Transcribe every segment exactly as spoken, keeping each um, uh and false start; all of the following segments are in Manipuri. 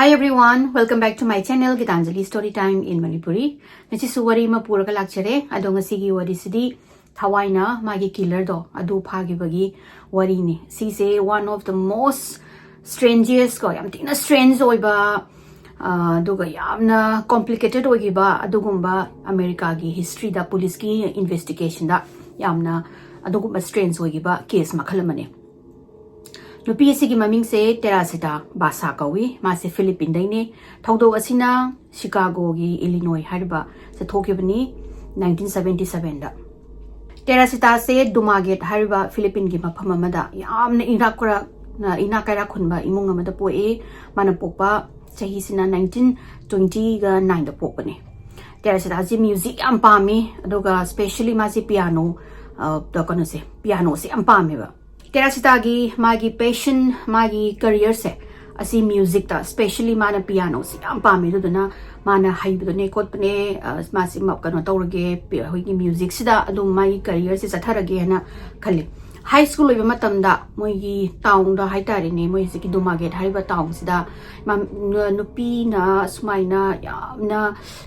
Hey everyone, welcome back to my channel, Gitanjali Story Time in Manipuri. ꯉꯁꯤꯁꯨ ꯋꯥꯔꯤ ꯑꯃ ꯄꯨꯔꯒ ꯂꯥꯛꯆꯔꯦ꯫ ꯑꯗꯣ ꯉꯁꯤꯒꯤ ꯋꯥꯔꯤꯁꯤꯗꯤ ꯊꯋꯥꯏꯅ ꯃꯥꯒꯤ ꯀꯤꯂꯔꯗꯣ ꯑꯗꯨ ꯐꯥꯈꯤꯕꯒꯤ ꯋꯥꯔꯤꯅꯤ꯫ ꯁꯤꯁꯦ one of the most strangest ꯀꯣ, ꯌꯥꯝ ꯊꯤꯅ strange ꯑꯣꯏꯕ, ꯑ, ꯑꯗꯨꯒ ꯌꯥꯝꯅ complicated ꯑꯣꯏꯈꯤꯕ ꯑꯗꯨꯒꯨꯝꯕ ꯑꯃꯦꯔꯤꯀꯥꯒꯤ historyꯗ, ꯄꯨꯂꯤꯁꯀꯤ investigationꯗ ꯌꯥꯝꯅ ꯑꯗꯨꯒꯨꯝꯕ strange ꯑꯣꯏꯈꯤꯕ case ꯃꯈꯜ ꯑꯃꯅꯤ꯫ ꯅꯨꯄꯤ ꯑꯁꯤꯒꯤ ꯃꯃꯤꯡꯁꯦ ꯇꯦꯔꯥꯁꯤꯇꯥ ꯕꯥꯁꯥ ꯀꯧꯏ꯫ ꯃꯥꯁꯦ ꯐꯤꯂꯤꯄꯤꯟꯗꯩꯅꯦ꯫ ꯊꯧꯗꯣꯛ ꯑꯁꯤꯅ ꯁꯤꯀꯥꯒꯣꯒꯤ ꯏꯂꯤꯅꯣꯏ ꯍꯥꯏꯔꯤꯕ ꯁꯦ ꯊꯣꯛꯈꯤꯕꯅꯤ, nineteen seventy sevenꯗ꯫ ꯇꯦꯔꯥꯁꯤꯇꯥꯁꯦ ꯗꯨꯃꯥꯒꯦꯠ ꯍꯥꯏꯔꯤꯕ ꯐꯤꯂꯤꯄꯤꯟꯒꯤ ꯃꯐꯝ ꯑꯃꯗ ꯌꯥꯝꯅ ꯏꯅꯥꯛ ꯈꯨꯔꯥꯛ-, ꯏꯅꯥꯛ ꯀꯩꯔꯥꯛ ꯈꯨꯟꯕ ꯏꯃꯨꯡ ꯑꯃꯗ ꯄꯣꯛꯏ꯫ ꯃꯥꯅ ꯄꯣꯛꯄ ꯆꯍꯤꯁꯤꯅ nineteen twenty-ꯒ nineꯗ ꯄꯣꯛꯄꯅꯤ꯫ ꯇꯦꯔꯥꯁꯤꯇꯥꯁꯤ music ꯌꯥꯝ ꯄꯥꯝꯃꯤ, ꯑꯗꯨꯒ specially ꯃꯥꯁꯤ piano, ꯑ, ꯀꯩꯅꯣꯁꯦ, pianoꯁꯦ ꯌꯥꯝ ꯄꯥꯝꯃꯦꯕ꯫ ꯇꯦꯔꯥꯁꯤꯇꯥꯒꯤ ꯃꯥꯒꯤ passion, ꯃꯥꯒꯤ careerꯁꯦ ꯑꯁꯤ musicꯇ, specially ꯃꯥꯅ pianoꯁꯤ ꯌꯥꯝ ꯄꯥꯝꯃꯦ꯫ ꯑꯗꯨꯗꯨꯅ ꯃꯥꯅ ꯍꯩꯕꯗꯨꯅꯦ ꯈꯣꯠꯄꯅꯦ, ꯑ, ꯃꯥꯁꯤ ꯃ-, ꯀꯩꯅꯣ ꯇꯧꯔꯒꯦ, ꯄꯤ-, ꯑꯩꯈꯣꯏꯒꯤ musicꯁꯤꯗ ꯑꯗꯨꯝ ꯃꯥꯒꯤ careerꯁꯦ ꯆꯠꯊꯔꯒꯦ ꯍꯥꯏꯅ ꯈꯜꯂꯤ꯫ High school ꯑꯣꯏꯕ ꯃꯇꯝꯗ ꯃꯣꯏꯒꯤ townꯗ ꯍꯥꯏꯇꯥꯔꯦꯅꯦ, ꯃꯣꯏ ꯍꯧꯖꯤꯛꯀꯤ ꯗꯨꯃꯥꯒꯦꯠ ꯍꯥꯏꯔꯤꯕ townꯁꯤꯗ ꯃ-, ꯅ-, ꯅꯨꯄꯤꯅ ꯁꯨꯃꯥꯏꯅ ꯌꯥꯝꯅ,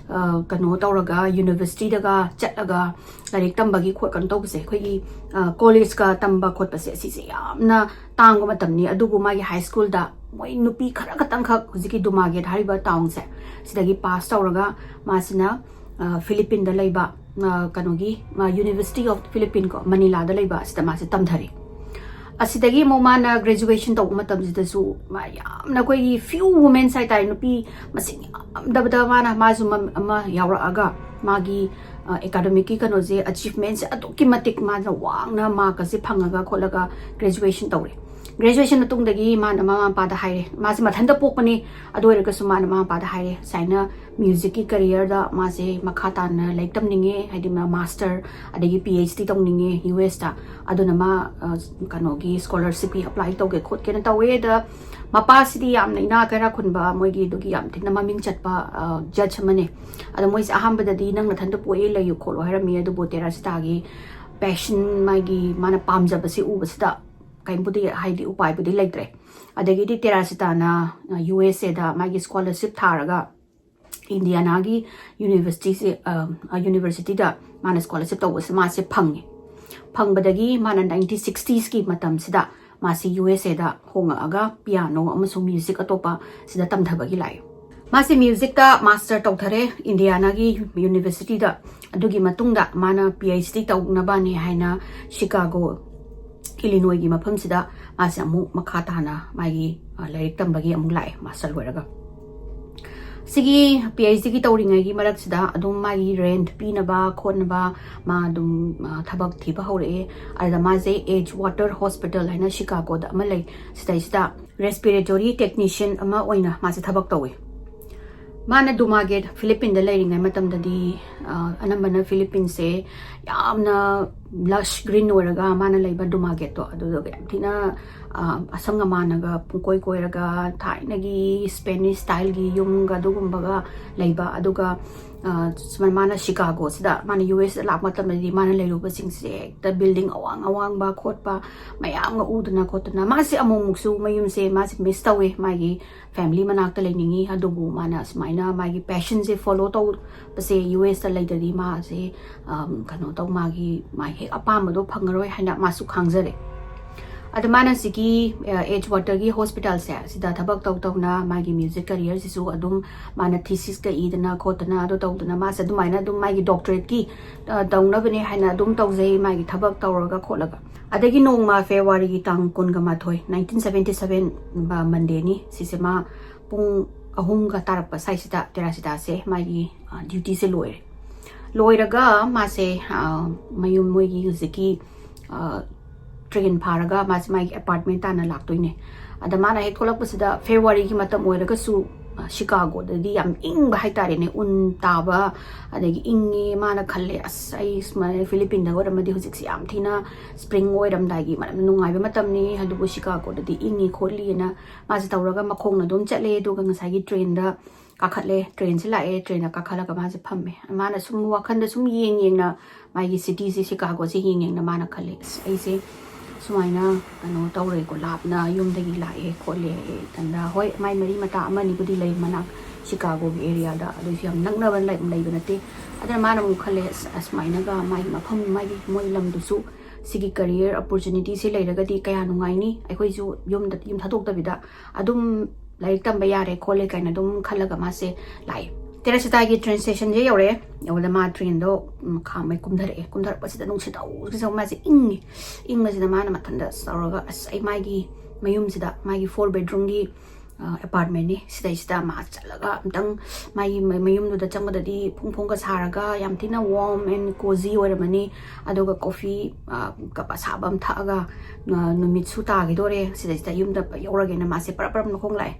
ꯑ, ꯀꯩꯅꯣ ꯇꯧꯔꯒ, universityꯗꯒ ꯆꯠꯂꯒ ꯂꯥꯏꯔꯤꯛ ꯇꯝꯕꯒꯤ ꯈꯣꯠ-, ꯀꯩꯅꯣ ꯇꯧꯕꯁꯦ, ꯑꯩꯈꯣꯏꯒꯤ, ꯑ, collegeꯀ ꯇꯝꯕ ꯈꯣꯠꯄꯁꯦ, ꯑꯁꯤꯁꯦ ꯌꯥꯝꯅ ꯇꯥꯡꯕ ꯃꯇꯝꯅꯤ꯫ ꯑꯗꯨꯕꯨ ꯃꯥꯒꯤ high schoolꯗ ꯃꯣꯏ ꯅꯨꯄꯤ ꯈꯔ ꯈꯛꯇꯪꯈꯛ ꯍꯧꯖꯤꯛꯀꯤ ꯗꯨꯃꯥꯒꯦꯠ ꯍꯥꯏꯔꯤꯕ townꯁꯦ, ꯁꯤꯗꯒꯤ pass ꯇꯧꯔꯒ ꯃꯥꯁꯤꯅ, ꯑ, ꯐꯤꯂꯤꯄꯤꯟꯗ ꯂꯩꯕ, ꯑ, ꯀꯩꯅꯣꯒꯤ, ꯃꯥ University of Philippine ꯀꯣ, ꯃꯅꯤꯂꯥꯗ ꯂꯩꯕ, ꯑꯁꯤꯗ ꯃꯥꯁꯦ ꯇꯝꯊꯔꯦ꯫ ꯑꯁꯤꯗꯒꯤ ꯑꯃꯨꯛ ꯃꯥꯅ graduation ꯇꯧꯕ ꯃꯇꯝꯁꯤꯗꯁꯨ ꯃꯥ ꯌꯥꯝꯅ, ꯑꯩꯈꯣꯏꯒꯤ few women's ꯍꯥꯏꯇꯥꯔꯦ, ꯅꯨꯄꯤ ꯃꯁꯤꯡ ꯌꯥꯝꯗꯕꯗ ꯃꯥꯅ, ꯃꯥꯁꯨ ꯃ-, ꯑꯃ ꯌꯥꯎꯔꯛꯑꯒ ꯃꯥꯒꯤ, ꯑ, academicꯀꯤ ꯀꯩꯅꯣꯁꯦ, achievementꯁꯦ ꯑꯗꯨꯛꯀꯤ ꯃꯇꯤꯛ ꯃꯥꯅ ꯋꯥꯡꯅ mark ꯑꯁꯦ ꯐꯪꯉꯒ ꯈꯣꯠꯂꯒ graduation ꯇꯧꯔꯦ꯫ Graduation ꯃꯇꯨꯡꯗꯒꯤ ꯃꯥꯅ ꯃꯃꯥ ꯃꯄꯥꯗ ꯍꯥꯏꯔꯦ, ꯃꯥꯁꯦ ꯃꯊꯟꯇ ꯄꯣꯛꯄꯅꯤ, ꯑꯗꯨ ꯑꯣꯏꯔꯒꯁꯨ ꯃꯥꯅ ꯃꯃꯥ ꯃꯄꯥꯗ ꯍꯥꯏꯔꯦ, ꯁꯨꯃꯥꯏꯅ musicꯀꯤ careerꯗ ꯃꯥꯁꯦ ꯃꯈꯥ ꯇꯥꯅ ꯂꯥꯏꯔꯤꯛ ꯇꯝꯅꯤꯡꯉꯦ, ꯍꯥꯏꯗꯤ ꯃꯥ master ꯑꯗꯒꯤ PhD ꯇꯧꯅꯤꯡꯉꯦ USꯇ꯫ ꯑꯗꯨꯅ ꯃꯥ, ꯑ, ꯀꯩꯅꯣꯒꯤ scholarshipꯀꯤ apply ꯇꯧꯒꯦ ꯈꯣꯠꯀꯦꯅ ꯇꯧꯋꯦ꯫ ꯑꯗ ꯃꯄꯥꯁꯤꯗꯤ ꯌꯥꯝꯅ ꯏꯅꯥꯛ ꯀꯩꯔꯥꯛ ꯈꯨꯟꯕ, ꯃꯣꯏꯒꯤ ꯑꯗꯨꯒꯤ ꯌꯥꯝ ꯊꯤꯅ ꯃꯃꯤꯡ ꯆꯠꯄ, ꯑ, judge ꯑꯃꯅꯦ꯫ ꯑꯗꯣ ꯃꯣꯏꯁꯦ ꯑꯍꯥꯟꯕꯗꯗꯤ "ꯅꯪ ꯅꯊꯟꯇ ꯄꯣꯛꯑꯦ, ꯂꯩꯌꯨ ꯈꯣꯠꯂꯨ" ꯍꯥꯏꯔꯝꯃꯤ꯫ ꯑꯗꯨꯕꯨ ꯇꯦꯔꯥꯁꯤꯇꯥꯒꯤ passion, ꯃꯥꯒꯤ, ꯃꯥꯅ ꯄꯥꯝꯖꯕꯁꯤ ꯎꯕꯁꯤꯗ ꯀꯩꯝꯕꯨꯗꯤ, ꯍꯥꯏꯗꯤ, ꯎꯄꯥꯏꯕꯨꯗꯤ ꯂꯩꯇ꯭ꯔꯦ꯫ ꯑꯗꯒꯤꯗꯤ ꯇꯦꯔꯥꯁꯤꯇꯥꯅ ꯌꯨ ꯑꯦꯁ ꯑꯦꯗ ꯃꯥꯒꯤ ꯁ꯭ꯀꯣꯂꯔꯁꯤꯞ ꯊꯥꯔꯒ ꯏꯟꯗꯤꯌꯥꯅꯥꯒꯤ ꯌꯨꯅꯤꯚꯔꯁꯤꯇꯤꯁꯦ, ꯑ, ꯑ, ꯌꯨꯅꯤꯚꯔꯁꯤꯇꯤꯗ ꯃꯥꯅ ꯁ꯭ꯀꯣꯂꯔꯁꯤꯞ ꯇꯧꯕꯁꯦ ꯃꯥꯁꯦ ꯐꯪꯉꯦ꯫ ꯐꯪꯕꯗꯒꯤ ꯃꯥꯅ ꯅꯥꯏꯟꯇꯤꯟ ꯁꯤꯛꯁꯇꯤꯁꯀꯤ ꯃꯇꯝꯁꯤꯗ ꯃꯥꯁꯤ ꯌꯨ ꯑꯦꯁ ꯑꯦꯗ ꯍꯣꯡꯉꯛꯑꯒ ꯄꯤꯌꯥꯅꯣ ꯑꯃꯁꯨꯡ ꯃ꯭ꯌꯨꯖꯤꯛ ꯑꯇꯣꯞꯄ ꯁꯤꯗ ꯇꯝꯊꯕꯒꯤ ꯂꯥꯛꯑꯦ꯫ ꯃꯥꯁꯦ ꯃ꯭ꯌꯨꯖꯤꯛꯇ ꯃꯥꯁꯇꯔ ꯇꯧꯊꯔꯦ ꯏꯟꯗꯤꯌꯥꯅꯥꯒꯤ ꯌꯨꯅꯤꯚꯔꯁꯤꯇꯤꯗ꯫ ꯑꯗꯨꯒꯤ ꯃꯇꯨꯡꯗ ꯃꯥꯅ ꯄꯤ ꯑꯩꯆ ꯗꯤ ꯇꯧꯅꯕꯅꯦ ꯍꯥꯏꯅ ꯁꯤꯀꯥꯒꯣ, ꯏꯂꯤꯅꯣꯏꯒꯤ ꯃꯐꯝꯁꯤꯗ ꯃꯥꯁꯦ ꯑꯃꯨꯛ ꯃꯈꯥ ꯇꯥꯅ ꯃꯥꯒꯤ, ꯑ, ꯂꯥꯏꯔꯤꯛ ꯇꯝꯕꯒꯤ ꯑꯃꯨꯛ ꯂꯥꯛꯑꯦ, ꯃꯥꯁꯇꯔ ꯂꯣꯏꯔꯒ꯫ ꯁꯤꯒꯤ ꯄꯤ ꯑꯩꯆ ꯗꯤꯒꯤ ꯇꯧꯔꯤꯉꯩꯒꯤ ꯃꯔꯛꯁꯤꯗ ꯑꯗꯨꯝ ꯃꯥꯒꯤ ꯔꯦꯟꯠ ꯄꯤꯅꯕ ꯈꯣꯠꯅꯕ ꯃꯥ ꯑꯗꯨꯝ, ꯑ, ꯊꯕꯛ ꯊꯤꯕ ꯍꯧꯔꯛꯑꯦ꯫ ꯑꯗꯨꯗ ꯃꯥꯁꯦ ꯑꯦꯖ ꯋꯥꯇꯔ ꯍꯣꯁꯄꯤꯇꯥꯜ ꯍꯥꯏꯅ ꯁꯤꯀꯥꯒꯣꯗ ꯑꯃ ꯂꯩ, ꯁꯤꯗꯩꯁꯤꯗ ꯔꯦꯁꯄꯤꯔꯦꯇꯣꯔꯤ ꯇꯦꯛꯅꯤꯁꯤꯌꯟ ꯑꯃ ꯑꯣꯏꯅ ꯃꯥꯁꯦ ꯊꯕꯛ ꯇꯧꯋꯤ꯫ ꯃꯥꯅ ꯗꯨꯃꯥꯒꯦꯠ, ꯐꯤꯂꯤꯄꯤꯟꯗ ꯂꯩꯔꯤꯉꯩ ꯃꯇꯝꯗꯗꯤ, ꯑ, ꯑꯅꯝꯕꯅ ꯐꯤꯂꯤꯄꯤꯟꯁꯦ ꯌꯥꯝꯅ ꯂꯁ ꯒ꯭ꯔꯤꯟ ꯑꯣꯏꯔꯒ ꯃꯥꯅ ꯂꯩꯕ ꯗꯨꯃꯥꯒꯦꯠꯇꯣ, ꯑꯗꯨꯗꯣ ꯌꯥꯝ ꯊꯤꯅ, ꯑ, ꯑꯁꯪ ꯑꯃꯥꯟꯅꯒ ꯄꯨꯡꯀꯣꯏ ꯀꯣꯏꯔꯒ ꯊꯥꯏꯅꯒꯤ ꯁ꯭ꯄꯦꯅꯤꯁ ꯁ꯭ꯇꯥꯏꯜꯒꯤ ꯌꯨꯝꯒ ꯑꯗꯨꯒꯨꯝꯕꯒ ꯂꯩꯕ꯫ ꯑꯗꯨꯒ, ꯑ, ꯁꯨꯃꯥꯏꯅ ꯃꯥꯅ ꯁꯤꯀꯥꯒꯣꯁꯤꯗ, ꯃꯥꯅ ꯌꯨ ꯑꯦꯁꯇ ꯂꯥꯛꯄ ꯃꯇꯝꯗꯗꯤ ꯃꯥꯅ ꯂꯩꯔꯨꯕꯁꯤꯡꯁꯦ ꯍꯦꯛꯇ ꯕꯤꯜꯗꯤꯡ ꯑꯋꯥꯡ ꯑꯋꯥꯡꯕ ꯈꯣꯠꯄ ꯃꯌꯥꯝꯒ ꯎꯗꯅ ꯈꯣꯠꯇꯅ, ꯃꯥꯁꯦ ꯑꯃꯨꯛ ꯑꯃꯨꯛꯁꯨ ꯃꯌꯨꯝꯁꯦ ꯃꯥꯁꯦ ꯃꯤꯁ ꯇꯧꯋꯦ, ꯃꯥꯒꯤ ꯐꯦꯃꯤꯂꯤ ꯃꯅꯥꯛꯇ ꯂꯩꯅꯤꯡꯉꯤ꯫ ꯑꯗꯨꯕꯨ ꯃꯥꯅ ꯁꯨꯃꯥꯏꯅ ꯃꯥꯒꯤ ꯄꯦꯁꯟꯁꯦ ꯐꯣꯂꯣ ꯇꯧꯕꯁꯦ ꯌꯨ ꯑꯦꯁꯇ ꯂꯩꯇ꯭ꯔꯗꯤ ꯃꯥꯁꯦ, ꯑꯝ, ꯀꯩꯅꯣ ꯇꯧ, ꯃꯥꯒꯤ, ꯃꯥꯒꯤ ꯍꯦꯛ ꯑꯄꯥꯝꯕꯗꯣ ꯐꯪꯉꯔꯣꯏ ꯍꯥꯏꯅ ꯃꯥꯁꯨ ꯈꯪꯖꯔꯦ꯫ ꯑꯗ ꯃꯥꯅ ꯁꯤꯒꯤ, ꯑ, ꯑꯦꯖ ꯋꯥꯇꯔꯒꯤ ꯍꯣꯁꯄꯤꯇꯥꯜꯁꯦ ꯁꯤꯗ ꯊꯕꯛ ꯇꯧ ꯇꯧꯅ ꯃꯥꯒꯤ ꯃ꯭ꯌꯨꯖꯤꯛ ꯀꯦꯔꯤꯌꯔꯁꯤꯁꯨ ꯑꯗꯨꯝ ꯃꯥꯅ ꯊꯤꯁꯤꯁꯀ ꯏꯗꯅ ꯈꯣꯠꯇꯅ ꯑꯗꯨ ꯇꯧꯗꯅ ꯃꯥꯁꯦ ꯑꯗꯨꯃꯥꯏꯅ ꯑꯗꯨꯝ ꯃꯥꯒꯤ ꯗꯣꯛꯇꯔꯦꯠꯀꯤ, ꯑ, ꯇꯧꯅꯕꯅꯦ ꯍꯥꯏꯅ ꯑꯗꯨꯝ ꯇꯧꯖꯩ, ꯃꯥꯒꯤ ꯊꯕꯛ ꯇꯧꯔꯒ ꯈꯣꯠꯂꯒ꯫ ꯑꯗꯒꯤ ꯅꯣꯡꯃ ꯐꯦꯕ꯭ꯔꯨꯋꯥꯔꯤꯒꯤ ꯇꯥꯡ ꯀꯨꯟꯒ ꯃꯥꯊꯣꯏ, ꯅꯥꯏꯟꯇꯤꯟ ꯁꯚꯦꯟꯇꯤ ꯁꯚꯦꯟ, ꯃꯟꯗꯦꯅꯤ꯫ ꯁꯤꯁꯦ ꯃꯥ ꯄꯨꯡ ꯑꯍꯨꯝꯒ ꯇꯥꯔꯛꯄ ꯁ꯭ꯋꯥꯏꯁꯤꯗ ꯇꯦꯔꯥꯁꯤꯇꯥꯁꯦ ꯃꯥꯒꯤ, ꯑ, ꯗ꯭ꯌꯨꯇꯤꯁꯦ ꯂꯣꯏꯔꯦ꯫ ꯂꯣꯏꯔꯒ ꯃꯥꯁꯦ, ꯑ, ꯃꯌꯨꯝ ꯃꯣꯏꯒꯤ ꯍꯧꯖꯤꯛꯀꯤ, ꯑ, ꯇ꯭ꯔꯦꯟ ꯐꯥꯔꯒ ꯃꯥꯁꯦ ꯃꯥꯒꯤ ꯑꯦꯄꯥꯔꯠꯃꯦꯟ ꯇꯥꯟꯅ ꯂꯥꯛꯇꯣꯏꯅꯦ꯫ ꯑꯗ ꯃꯥꯅ ꯍꯦꯛ ꯊꯣꯛꯂꯛꯄꯁꯤꯗ ꯐꯦꯕ꯭ꯔꯨꯋꯥꯔꯤꯒꯤ ꯃꯇꯝ ꯑꯣꯏꯔꯒꯁꯨ, ꯑ, ꯁꯤꯀꯥꯒꯣꯗꯗꯤ ꯌꯥꯝ ꯏꯪꯕ ꯍꯥꯏꯇꯥꯔꯦꯅꯦ, ꯎꯟ ꯇꯥꯕ, ꯑꯗꯒꯤ ꯏꯪꯉꯦ꯫ ꯃꯥꯅ ꯈꯜꯂꯦ, "ꯑꯁ, ꯑꯩ ꯁꯨꯃꯥꯏꯅ ꯐꯤꯂꯤꯄꯤꯟꯗ ꯑꯣꯏꯔꯝꯃꯗꯤ ꯍꯧꯖꯤꯛꯁꯦ ꯌꯥꯝ ꯊꯤꯅ ꯁ꯭ꯄ꯭ꯔꯤꯡ ꯑꯣꯏꯔꯝꯗꯥꯏꯒꯤ ꯃꯔꯝ ꯅꯨꯡꯉꯥꯏꯕ ꯃꯇꯝꯅꯤ, ꯑꯗꯨꯕꯨ ꯁꯤꯀꯥꯒꯣꯗꯗꯤ ꯏꯪꯉꯤ ꯈꯣꯠꯂꯤꯅ" ꯃꯥꯁꯦ ꯇꯧꯔꯒ ꯃꯈꯣꯡꯅ ꯑꯗꯨꯝ ꯆꯠꯂꯦ꯫ ꯑꯗꯨꯒ ꯉꯁꯥꯏꯒꯤ ꯇ꯭ꯔꯦꯟꯗ ꯀꯥꯈꯠꯂꯦ, ꯇ꯭ꯔꯦꯟꯁꯦ ꯂꯥꯛꯑꯦ, ꯇ꯭ꯔꯦꯟꯗ ꯀꯥꯈꯠꯂꯒ ꯃꯥꯁꯦ ꯐꯝꯃꯦ꯫ ꯃꯥꯅ ꯁꯨꯝ ꯋꯥꯈꯟꯗ ꯁꯨꯝ ꯌꯦꯡ ꯌꯦꯡꯅ ꯃꯥꯒꯤ ꯁꯤꯇꯤꯁꯦ, ꯁꯤꯀꯥꯒꯣꯁꯦ ꯌꯦꯡ ꯌꯦꯡꯅ ꯃꯥꯅ ꯈꯜꯂꯦ, "ꯑꯁ, ꯑꯩꯁꯦ ꯁꯨꯃꯥꯏꯅ ꯀꯩꯅꯣ ꯇꯧꯔꯦꯀꯣ, ꯂꯥꯞꯅ ꯌꯨꯝꯗꯒꯤ ꯂꯥꯛꯑꯦ ꯈꯣꯠꯂꯦ ꯀꯥꯟꯗ, ꯍꯣꯏ, ꯃꯥꯏ ꯃꯔꯤ ꯃꯇꯥ ꯑꯃ ꯑꯅꯤꯕꯨꯗꯤ ꯂꯩ ꯃꯅꯥꯛ ꯁꯤꯀꯥꯒꯣꯒꯤ ꯑꯦꯔꯤꯌꯥꯗ, ꯑꯗꯨꯏꯁꯨ ꯌꯥꯝ ꯅꯛꯅꯕ ꯂꯩ- ꯂꯩꯕ ꯅꯠꯇꯦ꯫ ꯑꯗꯨꯅ ꯃꯥꯅ ꯑꯃꯨꯛ ꯈꯜꯂꯦ, "ꯑꯁ, ꯑꯁꯨꯃꯥꯏꯅꯒ ꯃꯥꯒꯤ ꯃꯐꯝ, ꯃꯥꯒꯤ ꯃꯣꯏ ꯂꯝꯗꯨꯁꯨ ꯁꯤꯒꯤ ꯀꯔꯤꯌꯔ ꯑꯣꯄꯣꯔꯆꯨꯅꯤꯇꯤꯁꯦ ꯂꯩꯔꯒꯗꯤ ꯀꯌꯥ ꯅꯨꯡꯉꯥꯏꯅꯤ, ꯑꯩꯈꯣꯏꯁꯨ ꯌꯨꯝꯗ, ꯌꯨꯝ ꯊꯥꯗꯣꯛꯇꯕꯤꯗ ꯑꯗꯨꯝ ꯂꯥꯏꯔꯤꯛ ꯇꯝꯕ ꯌꯥꯔꯦ ꯈꯣꯠꯂꯦ" ꯀꯥꯏꯅ ꯑꯗꯨꯝ ꯈꯜꯂꯒ ꯃꯥꯁꯦ ꯂꯥꯛꯑꯦ꯫ ꯇꯦꯔꯥꯁꯤꯇꯥꯒꯤ ꯇ꯭ꯔꯦꯟ ꯁ꯭ꯇꯦꯁꯟꯁꯦ ꯌꯧꯔꯛꯑꯦ꯫ ꯌꯧꯕꯗ ꯃꯥ ꯇ꯭ꯔꯦꯟꯗꯣ, ꯎꯝ, ꯈꯥꯝꯃꯦ, ꯀꯨꯝꯊꯔꯛꯑꯦ꯫ ꯀꯨꯝꯊꯔꯛꯄꯁꯤꯗ ꯅꯨꯡꯁꯤꯠ ꯍꯧꯕꯁꯤꯗ ꯃꯥꯁꯦ ꯏꯪꯉꯤ꯫ ꯏꯪꯕꯁꯤꯗ ꯃꯥꯅ ꯃꯊꯟꯇ ꯇꯧꯔꯒ, ꯑꯁ, ꯑꯩ ꯃꯥꯒꯤ ꯃꯌꯨꯝꯁꯤꯗ, ꯃꯥꯒꯤ ꯐꯣꯔ ꯕꯦꯗꯔꯨꯝꯒꯤ ꯑꯦꯄꯥꯔꯠꯃꯦꯟꯅꯤ, ꯁꯤꯗꯩꯁꯤꯗ ꯃꯥ ꯆꯠꯂꯒ ꯑꯝꯇꯪ ꯃꯥꯒꯤ ꯃ- ꯃꯌꯨꯝꯗꯨꯗ ꯆꯪꯕꯗꯗꯤ ꯐꯣꯡ ꯐꯣꯡꯒ ꯁꯥꯔꯒ ꯌꯥꯝ ꯊꯤꯅ warm and cozy ꯑꯣꯏꯔꯝꯃꯅꯤ꯫ ꯑꯗꯨꯒ ꯀꯣꯐꯤ, ꯑ, ꯀꯞ ꯑꯁꯥꯕ ꯑꯃ ꯊꯛꯑꯒ, ꯑ, ꯅꯨꯃꯤꯠꯁꯨ ꯇꯥꯈꯤꯗꯣꯔꯦ, ꯁꯤꯗꯩꯁꯤꯗ ꯌꯨꯝꯗ ꯌꯧꯔꯒꯦꯅ ꯃꯥꯁꯦ ꯄꯔꯞ ꯄꯔꯞꯅ ꯈꯣꯡ ꯂꯥꯛꯑꯦ꯫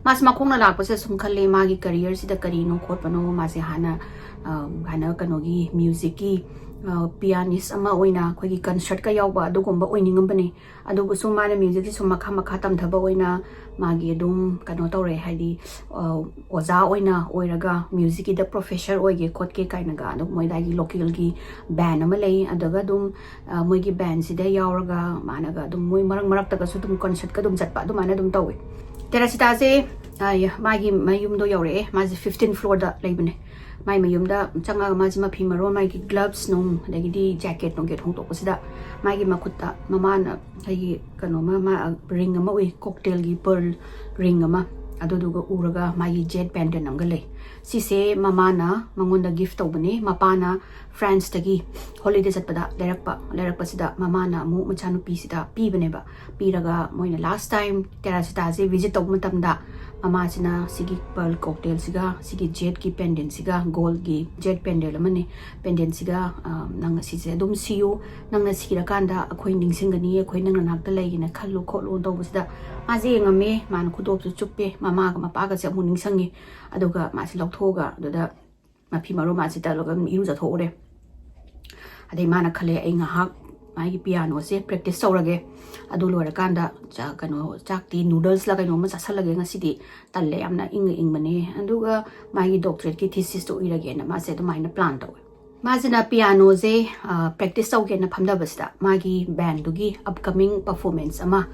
ꯃꯥꯁꯦ ꯃꯈꯣꯡꯅ ꯂꯥꯛꯄꯁꯤꯗ ꯁꯨꯝ ꯈꯜꯂꯦ, ꯃꯥꯒꯤ ꯀꯔꯤꯌꯔꯁꯤꯗ ꯀꯔꯤꯅꯣ ꯈꯣꯠꯄꯅꯣ, ꯃꯥꯁꯦ ꯍꯥꯟꯅ, ꯑ, ꯍꯥꯟꯅ ꯀꯩꯅꯣꯒꯤ ꯃ꯭ꯌꯨꯖꯤꯛꯀꯤ, ꯑ, ꯄꯤꯌꯥꯅꯤꯁ ꯑꯃ ꯑꯣꯏꯅ ꯑꯩꯈꯣꯏꯒꯤ ꯀꯟꯁꯔꯠꯀ ꯌꯥꯎꯕ ꯑꯗꯨꯒꯨꯝꯕ ꯑꯣꯏꯅꯤꯡꯉꯝꯕꯅꯤ꯫ ꯑꯗꯨꯕꯨꯁꯨ ꯃꯥꯅ ꯃ꯭ꯌꯨꯖꯤꯛꯁꯤ ꯁꯨꯝ ꯃꯈꯥ ꯃꯈꯥ ꯇꯝꯊꯕ ꯑꯣꯏꯅ ꯃꯥꯒꯤ ꯑꯗꯨꯝ ꯀꯩꯅꯣ ꯇꯧꯔꯦ, ꯍꯥꯏꯗꯤ, ꯑ, ꯑꯣꯖꯥ ꯑꯣꯏꯅ ꯑꯣꯏꯔꯒ ꯃ꯭ꯌꯨꯖꯤꯛꯀꯤꯗ ꯄ꯭ꯔꯣꯐꯦꯁꯔ ꯑꯣꯏꯒꯦ ꯈꯣꯠꯀꯦ ꯀꯥꯏꯅꯒ ꯑꯗꯨꯝ ꯃꯣꯏ ꯑꯗꯥꯏꯒꯤ ꯂꯣꯀꯦꯜꯒꯤ ꯕꯦꯟ ꯑꯃ ꯂꯩ, ꯑꯗꯨꯒ ꯑꯗꯨꯝ, ꯑ, ꯃꯣꯏꯒꯤ ꯕꯦꯟꯁꯤꯗ ꯌꯥꯎꯔꯒ ꯃꯥꯅꯒ ꯑꯗꯨꯝ ꯃꯣꯏ ꯃꯔꯛ ꯃꯔꯛꯇꯒꯁꯨ ꯑꯗꯨꯝ ꯀꯟꯁꯔꯠꯀ ꯑꯗꯨꯝ ꯆꯠꯄ ꯑꯗꯨꯃꯥꯏꯅ ꯑꯗꯨꯝ ꯇꯧꯋꯦ꯫ ꯇꯦꯔꯥꯁꯤꯇꯥꯁꯦ, ꯑ, ꯃꯥꯒꯤ ꯃꯌꯨꯝꯗꯣ ꯌꯧꯔꯛꯑꯦ꯫ ꯃꯥꯁꯦ ꯐꯤꯐꯇꯤꯟ ꯐ꯭ꯂꯣꯔꯗ ꯂꯩꯕꯅꯦ꯫ ꯃꯥꯏ ꯃꯌꯨꯝꯗ ꯆꯪꯉꯒ ꯃꯥꯁꯦ ꯃꯐꯤ ꯃꯔꯣꯟ, ꯃꯥꯒꯤ ꯒ꯭ꯂꯚꯁ ꯅꯨꯡ, ꯑꯗꯒꯤꯗꯤ ꯖꯦꯀꯦꯠ ꯅꯨꯡꯀꯦꯠ ꯍꯣꯡꯗꯣꯛꯄꯁꯤꯗ ꯃꯥꯒꯤ ꯃꯈꯨꯠꯇ ꯃꯃꯥꯅ ꯑꯩꯒꯤ ꯀꯩꯅꯣꯃ, ꯃꯥ ꯔꯤꯡ ꯑꯃ ꯎꯏ, ꯀꯣꯛꯇꯦꯜꯒꯤ ꯄꯔꯜ ꯔꯤꯡ ꯑꯃ, ꯑꯗꯨꯗꯨꯒ ꯎꯔꯒ ꯃꯥꯒꯤ ꯖꯦꯠ ꯄꯦꯟꯗꯦꯟ ꯑꯃꯒ ꯂꯩ꯫ ꯁꯤꯁꯦ ꯃꯃꯥꯅ ꯃꯉꯣꯟꯗ ꯒꯤꯐ ꯇꯧꯕꯅꯦ꯫ ꯃꯄꯥꯅ ꯐ꯭ꯔꯥꯟꯁꯇꯒꯤ ꯍꯣꯂꯤꯗꯦ ꯆꯠꯄꯗ ꯂꯩꯔꯛꯄ, ꯂꯩꯔꯛꯄꯁꯤꯗ ꯃꯃꯥꯅ ꯑꯃꯨꯛ ꯃꯆꯥꯅꯨꯄꯤꯁꯤꯗ ꯄꯤꯕꯅꯦꯕ꯫ ꯄꯤꯔꯒ ꯃꯣꯏꯅ ꯂꯥꯁ ꯇꯥꯏꯝ ꯇꯦꯔꯥꯁꯤꯇꯥꯁꯦ ꯚꯤꯖꯤꯠ ꯇꯧꯕ ꯃꯇꯝꯗ ꯃꯃꯥꯁꯤꯅ ꯁꯤꯒꯤ ꯄꯔꯜ ꯀꯣꯛꯇꯦꯜꯁꯤꯒ ꯁꯤꯒꯤ ꯖꯦꯠꯀꯤ ꯄꯦꯟꯗꯦꯟꯁꯤꯒ, ꯒꯣꯜꯒꯤ ꯖꯦꯠ ꯄꯦꯟꯗꯦꯜ ꯑꯃꯅꯤ, ꯄꯦꯟꯗꯦꯟꯁꯤꯒ, ꯑ, "ꯅꯪ ꯑꯁꯤꯁꯦ ꯑꯗꯨꯝ ꯁꯤꯌꯨ, ꯅꯪꯅ ꯁꯤꯔꯀꯥꯟꯗ ꯑꯩꯈꯣꯏ ꯅꯤꯡꯁꯤꯡꯒꯅꯤ, ꯑꯩꯈꯣꯏ ꯅꯪ ꯅꯅꯥꯛꯇ ꯂꯩꯒꯦꯅ ꯈꯜꯂꯨ ꯈꯣꯠꯂꯨ" ꯇꯧꯕꯁꯤꯗ ꯃꯥꯁꯦ ꯌꯦꯡꯉꯝꯃꯦ꯫ ꯃꯥꯅ ꯈꯨꯗꯣꯞꯁꯨ ꯆꯨꯞꯄꯦ, ꯃꯃꯥꯒ ꯃꯄꯥꯒꯁꯦ ꯑꯃꯨꯛ ꯅꯤꯡꯁꯤꯡꯉꯦ꯫ ꯑꯗꯨꯒ ꯃꯥꯁꯦ ꯂꯧꯊꯣꯛꯑꯒ ꯑꯗꯨꯗ ꯃꯐꯤ ꯃꯔꯣꯟ ꯃꯥꯁꯦ ꯇꯠꯂꯒ ꯑꯗꯨꯝ ꯏꯔꯨꯖꯊꯣꯛꯎꯔꯦ꯫ ꯑꯗꯩ ꯃꯥꯅ ꯈꯜꯂꯦ, "ꯑꯩ ꯉꯥꯏꯍꯥꯛ ꯃꯥꯒꯤ ꯄꯤꯌꯥꯅꯣꯁꯦ ꯄ꯭ꯔꯦꯛꯇꯤꯁ ꯇꯧꯔꯒꯦ, ꯑꯗꯨ ꯂꯣꯏꯔꯀꯥꯟꯗ ꯆꯥ-, ꯀꯩꯅꯣ, ꯆꯥꯛꯇꯤ ꯅꯨꯗꯜꯁꯂ ꯀꯩꯅꯣꯝꯃ ꯆꯥꯁꯜꯂꯒꯦ, ꯉꯁꯤꯗꯤ ꯇꯜꯂꯦ, ꯌꯥꯝꯅ ꯏꯪꯉ ꯏꯪꯕꯅꯦ, ꯑꯗꯨꯒ ꯃꯥꯒꯤ ꯗꯣꯛꯇꯔꯦꯠꯀꯤ ꯊꯤꯁꯤꯁꯇꯣ ꯏꯔꯒꯦꯅ" ꯃꯥꯁꯦ ꯑꯗꯨꯃꯥꯏꯅ ꯄ꯭ꯂꯥꯟ ꯇꯧꯋꯦ꯫ ꯃꯥꯁꯤꯅ ꯄꯤꯌꯥꯅꯣꯁꯦ ꯄ꯭ꯔꯦꯛꯇꯤꯁ ꯇꯧꯒꯦꯅ ꯐꯝꯊꯕꯁꯤꯗ ꯃꯥꯒꯤ ꯕꯦꯟꯗꯨꯒꯤ ꯑꯞꯀꯃꯤꯡ ꯄꯔꯐꯣꯔꯃꯦꯟꯁ ꯑꯃ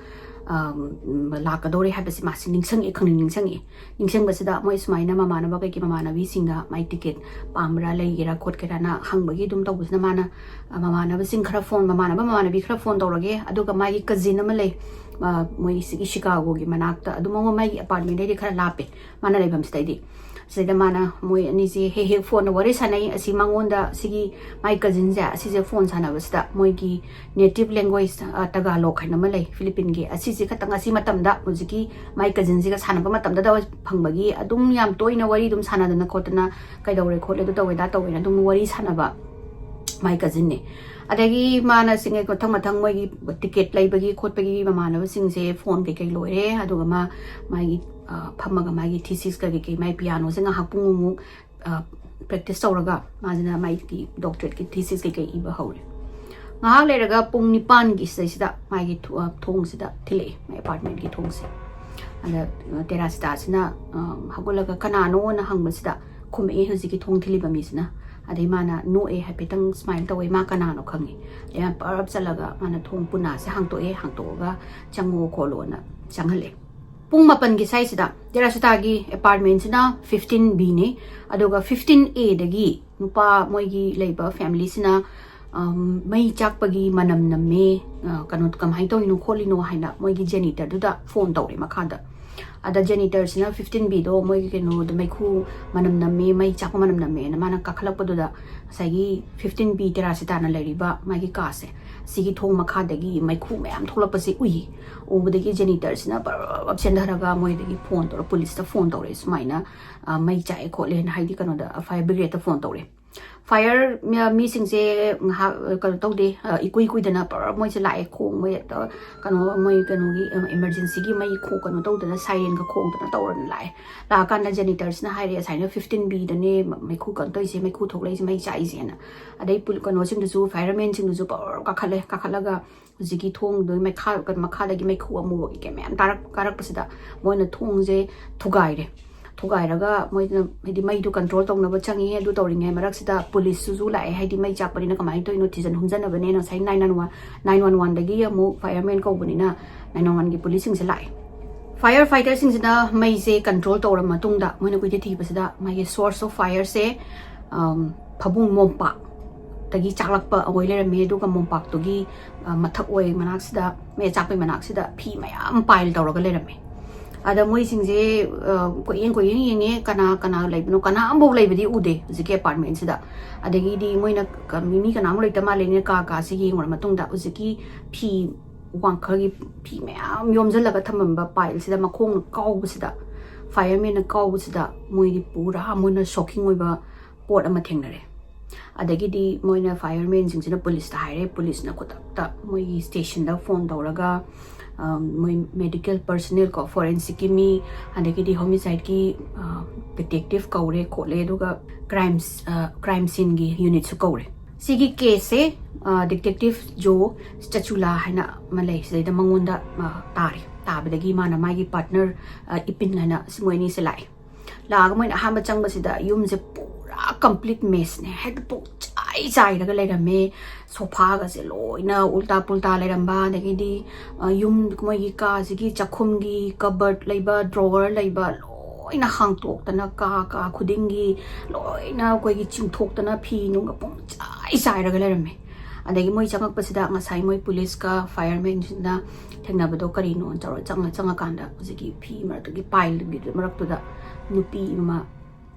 ꯑꯝ, ꯂꯥꯛꯀꯗꯧꯔꯦ ꯍꯥꯏꯕꯁꯤ ꯃꯥꯁꯤ ꯅꯤꯡꯁꯤꯡꯉꯛꯑꯦ, ꯈꯪꯅꯤꯡ ꯅꯤꯡꯁꯤꯡꯉꯛꯑꯦ꯫ ꯅꯤꯡꯁꯤꯡꯕꯁꯤꯗ ꯃꯣꯏ ꯁꯨꯃꯥꯏꯅ ꯃꯃꯥꯟꯅꯕ ꯀꯩꯒꯤ ꯃꯃꯥꯟꯅꯕꯤꯁꯤꯡꯗ ꯃꯥꯏ ꯇꯤꯀꯦꯠ ꯄꯥꯝꯕ꯭ꯔꯥ, ꯂꯩꯒꯦꯔꯥ ꯈꯣꯠꯀꯦꯔꯥꯅ ꯍꯪꯕꯒꯤ ꯑꯗꯨꯝ ꯇꯧꯕꯁꯤꯅ ꯃꯥꯅ ꯑ, ꯃꯃꯥꯟꯅꯕꯁꯤꯡ ꯈꯔ ꯐꯣꯟ, ꯃꯃꯥꯟꯅꯕ ꯃꯃꯥꯟꯅꯕꯤ ꯈꯔ ꯐꯣꯟ ꯇꯧꯔꯒꯦ, ꯑꯗꯨꯒ ꯃꯥꯒꯤ ꯀꯖꯤꯟ ꯑꯃ ꯂꯩ, ꯑ, ꯃꯣꯏ ꯁꯤꯒꯤ ꯁꯤꯀꯥꯒꯣꯒꯤ ꯃꯅꯥꯛꯇ, ꯑꯗꯨꯝ ꯃꯥꯒꯤ ꯑꯦꯄꯥꯔꯠꯃꯦꯟꯗꯩꯗꯤ ꯈꯔ ꯂꯥꯞꯄꯦ ꯃꯥꯅ ꯂꯩꯐꯝꯁꯤꯗꯩꯗꯤ꯫ ꯁꯤꯗ ꯃꯥꯅ ꯃꯣꯏ ꯑꯅꯤꯁꯦ ꯍꯦꯛ ꯍꯦꯛ ꯐꯣꯟꯗ ꯋꯥꯔꯤ ꯁꯥꯟꯅꯩ꯫ ꯑꯁꯤ ꯃꯉꯣꯟꯗ ꯁꯤꯒꯤ ꯃꯥꯏ ꯀꯖꯤꯟꯁꯦ ꯑꯁꯤꯁꯦ ꯐꯣꯟ ꯁꯥꯟꯅꯕꯁꯤꯗ ꯃꯣꯏꯒꯤ ꯅꯦꯇꯤꯚ ꯂꯦꯡꯒ꯭ꯋꯦꯖ ꯇꯒꯥꯂꯣꯛ ꯍꯥꯏꯅ ꯑꯃ ꯂꯩ ꯐꯤꯂꯤꯄꯤꯟꯒꯤ, ꯑꯁꯤꯁꯦ ꯈꯛꯇꯪ ꯑꯁꯤ ꯃꯇꯝꯗ ꯍꯧꯖꯤꯛꯀꯤ ꯃꯥꯏ ꯀꯖꯤꯟꯁꯤꯒ ꯁꯥꯟꯅꯕ ꯃꯇꯝꯗꯗ ꯐꯪꯕꯒꯤ ꯑꯗꯨꯝ ꯌꯥꯝ ꯇꯣꯏꯅ ꯋꯥꯔꯤ ꯑꯗꯨꯝ ꯁꯥꯟꯅꯗꯅ ꯈꯣꯠꯇꯅ ꯀꯩꯗꯧꯔꯦ ꯈꯣꯠꯂꯦ ꯑꯗꯨ ꯇꯧꯋꯦ ꯗꯥ ꯇꯧꯋꯦꯅ ꯑꯗꯨꯝ ꯋꯥꯔꯤ ꯁꯥꯟꯅꯕ ꯃꯥꯏ ꯀꯖꯤꯟꯅꯦ꯫ ꯑꯗꯒꯤ ꯃꯥꯅ ꯁꯤꯡ-, ꯃꯊꯪ ꯃꯊꯪ ꯃꯣꯏꯒꯤ ꯇꯤꯀꯦꯠ ꯂꯩꯕꯒꯤ ꯈꯣꯠꯄꯒꯤ ꯃꯃꯥꯟꯅꯕꯁꯤꯡꯁꯦ ꯐꯣꯟ ꯀꯩꯀꯩ ꯂꯣꯏꯔꯦ꯫ ꯑꯗꯨꯒ ꯃꯥ ꯃꯥꯒꯤ, ꯑ, ꯐꯝꯃꯒ ꯃꯥꯒꯤ ꯊꯤꯁꯤꯁꯀ ꯀꯩꯀꯩ ꯃꯥꯏ ꯄꯤꯌꯥꯅꯣꯁꯦ ꯉꯥꯏꯍꯥꯛ ꯄꯨꯡꯃꯨꯛ, ꯑ, ꯄ꯭ꯔꯦꯛꯇꯤꯁ ꯇꯧꯔꯒ ꯃꯥꯁꯤꯅ ꯃꯥꯒꯤ ꯗꯣꯛꯇꯔꯦꯠꯀꯤ ꯊꯤꯁꯤꯁ ꯀꯩꯀꯩ ꯏꯕ ꯍꯧꯔꯦ꯫ ꯉꯥꯏꯍꯥꯛ ꯂꯩꯔꯒ ꯄꯨꯡ ꯅꯤꯄꯥꯟꯒꯤ ꯁꯤꯗꯩꯁꯤꯗ ꯃꯥꯒꯤ ꯊꯣ-, ꯑ, ꯊꯣꯡꯁꯤꯗ ꯊꯤꯜꯂꯛꯑꯦ, ꯃꯥꯏ ꯑꯦꯄꯥꯔꯠꯃꯦꯟꯒꯤ ꯊꯣꯡꯁꯦ꯫ ꯑꯗ, ꯑ, ꯇꯦꯔꯥꯁꯤꯇꯥꯁꯤꯅ, ꯑ, ꯍꯧꯒꯠꯂꯒ "ꯀꯅꯥꯅꯣꯅ?" ꯍꯪꯕꯁꯤꯗ ꯈꯨꯝꯃꯛꯑꯦ ꯍꯧꯖꯤꯛꯀꯤ ꯊꯣꯡ ꯊꯤꯜꯂꯤꯕ ꯃꯤꯁꯤꯅ꯫ ꯑꯗꯩ ꯃꯥꯅ ꯅꯣꯛꯑꯦ, ꯍꯥꯏꯐꯦꯠꯇꯪ ꯁ꯭ꯃꯥꯏꯜ ꯇꯧꯋꯦ, ꯃꯥ ꯀꯅꯥꯅꯣ ꯈꯪꯉꯦ꯫ ꯑꯗꯩ ꯃꯥ ꯄꯔꯞ ꯆꯠꯂꯒ ꯃꯥꯅ ꯊꯣꯡ ꯄꯨꯅꯥꯁꯦ ꯍꯥꯡꯇꯣꯛꯑꯦ, ꯍꯥꯡꯇꯣꯛꯑꯒ "ꯆꯪꯉꯣ ꯈꯣꯠꯂꯣꯅ" ꯆꯪꯍꯜꯂꯦ꯫ ꯄꯨꯡ ꯃꯥꯄꯟꯒꯤ ꯁ꯭ꯋꯥꯏꯁꯤꯗ ꯇꯦꯔꯥꯁꯤꯇꯥꯒꯤ ꯑꯦꯄꯥꯔꯠꯃꯦꯟꯁꯤꯅ ꯐꯤꯐꯇꯤꯟ ꯕꯤꯅꯤ, ꯑꯗꯨꯒ ꯐꯤꯐꯇꯤꯟ ꯑꯦꯗꯒꯤ ꯅꯨꯄꯥ ꯃꯣꯏꯒꯤ ꯂꯩꯕ ꯐꯦꯃꯤꯂꯤꯁꯤꯅ, ꯑꯝ, ꯃꯩ ꯆꯥꯛꯄꯒꯤ ꯃꯅꯝ ꯅꯝꯃꯦ, ꯑ, ꯀꯩꯅꯣ, ꯀꯃꯥꯏꯅ ꯇꯧꯔꯤꯅꯣ ꯈꯣꯠꯂꯤꯅꯣ ꯍꯥꯏꯅ ꯃꯣꯏꯒꯤ ꯖꯦꯅꯤꯇꯔꯗꯨꯗ ꯐꯣꯟ ꯇꯧꯔꯦ ꯃꯈꯥꯗ꯫ ꯑꯗ ꯖꯦꯅꯤꯇꯔꯁꯤꯅ ꯐꯤꯐꯇꯤꯟ ꯕꯤꯗꯣ ꯃꯣꯏꯒꯤ ꯀꯩꯅꯣꯗ ꯃꯩꯈꯨ ꯃꯅꯝ ꯅꯝꯃꯦ, ꯃꯩ ꯆꯥꯛꯄ ꯃꯅꯝ ꯅꯝꯃꯦꯅ ꯃꯥꯅ ꯀꯥꯈꯠꯂꯛꯄꯗꯨꯗ ꯉꯁꯥꯏꯒꯤ ꯐꯤꯐꯇꯤꯟ ꯕꯤ ꯇꯦꯔꯥꯁꯤꯇꯥꯅ ꯂꯩꯔꯤꯕ ꯃꯥꯒꯤ ꯀꯥꯁꯦ, ꯁꯤꯒꯤ ꯊꯣꯡ ꯃꯈꯥꯗꯒꯤ ꯃꯩꯈꯨ ꯃꯌꯥꯝ ꯊꯣꯛꯂꯛꯄꯁꯦ ꯎꯏ꯫ ꯎꯕꯗꯒꯤ ꯖꯦꯅꯤꯇꯔꯁꯤꯅ ꯕꯔ ꯆꯦꯟꯊꯔꯒ ꯃꯣꯏꯗꯒꯤ ꯐꯣꯟ ꯇꯧꯔ, ꯄꯨꯂꯤꯁꯇ ꯐꯣꯟ ꯇꯧꯔꯛꯑꯦ, ꯁꯨꯃꯥꯏꯅ, ꯑ, ꯃꯩ ꯆꯥꯛꯑꯦ ꯈꯣꯠꯂꯦꯅ, ꯍꯥꯏꯗꯤ ꯀꯩꯅꯣꯗ, ꯐꯥꯌꯔ ꯕ꯭ꯔꯤꯒꯦꯗꯇ ꯐꯣꯟ ꯇꯧꯔꯦ꯫ ꯐꯥꯌꯔ ꯃꯤ-, ꯃꯤꯁꯤꯡꯁꯦ ꯉꯥꯏꯍꯥꯛ, ꯑ, ꯀꯩꯅꯣ ꯇꯧꯗꯦ, ꯑ, ꯏꯀꯨꯏ ꯀꯨꯏꯗꯅ ꯄꯨꯔꯥ ꯃꯣꯏꯁꯦ ꯂꯥꯛꯑꯦ, ꯈꯣꯡ-, ꯃꯣꯏ ꯍꯦꯛꯇ ꯀꯩꯅꯣ, ꯃꯣꯏ ꯀꯩꯅꯣꯒꯤ, ꯑ, ꯏꯃꯔꯖꯦꯟꯁꯤꯒꯤ ꯃꯩ ꯈꯣꯡ-, ꯀꯩꯅꯣ ꯇꯧꯗꯅ, ꯁꯥꯏꯔꯦꯟꯒ ꯈꯣꯡꯗꯅ ꯇꯧꯔꯅ ꯂꯥꯛꯑꯦ꯫ ꯂꯥꯛꯑꯀꯥꯟꯗ ꯖꯦꯅꯤꯇꯔꯁꯤꯅ ꯍꯥꯏꯔꯦ, "ꯑꯁꯥꯏꯅ ꯐꯤꯐꯇꯤꯟ ꯕꯤꯗꯅꯦ ꯃꯩꯈꯨ ꯀꯩꯅꯣ ꯇꯧꯔꯤꯁꯦ, ꯃꯩꯈꯨ ꯊꯣꯛꯂꯛꯏꯁꯦ, ꯃꯩ ꯆꯥꯛꯏꯁꯦꯅ"꯫ ꯑꯗꯩ ꯄꯨ-, ꯀꯩꯅꯣꯁꯤꯡꯗꯨꯁꯨ, ꯐꯥꯌꯔꯃꯦꯟꯁꯤꯡꯗꯨꯁꯨ ꯄꯨꯔꯥ ꯀꯥꯈꯠꯂꯦ, ꯀꯥꯈꯠꯂꯒ ꯍꯧꯖꯤꯛꯀꯤ ꯊꯣꯡꯗꯣ ꯃꯈꯥ-, ꯃꯈꯥꯗꯒꯤ ꯃꯩꯈꯨ ꯑꯃꯨꯕ ꯀꯩꯀꯩ ꯃꯌꯥꯝ ꯇꯥꯔꯛ-, ꯀꯥꯔꯛꯄꯁꯤꯗ ꯃꯣꯏꯅ ꯊꯣꯡꯁꯦ ꯊꯨꯒꯥꯏꯔꯦ꯫ ꯊꯨꯒꯥꯏꯔꯒ ꯃꯣꯏꯅ, ꯍꯥꯏꯗꯤ, ꯃꯩꯗꯨ ꯀꯟꯇ꯭ꯔꯣꯜ ꯇꯧꯅꯕ ꯆꯪꯉꯤ꯫ ꯑꯗꯨ ꯇꯧꯔꯤꯉꯩ ꯃꯔꯛꯁꯤꯗ ꯄꯨꯂꯤꯁꯁꯨ ꯂꯥꯛꯑꯦ, ꯍꯥꯏꯗꯤ ꯃꯩ ꯆꯥꯛꯄꯅꯤꯅ ꯀꯃꯥꯏꯅ ꯇꯧꯔꯤꯅꯣ ꯊꯤꯖꯤꯟ ꯍꯨꯝꯖꯟꯅꯕꯅꯦꯅ ꯉꯁꯥꯏ nine one one, nine one ꯋꯥꯟꯗꯒꯤ ꯑꯃꯨꯛ ꯐꯥꯌꯔꯃꯦꯟ ꯀꯧꯕꯅꯤꯅ ꯅꯥꯏꯟ ꯋꯥꯟ ꯋꯥꯟꯒꯤ ꯄꯨꯂꯤꯁꯁꯤꯡꯁꯦ ꯂꯥꯛꯑꯦ꯫ ꯐꯥꯌꯔ ꯐꯥꯏꯇꯔꯁꯤꯡꯁꯤꯅ ꯃꯩꯁꯦ ꯀꯟꯇ꯭ꯔꯣꯜ ꯇꯧꯔ ꯃꯇꯨꯡꯗ ꯃꯣꯏꯅ ꯀꯨꯏꯊꯤ ꯊꯤꯕꯁꯤꯗ ꯃꯥꯒꯤ ꯁꯣꯔꯁ ꯑꯣꯐ ꯐꯥꯌꯔꯁꯦ, ꯑꯝ, ꯐꯕꯨꯡ ꯃꯣꯝꯄꯥꯛꯇꯒꯤ ꯆꯥꯛꯂꯛꯄ ꯑꯣꯏ ꯂꯩꯔꯝꯃꯦ꯫ ꯑꯗꯨꯒ ꯃꯣꯝꯄꯥꯛꯇꯨꯒꯤ, ꯑ, ꯃꯊꯛ ꯑꯣꯏ ꯃꯅꯥꯛꯁꯤꯗ, ꯃꯩ ꯑꯆꯥꯛꯄꯒꯤ ꯃꯅꯥꯛꯁꯤꯗ ꯐꯤ ꯃꯌꯥꯝ ꯄꯥꯏꯜ ꯇꯧꯔꯒ ꯂꯩꯔꯝꯃꯦ꯫ ꯑꯗ ꯃꯣꯏꯁꯤꯡꯁꯦ, ꯑ, ꯀꯣꯏꯌꯦꯡ ꯀꯣꯏꯌꯦꯡ ꯌꯦꯡꯉꯦ, ꯀꯅꯥ ꯀꯅꯥ ꯂꯩꯕꯅꯣ, ꯀꯅꯥ ꯑꯃꯐꯥꯎ ꯂꯩꯕꯗꯤ ꯎꯗꯦ ꯍꯧꯖꯤꯛꯀꯤ ꯑꯦꯄꯥꯔꯠꯃꯦꯟꯁꯤꯗ꯫ ꯑꯗꯒꯤꯗꯤ ꯃꯣꯏꯅ ꯀ-, ꯃꯤ, ꯃꯤ ꯀꯅꯥ ꯑꯃ ꯂꯩꯇ ꯃꯥꯜꯂꯦꯅ ꯀꯥ ꯀꯥꯁꯦ ꯌꯦꯡꯉꯨꯔ ꯃꯇꯨꯡꯗ ꯍꯧꯖꯤꯛꯀꯤ ꯐꯤ ꯋꯥꯡꯈꯒꯤ ꯐꯤ ꯃꯌꯥꯝ ꯌꯣꯝꯁꯤꯜꯂꯒ ꯊꯝꯃꯝꯕ ꯄꯥꯏꯜꯁꯤꯗ ꯃꯈꯣꯡꯅ ꯀꯥꯎꯕꯁꯤꯗ, ꯐꯥꯌꯔꯃꯦꯟꯅ ꯀꯥꯎꯕꯁꯤꯗ ꯃꯣꯏꯗꯤ ꯄꯨꯔꯥ ꯃꯣꯏꯅ ꯁꯣꯛꯀꯤꯡ ꯑꯣꯏꯕ ꯄꯣꯠ ꯑꯃ ꯊꯦꯡꯅꯔꯦ꯫ ꯑꯗꯒꯤꯗꯤ ꯃꯣꯏꯅ, ꯐꯥꯌꯔꯃꯦꯟꯁꯤꯡꯁꯤꯅ ꯄꯨꯂꯤꯁꯇ ꯍꯥꯏꯔꯦ꯫ ꯄꯨꯂꯤꯁꯅ ꯈꯨꯗꯛꯇ ꯃꯣꯏꯒꯤ ꯁ꯭ꯇꯦꯁꯟꯗ ꯐꯣꯟ ꯇꯧꯔꯒ, ꯑ, ꯃꯣꯏ ꯃꯦꯗꯤꯀꯦꯜ ꯄꯔꯁꯅꯦꯜ ꯀꯣ, ꯐꯣꯔꯦꯟꯁꯤꯛꯀꯤ ꯃꯤ, ꯑꯗꯒꯤꯗꯤ ꯍꯣꯃꯤꯁꯥꯏꯗꯀꯤ, ꯑ, ꯗꯤꯇꯦꯛꯇꯤꯚ ꯀꯧꯔꯦ ꯈꯣꯠꯂꯦ, ꯑꯗꯨꯒ ꯀ꯭ꯔꯥꯏꯝꯁ, ꯑ, ꯀ꯭ꯔꯥꯏꯝ ꯁꯤꯟꯒꯤ ꯌꯨꯅꯤꯠꯁꯨ ꯀꯧꯔꯦ꯫ ꯁꯤꯒꯤ ꯀꯦꯁꯁꯦ, ꯑ, ꯗꯤꯇꯦꯛꯇꯤꯚ ꯖꯣ ꯁ꯭ꯇꯦꯆꯨꯂꯥ ꯍꯥꯏꯅ ꯑꯃ ꯂꯩ꯫ ꯁꯤꯗꯩꯗ ꯃꯉꯣꯟꯗ, ꯑ, ꯇꯥꯔꯦ꯫ ꯇꯥꯕꯗꯒꯤ ꯃꯥꯅ ꯃꯥꯒꯤ ꯄꯥꯔꯠꯅꯔ, ꯑ, ꯏꯄꯤꯟ ꯍꯥꯏꯅ, ꯁꯤ ꯃꯣꯏ ꯑꯅꯤꯁꯦ ꯂꯥꯛꯑꯦ꯫ ꯂꯥꯛꯑꯒ ꯃꯣꯏꯅ ꯑꯍꯥꯟꯕ ꯆꯪꯕꯁꯤꯗ ꯌꯨꯝꯁꯦ ꯄꯨꯔꯥ ꯀꯝꯄ꯭ꯂꯤꯠ ꯃꯦꯁꯅꯦ꯫ ꯍꯦꯛꯇ ꯄꯨꯡꯆꯥꯏ ꯆꯥꯏꯔꯒ ꯂꯩꯔꯝꯃꯦ꯫ ꯁꯣꯐꯥꯒꯁꯦ ꯂꯣꯏꯅ ꯎꯜꯇꯥ ꯄꯨꯜꯇꯥ ꯂꯩꯔꯝꯕ, ꯑꯗꯒꯤꯗꯤ, ꯑ, ꯌꯨꯝ, ꯃꯣꯏꯒꯤ ꯀꯥꯁꯤꯒꯤ ꯆꯥꯛꯈꯨꯝꯒꯤ ꯀꯕꯔꯠ ꯂꯩꯕ, ꯗ꯭ꯔꯣꯋꯔ ꯂꯩꯕ, ꯂꯣꯏꯅ ꯍꯥꯡꯇꯣꯛꯇꯅ, ꯀꯥ, ꯀꯥ ꯈꯨꯗꯤꯡꯒꯤ ꯂꯣꯏꯅ ꯑꯩꯈꯣꯏꯒꯤ ꯆꯤꯡꯊꯣꯛꯇꯅ ꯐꯤ ꯅꯨꯡꯒ ꯄꯨꯡꯆꯥꯏ ꯆꯥꯏꯔꯒ ꯂꯩꯔꯝꯃꯦ꯫ ꯑꯗꯒꯤ ꯃꯣꯏ ꯆꯪꯉꯛꯄꯁꯤꯗ ꯉꯁꯥꯏ ꯃꯣꯏ ꯄꯨꯂꯤꯁꯀ ꯐꯥꯌꯔꯃꯦꯟꯁꯤꯅ ꯊꯦꯡꯅꯕꯗꯣ ꯀꯔꯤꯅꯣ ꯇꯧꯔ ꯆꯪꯉ-, ꯆꯪꯉꯀꯥꯟꯗ ꯍꯧꯖꯤꯛꯀꯤ ꯐꯤ ꯃꯔꯛꯇꯒꯤ, ꯄꯥꯏꯜꯒꯤ ꯃꯔꯛꯇꯨꯗ ꯅꯨꯄꯤ ꯑꯃ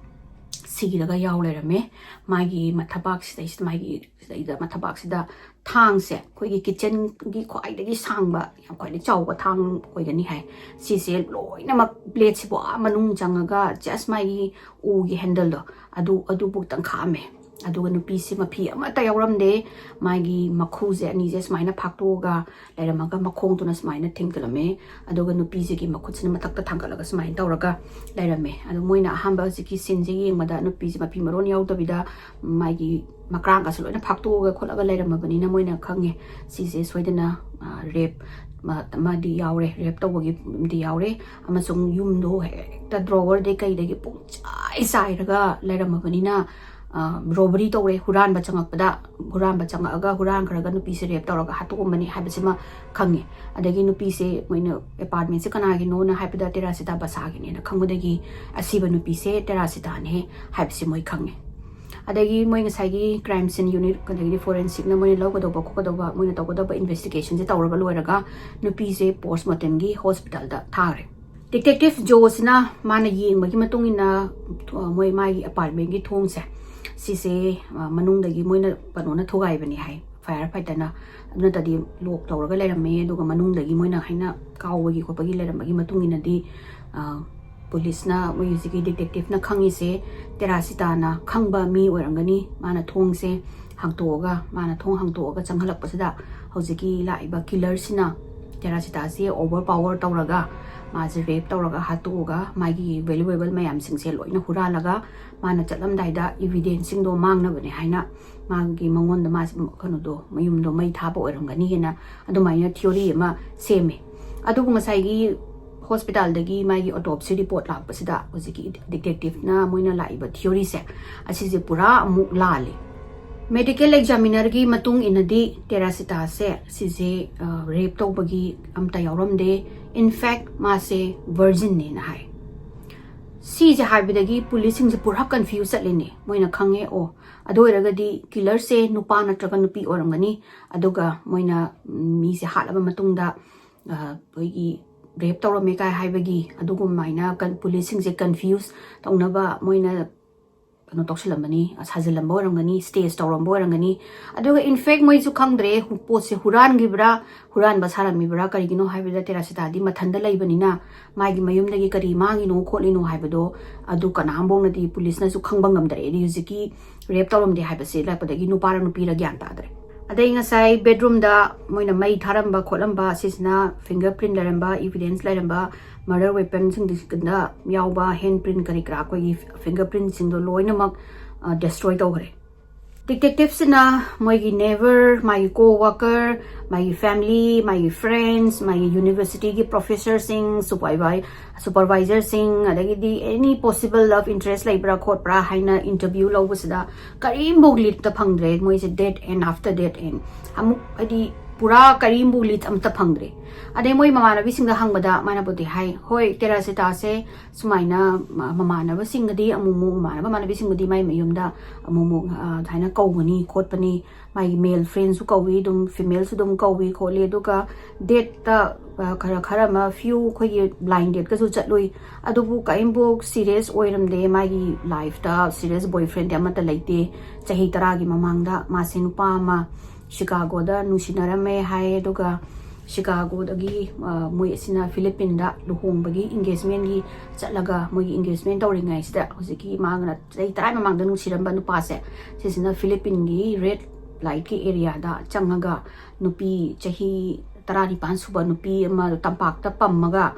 ꯁꯤꯔꯒ ꯌꯥꯎ ꯂꯩꯔꯝꯃꯦ꯫ ꯃꯥꯒꯤ ꯃꯊꯕꯥꯛ ꯁꯤꯗꯩꯁꯤꯗ, ꯃꯥꯒꯤ ꯁꯤꯗꯩꯗ ꯃꯊꯕꯥꯛꯁꯤꯗ ꯊꯥꯡꯁꯦ, ꯑꯩꯈꯣꯏꯒꯤ ꯀꯤꯠꯆꯟꯒꯤ ꯈ꯭ꯋꯥꯏꯗꯒꯤ ꯁꯥꯡꯕ, ꯌꯥꯝ ꯈ꯭ꯋꯥꯏꯗꯒꯤ ꯆꯥꯎꯕ ꯊꯥꯡ ꯑꯣꯏꯒꯅꯤ ꯍꯥꯏ, ꯁꯤꯁꯦ ꯂꯣꯏꯅꯃꯛ ꯕ꯭ꯂꯦꯗꯁꯤꯕꯨ ꯑꯥ ꯃꯅꯨꯡ ꯆꯪꯉꯒ, ꯖꯁ ꯃꯥꯒꯤ ꯎꯒꯤ ꯍꯦꯟꯗꯜꯗꯣ, ꯑꯗꯨ, ꯑꯗꯨꯕꯨꯛꯇꯪ ꯈꯥꯛꯑꯝꯃꯦ꯫ ꯑꯗꯨꯒ ꯅꯨꯄꯤꯁꯤ ꯃꯐꯤ ꯑꯃꯠꯇ ꯌꯥꯎꯔꯝꯗꯦ꯫ ꯃꯥꯒꯤ ꯃꯈꯨꯁꯦ ꯑꯅꯤꯁꯦ ꯁꯨꯃꯥꯏꯅ ꯐꯥꯛꯇꯣꯛꯑꯒ ꯂꯩꯔꯝꯃꯒ, ꯃꯈꯣꯡꯗꯨꯅ ꯁꯨꯃꯥꯏꯅ ꯊꯤꯡꯒꯠꯂꯝꯃꯦ꯫ ꯑꯗꯨꯒ ꯅꯨꯄꯤꯁꯤꯒꯤ ꯃꯈꯨꯠꯁꯤꯅ ꯃꯊꯛꯇ ꯊꯥꯡꯒꯠꯂꯒ ꯁꯨꯃꯥꯏꯅ ꯇꯧꯔꯒ ꯂꯩꯔꯝꯃꯦ꯫ ꯑꯗꯣ ꯃꯣꯏꯅ ꯑꯍꯥꯟꯕ ꯍꯧꯖꯤꯛꯀꯤ ꯁꯤꯟꯁꯦ ꯌꯦꯡꯕꯗ ꯅꯨꯄꯤꯁꯦ ꯃꯐꯤ ꯃꯔꯣꯟ ꯌꯥꯎꯗꯕꯤꯗ ꯃꯥꯒꯤ ꯃꯀ꯭ꯔꯥꯡꯒꯁꯦ ꯂꯣꯏꯅ ꯐꯥꯛꯇꯣꯛꯑꯒ ꯈꯣꯠꯂꯒ ꯂꯩꯔꯝꯃꯕꯅꯤꯅ ꯃꯣꯏꯅ ꯈꯪꯉꯦ, ꯁꯤꯁꯦ ꯁꯣꯏꯗꯅ, ꯑ, ꯔꯦꯞ ꯑꯃꯗꯤ ꯌꯥꯎꯔꯦ, ꯔꯦꯞ ꯇꯧꯕꯒꯤꯗꯤ ꯌꯥꯎꯔꯦ꯫ ꯑꯃꯁꯨꯡ ꯌꯨꯝꯗꯣ ꯍꯦꯛꯇ ꯗ꯭ꯔꯣꯋꯔꯗꯩ ꯀꯩꯗꯒꯤ ꯄꯨꯡꯆꯥꯏ ꯆꯥꯏꯔꯒ ꯂꯩꯔꯝꯃꯕꯅꯤꯅ, ꯔꯣꯕꯔꯤ ꯇꯧꯔꯦ, ꯍꯨꯔꯥꯟꯕ ꯆꯪꯉꯛꯄꯗ, ꯍꯨꯔꯥꯟꯕ ꯆꯪꯉꯛꯑꯒ ꯍꯨꯔꯥꯟꯈ꯭ꯔꯒ ꯅꯨꯄꯤꯁꯦ ꯔꯦꯞ ꯇꯧꯔꯒ ꯍꯥꯠꯇꯣꯛꯑꯝꯕꯅꯤ ꯍꯥꯏꯕꯁꯤꯃ ꯈꯪꯉꯦ꯫ ꯑꯗꯒꯤ ꯅꯨꯄꯤꯁꯦ ꯃꯣꯏꯅ ꯑꯦꯄꯥꯔꯠꯃꯦꯟꯁꯦ ꯀꯅꯥꯒꯤꯅꯣꯅ ꯍꯥꯏꯕꯗ ꯇꯦꯔꯥꯁꯤꯇꯥ ꯕꯁꯥꯒꯤꯅꯦꯅ ꯈꯪꯕꯗꯒꯤ ꯑꯁꯤꯕ ꯅꯨꯄꯤꯁꯦ ꯇꯦꯔꯥꯁꯤꯇꯥꯅꯦ ꯍꯥꯏꯕꯁꯤ ꯃꯣꯏ ꯈꯪꯉꯦ꯫ ꯑꯗꯒꯤ ꯃꯣꯏ ꯉꯁꯥꯏꯒꯤ ꯀ꯭ꯔꯥꯏꯝ ꯁꯤꯟ ꯌꯨꯅꯤꯠ, ꯑꯗꯒꯤꯗꯤ ꯐꯣꯔꯦꯟꯁꯤꯛꯅ ꯃꯣꯏꯅ ꯂꯧꯒꯗꯧꯕ ꯈꯣꯠꯀꯗꯧꯕ, ꯃꯣꯏꯅ ꯇꯧꯒꯗꯕ ꯏꯟꯚꯦꯁꯇꯤꯒꯦꯁꯟꯁꯦ ꯇꯧꯔꯒ ꯂꯣꯏꯔꯒ ꯅꯨꯄꯤꯁꯦ ꯄꯣꯁꯃꯣꯔꯇꯦꯝꯒꯤ ꯍꯣꯁꯄꯤꯇꯥꯜꯗ ꯊꯥꯈ꯭ꯔꯦ꯫ ꯗꯤꯇꯦꯛꯇꯤꯚ ꯖꯣꯁꯤꯅ ꯃꯥꯅ ꯌꯦꯡꯕꯒꯤ ꯃꯇꯨꯡ ꯏꯟꯅ, ꯑ, ꯃꯣꯏ ꯃꯥꯒꯤ ꯑꯦꯄꯥꯔꯠꯃꯦꯟꯒꯤ ꯊꯣꯡꯁꯦ ꯁꯤꯁꯦ, ꯑ, ꯃꯅꯨꯡꯗꯒꯤ ꯃꯣꯏꯅ ꯀꯩꯅꯣꯅ ꯊꯨꯒꯥꯏꯕꯅꯤ ꯍꯥꯏ, ꯐꯥꯏꯌꯔ ꯐꯥꯏꯇꯔꯅ꯫ ꯑꯗꯨ ꯅꯠꯇ꯭ꯔꯗꯤ ꯂꯣꯛ ꯇꯧꯔꯒ ꯂꯩꯔꯝꯃꯦ, ꯑꯗꯨꯒ ꯃꯅꯨꯡꯗꯒꯤ ꯃꯣꯏꯅ ꯍꯥꯏꯅ ꯀꯥꯎꯕꯒꯤ ꯈꯣꯠꯄꯒꯤ ꯂꯩꯔꯝꯕꯒꯤ ꯃꯇꯨꯡ ꯏꯟꯅꯗꯤ, ꯑ, ꯄꯨꯂꯤꯁꯅ, ꯃꯣꯏ ꯍꯧꯖꯤꯛꯀꯤ ꯗꯤꯇꯦꯛꯇꯤꯚꯅ ꯈꯪꯉꯤꯁꯦ ꯇꯦꯔꯥꯁꯤꯇꯥꯅ ꯈꯪꯕ ꯃꯤ ꯑꯣꯏꯔꯝꯒꯅꯤ꯫ ꯃꯥꯅ ꯊꯣꯡꯁꯦ ꯍꯥꯡꯇꯣꯛꯑꯒ, ꯃꯥꯅ ꯊꯣꯡ ꯍꯥꯡꯇꯣꯛꯑꯒ ꯆꯪꯍꯜꯂꯛꯄꯁꯤꯗ ꯍꯧꯖꯤꯛꯀꯤ ꯂꯥꯛꯏꯕ ꯀꯤꯂꯔꯁꯤꯅ ꯇꯦꯔꯥꯁꯤꯇꯥꯁꯦ ꯑꯣꯚꯔ ꯄꯥꯋꯔ ꯇꯧꯔꯒ ꯃꯥꯁꯦ ꯔꯦꯞ ꯇꯧꯔꯒ ꯍꯥꯠꯇꯣꯛꯑꯒ ꯃꯥꯒꯤ ꯚꯦꯂꯨꯑꯦꯕꯜ ꯃꯌꯥꯝꯁꯤꯡꯁꯦ ꯂꯣꯏꯅ ꯍꯨꯔꯥꯜꯂꯒ ꯃꯥꯅ ꯆꯠꯂꯝꯗꯥꯏꯗ ꯏꯚꯤꯗꯦꯟꯁꯁꯤꯡꯗꯣ ꯃꯥꯡꯅꯕꯅꯦ ꯍꯥꯏꯅ ꯃꯥꯒꯤ ꯃꯉꯣꯟꯗ ꯃꯥꯁꯦ ꯀꯩꯅꯣꯗꯣ, ꯃꯌꯨꯝꯗꯣ ꯃꯩ ꯊꯥꯕ ꯑꯣꯏꯔꯝꯒꯅꯤ ꯍꯥꯏꯅ ꯑꯗꯨꯃꯥꯏꯅ ꯊꯤꯑꯣꯔꯤ ꯑꯃ ꯁꯦꯝꯃꯦ꯫ ꯑꯗꯨꯕꯨ ꯉꯁꯥꯏꯒꯤ ꯍꯣꯁꯄꯤꯇꯥꯜꯗꯒꯤ ꯃꯥꯒꯤ ꯑꯣꯇꯣꯞꯁꯤ ꯔꯤꯄꯣꯔꯠ ꯂꯥꯛꯄꯁꯤꯗ ꯍꯧꯖꯤꯛꯀꯤ ꯗꯤꯇꯦꯛꯇꯤꯚꯅ ꯃꯣꯏꯅ ꯂꯥꯛꯏꯕ ꯊꯤꯑꯣꯔꯤꯁꯦ ꯑꯁꯤꯁꯦ ꯄꯨꯔꯥ ꯑꯃꯨꯛ ꯂꯥꯜꯂꯤ꯫ ꯃꯦꯗꯤꯀꯦꯜ ꯑꯦꯛꯖꯥꯃꯤꯅꯔꯒꯤ ꯃꯇꯨꯡ ꯏꯟꯅꯗꯤ ꯇꯦꯔꯥꯁꯤꯇꯥꯁꯦ ꯁꯤꯁꯦ, ꯑ, ꯔꯦꯞ ꯇꯧꯕꯒꯤ ꯑꯝꯇ ꯌꯥꯎꯔꯝꯗꯦ꯫ ꯏꯟꯐꯦꯛ ꯃꯥꯁꯦ ꯚꯔꯖꯤꯟꯅꯦꯅ ꯍꯥꯏ꯫ ꯁꯤꯁꯦ ꯍꯥꯏꯕꯗꯒꯤ ꯄꯨꯂꯤꯁꯁꯤꯡꯁꯦ ꯄꯨꯔꯥ ꯀꯟꯐ꯭ꯌꯨꯁ ꯆꯠꯂꯤꯅꯦ꯫ ꯃꯣꯏꯅ ꯈꯪꯉꯦ, ꯑꯣ, ꯑꯗꯨ ꯑꯣꯏꯔꯒꯗꯤ ꯀꯤꯂꯔꯁꯦ ꯅꯨꯄꯥ ꯅꯠꯇ꯭ꯔꯒ ꯅꯨꯄꯤ ꯑꯣꯏꯔꯝꯒꯅꯤ꯫ ꯑꯗꯨꯒ ꯃꯣꯏꯅ, ꯎꯝ, ꯃꯤꯁꯦ ꯍꯥꯠꯂꯕ ꯃꯇꯨꯡꯗ, ꯑ, ꯑꯩꯈꯣꯏꯒꯤ ꯔꯦꯞ ꯇꯧꯔꯝꯃꯦ ꯀꯥꯏ ꯍꯥꯏꯕꯒꯤ ꯑꯗꯨꯒꯨꯝꯃꯥꯏꯅ ꯀꯟ-, ꯄꯨꯂꯤꯁꯁꯤꯡꯁꯦ ꯀꯟꯐ꯭ꯌꯨꯁ ꯇꯧꯅꯕ ꯃꯣꯏꯅ ꯀꯩꯅꯣ ꯇꯧꯁꯜꯂꯝꯕꯅꯤ, ꯁꯥꯖꯤꯜꯂꯝꯕ ꯑꯣꯏꯔꯝꯒꯅꯤ, ꯁ꯭ꯇꯦꯖ ꯇꯧꯔꯝꯕ ꯑꯣꯏꯔꯝꯒꯅꯤ꯫ ꯑꯗꯨꯒ ꯏꯟꯐꯦꯛ ꯃꯣꯏꯁꯨ ꯈꯪꯗ꯭ꯔꯦ, ꯍꯨ-, ꯄꯣꯠꯁꯦ ꯍꯨꯔꯥꯟꯈꯤꯕ꯭ꯔꯥ, ꯍꯨꯔꯥꯟꯕ ꯁꯥꯔꯝꯃꯤꯕ꯭ꯔꯥ, ꯀꯔꯤꯒꯤꯅꯣ ꯍꯥꯏꯕꯗ ꯇꯦꯔꯥꯁꯤꯇꯥꯗꯤ ꯃꯊꯟꯇ ꯂꯩꯕꯅꯤꯅ ꯃꯥꯒꯤ ꯃꯌꯨꯝꯗꯒꯤ ꯀꯔꯤ ꯃꯥꯡꯉꯤꯅꯣ ꯈꯣꯠꯂꯤꯅꯣ ꯍꯥꯏꯕꯗꯣ ꯑꯗꯨ ꯀꯅꯥꯝꯐꯥꯎꯅꯗꯤ ꯄꯨꯂꯤꯁꯅꯁꯨ ꯈꯪꯕ ꯉꯝꯗꯔꯦ꯫ ꯑꯗꯩ ꯍꯧꯖꯤꯛꯀꯤ ꯔꯦꯞ ꯇꯧꯔꯝꯗꯦ ꯍꯥꯏꯕꯁꯦ ꯂꯥꯛꯄꯗꯒꯤ ꯅꯨꯄꯥꯔ ꯅꯨꯄꯤꯔ ꯒ꯭ꯌꯥꯟ ꯇꯥꯗ꯭ꯔꯦ꯫ ꯑꯗꯩ ꯉꯁꯥꯏ ꯕꯦꯗꯔꯨꯝꯗ ꯃꯣꯏꯅ ꯃꯩ ꯊꯥꯔꯝꯕ ꯈꯣꯠꯂꯝꯕ, ꯁꯤꯁꯤꯅ ꯐꯤꯡꯒꯔ ꯄ꯭ꯔꯤꯟ ꯂꯩꯔꯝꯕ, ꯏꯚꯤꯗꯦꯟꯁ ꯂꯩꯔꯝꯕ, ꯃꯔꯗꯔ ꯋꯦꯄꯟꯁꯤꯡꯗ ꯌꯥꯎꯕ ꯍꯦꯟ ꯄ꯭ꯔꯤꯟ ꯀꯔꯤ ꯀꯔꯥ, ꯑꯩꯈꯣꯏꯒꯤ ꯐꯤꯡꯒꯔ ꯄ꯭ꯔꯤꯟꯁꯤꯡꯗꯣ ꯂꯣꯏꯅꯃꯛ, ꯑ, ꯗꯦꯁꯇ꯭ꯔꯣꯏ ꯇꯧꯈ꯭ꯔꯦ꯫ Detective ꯁꯤꯅ ꯃꯣꯏꯒꯤ neighbor, ꯃꯥꯒꯤ co-worker, ꯃꯥꯒꯤ family, ꯃꯥꯒꯤ friends, ꯃꯥꯒꯤ university ꯒꯤ professor ꯁꯤꯡ, supervi- supervisor ꯁꯤꯡ, ꯑꯗꯒꯤꯗꯤ any possible love interest ꯂꯩꯕ꯭ꯔꯥ ꯈꯣꯠꯄ꯭ꯔꯥ ꯍꯥꯏꯅ interview ꯂꯧꯕꯁꯤꯗ ꯀꯔꯤꯝꯐꯥꯎ lead ꯇ ꯐꯪꯗ꯭ꯔꯦ꯫ ꯃꯣꯏꯁꯦ dead end after dead end, ꯑꯃꯨꯛ ꯍꯥꯏꯗꯤ ꯄꯨꯔꯥ ꯀꯔꯤꯝꯐꯥꯎ lead ꯑꯝꯇ ꯐꯪꯗ꯭ꯔꯦ꯫ ꯑꯗꯩ ꯃꯣꯏ ꯃꯃꯥꯟꯅꯕꯤꯁꯤꯡꯗ ꯍꯪꯕꯗ ꯃꯥꯅꯕꯨꯗꯤ ꯍꯥꯏ, ꯍꯣꯏ, ꯇꯦꯔꯥꯁꯤꯇꯥꯁꯦ ꯁꯨꯃꯥꯏꯅ ꯃ- ꯃꯃꯥꯟꯅꯕꯁꯤꯡꯒꯗꯤ ꯑꯃꯨꯛ ꯑꯃꯨꯛ, ꯃꯃꯥꯟꯅꯕ ꯃꯃꯥꯟꯅꯕꯤꯁꯤꯡꯒꯗꯤ ꯃꯥꯏ ꯃꯌꯨꯝꯗ ꯑꯃꯨꯛ ꯑꯃꯨꯛ, ꯑ, ꯁꯨꯃꯥꯏꯅ ꯀꯧꯒꯅꯤ ꯈꯣꯠꯄꯅꯤ, ꯃꯥꯒꯤ male friend ꯁꯨ ꯀꯧꯏ, ꯑꯗꯨꯝ female ꯁꯨ ꯑꯗꯨꯝ ꯀꯧꯏ ꯈꯣꯠꯂꯤ, ꯑꯗꯨꯒ date ꯇ, ꯑ, ꯈꯔ ꯈꯔ ꯑꯃ few ꯑꯩꯈꯣꯏꯒꯤ blind date ꯀꯁꯨ ꯆꯠꯂꯨꯏ꯫ ꯑꯗꯨꯕꯨ ꯀꯔꯤꯝꯐꯥꯎ serious ꯑꯣꯏꯔꯝꯗꯦ, ꯃꯥꯒꯤ life ꯇ serious boyfriend ꯗꯤ ꯑꯃꯠꯇ ꯂꯩꯇꯦ꯫ ꯆꯍꯤ ꯇꯔꯥꯒꯤ ꯃꯃꯥꯡꯗ ꯃꯥꯁꯦ ꯅꯨꯄꯥ ꯑꯃ ꯁꯤꯀꯥꯒꯣꯗ ꯅꯨꯡꯁꯤꯅꯔꯝꯃꯦ ꯍꯥꯏ, ꯑꯗꯨꯒ ꯁꯤꯀꯥꯒꯣꯗꯒꯤ, ꯑ, ꯃꯣꯏ ꯑꯁꯤꯅ ꯐꯤꯂꯤꯄꯤꯟꯗ ꯂꯨꯍꯣꯡꯕꯒꯤ engagement ꯀꯤ ꯆꯠꯂꯒ ꯃꯣꯏꯒꯤ engagement ꯇꯧꯔꯤꯉꯩꯁꯤꯗ ꯍꯧꯖꯤꯛꯀꯤ ꯃꯥꯒꯅ ꯆꯍꯤ ꯇꯔꯥ ꯃꯃꯥꯡꯗ ꯅꯨꯡꯁꯤꯔꯝꯕ ꯅꯨꯄꯥꯁꯦ ꯁꯤꯁꯤꯅ ꯐꯤꯂꯤꯄꯤꯟꯒꯤ red light ꯀꯤ area ꯗ ꯆꯪꯉꯒ ꯅꯨꯄꯤ ꯆꯍꯤ ꯇꯔꯥꯅꯤꯄꯥꯟ ꯁꯨꯕ ꯅꯨꯄꯤ ꯑꯃ ꯇꯝꯄꯥꯛꯇ ꯄꯝꯃꯒ,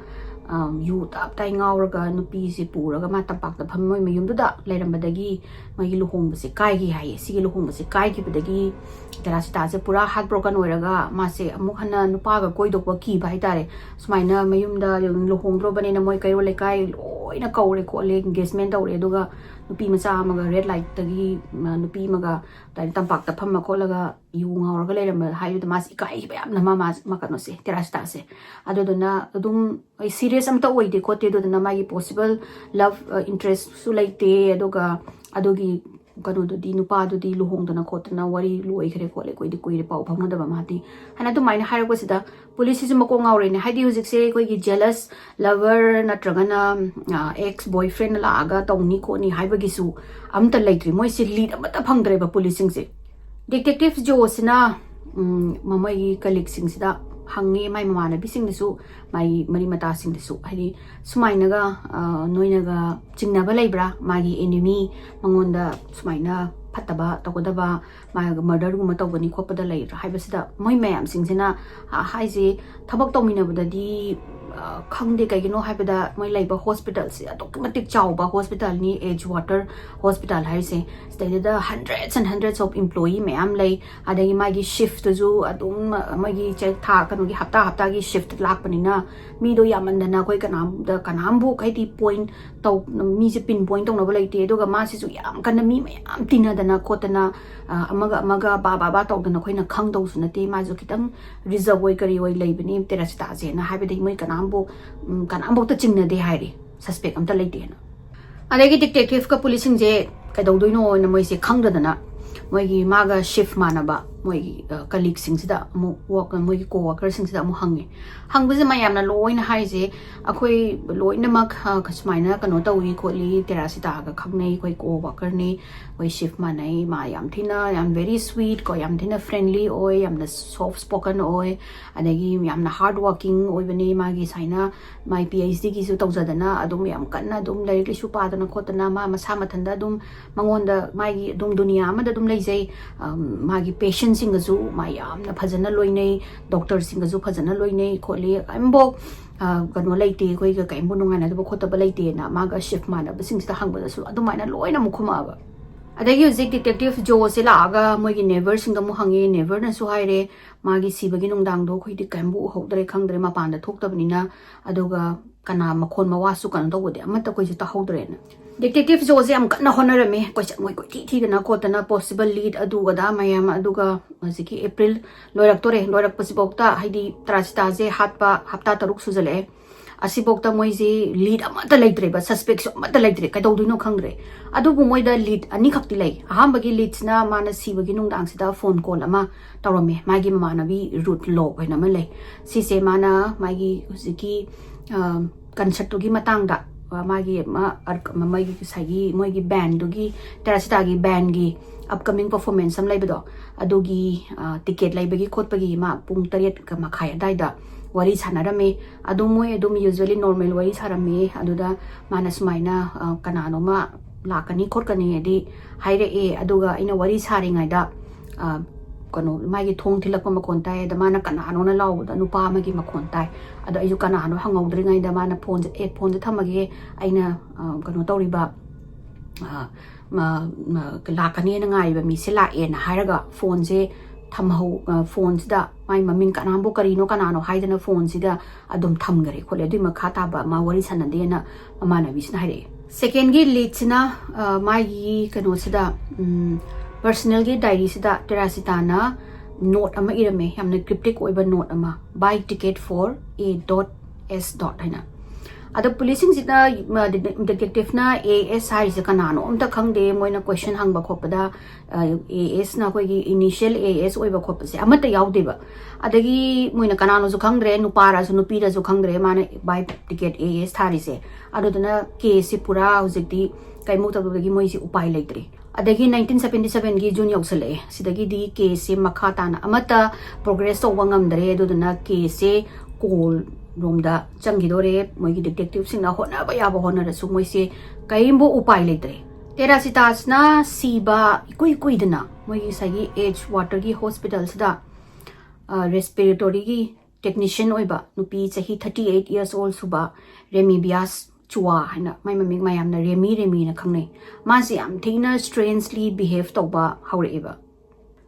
ꯑ, ꯌꯨ ꯇꯞ ꯇꯥꯏ ꯉꯥꯎꯔꯒ ꯅꯨꯄꯤꯁꯤ ꯄꯨꯔꯒ ꯃꯥ ꯇꯝꯄꯥꯛꯇ ꯐꯝ ꯃꯣꯏ ꯃꯌꯨꯝꯗꯨꯗ ꯂꯩꯔꯝꯕꯗꯒꯤ ꯃꯣꯏꯒꯤ ꯂꯨꯍꯣꯡꯕꯁꯦ ꯀꯥꯏꯈꯤ ꯍꯥꯏꯌꯦ꯫ ꯁꯤꯒꯤ ꯂꯨꯍꯣꯡꯕꯁꯦ ꯀꯥꯏꯈꯤꯕꯗꯒꯤ ꯇꯦꯔꯥꯁꯤꯇꯥꯁꯦ ꯄꯨꯔꯥ heartbroken ꯑꯣꯏꯔꯒ ꯃꯥꯁꯦ ꯑꯃꯨꯛ ꯍꯟꯅ ꯅꯨꯄꯥꯒ ꯀꯣꯏꯗꯧꯕ ꯀꯤꯕ ꯍꯥꯏꯇꯥꯔꯦ꯫ ꯁꯨꯃꯥꯏꯅ ꯃꯌꯨꯝꯗ ꯂꯨꯍꯣꯡꯗ꯭ꯔꯣꯕꯅꯤꯅ ꯃꯣꯏ ꯀꯩꯔꯣꯜ ꯂꯩꯀꯥꯏ ꯂꯣꯏꯅ ꯀꯧꯔꯦ ꯈꯣꯠꯂꯦ, engagement ꯇꯧꯔꯦ, ꯑꯗꯨꯒ ꯅꯨꯄꯤ ꯃꯆꯥ ꯑꯃꯒ red light ꯇꯒꯤ, ꯃ, ꯅꯨꯄꯤ ꯑꯃꯒ ꯑꯗꯨꯃꯥꯏꯅ ꯇꯝꯄꯥꯛꯇ ꯐꯝꯃ ꯈꯣꯠꯂꯒ ꯌꯨ ꯉꯥꯎꯔꯒ ꯂꯩꯔꯝꯕ ꯍꯥꯏꯕꯗ ꯃꯥꯁꯦ ꯏꯀꯥꯏꯈꯤꯕ ꯌꯥꯝꯅ ꯃꯥ, ꯃꯥ, ꯃꯥ ꯀꯩꯅꯣꯁꯦ, ꯇꯦꯔꯥꯁꯤꯇꯥꯁꯦ꯫ ꯑꯗꯨꯗꯨꯅ ꯑꯗꯨꯝ ꯑꯩ serious ꯑꯝꯇ ꯑꯣꯏꯗꯦ ꯈꯣꯠꯇꯦ, ꯑꯗꯨꯗꯨꯅ ꯃꯥꯒꯤ possible love, ꯑ, interest ꯁꯨ ꯂꯩꯇꯦ, ꯑꯗꯨꯒ ꯑꯗꯨꯒꯤ ꯀꯩꯅꯣꯗꯨꯗꯤ, ꯅꯨꯄꯥꯗꯨꯗꯤ ꯂꯨꯍꯣꯡꯗꯅ ꯈꯣꯠꯇꯅ ꯋꯥꯔꯤ ꯂꯣꯏꯈ꯭ꯔꯦ ꯈꯣꯠꯂꯦ, ꯀꯨꯏꯗꯤ ꯀꯨꯏꯔꯦ ꯄꯥꯎ ꯐꯥꯎꯅꯗꯕ ꯃꯥꯗꯤ ꯍꯥꯏꯅ ꯑꯗꯨꯃꯥꯏꯅ ꯍꯥꯏꯔꯛꯄꯁꯤꯗ police ꯁꯤꯁꯨ ꯃꯀꯣꯛ ꯉꯥꯎꯔꯦꯅꯦ꯫ ꯍꯥꯏꯗꯤ ꯍꯧꯖꯤꯛꯁꯦ ꯑꯩꯈꯣꯏꯒꯤ jealous lover ꯅꯠꯇ꯭ꯔꯒꯅ, ꯑ, ex boyfriend ꯂꯥꯛꯑꯒ ꯇꯧꯅꯤ ꯈꯣꯠꯅꯤ ꯍꯥꯏꯕꯒꯤꯁꯨ ꯑꯝꯇ ꯂꯩꯇ꯭ꯔꯤ꯫ ꯃꯣꯏꯁꯦ lead ꯑꯃꯠꯇ ꯐꯪꯗ꯭ꯔꯦꯕ police ꯁꯤꯡꯁꯦ꯫ Detective ꯖꯣꯁꯤꯅ, ꯎꯝ, ꯃꯃꯣꯏꯒꯤ colleague ꯁꯤꯡꯁꯤꯗ ꯍꯪꯉꯤ, ꯃꯥꯏ ꯃꯃꯥꯟꯅꯕꯤꯁꯤꯡꯗꯁꯨ, ꯃꯥꯒꯤ ꯃꯔꯤ ꯃꯇꯥꯁꯤꯡꯗꯁꯨ, ꯍꯥꯏꯗꯤ ꯁꯨꯃꯥꯏꯅꯒ, ꯑ, ꯅꯣꯏꯅꯒ ꯆꯤꯡꯅꯕ ꯂꯩꯕ꯭ꯔꯥ? ꯃꯥꯒꯤ enemy, ꯃꯉꯣꯟꯗ ꯁꯨꯃꯥꯏꯅ ꯐꯠꯇꯕ ꯇꯧꯒꯗꯕ, ꯃꯥꯒ murder ꯒꯨꯝꯕ ꯇꯧꯒꯅꯤ ꯈꯣꯠꯄꯗ ꯂꯩꯕ꯭ꯔꯥ ꯍꯥꯏꯕꯁꯤꯗ ꯃꯣꯏ ꯃꯌꯥꯝꯁꯤꯡꯁꯤꯅ, ꯑ, ꯍꯥꯏꯁꯦ, ꯊꯕꯛ ꯇꯧꯃꯤꯟꯅꯕꯗꯗꯤ ꯈꯪꯗꯦ, ꯀꯩꯒꯤꯅꯣ ꯍꯥꯏꯕꯗ ꯃꯣꯏ ꯂꯩꯕ ꯍꯣꯁꯄꯤꯇꯥꯜꯁꯦ ꯑꯗꯨꯛꯀꯤ ꯃꯇꯤꯛ ꯆꯥꯎꯕ ꯍꯣꯁꯄꯤꯇꯥꯜꯅꯤ, ꯑꯦꯖꯋꯥꯇꯔ ꯍꯣꯁꯄꯤꯇꯥꯜ ꯍꯥꯏꯔꯤꯁꯦ꯫ ꯁꯤꯗꯩꯗꯨꯗ hundreds and hundreds of employee ꯃꯌꯥꯝ ꯂꯩ꯫ ꯑꯗꯒꯤ ꯃꯥꯒꯤ ꯁꯤꯐꯇꯨꯁꯨ ꯑꯗꯨꯝ ꯃꯣꯏꯒꯤ ꯆꯦ-, ꯊꯥ ꯀꯩꯅꯣꯒꯤ ꯍꯞꯇꯥ ꯍꯞꯇꯥꯒꯤ ꯁꯤꯐ ꯂꯥꯛꯄꯅꯤꯅ ꯃꯤꯗꯣ ꯌꯥꯝꯃꯟꯗꯅ ꯑꯩꯈꯣꯏ ꯀꯅꯥꯝꯗ ꯀꯅꯥꯝꯕꯨ ꯍꯥꯏꯗꯤ ꯄꯣꯏꯟ ꯇꯧ-, ꯃꯤꯁꯦ ꯄꯤꯟ ꯄꯣꯏꯟ ꯇꯧꯅꯕ ꯂꯩꯇꯦ꯫ ꯑꯗꯨꯒ ꯃꯥꯁꯤꯁꯨ ꯌꯥꯝ ꯀꯟꯅ ꯃꯤ ꯃꯌꯥꯝ ꯇꯤꯟꯅꯗꯅ ꯈꯣꯠꯇꯅ, ꯑ, ꯑꯃꯒ ꯑꯃꯒ ꯕꯥ ꯕꯥ ꯕꯥ ꯇꯧꯗꯅ ꯑꯩꯈꯣꯏꯅ ꯈꯪꯗꯧꯁꯨ ꯅꯠꯇꯦ꯫ ꯃꯥꯁꯨ ꯈꯤꯇꯪ ꯔꯤꯖꯔꯕ ꯑꯣꯏ ꯀꯔꯤ ꯑꯣꯏ ꯂꯩꯕꯅꯤ ꯇꯦꯔꯥꯁꯤꯇꯥꯁꯦꯅ ꯍꯥꯏꯕꯗꯒꯤ ꯃꯣꯏ ꯀꯅꯥꯝꯕꯨ, ꯎꯝ, ꯀꯅꯥꯝꯐꯧꯇ ꯆꯤꯡꯅꯗꯦ ꯍꯥꯏꯔꯤ, ꯁꯁꯄꯦꯛ ꯑꯝꯇ ꯂꯩꯇꯦꯅ꯫ ꯑꯗꯒꯤ ꯗꯤꯇꯦꯛꯇꯤꯚꯀ ꯄꯨꯂꯤꯁꯁꯤꯡꯁꯦ ꯀꯩꯗꯧꯗꯣꯏꯅꯣꯅ ꯃꯣꯏꯁꯦ ꯈꯪꯗꯗꯅ ꯃꯣꯏꯒꯤ ꯃꯥꯒ ꯁꯤꯐ ꯃꯥꯟꯅꯕ ꯃꯣꯏꯒꯤ, ꯑ, ꯀꯂꯤꯛꯁꯤꯡꯁꯤꯗ ꯑꯃꯨꯛ ꯋꯥꯛ-, ꯃꯣꯏꯒꯤ ꯀꯣ ꯋꯥꯀꯔꯁꯤꯡꯁꯤꯗ ꯑꯃꯨꯛ ꯍꯪꯉꯦ꯫ ꯍꯪꯕꯁꯦ ꯃꯌꯥꯝꯅ ꯂꯣꯏꯅ ꯍꯥꯏꯁꯦ, "ꯑꯩꯈꯣꯏ ꯂꯣꯏꯅꯃꯛ, ꯑ, ꯁꯨꯃꯥꯏꯅ ꯀꯩꯅꯣ ꯇꯧꯏ ꯈꯣꯠꯂꯤ, ꯇꯦꯔꯥꯁꯤꯇꯥꯒ ꯈꯪꯅꯩ, ꯑꯩꯈꯣꯏ ꯀꯣ ꯋꯥꯀꯔꯅꯤ, ꯑꯩꯈꯣꯏ ꯁꯤꯐ ꯃꯥꯟꯅꯩ, ꯃꯥ ꯌꯥꯝ ꯊꯤꯅ, ꯌꯥꯝ very sweet ꯀꯣ, ꯌꯥꯝ ꯊꯤꯅ friendly ꯑꯣꯏ, ꯌꯥꯝꯅ soft spoken ꯑꯣꯏ, ꯑꯗꯒꯤ ꯌꯥꯝꯅ hard working ꯑꯣꯏꯕꯅꯤ, ꯃꯥꯒꯤ ꯁꯨꯃꯥꯏꯅ ꯃꯥꯏ ꯄꯤ ꯑꯩꯆ ꯗꯤꯒꯤꯁꯨ ꯇꯧꯖꯗꯅ ꯑꯗꯨꯝ ꯌꯥꯝ ꯀꯟꯅ ꯑꯗꯨꯝ ꯂꯥꯏꯔꯤꯛ ꯂꯥꯏꯁꯨ ꯄꯥꯗꯅ ꯈꯣꯠꯇꯅ ꯃꯥ ꯃꯁꯥ ꯃꯊꯟꯇ ꯑꯗꯨꯝ ꯃꯉꯣꯟꯗ ꯃꯥꯒꯤ ꯑꯗꯨꯝ ꯗꯨꯅꯤꯌꯥ ꯑꯃꯗ ꯑꯗꯨꯝ ꯂꯩꯖꯩ꯫ ꯑꯝ, ꯃꯥꯒꯤ ꯄꯦꯁꯦꯟꯁꯤꯡꯒꯁꯨ ꯃꯥ ꯌꯥꯝꯅ ꯐꯖꯅ ꯂꯣꯏꯅꯩ, ꯗꯣꯛꯇꯔꯁꯤꯡꯒꯁꯨ ꯐꯖꯅ ꯂꯣꯏꯅꯩ ꯈꯣꯠꯂꯤ, ꯀꯔꯤꯝꯐꯥꯎ, ꯑ, ꯀꯩꯅꯣ ꯂꯩꯇꯦ, ꯑꯩꯈꯣꯏꯒ ꯀꯔꯤꯝꯐꯥꯎ ꯅꯨꯡꯉꯥꯏꯅꯗꯕ ꯈꯣꯠꯇꯕ ꯂꯩꯇꯦꯅ ꯃꯥꯒ ꯁꯤꯐ ꯃꯥꯟꯅꯕꯁꯤꯡꯁꯤꯗ ꯍꯪꯕꯗꯁꯨ ꯑꯗꯨꯃꯥꯏꯅ ꯂꯣꯏꯅ ꯑꯃꯨꯛ ꯈꯨꯝꯃꯛꯑꯕ꯫ ꯑꯗꯒꯤ ꯍꯧꯖꯤꯛ ꯗꯤꯇꯦꯛꯇꯤꯚ ꯖꯣꯁꯦ ꯂꯥꯛꯑꯒ ꯃꯣꯏꯒꯤ ꯅꯦꯕꯔꯁꯤꯡꯗ ꯑꯃꯨꯛ ꯍꯪꯉꯦ꯫ ꯅꯦꯕꯔꯅꯁꯨ ꯍꯥꯏꯔꯦ, ꯃꯥꯒꯤ ꯁꯤꯕꯒꯤ ꯅꯨꯡꯗꯥꯡꯗꯣ ꯑꯩꯈꯣꯏꯗꯤ ꯀꯔꯤꯝꯐꯥꯎ ꯎꯍꯧꯗ꯭ꯔꯦ, ꯈꯪꯗ꯭ꯔꯦ, ꯃꯄꯥꯟꯗ ꯊꯣꯛꯇꯕꯅꯤꯅ, ꯑꯗꯨꯒ ꯀꯅꯥ ꯃꯈꯣꯟ ꯃꯋꯥꯁꯨ ꯀꯩꯅꯣ ꯇꯧꯕꯗꯤ ꯑꯃꯠꯇ ꯑꯩꯈꯣꯏꯁꯨ ꯇꯥꯍꯧꯗ꯭ꯔꯦꯅ꯫ ꯗꯤꯇꯦꯛꯇꯤꯚ ꯖꯣꯁꯦ ꯌꯥꯝ ꯀꯟꯅ ꯍꯣꯠꯅꯔꯝꯃꯤ, ꯀꯣꯏꯆꯠ ꯃꯣꯏ ꯀꯣꯏꯊꯤ ꯊꯤꯗꯅ ꯈꯣꯠꯇꯅ, possible lead ꯑꯗꯨ ꯑꯗꯥ ꯃꯌꯥꯝ, ꯑꯗꯨꯒ ꯍꯧꯖꯤꯛꯀꯤ ꯑꯦꯄ꯭ꯔꯤꯜ ꯂꯣꯏꯔꯛꯇꯣꯔꯦ, ꯂꯣꯏꯔꯛꯄꯁꯤꯐꯥꯎꯗ ꯍꯥꯏꯗꯤ ꯇꯦꯔꯥꯁꯤꯇꯥꯁꯦ ꯍꯥꯠꯄ ꯍꯞꯇꯥ ꯇꯔꯨꯛ ꯁꯨꯖꯜꯂꯛꯑꯦ꯫ ꯑꯁꯤꯐꯥꯎꯗ ꯃꯣꯏꯁꯤ ꯂꯤꯗ ꯑꯃꯠꯇ ꯂꯩꯇ꯭ꯔꯦꯕ, ꯁꯁꯄꯦꯛꯁꯨ ꯑꯃꯠꯇ ꯂꯩꯇ꯭ꯔꯦ, ꯀꯩꯗꯧꯗꯣꯏꯅꯣ ꯈꯪꯗ꯭ꯔꯦ꯫ ꯑꯗꯨꯕꯨ ꯃꯣꯏꯗ ꯂꯤꯗ ꯑꯅꯤꯈꯛꯇꯤ ꯂꯩ꯫ ꯑꯍꯥꯟꯕꯒꯤ ꯂꯤꯗꯁꯤꯅ ꯃꯥꯅ ꯁꯤꯕꯒꯤ ꯅꯨꯡꯗꯥꯡꯁꯤꯗ ꯐꯣꯟ ꯀꯣꯜ ꯑꯃ ꯇꯧꯔꯝꯃꯦ, ꯃꯥꯒꯤ ꯃꯃꯥꯟꯅꯕꯤ ꯔꯨꯠ ꯂꯣꯛ ꯍꯥꯏꯅ ꯑꯃ ꯂꯩ꯫ ꯁꯤꯁꯦ ꯃꯥꯅ ꯃꯥꯒꯤ ꯍꯧꯖꯤꯛꯀꯤ, ꯑ, ꯀꯟꯁꯔꯠꯇꯨꯒꯤ ꯃꯇꯥꯡꯗ, ꯑ, ꯃꯥꯒꯤ ꯑꯃ ꯑꯔ-, ꯃ-, ꯃꯣꯏꯒꯤ ꯉꯁꯥꯏꯒꯤ ꯃꯣꯏꯒꯤ ꯕꯦꯟꯗꯨꯒꯤ, ꯇꯦꯔꯥꯁꯤꯇꯥꯒꯤ ꯕꯦꯟꯒꯤ upcoming performance ꯑꯃ ꯂꯩꯕꯗꯣ, ꯑꯗꯨꯒꯤ, ꯑ, ꯇꯤꯀꯦꯠ ꯂꯩꯕꯒꯤ ꯈꯣꯠꯄꯒꯤ ꯃꯥ ꯄꯨꯡ ꯇꯔꯦꯠꯀ ꯃꯈꯥꯏ ꯑꯗꯥꯏꯗ ꯋꯥꯔꯤ ꯁꯥꯟꯅꯔꯝꯃꯤ꯫ ꯑꯗꯨ ꯃꯣꯏ ꯑꯗꯨꯝ usually normal ꯋꯥꯔꯤ ꯁꯥꯔꯝꯃꯤ꯫ ꯑꯗꯨꯗ ꯃꯥꯅ ꯁꯨꯃꯥꯏꯅ, ꯑ, ꯀꯅꯥꯅꯣꯃ ꯂꯥꯛꯀꯅꯤ ꯈꯣꯠꯀꯅꯤ ꯍꯥꯏꯗꯤ ꯍꯥꯏꯔꯛꯑꯦ꯫ ꯑꯗꯨꯒ ꯑꯩꯅ ꯋꯥꯔꯤ ꯁꯥꯔꯤꯉꯩꯗ, ꯑ, ꯀꯩꯅꯣ, ꯃꯥꯒꯤ ꯊꯣꯡ ꯊꯤꯜꯂꯛꯄ ꯃꯈꯣꯟ ꯇꯥꯏ, ꯑꯗ ꯃꯥꯅ ꯀꯅꯥꯅꯣꯅ ꯂꯥꯎꯕꯗ ꯅꯨꯄꯥ ꯑꯃꯒꯤ ꯃꯈꯣꯟ ꯇꯥꯏ꯫ ꯑꯗꯣ ꯑꯩꯁꯨ ꯀꯅꯥꯅꯣ ꯍꯪꯍꯧꯗ꯭ꯔꯤꯉꯩꯗ ꯃꯥꯅ ꯐꯣꯟꯁꯦ, "ꯑꯦ, ꯐꯣꯟꯁꯦ ꯊꯝꯃꯒꯦ, ꯑꯩꯅ, ꯑ, ꯀꯩꯅꯣ ꯇꯧꯔꯤꯕ, ꯑ, ꯃ-, ꯃ-, ꯂꯥꯛꯀꯅꯦꯅ ꯉꯥꯏꯔꯤꯕ ꯃꯤꯁꯦ ꯂꯥꯛꯑꯦꯅ" ꯍꯥꯏꯔꯒ ꯐꯣꯟꯁꯦ ꯊꯝꯍꯧ-, ꯑ, ꯐꯣꯟꯁꯤꯗ ꯃꯥꯏ ꯃꯃꯤꯡ ꯀꯅꯥꯝꯕꯨ ꯀꯔꯤꯅꯣ ꯀꯅꯥꯅꯣ ꯍꯥꯏꯗꯅ ꯐꯣꯟꯁꯤꯗ ꯑꯗꯨꯝ ꯊꯝꯈꯔꯦ ꯈꯣꯠꯂꯦ, ꯑꯗꯨꯏ ꯃꯈꯥ ꯇꯥꯕ ꯃꯥ ꯋꯥꯔꯤ ꯁꯥꯟꯅꯗꯦꯅ ꯃꯃꯥꯟꯅꯕꯤꯁꯤꯅ ꯍꯥꯏꯔꯛꯑꯦ꯫ ꯁꯦꯀꯦꯟꯒꯤ ꯂꯤꯗꯁꯤꯅ, ꯑ, ꯃꯥꯒꯤ ꯀꯩꯅꯣꯁꯤꯗ, ꯎꯝ, ꯄꯔꯁꯅꯦꯜꯒꯤ ꯗꯥꯏꯔꯤꯁꯤꯗ ꯇꯦꯔꯥꯁꯤꯇꯥꯅ ꯅꯣꯠ ꯑꯃ ꯏꯔꯝꯃꯦ, ꯌꯥꯝꯅ ꯀ꯭ꯔꯤꯞꯇꯤꯛ ꯑꯣꯏꯕ ꯅꯣꯠ ꯑꯃ, "Buy ticket for A dot S dot" ꯍꯥꯏꯅ꯫ ꯑꯗꯣ ꯄꯨꯂꯤꯁꯁꯤꯡꯁꯤꯅ, ꯃ, ꯗꯤ-, ꯗꯤꯇꯦꯛꯇꯤꯚꯅ "ꯑꯦ ꯑꯦꯁ" ꯍꯥꯏꯔꯤꯁꯦ ꯀꯅꯥꯅꯣ ꯑꯝꯇ ꯈꯪꯗꯦ, ꯃꯣꯏꯅ ꯀꯣꯏꯁꯟ ꯍꯪꯕ ꯈꯣꯠꯄꯗ, ꯑ, "ꯑꯦ ꯑꯦꯁꯅ" ꯑꯩꯈꯣꯏꯒꯤ ꯏꯅꯤꯁꯤꯌꯦꯜ "ꯑꯦ ꯑꯦꯁ" ꯑꯣꯏꯕ ꯈꯣꯠꯄꯁꯦ ꯑꯃꯠꯇ ꯌꯥꯎꯗꯦꯕ꯫ ꯑꯗꯒꯤ ꯃꯣꯏꯅ ꯀꯅꯥꯅꯣꯁꯨ ꯈꯪꯗ꯭ꯔꯦ, ꯅꯨꯄꯥꯔꯁꯨ ꯅꯨꯄꯤꯔꯁꯨ ꯈꯪꯗ꯭ꯔꯦ, ꯃꯥꯅ "Buy ticket A S" ꯊꯥꯔꯤꯁꯦ꯫ ꯑꯗꯨꯗꯨꯅ ꯀꯦꯁꯁꯤ ꯄꯨꯔꯥ ꯍꯧꯖꯤꯛꯇꯤ ꯀꯩꯃꯨꯛ ꯇꯧꯗꯕꯒꯤ ꯃꯣꯏꯁꯤ ꯎꯄꯥꯏ ꯂꯩꯇ꯭ꯔꯦ꯫ ꯑꯗꯒꯤ ꯅꯥꯏꯟꯇꯤꯟ ꯁꯕꯦꯟꯇꯤ ꯁꯕꯦꯟꯒꯤ ꯖꯨꯟ ꯌꯧꯁꯜꯂꯛꯑꯦ꯫ ꯁꯤꯗꯒꯤꯗꯤ ꯀꯦꯁꯁꯦ ꯃꯈꯥ ꯇꯥꯅ ꯑꯃꯠꯇ ꯄ꯭ꯔꯣꯒ꯭ꯔꯦꯁ ꯇꯧꯕ ꯉꯝꯗꯔꯦ꯫ ꯑꯗꯨꯗꯨꯅ ꯀꯦꯁꯁꯦ ꯀꯣꯜ ꯔꯣꯝꯗ ꯆꯪꯈꯤꯗꯣꯔꯦ꯫ ꯃꯣꯏꯒꯤ ꯗꯤꯇꯦꯛꯇꯤꯚꯁꯤꯡꯅ ꯍꯣꯠꯅꯕ ꯌꯥꯕ ꯍꯣꯠꯅꯔꯁꯨ ꯃꯣꯏꯁꯦ ꯀꯔꯤꯝꯕꯨ ꯎꯄꯥꯏ ꯂꯩꯇ꯭ꯔꯦ꯫ ꯇꯦꯔꯥꯁꯤꯇꯥꯁꯤꯅ ꯁꯤꯕ ꯏꯀꯨꯏ ꯀꯨꯏꯗꯅ ꯃꯣꯏꯒꯤ ꯉꯁꯥꯏꯒꯤ ꯑꯦꯖ ꯋꯥꯇꯔꯒꯤ ꯍꯣꯁꯄꯤꯇꯥꯜꯁꯤꯗ, ꯑ, ꯔꯦꯁꯄꯤꯔꯦꯇꯣꯔꯤꯒꯤ ꯇꯦꯛꯅꯤꯁꯤꯌꯟ ꯑꯣꯏꯕ ꯅꯨꯄꯤ ꯆꯍꯤ thirty eight years old ꯁꯨꯕ ꯔꯦꯃꯤ ꯕꯤꯌꯥꯁ ꯆꯨꯋꯥ ꯍꯥꯏꯅ, ꯃꯥꯏ ꯃꯃꯤꯡ ꯃꯌꯥꯝꯅ ꯔꯦꯃꯤ ꯔꯦꯃꯤꯅ ꯈꯪꯅꯩ꯫ ꯃꯥꯁꯦ ꯌꯥꯝ ꯊꯤꯅ strangely behave ꯇꯧꯕ ꯍꯧꯔꯛꯑꯦꯕ꯫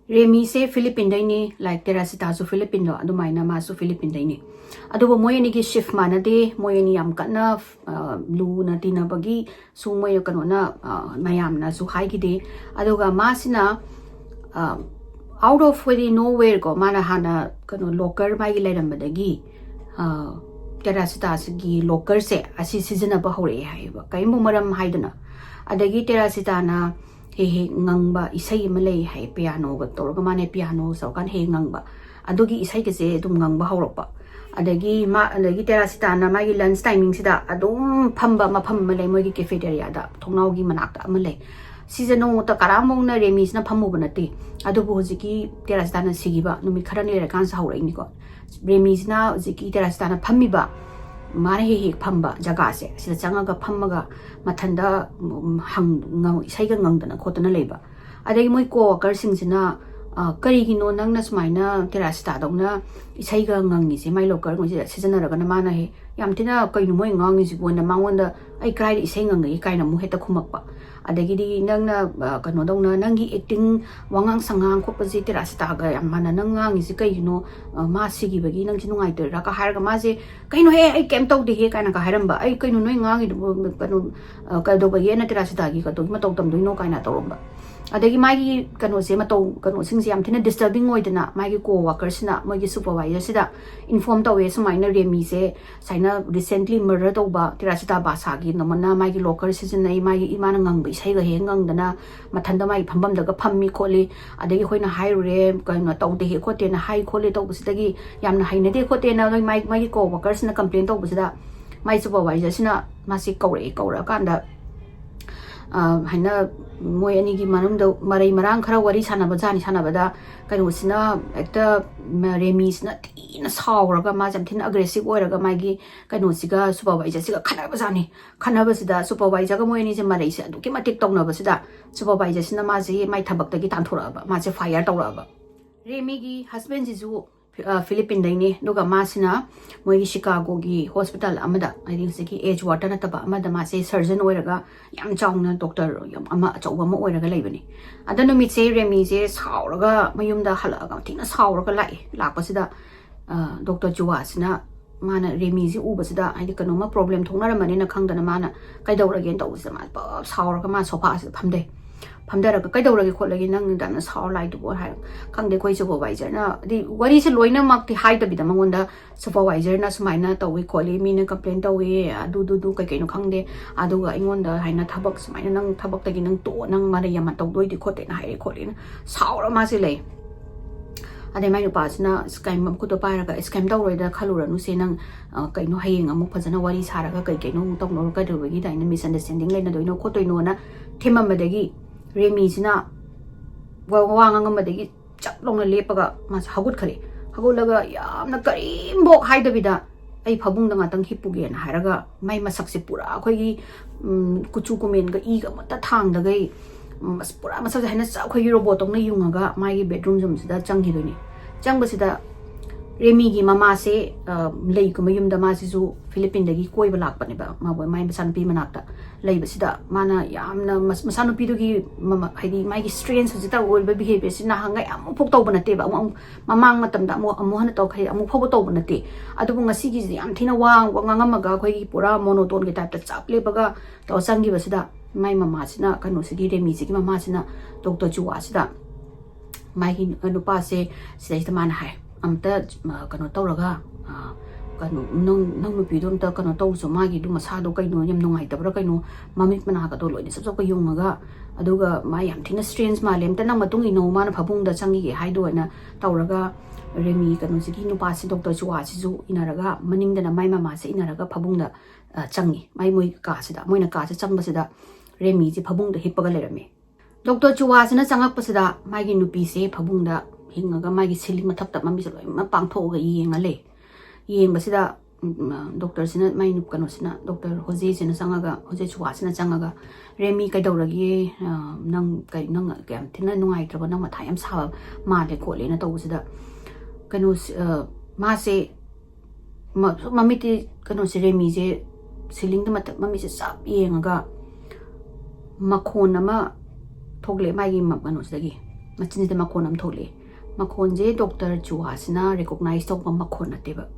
ꯔꯦꯃꯤꯁꯦ ꯐꯤꯂꯤꯄꯤꯟꯗꯩꯅꯤ, like ꯇꯦꯔꯥꯁꯤꯇꯥꯁꯨ ꯐꯤꯂꯤꯄꯤꯟꯗꯣ ꯑꯗꯨꯃꯥꯏꯅ ꯃꯥꯁꯨ ꯐꯤꯂꯤꯄꯤꯟꯗꯩꯅꯤ꯫ ꯑꯗꯨꯕꯨ ꯃꯣꯏ ꯑꯅꯤꯒꯤ ꯁꯤꯐ ꯃꯥꯟꯅꯗꯦ, ꯃꯣꯏ ꯑꯅꯤ ꯌꯥꯝ ꯀꯟꯅ, ꯑ, ꯂꯨꯅ ꯇꯤꯟꯅꯕꯒꯤ ꯁꯨ ꯃꯣꯏ ꯀꯩꯅꯣꯅ, ꯑ, ꯃꯌꯥꯝꯅꯁꯨ ꯍꯥꯏꯈꯤꯗꯦ꯫ ꯑꯗꯨꯒ ꯃꯥꯁꯤꯅ, ꯑ, out of ꯍꯥꯏꯗꯤ nowhere ꯀꯣ, ꯃꯥꯅ ꯍꯥꯟꯅ ꯀꯩꯅꯣ ꯂꯣꯀꯔ ꯃꯥꯒꯤ ꯂꯩꯔꯝꯕꯗꯒꯤ, ꯑ, ꯇꯦꯔꯥꯁꯤꯇꯥꯁꯤꯒꯤ ꯂꯣꯀꯔꯁꯦ ꯑꯁꯤ ꯁꯤꯖꯤꯟꯅꯕ ꯍꯧꯔꯛꯑꯦ ꯍꯥꯏꯌꯦꯕ, ꯀꯔꯤꯝꯕꯨ ꯃꯔꯝ ꯍꯥꯏꯗꯅ꯫ ꯑꯗꯒꯤ ꯇꯦꯔꯥꯁꯤꯇꯥꯅ ꯍꯦꯛ ꯍꯦꯛ ꯉꯪꯕ ꯏꯁꯩ ꯑꯃ ꯂꯩ ꯍꯥꯏ, ꯄꯤꯌꯥꯅꯣꯒ ꯇꯧꯔꯒ ꯃꯥꯅ ꯄꯤꯌꯥꯅꯣ ꯇꯧꯔꯀꯥꯟꯗ ꯍꯦꯛ ꯉꯪꯕ, ꯑꯗꯨꯒꯤ ꯏꯁꯩꯒꯁꯦ ꯑꯗꯨꯝ ꯉꯪꯕ ꯍꯧꯔꯛꯄ꯫ ꯑꯗꯒꯤ ꯃꯥ, ꯑꯗꯒꯤ ꯇꯦꯔꯥꯁꯤꯇꯥꯅ ꯃꯥꯒꯤ ꯂꯟꯁ ꯇꯥꯏꯃꯤꯡꯁꯤꯗ ꯑꯗꯨꯝ ꯐꯝꯕ ꯃꯐꯝ ꯑꯃ ꯂꯩ ꯃꯣꯏꯒꯤ ꯀꯦꯐꯦꯇꯦꯔꯤꯌꯥꯗ, ꯊꯣꯡꯅꯥꯎꯒꯤ ꯃꯅꯥꯛꯇ ꯑꯃ ꯂꯩ꯫ ꯁꯤꯁꯦ ꯅꯣꯡꯃꯇ ꯀꯔꯥꯝꯃꯧꯅ ꯔꯦꯃꯤꯁꯤꯅ ꯐꯝꯃꯨꯕ ꯅꯠꯇꯦ꯫ ꯑꯗꯨꯕꯨ ꯍꯧꯖꯤꯛꯀꯤ ꯇꯦꯔꯥꯁꯤꯇꯥꯅ ꯁꯤꯈꯤꯕ ꯅꯨꯃꯤꯠ ꯈꯔꯅꯤ ꯂꯩꯔꯀꯥꯟꯁꯤꯗ ꯍꯧꯔꯛꯏꯅꯤꯀꯣ꯫ ꯔꯦꯃꯤꯁꯤꯅ ꯍꯧꯖꯤꯛꯀꯤ ꯇꯦꯔꯥꯁꯤꯇꯥꯅ ꯐꯝꯃꯤꯕ, ꯃꯥꯅ ꯍꯦꯛ ꯍꯦꯛ ꯐꯝꯕ ꯖꯒꯥꯁꯦ, ꯁꯤꯗ ꯆꯪꯉꯒ ꯐꯝꯃꯒ ꯃꯊꯟꯗ, ꯎꯝ, ꯍꯪ-, ꯉꯪ-, ꯏꯁꯩꯒ ꯉꯪꯗꯅ ꯈꯣꯠꯇꯅ ꯂꯩꯕ꯫ ꯑꯗꯒꯤ ꯃꯣꯏ ꯀꯣ ꯋꯥꯀꯔꯁꯤꯡꯁꯤꯅ ꯑ, "ꯀꯔꯤꯒꯤꯅꯣ ꯅꯪꯅ ꯁꯨꯃꯥꯏꯅ ꯇꯦꯔꯥꯁꯤꯇꯥꯗꯧꯅ ꯏꯁꯩꯒ ꯉꯪꯉꯤꯁꯦ?" ꯃꯥꯏ ꯂꯣꯀꯔꯉꯩꯁꯦ ꯁꯤꯖꯤꯟꯅꯔꯒꯅ ꯃꯥꯅ ꯍꯦꯛ, "ꯌꯥꯝ ꯊꯤꯅ ꯀꯩꯅꯣ ꯃꯣꯏ ꯉꯥꯡꯉꯤꯁꯤꯕꯣꯅ" ꯃꯉꯣꯟꯗ, "ꯑꯩ ꯀꯗꯥꯏꯗ ꯏꯁꯩ ꯉꯪꯉꯛꯏ?" ꯀꯥꯏꯅ ꯑꯃꯨꯛ ꯍꯦꯛꯇ ꯈꯨꯝꯃꯛꯄ꯫ ꯑꯗꯒꯤꯗꯤ, "ꯅꯪꯅ, ꯑ, ꯀꯩꯅꯣꯗꯧꯅ ꯅꯪꯒꯤ ꯑꯦꯛꯇꯤꯡ, ꯋꯥꯉꯥꯡ ꯁꯉꯥꯡ ꯈꯣꯠꯄꯁꯦ ꯇꯦꯔꯥꯁꯤꯇꯥꯒ ꯌꯥꯝ ꯃꯥꯟꯅ ꯅꯪ ꯉꯥꯡꯉꯤꯁꯦ ꯀꯩꯒꯤꯅꯣ? ꯑ, ꯃꯥ ꯁꯤꯈꯤꯕꯒꯤ ꯅꯪꯁꯦ ꯅꯨꯡꯉꯥꯏꯇꯣꯏꯔꯥ?" ꯀ ꯍꯥꯏꯔꯒ ꯃꯥꯁꯦ, "ꯀꯩꯅꯣꯍꯦ, ꯑꯩ ꯀꯩꯝ ꯇꯧꯗꯦꯍꯦ" ꯀꯥꯏꯅꯒ ꯍꯥꯏꯔꯝꯕ꯫ "ꯑꯩ ꯀꯩꯅꯣ ꯅꯣꯏ ꯉꯥꯡꯉꯤꯗꯨꯕꯨ, ꯀꯩꯅꯣ, ꯑ, ꯀꯩꯗꯧꯕꯒꯤ ꯑꯩꯅ ꯇꯦꯔꯥꯁꯤꯇꯥꯒꯤ ꯀꯩꯅꯣꯒꯤ ꯃꯇꯧ ꯇꯝꯗꯣꯏꯅꯣ?" ꯀꯥꯏꯅ ꯇꯧꯔꯝꯕ꯫ ꯑꯗꯒꯤ ꯃꯥꯒꯤ ꯀꯩꯅꯣꯁꯦ, ꯃꯇꯧ, ꯀꯩꯅꯣꯁꯤꯡꯁꯦ ꯌꯥꯝ ꯊꯤꯅ disturbing ꯑꯣꯏꯗꯅ, ꯃꯥꯒꯤ co-workerꯁꯤꯅ, ꯃꯣꯏꯒꯤ supervisorꯁꯤꯗ inform ꯇꯧꯋꯦ, "ꯁꯨꯃꯥꯏꯅ ꯔꯦꯃꯤꯁꯦ ꯁꯨꯃꯥꯏꯅ recently murder ꯇꯧꯕ, ꯇꯦꯔꯥꯁꯤꯇꯥ ꯕꯥꯁꯥꯒꯤ ꯅꯃꯅ ꯃꯥꯒꯤ locker ꯁꯤꯖꯤꯟꯅꯩ, ꯃꯥꯒꯤ ꯏꯃꯥꯅ ꯉꯪꯕ ꯏꯁꯩꯒ ꯍꯦꯛ ꯉꯪꯗꯅ ꯃꯊꯟꯇ ꯃꯥꯒꯤ ꯐꯝꯐꯝꯗꯒ ꯐꯝꯃꯤ ꯈꯣꯠꯂꯤ, ꯑꯗꯒꯤ ꯑꯩꯈꯣꯏꯅ ꯍꯥꯏꯔꯨꯔꯦ, ꯀꯩꯅꯣ ꯇꯧꯗꯦ ꯈꯣꯠꯇꯦꯅ ꯍꯥꯏ ꯈꯣꯠꯂꯤ ꯇꯧꯕꯁꯤꯗꯒꯤ ꯌꯥꯝꯅ ꯍꯩꯅꯗꯦ ꯈꯣꯠꯇꯦꯅ ꯅꯣꯏ ꯃꯥꯏ-, ꯃꯥꯒꯤ co-workerꯁꯤꯅ complain ꯇꯧꯕꯁꯤꯗ ꯃꯥꯏ supervisorꯁꯤꯅ ꯃꯥꯁꯤ ꯀꯧꯔꯛꯑꯦ, ꯀꯧꯔꯛꯑꯀꯥꯟꯗ, ꯑ, ꯍꯥꯏꯅ ꯃꯣꯏ ꯑꯅꯤꯒꯤ ꯃꯅꯨꯡꯗ ꯃꯔꯩ ꯃꯔꯥꯡ ꯈꯔ ꯋꯥꯔꯤ ꯁꯥꯟꯅꯕ ꯖꯥꯠꯅꯤ꯫ ꯁꯥꯟꯅꯕꯗ ꯀꯩꯅꯣꯁꯤꯅ ꯍꯦꯛꯇ, ꯃ-, ꯔꯦꯃꯤꯁꯤꯅ ꯊꯤꯅ ꯁꯥꯎꯔꯒ, ꯃꯥꯁꯦ ꯌꯥꯝ ꯊꯤꯅ aggressive ꯑꯣꯏꯔꯒ ꯃꯥꯒꯤ ꯀꯩꯅꯣꯁꯤꯒ, supervisorꯁꯤꯒ ꯈꯠꯅꯕ ꯖꯥꯠꯅꯤ꯫ ꯈꯠꯅꯕꯁꯤꯗ supervisorꯒ ꯃꯣꯏ ꯑꯅꯤꯁꯦ ꯃꯔꯩꯁꯦ ꯑꯗꯨꯛꯀꯤ ꯃꯇꯤꯛ ꯇꯧꯅꯕꯁꯤꯗ supervisorꯁꯤꯅ ꯃꯥꯁꯦ ꯃꯥꯏ ꯊꯕꯛꯇꯒꯤ ꯇꯥꯟꯊꯣꯔꯛꯑꯕ, ꯃꯥꯁꯦ fire ꯇꯧꯔꯛꯑꯕ꯫ ꯔꯦꯃꯤꯒꯤ husbandꯁꯤꯁꯨ ꯐꯤ-, ꯑ, ꯐꯤꯂꯤꯄꯤꯟꯗꯩꯅꯤ꯫ ꯑꯗꯨꯒ ꯃꯥꯁꯤꯅ ꯃꯣꯏꯒꯤ ꯁꯤꯀꯥꯒꯣꯒꯤ hospital ꯑꯃꯗ, ꯍꯥꯏꯗꯤ ꯍꯧꯖꯤꯛꯀꯤ Edgewater ꯅꯠꯇꯕ ꯑꯃꯗ ꯃꯥꯁꯦ surgeon ꯑꯣꯏꯔꯒ ꯌꯥꯝ ꯆꯥꯎꯅ doctor ꯌꯥꯝ ꯑꯃ ꯑꯆꯧꯕ ꯑꯃ ꯑꯣꯏꯔꯒ ꯂꯩꯕꯅꯤ꯫ ꯑꯗ ꯅꯨꯃꯤꯠꯁꯦ ꯔꯦꯃꯤꯁꯦ ꯁꯥꯎꯔꯒ ꯃꯌꯨꯝꯗ ꯍꯜꯂꯛꯑꯒ ꯊꯤꯅ ꯁꯥꯎꯔꯒ ꯂꯥꯛꯑꯦ꯫ ꯂꯥꯛꯄꯁꯤꯗ, ꯑ, doctor ꯖꯨꯋꯥꯁꯤꯅ ꯃꯥꯅ ꯔꯦꯃꯤꯁꯦ ꯎꯕꯁꯤꯗ, ꯍꯥꯏꯗꯤ ꯀꯩꯅꯣꯝꯃ problem ꯊꯣꯛꯅꯔꯝꯃꯅꯤꯅ ꯈꯪꯗꯅ ꯃꯥꯅ ꯀꯩꯗꯧꯔꯒꯦꯅ ꯇꯧꯕꯁꯤꯗ ꯃꯥ ꯄꯞ ꯁꯥꯎꯔꯒ ꯃꯥ sofaꯁꯤꯗ ꯐꯝꯊꯩ꯫ ꯐꯝꯊꯔꯒ, "ꯀꯩꯗꯧꯔꯒꯦ ꯈꯣꯠꯂꯒꯦ ꯅꯪ ꯑꯗꯨꯃꯥꯏꯅ ꯁꯥꯎꯔ ꯂꯥꯛꯏꯗꯨꯕꯣ?" ꯍꯥꯏꯔꯒ, "ꯈꯪꯗꯦ, ꯑꯩꯈꯣꯏ supervisorꯅ", ꯑꯗꯩ ꯋꯥꯔꯤꯁꯦ ꯂꯣꯏꯅꯃꯛꯇꯤ ꯍꯥꯏꯗꯕꯤꯗ ꯃꯉꯣꯟꯗ supervisorꯅ ꯁꯨꯃꯥꯏꯅ ꯇꯧꯏ ꯈꯣꯠꯂꯤ, ꯃꯤꯅ complain ꯇꯧꯏ, ꯑꯗꯨꯗꯨꯗꯨ ꯀꯩ ꯀꯩꯅꯣ ꯈꯪꯗꯦ, ꯑꯗꯨꯒ ꯑꯩꯉꯣꯟꯗ ꯍꯥꯏꯅ ꯊꯕꯛ ꯁꯨꯃꯥꯏꯅ ꯅꯪ ꯊꯕꯛꯇꯒꯤ ꯅꯪ ꯇꯣꯛꯑꯣ, ꯅꯪ ꯃꯔꯩ ꯌꯥꯝꯅ ꯇꯧꯗꯣꯏꯗꯤ ꯈꯣꯠꯇꯦꯅ ꯍꯥꯏꯔꯦ ꯈꯣꯠꯂꯦꯅ ꯁꯥꯎꯔ ꯃꯥꯁꯦ ꯂꯩ꯫ ꯑꯗꯩ ꯃꯥꯏ ꯅꯨꯄꯥꯁꯤꯅ ꯁ꯭ꯀꯥꯏꯝ ꯃꯈꯨꯠꯇꯣ ꯄꯥꯏꯔꯒ, "ꯁ꯭ꯀꯥꯏꯝ ꯇꯧꯔꯣꯏꯗ ꯈꯜꯂꯨꯔꯅꯨꯁꯦ ꯅꯪ, ꯑ, ꯀꯩꯅꯣ ꯍꯌꯦꯡ ꯑꯃꯨꯛ ꯐꯖꯅ ꯋꯥꯔꯤ ꯁꯥꯔꯒ ꯀꯩ ꯀꯩꯅꯣ ꯑꯃꯨꯛ ꯇꯧꯅꯔꯣ, ꯀꯩꯗꯧꯕꯒꯤ ꯑꯗꯨꯃꯥꯏꯅ misunderstanding ꯂꯩꯅꯗꯣꯏꯅꯣ ꯈꯣꯠꯇꯣꯏꯅꯣꯅ" ꯊꯦꯝꯃꯝꯕꯗꯒꯤ ꯔꯦꯃꯤꯁꯤꯅ ꯋꯥ, ꯋꯥ ꯉꯥꯡꯉꯝꯕꯗꯒꯤ ꯆꯞ ꯂꯥꯎꯅ ꯂꯦꯞꯄꯒ ꯃꯥꯁꯦ ꯍꯧꯒꯠꯈ꯭ꯔꯦ꯫ ꯍꯧꯒꯠꯂꯒ ꯌꯥꯝꯅ ꯀꯔꯤꯝꯐꯥꯎ ꯍꯥꯏꯗꯕꯤꯗ, "ꯑꯩ ꯐꯃꯨꯡꯗ ꯉꯥꯛꯇꯪ ꯍꯤꯞꯄꯨꯒꯦꯅ" ꯍꯥꯏꯔꯒ ꯃꯥꯏ ꯃꯁꯛꯁꯦ ꯄꯨꯔꯥ ꯑꯩꯈꯣꯏꯒꯤ, ꯎꯝ, ꯀꯨꯆꯨ ꯀꯨꯃꯦꯟꯒ ꯏꯒ ꯑꯃꯠꯇ ꯊꯥꯡꯗꯒꯩ ꯎꯝ, ꯑꯁ, ꯄꯨꯔꯥ ꯃꯁꯛꯁꯦ ꯍꯥꯏꯅ ꯆ-, ꯑꯩꯈꯣꯏꯒꯤ ꯔꯣꯕꯣꯠꯇꯧꯅ ꯌꯨꯡꯉꯒ ꯃꯥꯒꯤ ꯕꯦꯗꯔꯨꯝ ꯔꯨꯝꯁꯤꯗ ꯆꯪꯈꯤꯗꯣꯏꯅꯤ꯫ ꯆꯪꯕꯁꯤꯗ ꯔꯦꯃꯤꯒꯤ ꯃꯃꯥꯁꯦ, ꯑ, ꯂꯩꯒꯨꯝꯕ ꯌꯨꯝꯗ ꯃꯥꯁꯤꯁꯨ ꯐꯤꯂꯤꯄꯤꯟꯗꯒꯤ ꯀꯣꯏꯕ ꯂꯥꯛꯄꯅꯦꯕ꯫ ꯃꯥꯕꯨ ꯃꯥꯏ ꯃꯆꯥꯅꯨꯄꯤ ꯃꯅꯥꯛꯇ ꯂꯩꯕꯁꯤꯗ ꯃꯥꯅ ꯌꯥꯝꯅ ꯃꯁ-, ꯃꯆꯥꯅꯨꯄꯤꯗꯨꯒꯤ ꯃꯃ-, ꯍꯥꯏꯗꯤ ꯃꯥꯒꯤ ꯁ꯭ꯇ꯭ꯔꯦꯟꯖ ꯍꯧꯖꯤꯛꯇ ꯑꯣꯏꯕ ꯕꯤꯍꯦꯕꯤꯌꯔꯁꯤ ꯅꯍꯥꯟꯉꯩ ꯑꯃꯨꯛꯐꯥꯎ ꯇꯧꯕ ꯅꯠꯇꯦꯕ꯫ ꯑꯃꯨꯛ, ꯑꯃꯨꯛ ꯃꯃꯥꯡ ꯃꯇꯝꯗ ꯑꯃꯨꯛ, ꯑꯃꯨꯛ ꯍꯟꯅ ꯇꯧꯈ꯭ꯔꯦ, ꯑꯃꯨꯛ ꯐꯥꯎꯕ ꯇꯧꯕ ꯅꯠꯇꯦ꯫ ꯑꯗꯨꯕꯨ ꯉꯁꯤꯒꯤꯁꯤꯗꯤ ꯌꯥꯝ ꯊꯤꯅ ꯋꯥ, ꯋꯥ ꯉꯥꯡꯉꯝꯃꯒ ꯑꯩꯈꯣꯏꯒꯤ ꯄꯨꯔꯥ ꯃꯣꯅꯣꯇꯣꯟꯒꯤ ꯇꯥꯏꯞꯇ ꯆꯞ ꯂꯦꯞꯄꯒ ꯇꯧꯔ ꯆꯪꯈꯤꯕꯁꯤꯗ ꯃꯥꯏ ꯃꯃꯥꯁꯤꯅ, ꯀꯩꯅꯣꯁꯤꯒꯤ ꯔꯦꯃꯤꯁꯤꯒꯤ ꯃꯃꯥꯁꯤꯅ ꯗꯣꯛꯇꯔ ꯆꯨꯋꯥꯁꯤꯗ ꯃꯥꯒꯤ ꯅꯨꯄꯥꯁꯦ ꯁꯤꯗꯩꯁꯤꯗ ꯃꯥꯅ ꯍꯥꯏ, "ꯑꯝꯇ, ꯑ, ꯀꯩꯅꯣ ꯇꯧꯔꯒ, ꯑ, ꯀꯩꯅꯣ, ꯅꯪ, ꯅꯪ ꯅꯨꯄꯤꯗꯣ ꯑꯝꯇ ꯀꯩꯅꯣ ꯇꯧꯁꯨ, ꯃꯥꯒꯤꯗꯨ ꯃꯁꯥꯗꯣ ꯀꯩꯅꯣ ꯌꯥꯝ ꯅꯨꯡꯉꯥꯏꯇꯕ꯭ꯔꯥ ꯀꯩꯅꯣ, ꯃꯃꯤꯠ ꯃꯅꯥꯒꯗꯣ ꯂꯣꯏꯅ ꯆꯞ ꯆꯞꯀ ꯌꯨꯡꯉꯒ, ꯑꯗꯨꯒ ꯃꯥ ꯌꯥꯝ ꯊꯤꯅ ꯁ꯭ꯇ꯭ꯔꯦꯟꯖ ꯃꯥꯜꯂꯦ, ꯑꯝꯇ ꯅꯪ ꯃꯇꯨꯡ ꯏꯟꯅꯧ, ꯃꯥꯅ ꯐꯃꯨꯡꯗ ꯆꯪꯈꯤꯒꯦ ꯍꯥꯏꯗꯣ" ꯍꯥꯏꯅ ꯇꯧꯔꯒ ꯔꯦꯃꯤ ꯀꯩꯅꯣꯁꯤꯒꯤ ꯅꯨꯄꯥꯁꯤ, ꯗꯣꯛꯇꯔ ꯆꯨꯋꯥꯁꯤꯁꯨ ꯏꯟꯅꯔꯒ ꯃꯅꯤꯡꯗꯅ ꯃꯥꯏ ꯃꯃꯥꯁꯦ ꯏꯟꯅꯔꯒ ꯐꯃꯨꯡꯗ, ꯑ, ꯆꯪꯉꯤ꯫ ꯃꯥꯏ ꯃꯣꯏ ꯀꯥꯁꯤꯗ, ꯃꯣꯏꯅ ꯀꯥꯁꯦ ꯆꯪꯕꯁꯤꯗ ꯔꯦꯃꯤꯁꯦ ꯐꯃꯨꯡꯗ ꯍꯤꯞꯄꯒ ꯂꯩꯔꯝꯃꯤ꯫ ꯗꯣꯛꯇꯔ ꯆꯨꯋꯥꯁꯤꯅ ꯆꯪꯉꯛꯄꯁꯤꯗ ꯃꯥꯒꯤ ꯅꯨꯄꯤꯁꯦ ꯐꯃꯨꯡꯗ ꯍꯤꯡꯉꯒ ꯃꯥꯒꯤ ꯁꯤꯂꯤꯡ ꯃꯊꯛꯇ ꯃꯃꯤꯠꯁꯦ ꯂꯣꯏꯅꯃꯛ ꯄꯥꯡꯊꯣꯛꯑꯒ ꯌꯦꯡꯉ ꯂꯩ꯫ ꯌꯦꯡꯕꯁꯤꯗ, ꯎꯝ, ꯗꯣꯛꯇꯔꯁꯤꯅ, ꯃꯥꯏ ꯅꯨꯞ-, ꯀꯩꯅꯣꯁꯤꯅ, ꯗꯣꯛꯇꯔ ꯍꯣꯖꯦꯁꯤꯅ ꯆꯪꯉꯒ, ꯍꯣꯖꯦ ꯆꯨꯋꯥꯁꯤꯅ ꯆꯪꯉꯒ, "ꯔꯦꯃꯤ, ꯀꯩꯗꯧꯔꯒꯦ? ꯑ, ꯅꯪ ꯀꯩ-, ꯅꯪ ꯌꯥꯝ ꯊꯤꯅ ꯅꯨꯡꯉꯥꯏꯇ꯭ꯔꯕ? ꯅꯪ ꯃꯊꯥ ꯌꯥꯝ ꯁꯥꯕ ꯃꯥꯜꯂꯦ" ꯈꯣꯠꯂꯦꯅ ꯇꯧꯕꯁꯤꯗ, ꯀꯩꯅꯣꯁꯤ, ꯑ, ꯃꯥꯁꯦ ꯃ-, ꯃꯃꯤꯠꯇꯤ, ꯀꯩꯅꯣꯁꯦ, ꯔꯦꯃꯤꯁꯦ ꯁꯤꯂꯤꯡꯗ ꯃꯊꯛ ꯃꯃꯤꯠꯁꯦ ꯆꯞ ꯌꯦꯡꯉꯒ ꯃꯈꯣꯟ ꯑꯃ ꯊꯣꯛꯂꯛꯑꯦ ꯃꯥꯒꯤ ꯃ-, ꯀꯩꯅꯣꯁꯤꯗꯒꯤ, ꯃꯆꯤꯟꯁꯤꯗ ꯃꯈꯣꯟ ꯑꯃ ꯊꯣꯛꯂꯛꯑꯦ꯫ ꯃꯈꯣꯟꯁꯦ ꯗꯣꯛꯇꯔ ꯆꯨꯋꯥꯁꯤꯅ ꯔꯤꯀꯣꯛꯅꯥꯏꯁ ꯇꯧꯕ ꯃꯈꯣꯟ ꯅꯠꯇꯦꯕ꯫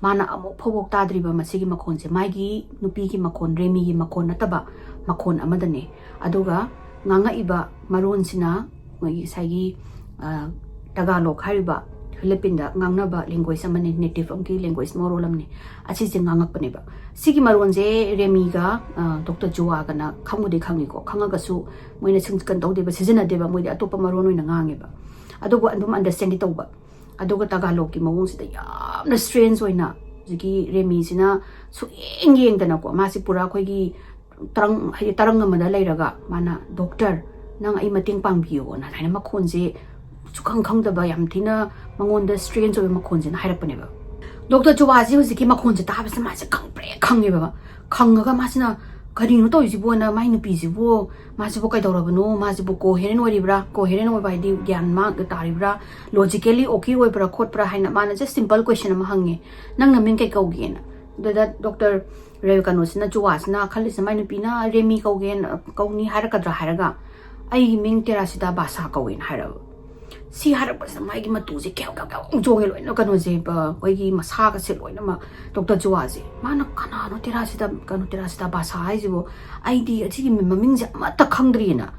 ꯃꯥꯅ ꯑꯃꯨꯛ ꯐꯥꯎꯕ ꯇꯥꯗ꯭ꯔꯤꯕ ꯃꯁꯤꯒꯤ ꯃꯈꯣꯟꯁꯦ, ꯃꯥꯒꯤ ꯅꯨꯄꯤꯒꯤ ꯃꯈꯣꯟ, ꯔꯦꯃꯤꯒꯤ ꯃꯈꯣꯟ ꯅꯠꯇꯕ ꯃꯈꯣꯟ ꯑꯃꯗꯅꯦ꯫ ꯑꯗꯨꯒ ꯉꯥꯡꯉꯛꯏꯕ ꯃꯔꯣꯟꯁꯤꯅ ꯃꯣꯏꯒꯤ ꯉꯁꯥꯏꯒꯤ, ꯑ, ꯇꯒꯥꯂꯣꯛ ꯍꯥꯏꯔꯤꯕ ꯐꯤꯂꯤꯄꯤꯟꯗ ꯉꯥꯡꯅꯕ ꯂꯦꯡꯒ꯭ꯋꯦꯖ ꯑꯃꯅꯤ, ꯅꯦꯇꯤꯚ ꯑꯃꯒꯤ ꯂꯦꯡꯒ꯭ꯋꯦꯖ ꯃꯔꯣꯜ ꯑꯃꯅꯤ꯫ ꯑꯁꯤꯁꯦ ꯉꯥꯡꯉꯛꯄꯅꯦꯕ꯫ ꯁꯤꯒꯤ ꯃꯔꯣꯟꯁꯦ ꯔꯦꯃꯤꯒ, ꯑ, ꯗꯣꯛꯇꯔ ꯖꯨꯋꯥꯒꯅ ꯈꯪꯕꯨꯗꯤ ꯈꯪꯉꯤꯀꯣ, ꯈꯪꯉꯒꯁꯨ ꯃꯣꯏꯅ ꯁꯨꯝ ꯀꯩꯅꯣ ꯇꯧꯗꯦꯕ, ꯁꯤꯖꯤꯟꯅꯗꯦꯕ, ꯃꯣꯏꯗꯤ ꯑꯇꯣꯞꯄ ꯃꯔꯣꯟ ꯑꯣꯏꯅ ꯉꯥꯡꯉꯦꯕ꯫ ꯑꯗꯨꯕꯨ ꯑꯗꯨꯝ ꯑꯟꯗꯔꯁꯇꯦꯟꯗꯤ ꯇꯧꯕ꯫ ꯑꯗꯨꯒ ꯇꯒꯥꯂꯣꯛꯀꯤ ꯃꯑꯣꯡꯁꯤꯗ ꯌꯥꯝꯅ ꯁ꯭ꯇ꯭ꯔꯦꯟꯖ ꯑꯣꯏꯅ ꯍꯧꯖꯤꯛꯀꯤ ꯔꯦꯃꯤꯁꯤꯅ ꯁꯨꯛꯌꯦꯡ ꯌꯦꯡꯗꯅꯀꯣ, ꯃꯥꯁꯤ ꯄꯨꯔꯥ ꯑꯩꯈꯣꯏꯒꯤ ꯇꯔꯪ, ꯍꯥꯏꯗꯤ ꯇꯔꯪ ꯑꯃꯗ ꯂꯩꯔꯒ ꯃꯥꯅ, "ꯗꯣꯛꯇꯔ, ꯅꯪ ꯑꯩ ꯃꯇꯦꯡ ꯄꯥꯡꯕꯤꯌꯣꯅ" ꯍꯥꯏꯅ ꯃꯈꯣꯟꯁꯦ ꯁꯨꯈꯪ ꯈꯪꯗꯕ, ꯌꯥꯝ ꯊꯤꯅ ꯃꯉꯣꯟꯗ ꯁ꯭ꯇ꯭ꯔꯦꯟꯖ ꯑꯣꯏꯕ ꯃꯈꯣꯟꯁꯤꯅ ꯍꯥꯏꯔꯛꯄꯅꯦꯕ꯫ ꯗꯣꯛꯇꯔ ꯆꯨꯋꯥꯁꯤ ꯍꯧꯖꯤꯛꯀꯤ ꯃꯈꯣꯟꯁꯦ ꯇꯥꯕꯁꯤꯗ ꯃꯥꯁꯦ ꯈꯪꯄ꯭ꯔꯦꯛ ꯈꯪꯉꯦꯕ꯫ ꯈꯪꯉꯒ ꯃꯥꯁꯤꯅ ꯀꯔꯤꯅꯣ ꯇꯧꯔꯤꯁꯤꯕꯣꯅ, ꯃꯥꯏ ꯅꯨꯄꯤꯁꯤꯕꯨ, ꯃꯥꯁꯤꯕꯨ ꯀꯩꯗꯧꯔꯕꯅꯣ, ꯃꯥꯁꯤꯕꯨ ꯀꯣ ꯍꯦꯔꯦꯟ ꯑꯣꯏꯔꯤꯕ꯭ꯔꯥ, ꯀꯣ ꯍꯦꯔꯦꯟ ꯑꯣꯏꯕ ꯍꯥꯏꯗꯤ ꯒ꯭ꯌꯥꯟ ꯃꯥꯡ ꯇꯥꯔꯤꯕ꯭ꯔꯥ, ꯂꯣꯖꯤꯀꯦꯂꯤ ꯑꯣꯀꯦ ꯑꯣꯏꯕ꯭ꯔꯥ ꯈꯣꯠꯄ꯭ꯔꯥ ꯍꯥꯏꯅ ꯃꯥꯅ ꯖꯁ ꯁꯤꯝꯄꯜ ꯀ꯭ꯋꯦꯁꯟ ꯑꯃ ꯍꯪꯉꯦ, "ꯅꯪ ꯅꯃꯤꯡ ꯀꯩ ꯀꯧꯒꯦꯅ?" ꯑꯗꯨꯗ ꯗꯣꯛꯇꯔ ꯔꯦ-, ꯀꯩꯅꯣꯁꯤꯅ, ꯆꯨꯋꯥꯁꯤꯅ ꯈꯜꯂꯤꯁꯦ, "ꯃꯥꯏ ꯅꯨꯄꯤꯅ ꯔꯦꯃꯤ ꯀꯧꯒꯦꯅ, ꯀꯧꯅꯤ ꯍꯥꯏꯔꯛꯀꯗ꯭ꯔꯥ ꯍꯥꯏꯔꯒ, ꯑꯩꯒꯤ ꯃꯤꯡ ꯇꯦꯔꯥꯁꯤꯇꯥ ꯕꯥꯁꯥ ꯀꯧꯋꯦꯅ" ꯍꯥꯏꯔꯕ꯫ ꯁꯤ ꯍꯥꯏꯔꯛꯄꯁꯤꯗ ꯃꯥꯒꯤ ꯃꯇꯨꯁꯦ ꯀ꯭ꯌꯥꯎ ꯀ꯭ꯌꯥꯎ ꯀ꯭ꯌꯥꯎ ꯆꯣꯡꯉꯦ ꯂꯣꯏꯅ, ꯀꯩꯅꯣꯁꯦ, ꯑ, ꯑꯩꯈꯣꯏꯒꯤ ꯃꯁꯥꯒꯁꯦ ꯂꯣꯏꯅꯃꯛ꯫ ꯗꯣꯛꯇꯔ ꯆꯨꯋꯥꯁꯦ, ꯃꯥꯅ, "ꯀꯅꯥꯅꯣ ꯇꯦꯔꯥꯁꯤꯇꯥ, ꯀꯩꯅꯣ, ꯇꯦꯔꯥꯁꯤꯇꯥ ꯕꯥꯁꯥ ꯍꯥꯏꯁꯤꯕꯨ? ꯑꯩꯗꯤ ꯑꯁꯤꯒꯤ ꯃꯃꯤꯡꯁꯦ ꯑꯃꯠꯇ ꯈꯪꯗ꯭ꯔꯤꯑꯅ"꯫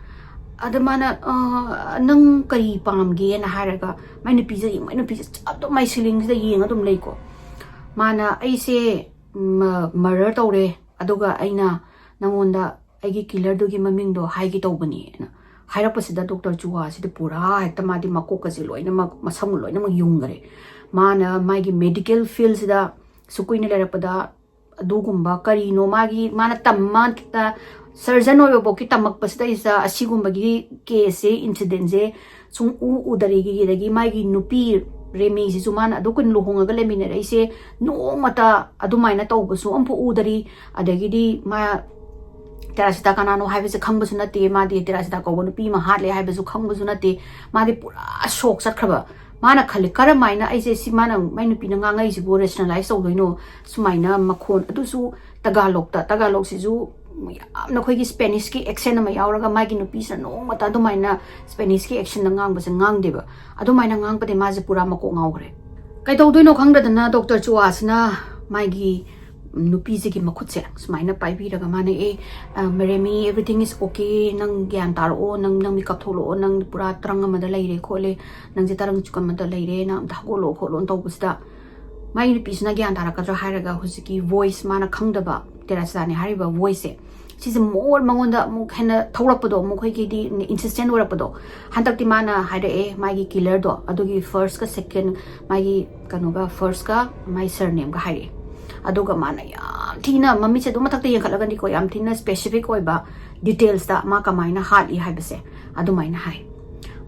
ꯑꯗ ꯃꯥꯅ, "ꯑ, ꯅꯪ ꯀꯔꯤ ꯄꯥꯝꯒꯦꯅ?" ꯍꯥꯏꯔꯒ ꯃꯥꯏ ꯅꯨꯄꯤꯁꯦ, ꯃꯥꯏ ꯅꯨꯄꯤꯁꯦ ꯑꯗꯨꯝ ꯃꯥꯏ ꯁꯤꯂꯤꯡꯁꯤꯗ ꯌꯦꯡꯉ ꯑꯗꯨꯝ ꯂꯩꯀꯣ꯫ ꯃꯥꯅ, "ꯑꯩꯁꯦ ꯃ-, ꯃꯔꯗꯔ ꯇꯧꯔꯦ, ꯑꯗꯨꯒ ꯑꯩꯅ ꯅꯪꯉꯣꯟꯗ ꯑꯩꯒꯤ ꯀꯤꯂꯔꯗꯨꯒꯤ ꯃꯃꯤꯡꯗꯣ ꯍꯥꯏꯒꯦ ꯇꯧꯕꯅꯦꯅ" ꯍꯥꯏꯔꯛꯄꯁꯤꯗ ꯗꯣꯛꯇꯔ ꯆꯨꯋꯥꯁꯤꯗꯤ ꯄꯨꯔꯥ ꯍꯦꯛꯇ ꯃꯥꯗꯤ ꯃꯀꯣꯛꯀꯁꯦ ꯂꯣꯏꯅꯃꯛ, ꯃꯁꯝ ꯂꯣꯏꯅꯃꯛ ꯌꯨꯡꯈꯔꯦ꯫ ꯃꯥꯅ ꯃꯥꯒꯤ ꯃꯦꯗꯤꯀꯦꯜ ꯐꯤꯜꯁꯤꯗ ꯁꯨ ꯀꯨꯏꯅ ꯂꯩꯔꯛꯄꯗ ꯑꯗꯨꯒꯨꯝꯕ ꯀꯔꯤꯅꯣ ꯃꯥꯒꯤ, ꯃꯥꯅ ꯇꯝ-, ꯃꯥ, ꯁꯔꯖꯟ ꯑꯣꯏꯕꯐꯥꯎꯒꯤ ꯇꯝꯃꯛꯄꯁꯤꯗꯩꯁꯤꯗ ꯑꯁꯤꯒꯨꯝꯕꯒꯤ ꯀꯦꯁꯁꯦ, ꯏꯟꯁꯤꯗꯦꯟꯁꯦ ꯁꯨꯡꯎ ꯎꯗꯔꯤꯒꯤ, ꯑꯗꯒꯤ ꯃꯥꯒꯤ ꯅꯨꯄꯤ ꯔꯦꯃꯤꯁꯤꯁꯨ ꯃꯥꯅ ꯑꯗꯨꯛ ꯀꯨꯏꯅ ꯂꯨꯍꯣꯡꯉꯒ ꯂꯩꯃꯤꯟꯅꯔꯛꯏꯁꯦ, ꯅꯣꯡꯃꯇ ꯑꯗꯨꯃꯥꯏꯅ ꯇꯧꯕꯁꯨ ꯑꯝꯐꯥꯎ ꯎꯗꯔꯤ꯫ ꯑꯗꯒꯤꯗꯤ ꯃꯥ ꯇꯦꯔꯥꯁꯤꯇꯥ ꯀꯅꯥꯅꯣ ꯍꯥꯏꯕꯁꯦ ꯈꯪꯕꯁꯨ ꯅꯠꯇꯦ, ꯃꯥꯗꯤ ꯇꯦꯔꯥꯁꯤꯇꯥ ꯀꯧꯕ ꯅꯨꯄꯤ ꯑꯃ ꯍꯥꯠꯂꯦ ꯍꯥꯏꯕꯁꯨ ꯈꯪꯕꯁꯨ ꯅꯠꯇꯦ꯫ ꯃꯥꯗꯤ ꯄꯨꯔꯥ ꯁꯣꯛ ꯆꯠꯈ꯭ꯔꯕ꯫ ꯃꯥꯅ ꯈꯜꯂꯤ, "ꯀꯔꯝꯍꯥꯏꯅ ꯑꯩꯁꯦ, ꯁꯤ ꯃꯥꯅ, ꯃꯥꯏ ꯅꯨꯄꯤꯅ ꯉꯥꯡꯉꯛꯏꯁꯤꯕꯨ ꯔꯦꯁꯅꯦꯂꯥꯏꯁ ꯇꯧꯗꯣꯏꯅꯣ?" ꯁꯨꯃꯥꯏꯅ ꯃꯈꯣꯟ, ꯑꯗꯨꯁꯨ ꯇꯒꯥꯂꯣꯛꯇ, ꯇꯒꯥꯂꯣꯛꯁꯤꯁꯨ ꯌꯥꯝꯅ ꯑꯩꯈꯣꯏꯒꯤ ꯁ꯭ꯄꯦꯅꯤꯁꯀꯤ ꯑꯦꯛꯁꯦꯟ ꯑꯃ ꯌꯥꯎꯔꯒ, ꯃꯥꯒꯤ ꯅꯨꯄꯤꯁꯤꯅ ꯅꯣꯡꯃꯇ ꯑꯗꯨꯃꯥꯏꯅ ꯁ꯭ꯄꯦꯅꯤꯁꯀꯤ ꯑꯦꯛꯁꯦꯟꯗ ꯉꯥꯡꯕꯁꯦ ꯉꯥꯡꯗꯦꯕ꯫ ꯑꯗꯨꯃꯥꯏꯅ ꯉꯥꯡꯕꯗꯩ ꯃꯥꯁꯦ ꯄꯨꯔꯥ ꯃꯀꯣꯛ ꯉꯥꯎꯈ꯭ꯔꯦ꯫ ꯀꯩꯗꯧꯗꯣꯏꯅꯣ ꯈꯪꯗꯗꯅ ꯗꯣꯛꯇꯔ ꯆꯨꯋꯥꯁꯤꯅ ꯃꯥꯒꯤ ꯅꯨꯄꯤꯁꯤꯒꯤ ꯃꯈꯨꯠꯁꯦ ꯁꯨꯃꯥꯏꯅ ꯄꯥꯏꯕꯤꯔꯒ ꯃꯥꯅ, "ꯑꯦ, ꯑ, ꯔꯦꯃꯤ, everything is okay, ꯅꯪ ꯒ꯭ꯌꯥꯟ ꯇꯥꯔꯛꯑꯣ, ꯅꯪ, ꯅꯪ ꯃꯤꯀꯞ ꯊꯣꯛꯂꯛꯑꯣ, ꯅꯪ ꯄꯨꯔꯥ ꯇ꯭ꯔꯪ ꯑꯃꯗ ꯂꯩꯔꯦ ꯈꯣꯠꯂꯦ, ꯅꯪꯁꯦ ꯇꯔꯪ ꯆꯨꯀꯝ ꯑꯃꯗ ꯂꯩꯔꯦ, ꯅꯪ ꯑꯝꯇ ꯍꯧꯒꯠꯂꯛꯑꯣ ꯈꯣꯠꯂꯣꯅ" ꯇꯧꯕꯁꯤꯗ, ꯃꯥꯒꯤ ꯅꯨꯄꯤꯁꯤꯅ ꯒ꯭ꯌꯥꯟ ꯇꯥꯔꯛꯀꯗ꯭ꯔꯥ ꯍꯥꯏꯔꯒ ꯍꯧꯖꯤꯛꯀꯤ ꯚꯣꯏꯁ, ꯃꯥꯅ ꯈꯪꯗꯕ ꯇꯦꯔꯥꯁꯤꯇꯥꯅꯦ ꯍꯥꯏꯔꯤꯕ ꯚꯣꯏꯁꯁꯦ, ꯁꯤꯁꯦ more ꯃꯉꯣꯟꯗ ꯑꯃꯨꯛ ꯍꯦꯟꯅ ꯊꯧꯔꯛꯄꯗꯣ, ꯑꯃꯨꯛ ꯑꯩꯈꯣꯏꯒꯤꯗꯤ ꯏꯟꯁꯤꯁꯇꯦꯟ ꯑꯣꯏꯔꯛꯄꯗꯣ꯫ ꯍꯟꯗꯛꯇꯤ ꯃꯥꯅ ꯍꯥꯏꯔꯛꯑꯦ, ꯃꯥꯒꯤ ꯀꯤꯂꯔꯗꯣ, ꯑꯗꯨꯒꯤ ꯐꯥꯔꯁꯀ ꯁꯦꯀꯦꯟ, ꯃꯥꯒꯤ ꯀꯩꯅꯣꯒ, ꯐꯥꯔꯁꯀ ꯃꯥꯏ ꯁꯔꯅꯦꯝꯒ ꯍꯥꯏꯔꯛꯑꯦ꯫ ꯑꯗꯨꯒ ꯃꯥꯅ ꯌꯥꯝ ꯊꯤꯅ ꯃꯃꯤꯠꯁꯦ ꯑꯗꯨꯝ ꯃꯊꯛꯇ ꯌꯦꯡꯈꯠꯂꯒꯅꯤꯀꯣ, ꯌꯥꯝ ꯊꯤꯅ ꯁ꯭ꯄꯦꯁꯤꯐꯤꯛ ꯑꯣꯏꯕ ꯗꯤꯇꯦꯜꯁꯇ ꯃꯥ ꯀꯃꯥꯏꯅ ꯍꯥꯠꯂꯤ ꯍꯥꯏꯕꯁꯦ ꯑꯗꯨꯃꯥꯏꯅ ꯍꯥꯏ꯫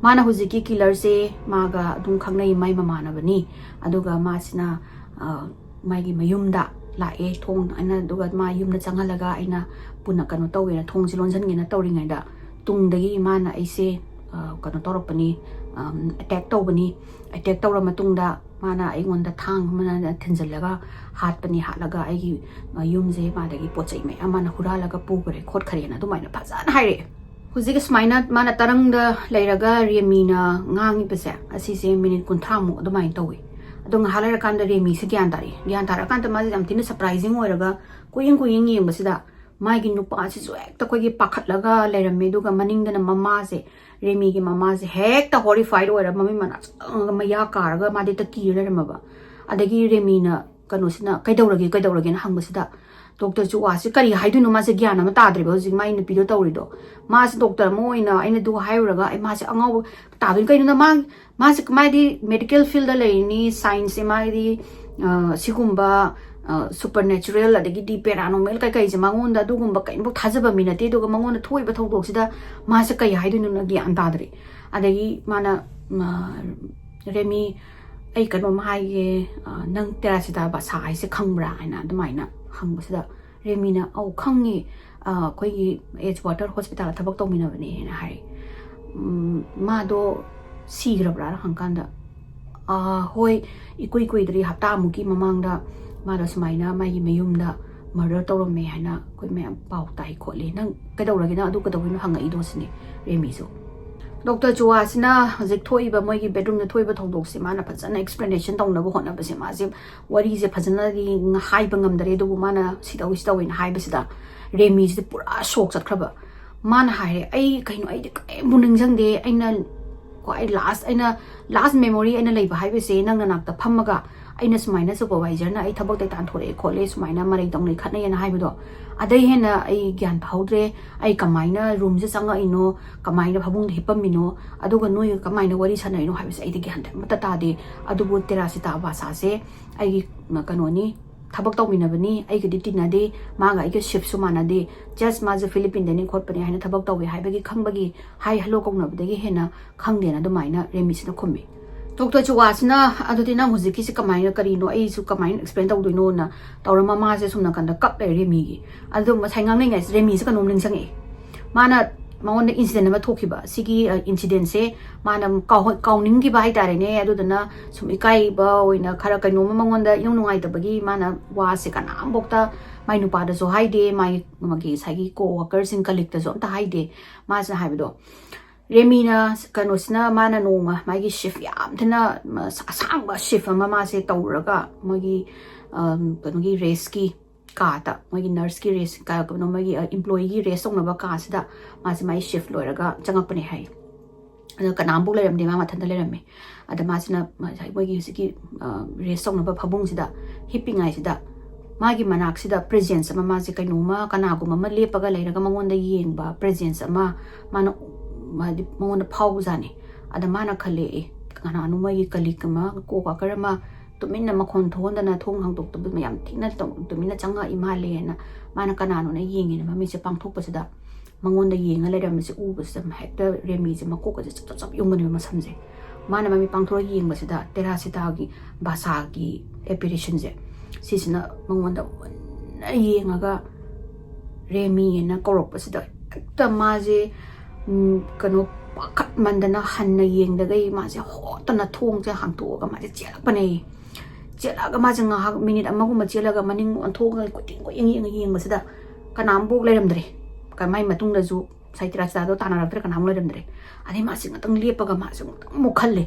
ꯃꯥꯅ ꯍꯧꯖꯤꯛꯀꯤ ꯀꯤꯂꯔꯁꯦ ꯃꯥꯒ ꯑꯗꯨꯝ ꯈꯪꯅꯩ, ꯃꯥꯏ ꯃꯃꯥꯟꯅꯕꯅꯤ꯫ ꯑꯗꯨꯒ ꯃꯥꯁꯤꯅ, ꯑ, ꯃꯥꯒꯤ ꯃꯌꯨꯝꯗ ꯂꯥꯛꯑꯦ ꯊꯣꯡ ꯑꯩꯅ, ꯑꯗꯨꯒ ꯃꯥ ꯌꯨꯝꯗ ꯆꯪꯍꯜꯂꯒ ꯑꯩꯅ ꯄꯨꯟꯅ ꯀꯩꯅꯣ ꯇꯧꯒꯦꯅ, ꯊꯣꯡꯁꯦ ꯂꯣꯟꯁꯤꯟꯒꯦꯅ ꯇꯧꯔꯤꯉꯩꯗ, ꯇꯨꯡꯗꯒꯤ ꯃꯥꯅ ꯑꯩꯁꯦ, ꯑ, ꯀꯩꯅꯣ ꯇꯧꯔꯛꯄꯅꯤ, ꯑꯦꯇꯦꯛ ꯇꯧꯕꯅꯤ꯫ ꯑꯦꯇꯦꯛ ꯇꯧꯔ ꯃꯇꯨꯡꯗ ꯃꯥꯅ ꯑꯩꯉꯣꯟꯗ ꯊꯥꯡ ꯑꯃꯅ ꯊꯤꯟꯖꯤꯜꯂꯒ ꯍꯥꯠꯄꯅꯤ, ꯍꯥꯠꯂꯒ ꯑꯩꯒꯤ, ꯑ, ꯌꯨꯝꯁꯦ ꯃꯥꯗꯒꯤ ꯄꯣꯠ ꯆꯩ ꯃꯌꯥꯝ ꯃꯥꯅ ꯍꯨꯔꯥꯜꯂꯒ ꯄꯨꯈ꯭ꯔꯦ ꯈꯣꯠꯈ꯭ꯔꯦꯅ ꯑꯗꯨꯃꯥꯏꯅ ꯐꯖꯅ ꯍꯥꯏꯔꯛꯑꯦ꯫ ꯍꯧꯖꯤꯛ ꯁꯨꯃꯥꯏꯅ ꯃꯥꯅ ꯇꯔꯪꯗ ꯂꯩꯔꯒ ꯔꯦꯃꯤꯅ ꯉꯥꯡꯉꯤꯕꯁꯦ, ꯑꯁꯤꯁꯦ ꯃꯤꯅꯤꯠ ꯀꯨꯟꯊ꯭ꯔꯥꯃꯨꯛ ꯑꯗꯨꯃꯥꯏꯅ ꯇꯧꯋꯤ꯫ ꯑꯗꯣ ꯉꯥꯏꯍꯥꯛ ꯂꯩꯔꯀꯥꯟꯗ ꯔꯦꯃꯤꯁꯦ ꯒ꯭ꯌꯥꯟ ꯇꯥꯔꯛꯑꯦ꯫ ꯒ꯭ꯌꯥꯟ ꯇꯥꯔꯛꯑꯀꯥꯟꯗ ꯃꯥꯁꯦ ꯌꯥꯝ ꯊꯤꯅ ꯁꯔꯄ꯭ꯔꯥꯏꯖꯤꯡ ꯑꯣꯏꯔꯒ ꯀꯨꯏꯌꯦꯡ ꯀꯨꯏꯌꯦꯡ ꯌꯦꯡꯕꯁꯤꯗ ꯃꯥꯒꯤ ꯅꯨꯄꯥꯁꯤꯁꯨ ꯍꯦꯛꯇ ꯑꯩꯈꯣꯏꯒꯤ ꯄꯥꯈꯠꯂꯒ ꯂꯩꯔꯝꯃꯦ꯫ ꯑꯗꯨꯒ ꯃꯅꯤꯡꯗꯅ ꯃꯃꯥꯁꯦ, ꯔꯦꯃꯤꯒꯤ ꯃꯃꯥꯁꯦ ꯍꯦꯛꯇ ꯍꯣꯔꯤꯐꯥꯏꯠ ꯑꯣꯏꯔ ꯃꯃꯤꯠ ꯃꯅꯥ ꯆꯪꯉꯒ ꯃꯌꯥ ꯀꯥꯔꯒ ꯃꯥꯗꯤ ꯍꯦꯛꯇ ꯀꯤꯔ ꯂꯩꯔꯝꯃꯕ꯫ ꯑꯗꯒꯤ ꯔꯦꯃꯤꯅ ꯀꯩꯅꯣꯁꯤꯅ "ꯀꯩꯗꯧꯔꯒꯦ, ꯀꯩꯗꯧꯔꯒꯦꯅ" ꯍꯪꯕꯁꯤꯗ ꯗꯣꯛꯇꯔ ꯆꯨꯋꯥꯁꯤ ꯀꯔꯤ ꯍꯥꯏꯗꯣꯏꯅꯣ, ꯃꯥꯁꯦ ꯒ꯭ꯌꯥꯟ ꯑꯃ ꯇꯥꯗ꯭ꯔꯦꯕ ꯍꯧꯖꯤꯛ ꯃꯥꯏ ꯅꯨꯄꯤꯗꯣ ꯇꯧꯔꯤꯗꯣ꯫ ꯃꯥꯁꯦ ꯗꯣꯛꯇꯔ ꯑꯃ ꯑꯣꯏꯅ ꯑꯩꯅ ꯑꯗꯨ ꯍꯥꯏꯔꯨꯔꯒ ꯑꯩ ꯃꯥꯁꯦ ꯑꯉꯥꯎꯕ ꯇꯥꯗꯣꯏꯅꯤ꯫ ꯀꯩꯅꯣꯗ ꯃꯥ, ꯃꯥꯁꯦ ꯃꯥꯗꯤ ꯃꯦꯗꯤꯀꯦꯜ ꯐꯤꯜꯗ ꯂꯩꯔꯤꯅꯤ, ꯁꯥꯏꯟꯁꯁꯦ ꯃꯥꯒꯤꯗꯤ, ꯑ, ꯁꯤꯒꯨꯝꯕ, ꯑ, ꯁꯨꯄꯔ ꯅꯦꯆꯔꯦꯜ ꯑꯗꯒꯤꯗꯤ ꯄꯦꯔꯥꯅꯣꯔꯃꯦꯜ ꯀꯩꯀꯩꯁꯦ ꯃꯉꯣꯟꯗ ꯑꯗꯨꯒꯨꯝꯕ ꯀꯔꯤꯝꯐꯥꯎ ꯊꯥꯖꯕ ꯃꯤ ꯅꯠꯇꯦ꯫ ꯑꯗꯨꯒ ꯃꯉꯣꯟꯗ ꯊꯣꯛꯏꯕ ꯊꯧꯗꯣꯛꯁꯤꯗ ꯃꯥꯁꯦ ꯀꯩ ꯍꯥꯏꯗꯣꯏꯅꯣꯅ ꯒ꯭ꯌꯥꯟ ꯇꯥꯗ꯭ꯔꯦ꯫ ꯑꯗꯒꯤ ꯃꯥꯅ, ꯑ, "ꯔꯦꯃꯤ, ꯑꯩ ꯀꯩꯅꯣꯝ ꯍꯥꯏꯒꯦ, ꯑ, ꯅꯪ ꯇꯦꯔꯥꯁꯤꯇꯥ ꯕꯥꯁꯥ ꯍꯥꯏꯁꯦ ꯈꯪꯕ꯭ꯔꯥ?" ꯍꯥꯏꯅ ꯑꯗꯨꯃꯥꯏꯅ ꯍꯪꯕꯁꯤꯗ ꯔꯦꯃꯤꯅ, "ꯑꯧ, ꯈꯪꯉꯤ, ꯑ, ꯑꯩꯈꯣꯏꯒꯤ ꯑꯦꯖ ꯋꯥꯇꯔ ꯍꯣꯁꯄꯤꯇꯥꯜꯗ ꯊꯕꯛ ꯇꯧꯃꯤꯟꯅꯕꯅꯦꯅ" ꯍꯥꯏ꯫ ꯎꯝ, ꯃꯥꯗꯣ ꯁꯤꯈ꯭ꯔꯕ꯭ꯔꯥꯅ ꯍꯪꯀꯥꯟꯗ, "ꯑ, ꯍꯣꯏ, ꯏꯀꯨꯏ ꯀꯨꯏꯗ꯭ꯔꯤ, ꯍꯞꯇꯥꯃꯨꯛꯀꯤ ꯃꯃꯥꯡꯗ ꯃꯥꯗꯣ ꯁꯨꯃꯥꯏꯅ ꯃꯥꯒꯤ ꯃꯌꯨꯝꯗ ꯃꯔꯗꯔ ꯇꯧꯔꯝꯃꯦ ꯍꯥꯏꯅ ꯑꯩꯈꯣꯏ ꯃꯌꯥꯝ ꯄꯥꯎ ꯇꯥꯏ ꯈꯣꯠꯂꯤ꯫ ꯅꯪ ꯀꯩꯗꯧꯔꯒꯦ? ꯅꯪ ꯑꯗꯨ ꯀꯩꯗꯧꯕꯩꯅꯣ?" ꯍꯪꯉꯛꯏꯗꯣ ꯁꯤꯅꯤ ꯔꯦꯃꯤꯁꯨ꯫ ꯗꯣꯛꯇꯔ ꯆꯨꯋꯥꯁꯤꯅ ꯍꯧꯖꯤꯛ ꯊꯣꯛꯏꯕ ꯃꯣꯏꯒꯤ ꯕꯦꯗꯔꯨꯝꯗ ꯊꯣꯛꯏꯕ ꯊꯧꯗꯣꯛꯁꯦ ꯃꯥꯅ ꯐꯖꯅ ꯑꯦꯛꯁꯄ꯭ꯂꯦꯅꯦꯁꯟ ꯇꯧꯅꯕ ꯍꯣꯠꯅꯕꯁꯦ ꯃꯥꯁꯦ ꯋꯥꯔꯤꯁꯦ ꯐꯖꯅꯗꯤ ꯍꯥꯏꯕ ꯉꯝꯗꯔꯦ꯫ ꯑꯗꯨꯕꯨ ꯃꯥꯅ "ꯁꯤ ꯇꯧꯏ, ꯁꯤ ꯇꯧꯏꯅ" ꯍꯥꯏꯕꯁꯤꯗ ꯔꯦꯃꯤꯁꯤꯗꯤ ꯄꯨꯔꯥ ꯁꯣꯛ ꯆꯠꯈ꯭ꯔꯕ꯫ ꯃꯥꯅ ꯍꯥꯏꯔꯦ, "ꯑꯩ ꯀꯩꯅꯣ, ꯑꯩꯗꯤ ꯀꯔꯤꯝꯕꯨ ꯅꯤꯡꯁꯤꯡꯗꯦ꯫ ꯑꯩꯅ ꯈ꯭ꯋꯥꯏ ꯂꯥꯁ, ꯑꯩꯅ ꯂꯥꯁ ꯃꯦꯃꯣꯔꯤ ꯑꯩꯅ ꯂꯩꯕ ꯍꯥꯏꯕꯁꯦ ꯅꯪ ꯅꯅꯥꯛꯇ ꯐꯝꯃꯒ ꯑꯩꯅ ꯁꯨꯃꯥꯏꯅ ꯁꯨꯄꯔꯚꯥꯏꯖꯔꯅ ꯑꯩ ꯊꯕꯛꯇꯩ ꯇꯥꯟꯊꯣꯔꯛꯑꯦ ꯈꯣꯠꯂꯦ, ꯁꯨꯃꯥꯏꯅ ꯃꯔꯩ ꯇꯧꯅꯩ ꯈꯠꯅꯩꯅ ꯍꯥꯏꯕꯗꯣ꯫ ꯑꯗꯩ ꯍꯦꯟꯅ ꯑꯩ ꯒ꯭ꯌꯥꯟ ꯇꯥꯍꯧꯗ꯭ꯔꯦ꯫ ꯑꯩ ꯀꯃꯥꯏꯅ ꯔꯨꯝꯁꯦ ꯆꯪꯉꯛꯏꯅꯣ, ꯀꯃꯥꯏꯅ ꯐꯃꯨꯡꯗ ꯍꯤꯞꯄꯝꯃꯤꯅꯣ, ꯑꯗꯨꯒ ꯅꯣꯏꯒ ꯀꯃꯥꯏꯅ ꯋꯥꯔꯤ ꯁꯥꯟꯅꯔꯤꯅꯣ ꯍꯥꯏꯕꯁꯦ ꯑꯩꯗꯤ ꯒ꯭ꯌꯥꯟ ꯑꯃꯠꯇ ꯇꯥꯗꯦ꯫ ꯑꯗꯨꯕꯨ ꯇꯦꯔꯥꯁꯤꯇꯥ ꯕꯥꯁꯥꯁꯦ ꯑꯩꯒꯤ, ꯀꯩꯅꯣꯅꯤ, ꯊꯕꯛ ꯇꯧꯃꯤꯟꯅꯕꯅꯤ, ꯑꯩꯒꯗꯤ ꯇꯤꯟꯅꯗꯦ, ꯃꯥꯒ ꯑꯩꯒ ꯁꯤꯐꯁꯨ ꯃꯥꯟꯅꯗꯦ, ꯖꯁ ꯃꯥꯁꯦ ꯐꯤꯂꯤꯄꯤꯟꯗꯅꯤ ꯈꯣꯠꯄꯅꯤ ꯍꯥꯏꯅ ꯊꯕꯛ ꯇꯧꯋꯦ ꯍꯥꯏꯕꯒꯤ ꯈꯪꯕꯒꯤ ꯍꯥꯏ ꯍꯜꯂꯣ ꯀꯧꯅꯕꯗꯒꯤ ꯍꯦꯟꯅ ꯈꯪꯗꯦꯅ" ꯑꯗꯨꯃꯥꯏꯅ ꯔꯦꯃꯤꯁꯤꯅ ꯈꯨꯝꯃꯤ꯫ ꯗꯣꯛꯇꯔ ꯆꯨꯋꯥꯁꯤꯅ, "ꯑꯗꯨꯗꯤ ꯅꯪ ꯍꯧꯖꯤꯛꯀꯤꯁꯦ ꯀꯃꯥꯏꯅ, ꯀꯔꯤꯅꯣ, ꯑꯩꯁꯨ ꯀꯃꯥꯏꯅ ꯑꯦꯛꯁꯄ꯭ꯂꯦꯟ ꯇꯧꯗꯣꯏꯅꯣꯅ?" ꯇꯧꯔ ꯃꯃꯥꯁꯦ ꯁꯨꯝ ꯅꯥꯀꯟꯗ ꯀꯞ ꯂꯩꯔꯦ ꯔꯦꯃꯤꯒꯤ꯫ ꯑꯗꯣ ꯉꯁꯥꯏ ꯉꯥꯡꯅꯩꯉꯩꯁꯦ ꯔꯦꯃꯤꯁꯦ ꯀꯩꯅꯣꯝ ꯅꯤꯡꯁꯤꯡꯉꯛꯑꯦ꯫ ꯃꯥꯅ, ꯃꯉꯣꯟꯗ ꯏꯟꯁꯤꯗꯦꯟ ꯑꯃ ꯊꯣꯛꯈꯤꯕ, ꯁꯤꯒꯤ ꯏꯟꯁꯤꯗꯦꯟꯁꯦ ꯃꯥꯅ ꯀꯥꯎ-, ꯀꯥꯎꯅꯤꯡꯈꯤꯕ ꯍꯥꯏꯇꯥꯔꯦꯅꯦ꯫ ꯑꯗꯨꯗꯨꯅ ꯁꯨꯝ ꯏꯀꯥꯏꯕ ꯑꯣꯏꯅ, ꯈꯔ ꯀꯩꯅꯣꯝꯃ ꯃꯉꯣꯟꯗ ꯏꯅꯨꯡ ꯅꯨꯡꯉꯥꯏꯇꯕꯒꯤ ꯃꯥꯅ ꯋꯥꯁꯦ ꯀꯅꯥꯝꯐꯧꯇ, ꯃꯥꯏ ꯅꯨꯄꯥꯗꯁꯨ ꯍꯥꯏꯗꯦ, ꯃꯥꯒꯤ, ꯃꯥꯒꯤ ꯉꯁꯥꯏꯒꯤ ꯀꯣ ꯋꯥꯀꯔꯁꯤꯡ, ꯀꯂꯤꯛꯇꯁꯨ ꯑꯝꯇ ꯍꯥꯏꯗꯦ꯫ ꯃꯥꯁꯤꯅ ꯍꯥꯏꯕꯗꯣ, ꯔꯦꯃꯤꯅ, ꯀꯩꯅꯣꯁꯤꯅ, ꯃꯥꯅ ꯅꯣꯡꯃ ꯃꯥꯒꯤ ꯁꯤꯐ ꯌꯥꯝ ꯊꯤꯅ, ꯃ-, ꯑꯁꯥꯡꯕ ꯁꯤꯐ ꯑꯃ ꯃꯥꯁꯦ ꯇꯧꯔꯒ ꯃꯣꯏꯒꯤ, ꯑꯝ, ꯀꯩꯅꯣꯒꯤ ꯔꯦꯁꯀꯤ ꯀꯥꯗ, ꯃꯣꯏꯒꯤ ꯅꯔꯁꯀꯤ ꯔꯦꯁ, ꯀ-, ꯀꯩꯅꯣ, ꯃꯣꯏꯒꯤ, ꯑ, ꯏꯝꯄ꯭ꯂꯣꯌꯤꯒꯤ ꯔꯦꯁ ꯇꯧꯅꯕ ꯀꯥꯁꯤꯗ ꯃꯥꯁꯦ ꯃꯥꯒꯤ ꯁꯤꯐ ꯂꯣꯏꯔꯒ ꯆꯪꯉꯛꯄꯅꯦ ꯍꯥꯏ꯫ ꯑꯗꯣ ꯀꯅꯥꯝꯐꯥꯎ ꯂꯩꯔꯝꯗꯦ, ꯃꯥ ꯃꯊꯟꯇ ꯂꯩꯔꯝꯃꯦ꯫ ꯑꯗ ꯃꯥꯁꯤꯅ ꯉꯁꯥꯏ ꯃꯣꯏꯒꯤ ꯍꯧꯖꯤꯛꯀꯤ, ꯑ, ꯔꯦꯁ ꯇꯧꯅꯕ ꯐꯃꯨꯡꯁꯤꯗ ꯍꯤꯞꯄꯤꯉꯩꯁꯤꯗ ꯃꯥꯒꯤ ꯃꯅꯥꯛꯁꯤꯗ ꯄ꯭ꯔꯦꯖꯦꯟꯁ ꯑꯃ, ꯃꯥꯁꯦ ꯀꯩꯅꯣꯝꯃ, ꯀꯅꯥꯒꯨꯝꯕ ꯑꯃ ꯂꯦꯞꯄꯒ ꯂꯩꯔꯒ ꯃꯉꯣꯟꯗ ꯌꯦꯡꯕ ꯄ꯭ꯔꯦꯖꯦꯟꯁ ꯑꯃ ꯃꯥꯅ, ꯍꯥꯏꯗꯤ ꯃꯉꯣꯟꯗ ꯐꯥꯎꯕꯖꯥꯠꯅꯤ꯫ ꯑꯗ ꯃꯥꯅ ꯈꯜꯂꯦ, "ꯑꯦ, ꯀꯅꯥꯅꯣ ꯃꯣꯏꯒꯤ ꯀꯂꯤꯛ ꯑꯃ, ꯀꯣ ꯋꯥꯀꯔ ꯑꯃ ꯇꯨꯃꯤꯟꯅ ꯃꯈꯣꯟ ꯊꯣꯛꯍꯟꯗꯅ ꯊꯣꯡ ꯍꯥꯡꯗꯣꯛꯇꯕ ꯌꯥꯝ ꯊꯤꯅ ꯇꯧ-, ꯇꯨꯃꯤꯟꯅ ꯆꯪꯉꯛꯏ ꯃꯥꯜꯂꯦꯅ" ꯃꯥꯅ ꯀꯅꯥꯅꯣꯅ ꯌꯦꯡꯉꯦꯅ ꯃꯃꯤꯠꯁꯦ ꯄꯥꯡꯊꯣꯛꯄꯁꯤꯗ ꯃꯉꯣꯟꯗ ꯌꯦꯡꯉ ꯂꯩꯔꯝꯕꯁꯦ ꯎꯕꯁꯤꯗ ꯍꯦꯛꯇ ꯔꯦꯃꯤꯁꯦ ꯃꯀꯣꯛꯀꯁꯦ ꯆꯞ ꯆꯞ ꯆꯞ ꯌꯨꯡꯕꯅꯦꯕ ꯃꯁꯝꯁꯦ꯫ ꯃꯥꯅ ꯃꯃꯤꯠ ꯄꯥꯡꯊꯣꯔꯛꯑ ꯌꯦꯡꯕꯁꯤꯗ ꯇꯦꯔꯥꯁꯤꯇꯥꯒꯤ ꯚꯥꯁꯥꯒꯤ ꯑꯦꯄꯤꯔꯤꯁꯟꯁꯦ ꯁꯤꯁꯤꯅ ꯃꯉꯣꯟꯗ ꯃꯨꯟꯅ ꯌꯦꯡꯉꯒ ꯔꯦꯃꯤꯅ ꯀꯧꯔꯛꯄꯁꯤꯗ ꯍꯦꯛꯇ ꯃꯥꯁꯦ, ꯎꯝ, ꯀꯩꯅꯣ, ꯄꯥꯈꯠꯃꯟꯗꯅ ꯍꯟꯅ ꯌꯦꯡꯗꯒꯩ ꯃꯥꯁꯦ ꯍꯣꯠꯇꯅ ꯊꯣꯡꯁꯦ ꯍꯥꯡꯇꯣꯛꯑꯒ ꯃꯥꯁꯦ ꯆꯦꯜꯂꯛꯄꯅꯦ꯫ ꯆꯦꯜꯂꯛꯑꯒ ꯃꯥꯁꯦ ꯉꯥꯏꯍꯥꯛ ꯃꯤꯅꯤꯠ ꯑꯃꯒꯨꯝꯕ ꯆꯦꯜꯂꯒ ꯃꯅꯤꯡ ꯑꯣꯟꯊꯣꯛꯑꯒ ꯀꯣꯏꯇꯦꯡ ꯀꯣꯏꯌꯦꯡ ꯌꯦꯡꯉ ꯌꯦꯡꯕꯁꯤꯗ ꯀꯅꯥꯝꯐꯥꯎ ꯂꯩꯔꯝꯗ꯭ꯔꯦ꯫ ꯀ-, ꯃꯥꯏ ꯃꯇꯨꯡꯗꯁꯨ ꯉꯁꯥꯏ ꯇꯦꯔꯥꯁꯤꯇꯥꯗꯣ ꯇꯥꯟꯅꯔꯛꯇ꯭ꯔꯦ, ꯀꯅꯥꯝ ꯂꯩꯔꯝꯗ꯭ꯔꯦ꯫ ꯑꯗꯩ ꯃꯥꯁꯦ ꯉꯥꯛꯇꯪ ꯂꯦꯞꯄꯒ ꯃꯥꯁꯦ ꯉꯥꯛꯇꯪ ꯑꯃꯨꯛ ꯈꯜꯂꯦ,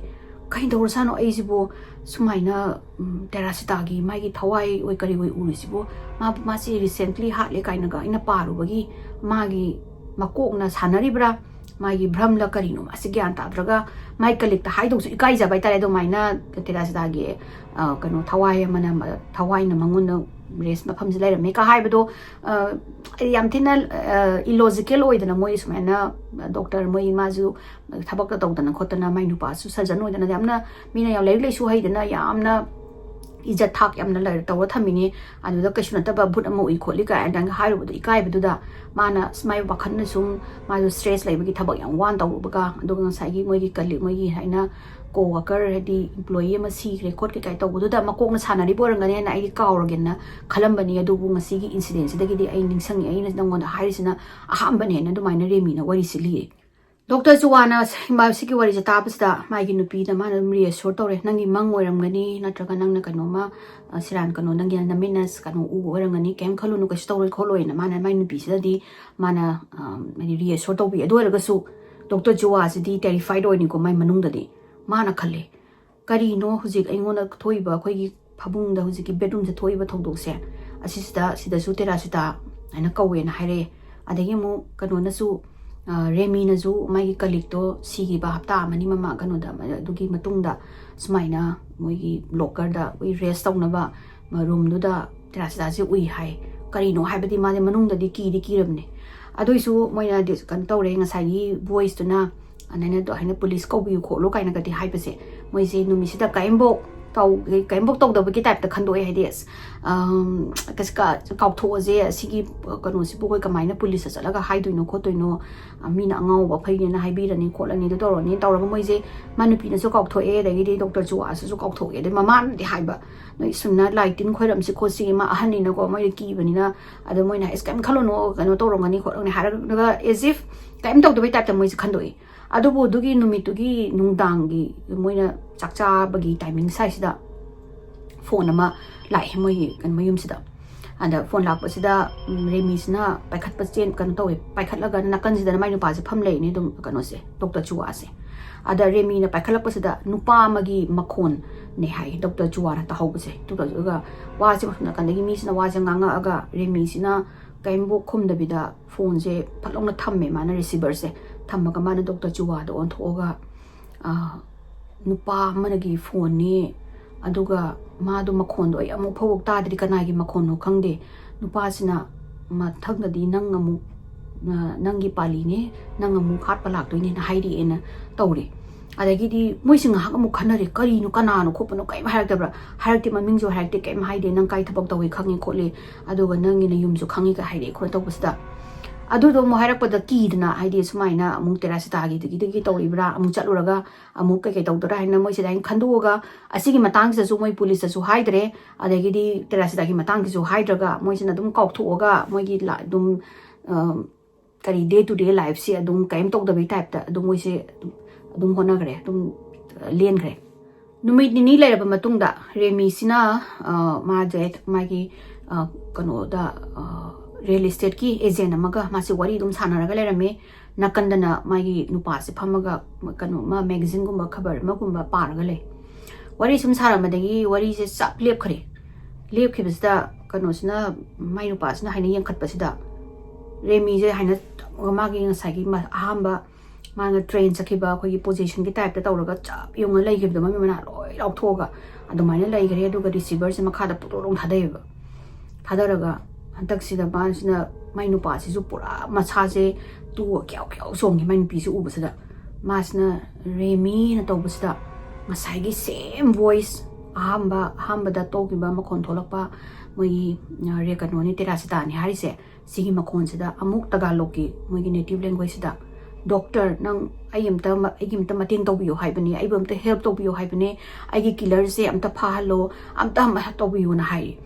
"ꯀꯩꯗꯧꯔꯖꯥꯠꯅꯣ ꯑꯩꯁꯤꯕꯨ ꯁꯨꯃꯥꯏꯅ, ꯎꯝ, ꯇꯦꯔꯥꯁꯤꯇꯥꯒꯤ ꯃꯥꯒꯤ ꯊꯋꯥꯏ ꯑꯣꯏ ꯀꯔꯤ ꯑꯣꯏ ꯎꯔꯤꯁꯤꯕꯨ? ꯃꯥ, ꯃꯥꯁꯦ ꯔꯤꯁꯦꯟꯠꯂꯤ ꯍꯥꯠꯂꯦ ꯀꯥꯏꯅꯒ ꯑꯩꯅ ꯄꯥꯔꯨꯕꯒꯤ ꯃꯥꯒꯤ ꯃꯀꯣꯛꯅ ꯁꯥꯟꯅꯔꯤꯕ꯭ꯔꯥ? ꯃꯥꯒꯤ ꯚ꯭ꯔꯝꯂ ꯀꯔꯤꯅꯣ? ꯃꯥꯁꯦ ꯒ꯭ꯌꯥꯟ ꯇꯥꯗ꯭ꯔꯒ ꯃꯥꯏ ꯀꯂꯤꯛꯇ ꯍꯥꯏꯗꯧꯁꯨ ꯏꯀꯥꯏꯖꯕ ꯍꯥꯏꯇꯥꯔꯦ꯫ ꯑꯗꯨꯃꯥꯏꯅ ꯇꯦꯔꯥꯁꯤꯇꯥꯒꯤ, ꯑ, ꯀꯩꯅꯣ, ꯊꯋꯥꯏ ꯑꯃꯅ, ꯊꯋꯥꯏꯅ ꯃꯉꯣꯟꯗ ꯔꯦꯁ ꯃꯐꯝꯁꯦ ꯂꯩꯔꯝꯃꯦ" ꯀ ꯍꯥꯏꯕꯗꯣ, ꯑ, ꯌꯥꯝ ꯊꯤꯅ, ꯑ, ꯏꯂꯣꯖꯤꯀꯦꯜ ꯑꯣꯏꯗꯅ ꯃꯣꯏ ꯁꯨꯃꯥꯏꯅ, ꯗꯣꯛꯇꯔ ꯃꯣꯏ ꯃꯥꯁꯨ ꯊꯕꯛꯇ ꯇꯧꯗꯅ ꯈꯣꯠꯇꯅ, ꯃꯥꯏ ꯅꯨꯄꯥꯁꯨ ꯁꯔꯖꯟ ꯑꯣꯏꯗꯅ ꯌꯥꯝꯅ ꯃꯤꯅ ꯌꯥꯝ ꯂꯥꯏꯔꯤꯛ ꯂꯥꯏꯁꯨ ꯍꯩꯗꯅ ꯌꯥꯝꯅ ꯏꯖꯠ ꯊꯥꯛ ꯌꯥꯝꯅ ꯂꯩ-, ꯇꯧꯔ ꯊꯝꯃꯤꯅꯤ꯫ ꯑꯗꯨꯗ ꯀꯩꯁꯨ ꯅꯠꯇꯕ ꯚꯨꯠ ꯑꯃ ꯎꯏ ꯈꯣꯠꯂꯤ ꯀꯥꯏꯅ ꯍꯥꯏꯔꯨꯕꯗꯣ ꯏꯀꯥꯏꯕꯗꯨꯗ ꯃꯥꯅ ꯑꯁ ꯃꯥꯏ ꯋꯥꯈꯜꯅ ꯁꯨꯝ ꯃꯥꯁꯨ ꯁ꯭ꯇ꯭ꯔꯦꯁ ꯂꯩꯕꯒꯤ ꯊꯕꯛ ꯌꯥꯝ ꯋꯥꯅ ꯇꯧꯔꯨꯕꯒ, ꯑꯗꯨꯒ ꯉꯁꯥꯏꯒꯤ ꯃꯣꯏꯒꯤ ꯀꯂꯤꯛ, ꯃꯣꯏꯒꯤ ꯍꯥꯏꯅ ꯀꯣ ꯋꯥꯀꯔ, ꯍꯥꯏꯗꯤ ꯏꯝꯄ꯭ꯂꯣꯌꯤ ꯑꯃ ꯁꯤꯈ꯭ꯔꯦ ꯈꯣꯠꯈ꯭ꯔꯦ ꯀꯥꯏ ꯇꯧꯕꯗꯨꯗ ꯃꯀꯣꯛꯅ ꯁꯥꯟꯅꯔꯤꯕ ꯑꯣꯏꯔꯝꯒꯅꯦꯅ ꯑꯩꯗꯤ ꯀꯥꯎꯔꯒꯦꯅ ꯈꯜꯂꯝꯕꯅꯤ꯫ ꯑꯗꯨꯕꯨ ꯉꯁꯤꯒꯤ ꯏꯟꯁꯤꯗꯦꯟꯁꯤꯗꯒꯤꯗꯤ ꯑꯩ ꯅꯤꯡꯁꯤꯡꯉꯤ, ꯑꯩꯅ ꯅꯪꯉꯣꯟꯗ ꯍꯥꯏꯔꯤꯁꯤꯅ ꯑꯍꯥꯟꯕꯅꯦꯅ ꯑꯗꯨꯃꯥꯏꯅ ꯔꯦꯃꯤꯅ ꯋꯥꯔꯤꯁꯤ ꯂꯤꯔꯦ꯫ ꯗꯣꯛꯇꯔ ꯆꯨꯋꯥꯅ ꯁꯤꯒꯤ ꯋꯥꯔꯤꯁꯦ ꯇꯥꯕꯁꯤꯗ ꯃꯥꯒꯤ ꯅꯨꯄꯤꯗ ꯃꯥꯅ ꯑꯗꯨꯝ ꯔꯤꯑꯦꯁꯣꯔ ꯇꯧꯔꯦ, "ꯅꯪꯒꯤ ꯃꯪ ꯑꯣꯏꯔꯝꯒꯅꯤ, ꯅꯠꯇ꯭ꯔꯒ ꯅꯪꯅ ꯀꯩꯅꯣꯝꯃ, ꯑ, ꯁꯤꯔꯥꯟ ꯀꯩꯅꯣ, ꯅꯪꯒꯤ ꯅꯃꯤꯠꯅ ꯀꯩꯅꯣ ꯎꯕ ꯑꯣꯏꯔꯝꯒꯅꯤ, ꯀꯩꯝ ꯈꯜꯂꯨꯅꯨ, ꯀꯩꯁꯨ ꯇꯧꯔꯣꯏ ꯈꯣꯠꯂꯣꯏꯅ" ꯃꯥꯅ ꯃꯥꯏ ꯅꯨꯄꯤꯁꯤꯗꯗꯤ ꯃꯥꯅ, ꯑ, ꯍꯥꯏꯗꯤ ꯔꯤꯑꯦꯁꯣꯔ ꯇꯧꯕꯤ꯫ ꯑꯗꯨ ꯑꯣꯏꯔꯒꯁꯨ ꯗꯣꯛꯇꯔ ꯆꯨꯋꯥꯁꯤꯗꯤ ꯇꯦꯔꯤꯐꯥꯏꯗ ꯑꯣꯏꯅꯤꯀꯣ꯫ ꯃꯥꯏ ꯃꯅꯨꯡꯗꯗꯤ ꯃꯥꯅ ꯈꯜꯂꯦ, "ꯀꯔꯤꯅꯣ ꯍꯧꯖꯤꯛ ꯑꯩꯉꯣꯟꯗ ꯊꯣꯛꯏꯕ, ꯑꯩꯈꯣꯏꯒꯤ ꯐꯃꯨꯡꯗ, ꯍꯧꯖꯤꯛꯀꯤ ꯕꯦꯗꯔꯨꯝꯁꯦ ꯊꯣꯛꯏꯕ ꯊꯧꯗꯣꯛꯁꯦ? ꯑꯁꯤꯁꯤꯗ, ꯁꯤꯗꯁꯨ ꯇꯦꯔꯥꯁꯤꯇꯥ ꯍꯥꯏꯅ ꯀꯧꯋꯦꯅ ꯍꯥꯏꯔꯛꯑꯦ꯫ ꯑꯗꯒꯤ ꯑꯃꯨꯛ ꯀꯩꯅꯣꯅꯁꯨ, ꯑ, ꯔꯦꯃꯤꯅꯁꯨ ꯃꯥꯒꯤ ꯀꯂꯤꯛꯇꯣ ꯁꯤꯈꯤꯕ ꯍꯞꯇꯥ ꯑꯃꯅꯤ ꯃꯃꯥꯡ, ꯀꯩꯅꯣꯗ, ꯑꯗꯨꯒꯤ ꯃꯇꯨꯡꯗ ꯁꯨꯃꯥꯏꯅ ꯃꯣꯏꯒꯤ ꯂꯣꯀꯔꯗ, ꯑꯩꯈꯣꯏ ꯔꯦꯁ ꯇꯧꯅꯕ ꯔꯨꯝꯗꯨꯗ ꯇꯦꯔꯥꯁꯤꯇꯥꯁꯦ ꯎꯏ" ꯍꯥꯏ꯫ ꯀꯔꯤꯅꯣ ꯍꯥꯏꯕꯗꯤ ꯃꯥꯁꯦ ꯃꯅꯨꯡꯗꯗꯤ ꯀꯤꯗꯤ ꯀꯤꯔꯕꯅꯦ꯫ ꯑꯗꯨꯏꯁꯨ ꯃꯣꯏꯅ ꯗꯤꯁ-, ꯀꯩꯅꯣ ꯇꯧꯔꯦ, ꯉꯁꯥꯏꯒꯤ ꯚꯣꯏꯁꯇꯨꯅ ꯑꯗꯨꯃꯥꯏꯅ ꯑꯗꯣ ꯍꯥꯏꯅ ꯄꯨꯂꯤꯁ ꯀꯧꯕꯤꯌꯨ ꯈꯣꯠꯂꯨ ꯀꯥꯏꯅꯒꯗꯤ ꯍꯥꯏꯕꯁꯦ, ꯃꯣꯏꯁꯦ ꯅꯨꯃꯤꯠꯁꯤꯗ ꯀꯔꯤꯝꯐꯧ ꯇꯧ-, ꯀꯔꯤꯝꯐꯧ ꯇꯧꯗꯕꯒꯤ ꯇꯥꯏꯞꯇ ꯈꯟꯗꯣꯛꯑꯦ꯫ ꯍꯥꯏꯗꯤ, ꯑꯁ, ꯑꯝ, ꯀꯁ-, ꯀ-, ꯀꯥꯎꯊꯣꯛꯑꯁꯦ, ꯑꯁꯤꯒꯤ ꯀꯩꯅꯣꯁꯤꯕꯨ ꯑꯩꯈꯣꯏ ꯀꯃꯥꯏꯅ ꯄꯨꯂꯤꯁꯇ ꯆꯠꯂꯒ ꯍꯥꯏꯗꯣꯏꯅꯣ ꯈꯣꯠꯇꯣꯏꯅꯣ? ꯑ, ꯃꯤꯅ ꯑꯉꯥꯎꯕ ꯑꯐꯩꯅꯦꯅ ꯍꯥꯏꯕꯤꯔꯅꯤ ꯈꯣꯠꯂꯅꯤ, ꯑꯗꯨ ꯇꯧꯔꯅꯤ ꯇꯧꯔꯒ ꯃꯣꯏꯁꯦ, ꯃꯥ ꯅꯨꯄꯤꯅꯁꯨ ꯀꯥꯎꯊꯣꯛꯑꯦ, ꯑꯗꯒꯤꯗꯤ ꯗꯣꯛꯇꯔ ꯆꯨꯋꯥꯁꯤꯁꯨ ꯀꯥꯎꯊꯣꯛꯑꯦ, ꯑꯗꯩ ꯃꯃꯥꯅꯗꯤ ꯍꯥꯏꯕ, "ꯅꯣꯏ ꯁꯨꯝꯅ ꯂꯥꯏ ꯇꯤꯟ ꯈꯣꯏꯔꯝꯁꯤ ꯈꯣꯠꯁꯤ", ꯃꯥ ꯑꯍꯟꯅꯤꯅꯀꯣ, ꯃꯣꯏꯅ ꯀꯤꯕꯅꯤꯅ꯫ ꯑꯗꯣ ꯃꯣꯏꯅ, "ꯑꯁ, ꯀꯩꯝ ꯈꯜꯂꯨꯅꯣ, ꯀꯩꯅꯣ ꯇꯧꯔꯝꯒꯅꯤ ꯈꯣꯠꯂꯝꯒꯅꯤ" ꯍꯥꯏꯔꯒ, as if ꯀꯩꯝ ꯇꯧꯗꯕꯩ ꯇꯥꯏꯞꯇ ꯃꯣꯏꯁꯦ ꯈꯟꯗꯣꯛꯏ꯫ ꯑꯗꯨꯕꯨ ꯑꯗꯨꯒꯤ ꯅꯨꯃꯤꯠꯇꯨꯒꯤ ꯅꯨꯡꯗꯥꯡꯒꯤ ꯃꯣꯏꯅ ꯆꯥꯛ ꯆꯥꯕꯒꯤ ꯇꯥꯏꯃꯤꯡ ꯁ꯭ꯋꯥꯏꯁꯤꯗ ꯐꯣꯟ ꯑꯃ ꯂꯥꯛꯑꯦ ꯃꯣꯏꯒꯤ ꯀꯩꯅꯣ ꯃꯌꯨꯝꯁꯤꯗ꯫ ꯑꯗ ꯐꯣꯟ ꯂꯥꯛꯄꯁꯤꯗ, ꯎꯝ, ꯔꯦꯃꯤꯁꯤꯅ ꯄꯥꯏꯈꯠꯄ ꯆꯦꯟ-, ꯀꯩꯅꯣ ꯇꯧꯋꯦ, ꯄꯥꯏꯈꯠꯂꯒ ꯅꯥꯀꯟꯁꯤꯗꯅ ꯃꯥꯏ ꯅꯨꯄꯥꯁꯦ ꯐꯝ ꯂꯩꯔꯤꯅꯤ ꯑꯗꯨꯝ, ꯀꯩꯅꯣꯁꯦ, ꯗꯣꯛꯇꯔ ꯆꯨꯋꯥꯁꯦ꯫ ꯑꯗ ꯔꯦꯃꯤꯅ ꯄꯥꯏꯈꯠꯂꯛꯄꯁꯤꯗ ꯅꯨꯄꯥ ꯑꯃꯒꯤ ꯃꯈꯣꯟꯅꯦ ꯍꯥꯏ ꯗꯣꯛꯇꯔ ꯆꯨꯋꯥꯅ ꯇꯥꯍꯧꯕꯁꯦ꯫ ꯑꯗꯨꯒ ꯋꯥꯁꯦ ꯅꯥꯀꯟꯗꯒꯤ ꯃꯤꯁꯤꯅ ꯋꯥꯁꯦ ꯉꯥꯡꯉꯛꯑꯒ ꯔꯦꯃꯤꯁꯤꯅ ꯀꯔꯤꯝꯐꯥꯎ ꯈꯨꯝꯗꯕꯤꯗ ꯐꯣꯟꯁꯦ ꯐꯠ ꯂꯥꯎꯅ ꯊꯝꯃꯦ ꯃꯥꯅ, ꯔꯤꯁꯤꯚꯔꯁꯦ ꯊꯝꯃꯒ ꯃꯥꯅ ꯗꯣꯛꯇꯔ ꯆꯨꯋꯥꯗ ꯑꯣꯟꯊꯣꯛꯑꯒ, ꯑ, "ꯅꯨꯄꯥ ꯑꯃꯒꯤ ꯐꯣꯟꯅꯤ, ꯑꯗꯨꯒ ꯃꯥꯗꯣ ꯃꯈꯣꯟꯗꯣ ꯑꯩ ꯑꯃꯨꯛ ꯐꯥꯎꯕ ꯇꯥꯗ꯭ꯔꯤ, ꯀꯅꯥꯒꯤ ꯃꯈꯣꯟꯅꯣ ꯈꯪꯗꯦ꯫ ꯅꯨꯄꯥꯁꯤꯅ ꯃꯊꯪꯗꯗꯤ ꯅꯪ ꯑꯃꯨꯛ, ꯑ, ꯅꯪꯒꯤ ꯄꯥꯂꯤꯅꯦ, ꯅꯪ ꯑꯃꯨꯛ ꯍꯥꯠꯄ ꯂꯥꯛꯇꯣꯏꯅꯦꯅ ꯍꯥꯏꯔꯛꯑꯦꯅ" ꯇꯧꯔꯦ꯫ ꯑꯗꯒꯤꯗꯤ ꯃꯣꯏꯁꯦ ꯉꯥꯏꯍꯥꯛ ꯑꯃꯨꯛ ꯈꯟꯅꯔꯦ, "ꯀꯔꯤꯅꯣ, ꯀꯅꯥꯅꯣ ꯈꯣꯠꯄꯅꯣ?" ꯀꯔꯤꯝ ꯍꯥꯏꯔꯛꯇꯕ꯭ꯔꯥ? ꯍꯥꯏꯔꯛꯇꯦ, ꯃꯃꯤꯡꯁꯨ ꯍꯥꯏꯔꯛꯇꯦ, ꯀꯔꯤꯝ ꯍꯥꯏꯗꯦ꯫ "ꯅꯪ ꯀꯥꯏ ꯊꯕꯛ ꯇꯧꯋꯦ ꯈꯪꯉꯦ ꯈꯣꯠꯂꯦ, ꯑꯗꯨꯒ ꯅꯪꯒꯤ ꯅꯌꯨꯝꯁꯨ ꯈꯪꯉꯦ" ꯀꯥꯏ ꯍꯥꯏꯔꯛꯑꯦ꯫ ꯑꯩꯈꯣꯏꯅ ꯇꯧꯕꯁꯤꯗ ꯑꯗꯨꯗꯣ ꯑꯃꯨꯛ ꯍꯥꯏꯔꯛꯄꯗ ꯀꯤꯗꯅ, ꯍꯥꯏꯗꯤ ꯁꯨꯃꯥꯏꯅ ꯑꯃꯨꯛ ꯇꯦꯔꯥꯁꯤꯇꯥꯒꯤꯗꯒꯤ ꯇꯧꯔꯤꯕ꯭ꯔꯥ, ꯑꯃꯨꯛ ꯆꯠꯂꯨꯔꯒ ꯑꯃꯨꯛ ꯀꯩꯀꯩ ꯇꯧꯗꯣꯏꯔꯥ ꯍꯥꯏꯅ ꯃꯣꯏꯁꯦ ꯑꯗꯨꯃꯥꯏꯅ ꯈꯟꯗꯣꯛꯑꯒ, ꯑꯁꯤꯒꯤ ꯃꯇꯥꯡꯁꯤꯗꯁꯨ ꯃꯣꯏ ꯄꯨꯂꯤꯁꯇꯁꯨ ꯍꯥꯏꯗ꯭ꯔꯦ, ꯑꯗꯒꯤꯗꯤ ꯇꯦꯔꯥꯁꯤꯇꯥꯒꯤ ꯃꯇꯥꯡꯁꯤꯁꯨ ꯍꯥꯏꯗ꯭ꯔꯒ ꯃꯣꯏꯁꯤꯅ ꯑꯗꯨꯝ ꯀꯥꯎꯊꯣꯛꯑꯒ ꯃꯣꯏꯒꯤ ꯂꯥ-, ꯑꯗꯨꯝ, ꯑ, ꯀꯔꯤ, day to day lifeꯁꯦ ꯑꯗꯨꯝ ꯀꯔꯤꯝ ꯇꯧꯗꯕꯩ typeꯇ ꯑꯗꯨꯝ ꯃꯣꯏꯁꯦ ꯑꯗꯨꯝ, ꯑꯗꯨꯝ ꯍꯣꯠꯅꯈ꯭ꯔꯦ, ꯑꯗꯨꯝ, ꯑ, ꯂꯦꯟꯈ꯭ꯔꯦ꯫ ꯅꯨꯃꯤꯠ ꯅꯤꯅꯤ ꯂꯩꯔꯕ ꯃꯇꯨꯡꯗ ꯔꯦꯃꯤꯁꯤꯅ, ꯑ, ꯃꯥꯁꯦ ꯃꯥꯒꯤ, ꯑ, ꯀꯩꯅꯣꯗ, ꯑ, real estateꯀꯤ agent ꯑꯃꯒ ꯃꯥꯁꯦ ꯋꯥꯔꯤ ꯑꯗꯨꯝ ꯁꯥꯟꯅꯔꯒ ꯂꯩꯔꯝꯃꯦ꯫ ꯅꯥꯀꯟꯗꯅ ꯃꯥꯒꯤ ꯅꯨꯄꯥꯁꯦ ꯐꯝꯃꯒ ꯀꯩꯅꯣ, ꯑꯃ magazineꯒꯨꯝꯕ, ꯈꯕꯔ ꯑꯃꯒꯨꯝꯕ ꯄꯥꯔꯒ ꯂꯩ꯫ ꯋꯥꯔꯤ ꯁꯨꯝ ꯁꯥꯔꯝꯕꯗꯒꯤ ꯋꯥꯔꯤꯁꯦ ꯆꯞ ꯂꯦꯞꯈ꯭ꯔꯦ꯫ ꯂꯦꯞꯈꯤꯕꯁꯤꯗ ꯀꯩꯅꯣꯁꯤꯅ, ꯃꯥꯏ ꯅꯨꯄꯥꯁꯤꯅ ꯍꯥꯏꯅ ꯌꯦꯡꯈꯠꯄꯁꯤꯗ, ꯔꯦꯃꯤꯁꯦ ꯍꯥꯏꯅ ꯃꯥꯒꯤ ꯉꯁꯥꯏꯒꯤ ꯃ-, ꯑꯍꯥꯟꯕ ꯃꯥꯅ train ꯆꯠꯈꯤꯕ ꯑꯩꯈꯣꯏꯒꯤ positionꯒꯤ typeꯇ ꯇꯧꯔꯒ ꯆꯞ ꯌꯨꯡꯉ ꯂꯩꯈꯤꯕꯗꯣ, ꯃꯃꯤꯠ ꯃꯅꯥ ꯂꯣꯏ ꯂꯥꯎꯊꯣꯛꯑꯒ ꯑꯗꯨꯃꯥꯏꯅ ꯂꯩꯈ꯭ꯔꯦ꯫ ꯑꯗꯨꯒ receiverꯁꯦ ꯃꯈꯥꯗ ꯄꯨꯇꯣꯛ ꯊꯥꯗꯩꯑꯕ꯫ ꯊꯥꯗꯔꯒ ꯍꯟꯗꯛꯁꯤꯗ ꯃꯥꯁꯤꯅ, ꯃꯥꯏ ꯅꯨꯄꯥꯁꯤꯁꯨ ꯄꯨꯔꯥ ꯃꯁꯥꯁꯦ ꯇꯨ ꯀ꯭ꯌꯥꯎ ꯀ꯭ꯌꯥꯎ ꯆꯣꯡꯉꯤ, ꯃꯥꯏ ꯅꯨꯄꯤꯁꯦ ꯎꯕꯁꯤꯗ꯫ ꯃꯥꯁꯤꯅ "ꯔꯦꯃꯤꯅ" ꯇꯧꯕꯁꯤꯗ ꯉꯁꯥꯏꯒꯤ same voice, ꯑꯍꯥꯝꯕ, ꯑꯍꯥꯟꯕꯗ ꯇꯧꯈꯤꯕ ꯃꯈꯣꯟ ꯊꯣꯛꯂꯛꯄ ꯃꯣꯏꯒꯤ, ꯑ, ꯔꯦ-, ꯀꯩꯅꯣꯅꯤ, ꯇꯦꯔꯥꯁꯤꯇꯥꯅꯤ ꯍꯥꯏꯔꯤꯁꯦ꯫ ꯁꯤꯒꯤ ꯃꯈꯣꯟꯁꯤꯗ ꯑꯃꯨꯛ ꯇꯒꯥꯂꯣꯛꯀꯤ ꯃꯣꯏꯒꯤ native languageꯁꯤꯗ, "Doctor, ꯅꯪ ꯑꯩ ꯑꯝꯇ ꯃ-, ꯑꯩꯒꯤ ꯑꯝꯇ ꯃꯇꯦꯡ ꯇꯧꯕꯤꯌꯣ ꯍꯥꯏꯕꯅꯦ, ꯑꯩꯕꯨ ꯑꯝꯇ help ꯇꯧꯕꯤꯌꯣ ꯍꯥꯏꯕꯅꯦ, ꯑꯩꯒꯤ killerꯁꯦ ꯑꯝꯇ ꯐꯥꯍꯜꯂꯣ, ꯑꯝꯇ ꯑꯃ ꯇꯧꯕꯤꯌꯣꯅ" ꯍꯥꯏꯔꯤ꯫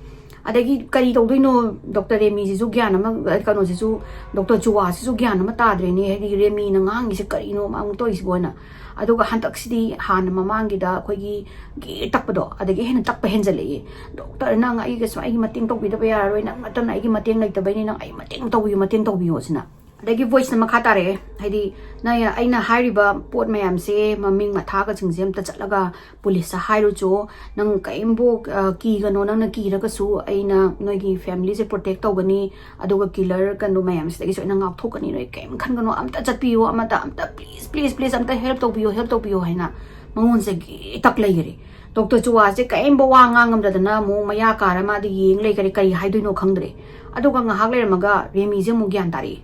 ꯑꯗꯒꯤ ꯀꯔꯤ ꯇꯧꯗꯣꯏꯅꯣ, Doctor ꯔꯦꯃꯤꯁꯤꯁꯨ ꯒ꯭ꯌꯥꯟ ꯑꯃ, ꯀꯩꯅꯣꯁꯤꯁꯨ, Doctor ꯆꯨꯋꯥꯁꯤꯁꯨ ꯒ꯭ꯌꯥꯟ ꯑꯃ ꯇꯥꯗ꯭ꯔꯦꯅꯦ, ꯍꯥꯏꯗꯤ ꯔꯦꯃꯤꯅ ꯉꯥꯡꯉꯤꯁꯦ ꯀꯔꯤꯅꯣ ꯃꯥ ꯑꯃꯨꯛ ꯇꯧꯔꯤꯁꯤꯕꯣꯅ꯫ ꯑꯗꯨꯒ ꯍꯟꯗꯛꯁꯤꯗꯤ ꯍꯥꯟꯅ ꯃꯃꯥꯡꯒꯤꯗ ꯑꯩꯈꯣꯏꯒꯤ ꯒꯤ ꯇꯛꯄꯗꯣ, ꯑꯗꯒꯤ ꯍꯦꯟꯅ ꯇꯛꯄ ꯍꯦꯟꯖꯜꯂꯛꯑꯦ꯫ "Doctor, ꯅꯪ ꯑꯩꯒꯁꯨ, ꯑꯩꯒꯤ ꯃꯇꯦꯡ ꯇꯧꯕꯤꯗꯕ ꯌꯥꯔꯔꯣꯏ, ꯅꯪ ꯅꯠꯇꯅ ꯑꯩꯒꯤ ꯃꯇꯦꯡ ꯂꯩꯇꯕꯩꯅꯦ, ꯅꯪ ꯑꯩ ꯃꯇꯦꯡ ꯇꯧꯕꯤꯌꯨ, ꯃꯇꯦꯡ ꯇꯧꯕꯤꯌꯨ" ꯁꯤꯅ꯫ ꯑꯗꯒꯤ voiceꯅ ꯃꯈꯥ ꯇꯥꯔꯛꯑꯦ, ꯍꯥꯏꯗꯤ, "ꯅꯪ, ꯑꯩꯅ ꯍꯥꯏꯔꯤꯕ ꯄꯣꯠ ꯃꯌꯥꯝꯁꯦ, ꯃꯃꯤꯡ ꯃꯊꯥꯒꯁꯤꯡꯁꯦ ꯑꯝꯇ ꯆꯠꯂꯒ ꯄꯨꯂꯤꯁꯇ ꯍꯥꯏꯔꯨꯆꯣ, ꯅꯪ ꯀꯔꯤꯝꯕꯨ, ꯑ, ꯀꯤꯒꯅꯣ, ꯅꯪꯅ ꯀꯤꯔꯒꯁꯨ ꯑꯩꯅ ꯅꯣꯏꯒꯤ familyꯁꯦ protect ꯇꯧꯒꯅꯤ, ꯑꯗꯨꯒ killer ꯀꯩꯅꯣ ꯃꯌꯥꯝꯁꯤꯗꯒꯤꯁꯨ ꯑꯩꯅ ꯉꯥꯛꯊꯣꯛꯀꯅꯤ, ꯅꯣꯏ ꯀꯔꯤꯝ ꯈꯟꯒꯅꯣ, ꯑꯝꯇ ꯆꯠꯄꯤꯌꯨ, ꯑꯃꯇ, ꯑꯝꯇ please, please, please, ꯑꯝꯇ help ꯇꯧꯕꯤꯌꯨ, help ꯇꯧꯕꯤꯌꯨ" ꯍꯥꯏꯅ ꯃꯉꯣꯟꯁꯦ ꯒꯤ ꯇꯛ ꯂꯩꯈꯔꯦ꯫ Doctor ꯆꯨꯋꯥꯁꯦ ꯀꯔꯤꯝꯕ ꯋꯥ ꯉꯥꯡꯉꯝꯗꯗꯅ ꯑꯃꯨꯛ ꯃꯌꯥ ꯀꯥꯔ ꯃꯥꯗꯤ ꯌꯦꯡ ꯂꯩꯈꯔꯦ, ꯀꯔꯤ ꯍꯥꯏꯗꯣꯏꯅꯣ ꯈꯪꯗ꯭ꯔꯦ꯫ ꯑꯗꯨꯒ ꯉꯥꯏꯍꯥꯛ ꯂꯩꯔꯝꯃꯒ ꯔꯦꯃꯤꯁꯦ ꯑꯃꯨꯛ ꯒ꯭ꯌꯥꯟ ꯇꯥꯔꯛꯑꯦ꯫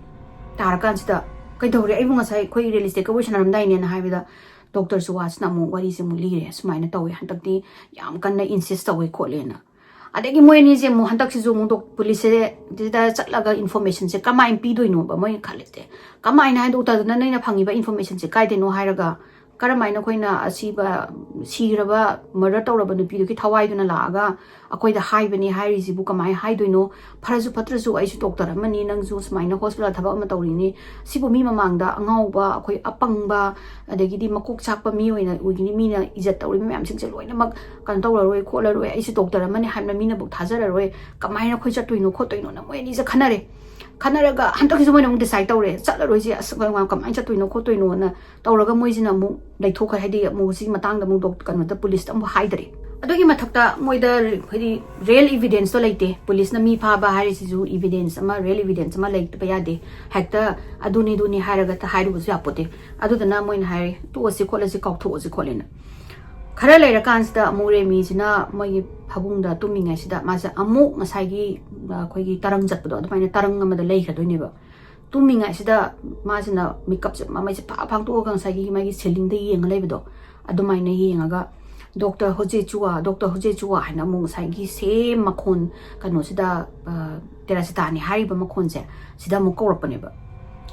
ꯇꯥꯔꯀꯥꯟꯁꯤꯗ, "ꯀꯩꯗꯧꯔꯦ? ꯑꯩꯕꯨ ꯉꯁꯥꯏ ꯑꯩꯈꯣꯏ real estateꯀ ꯋꯥꯔꯤ ꯁꯥꯟꯅꯔꯝꯗꯥꯏꯅꯦꯅ" ꯍꯥꯏꯕꯗ, Doctor ꯆꯨꯋꯥꯁꯤꯅ ꯑꯃꯨꯛ ꯋꯥꯔꯤꯁꯦ ꯑꯃꯨꯛ ꯂꯤꯔꯦ, "ꯁꯨꯃꯥꯏꯅ ꯇꯧꯋꯦ, ꯍꯟꯗꯛꯇꯤ ꯌꯥꯝ ꯀꯟꯅ insist ꯇꯧꯋꯦ ꯈꯣꯠꯂꯦꯅ"꯫ ꯑꯗꯒꯤ ꯃꯣꯏ ꯑꯅꯤꯁꯦ ꯑꯃꯨꯛ ꯍꯟꯗꯛꯁꯤꯁꯨ ꯑꯃꯨꯛ ꯗꯣꯛ-, ꯄꯨꯂꯤꯁꯁꯦ ꯁꯤꯗ ꯆꯠꯂꯒ ꯏꯟꯐꯣꯔꯃꯦꯁꯟꯁꯦ ꯀꯃꯥꯏꯅ ꯄꯤꯗꯣꯏꯅꯣꯕ ꯃꯣꯏꯅ ꯈꯜꯂꯤꯁꯦ? ꯀꯃꯥꯏꯅ ꯍꯥꯏꯗꯣꯛꯇꯗꯅ ꯅꯣꯏꯅ ꯐꯪꯉꯤꯕ ꯏꯟꯐꯣꯔꯃꯦꯁꯟꯁꯦ ꯀꯥꯏꯗꯩꯅꯣ ꯍꯥꯏꯔꯒ, ꯀꯔꯝꯍꯥꯏꯅ ꯑꯩꯈꯣꯏꯅ ꯑꯁꯤꯕ, ꯁꯤꯈ꯭ꯔꯕ, ꯃꯔꯗꯔ ꯇꯧꯔꯕ ꯅꯨꯄꯤꯗꯨꯒꯤ ꯊꯋꯥꯏꯗꯨꯅ ꯂꯥꯛꯑꯒ ꯑꯩꯈꯣꯏꯗ ꯍꯥꯏꯕꯅꯤ ꯍꯥꯏꯔꯤꯁꯤꯕꯨ ꯀꯃꯥꯏꯅ ꯍꯥꯏꯗꯣꯏꯅꯣ? ꯐꯔꯁꯨ ꯐꯠꯇ꯭ꯔꯁꯨ ꯑꯩꯁꯨ ꯗꯣꯛꯇꯔ ꯑꯃꯅꯤ, ꯅꯪꯁꯨ ꯁꯨꯃꯥꯏꯅ ꯍꯣꯁꯄꯤꯇꯥꯜ ꯊꯕꯛ ꯑꯃ ꯇꯧꯔꯤꯅꯤ, ꯁꯤꯕꯨ ꯃꯤ ꯃꯃꯥꯡꯗ ꯑꯉꯥꯎꯕ, ꯑꯩꯈꯣꯏ ꯑꯄꯪꯕ, ꯑꯗꯒꯤꯗꯤ ꯃꯀꯣꯛ ꯆꯥꯛꯄ ꯃꯤ ꯑꯣꯏꯅ ꯑꯣꯏꯒꯅꯤ, ꯃꯤꯅ ꯏꯖꯠ ꯇꯧꯔꯤꯕ ꯃꯌꯥꯝꯁꯤꯡꯁꯦ ꯂꯣꯏꯅꯃꯛ ꯀꯩꯅꯣ ꯇꯧꯔꯔꯣꯏ ꯈꯣꯠꯂꯔꯣꯏ, ꯑꯩꯁꯦ ꯗꯣꯛꯇꯔ ꯑꯃꯅꯤ ꯍꯥꯏꯕꯅ ꯃꯤꯅꯕꯨ ꯊꯥꯖꯔꯔꯣꯏ, ꯀꯃꯥꯏꯅ ꯑꯩꯈꯣꯏ ꯆꯠꯇꯣꯏꯅꯣ ꯈꯣꯠꯇꯣꯏꯅꯣꯅ ꯃꯣꯏ ꯑꯅꯤꯁꯦ ꯈꯟꯅꯔꯦ꯫ ꯈꯟꯅꯔꯒ ꯍꯟꯗꯛꯀꯤꯁꯨ ꯃꯣꯏꯅ ꯑꯃꯨꯛ ꯗꯤꯁꯥꯏꯠ ꯇꯧꯔꯦ, ꯆꯠꯂꯔꯣꯏꯁꯦ, ꯑꯁ ꯀꯃꯥꯏꯅ ꯆꯠꯇꯣꯏꯅꯣ ꯈꯣꯠꯇꯣꯏꯅꯣꯅ ꯇꯧꯔꯒ ꯃꯣꯏꯁꯤꯅ ꯑꯃꯨꯛ ꯂꯩꯊꯣꯛꯈ꯭ꯔꯦ, ꯍꯥꯏꯗꯤ ꯑꯃꯨꯛ ꯁꯤꯒꯤ ꯃꯇꯥꯡꯗ ꯑꯃꯨꯛ ꯗꯣꯛ-, ꯀꯩꯅꯣꯗ ꯄꯨꯂꯤꯁꯇ ꯑꯃꯨꯛ ꯍꯥꯏꯗ꯭ꯔꯦ꯫ ꯑꯗꯨꯒꯤ ꯃꯊꯛꯇ ꯃꯣꯏꯗ ꯍꯥꯏꯗꯤ ꯔꯤꯌꯦꯜ ꯏꯚꯤꯗꯦꯟꯁꯇꯣ ꯂꯩꯇꯦ꯫ ꯄꯨꯂꯤꯁꯅ ꯃꯤ ꯐꯥꯕ ꯍꯥꯏꯔꯤꯁꯤꯁꯨ ꯏꯚꯤꯗꯦꯟꯁ ꯑꯃ, ꯔꯤꯌꯦꯜ ꯏꯚꯤꯗꯦꯟꯁ ꯑꯃ ꯂꯩꯇꯕ ꯌꯥꯗꯦ꯫ ꯍꯦꯛꯇ ꯑꯗꯨꯅꯤ ꯑꯗꯨꯅꯤ ꯍꯥꯏꯔꯒ ꯍꯦꯛꯇ ꯍꯥꯏꯔꯨꯕꯁꯨ ꯌꯥꯄꯣꯠꯇꯦ꯫ ꯑꯗꯨꯗꯨꯅ ꯃꯣꯏꯅ ꯍꯥꯏꯔꯦ, "ꯇꯣꯛꯑꯁꯤ ꯈꯣꯠꯂꯁꯤ, ꯀꯥꯎꯊꯣꯛꯑꯁꯤ" ꯈꯣꯠꯂꯦꯅ꯫ ꯈꯔ ꯂꯩꯔꯀꯥꯟꯁꯤꯗ ꯑꯃꯨꯛ ꯔꯦꯃꯤꯁꯤꯅ ꯃꯣꯏꯒꯤ ꯐꯃꯨꯡꯗ ꯇꯨꯝꯃꯤꯉꯩꯁꯤꯗ ꯃꯥꯁꯦ ꯑꯃꯨꯛ ꯉꯁꯥꯏꯒꯤ, ꯑ, ꯑꯩꯈꯣꯏꯒꯤ ꯇꯔꯪ ꯆꯠꯄꯗꯣ, ꯑꯗꯨꯃꯥꯏꯅ ꯇꯔꯪ ꯑꯃꯗ ꯂꯩꯈ꯭ꯔꯗꯣꯏꯅꯦꯕ꯫ ꯇꯨꯝꯃꯤꯉꯩꯁꯤꯗ ꯃꯥꯁꯤꯅ ꯃꯤꯀꯞꯁꯦ, ꯃꯃꯩꯁꯦ ꯐꯥꯛ ꯐꯥꯛꯇꯣꯛꯑꯒ ꯉꯁꯥꯏꯒꯤ ꯃꯥꯒꯤ ꯁꯤꯂꯤꯡꯗ ꯌꯦꯡꯉ ꯂꯩꯕꯗꯣ, ꯑꯗꯨꯃꯥꯏꯅ ꯌꯦꯡꯉꯒ, "ꯗꯣꯛꯇꯔ ꯍꯣꯖꯦ ꯆꯨꯋꯥ, ꯗꯣꯛꯇꯔ ꯍꯣꯖꯦ ꯆꯨꯋꯥ" ꯍꯥꯏꯅ ꯑꯃꯨꯛ ꯉꯁꯥꯏꯒꯤ ꯁꯦꯝ ꯃꯈꯣꯟ, ꯀꯩꯅꯣꯁꯤꯗ, ꯑ, ꯇꯦꯔꯥꯁꯤꯇꯥꯅꯤ ꯍꯥꯏꯔꯤꯕ ꯃꯈꯣꯟꯁꯦ, ꯁꯤꯗ ꯑꯃꯨꯛ ꯀꯧꯔꯛꯄꯅꯦꯕ꯫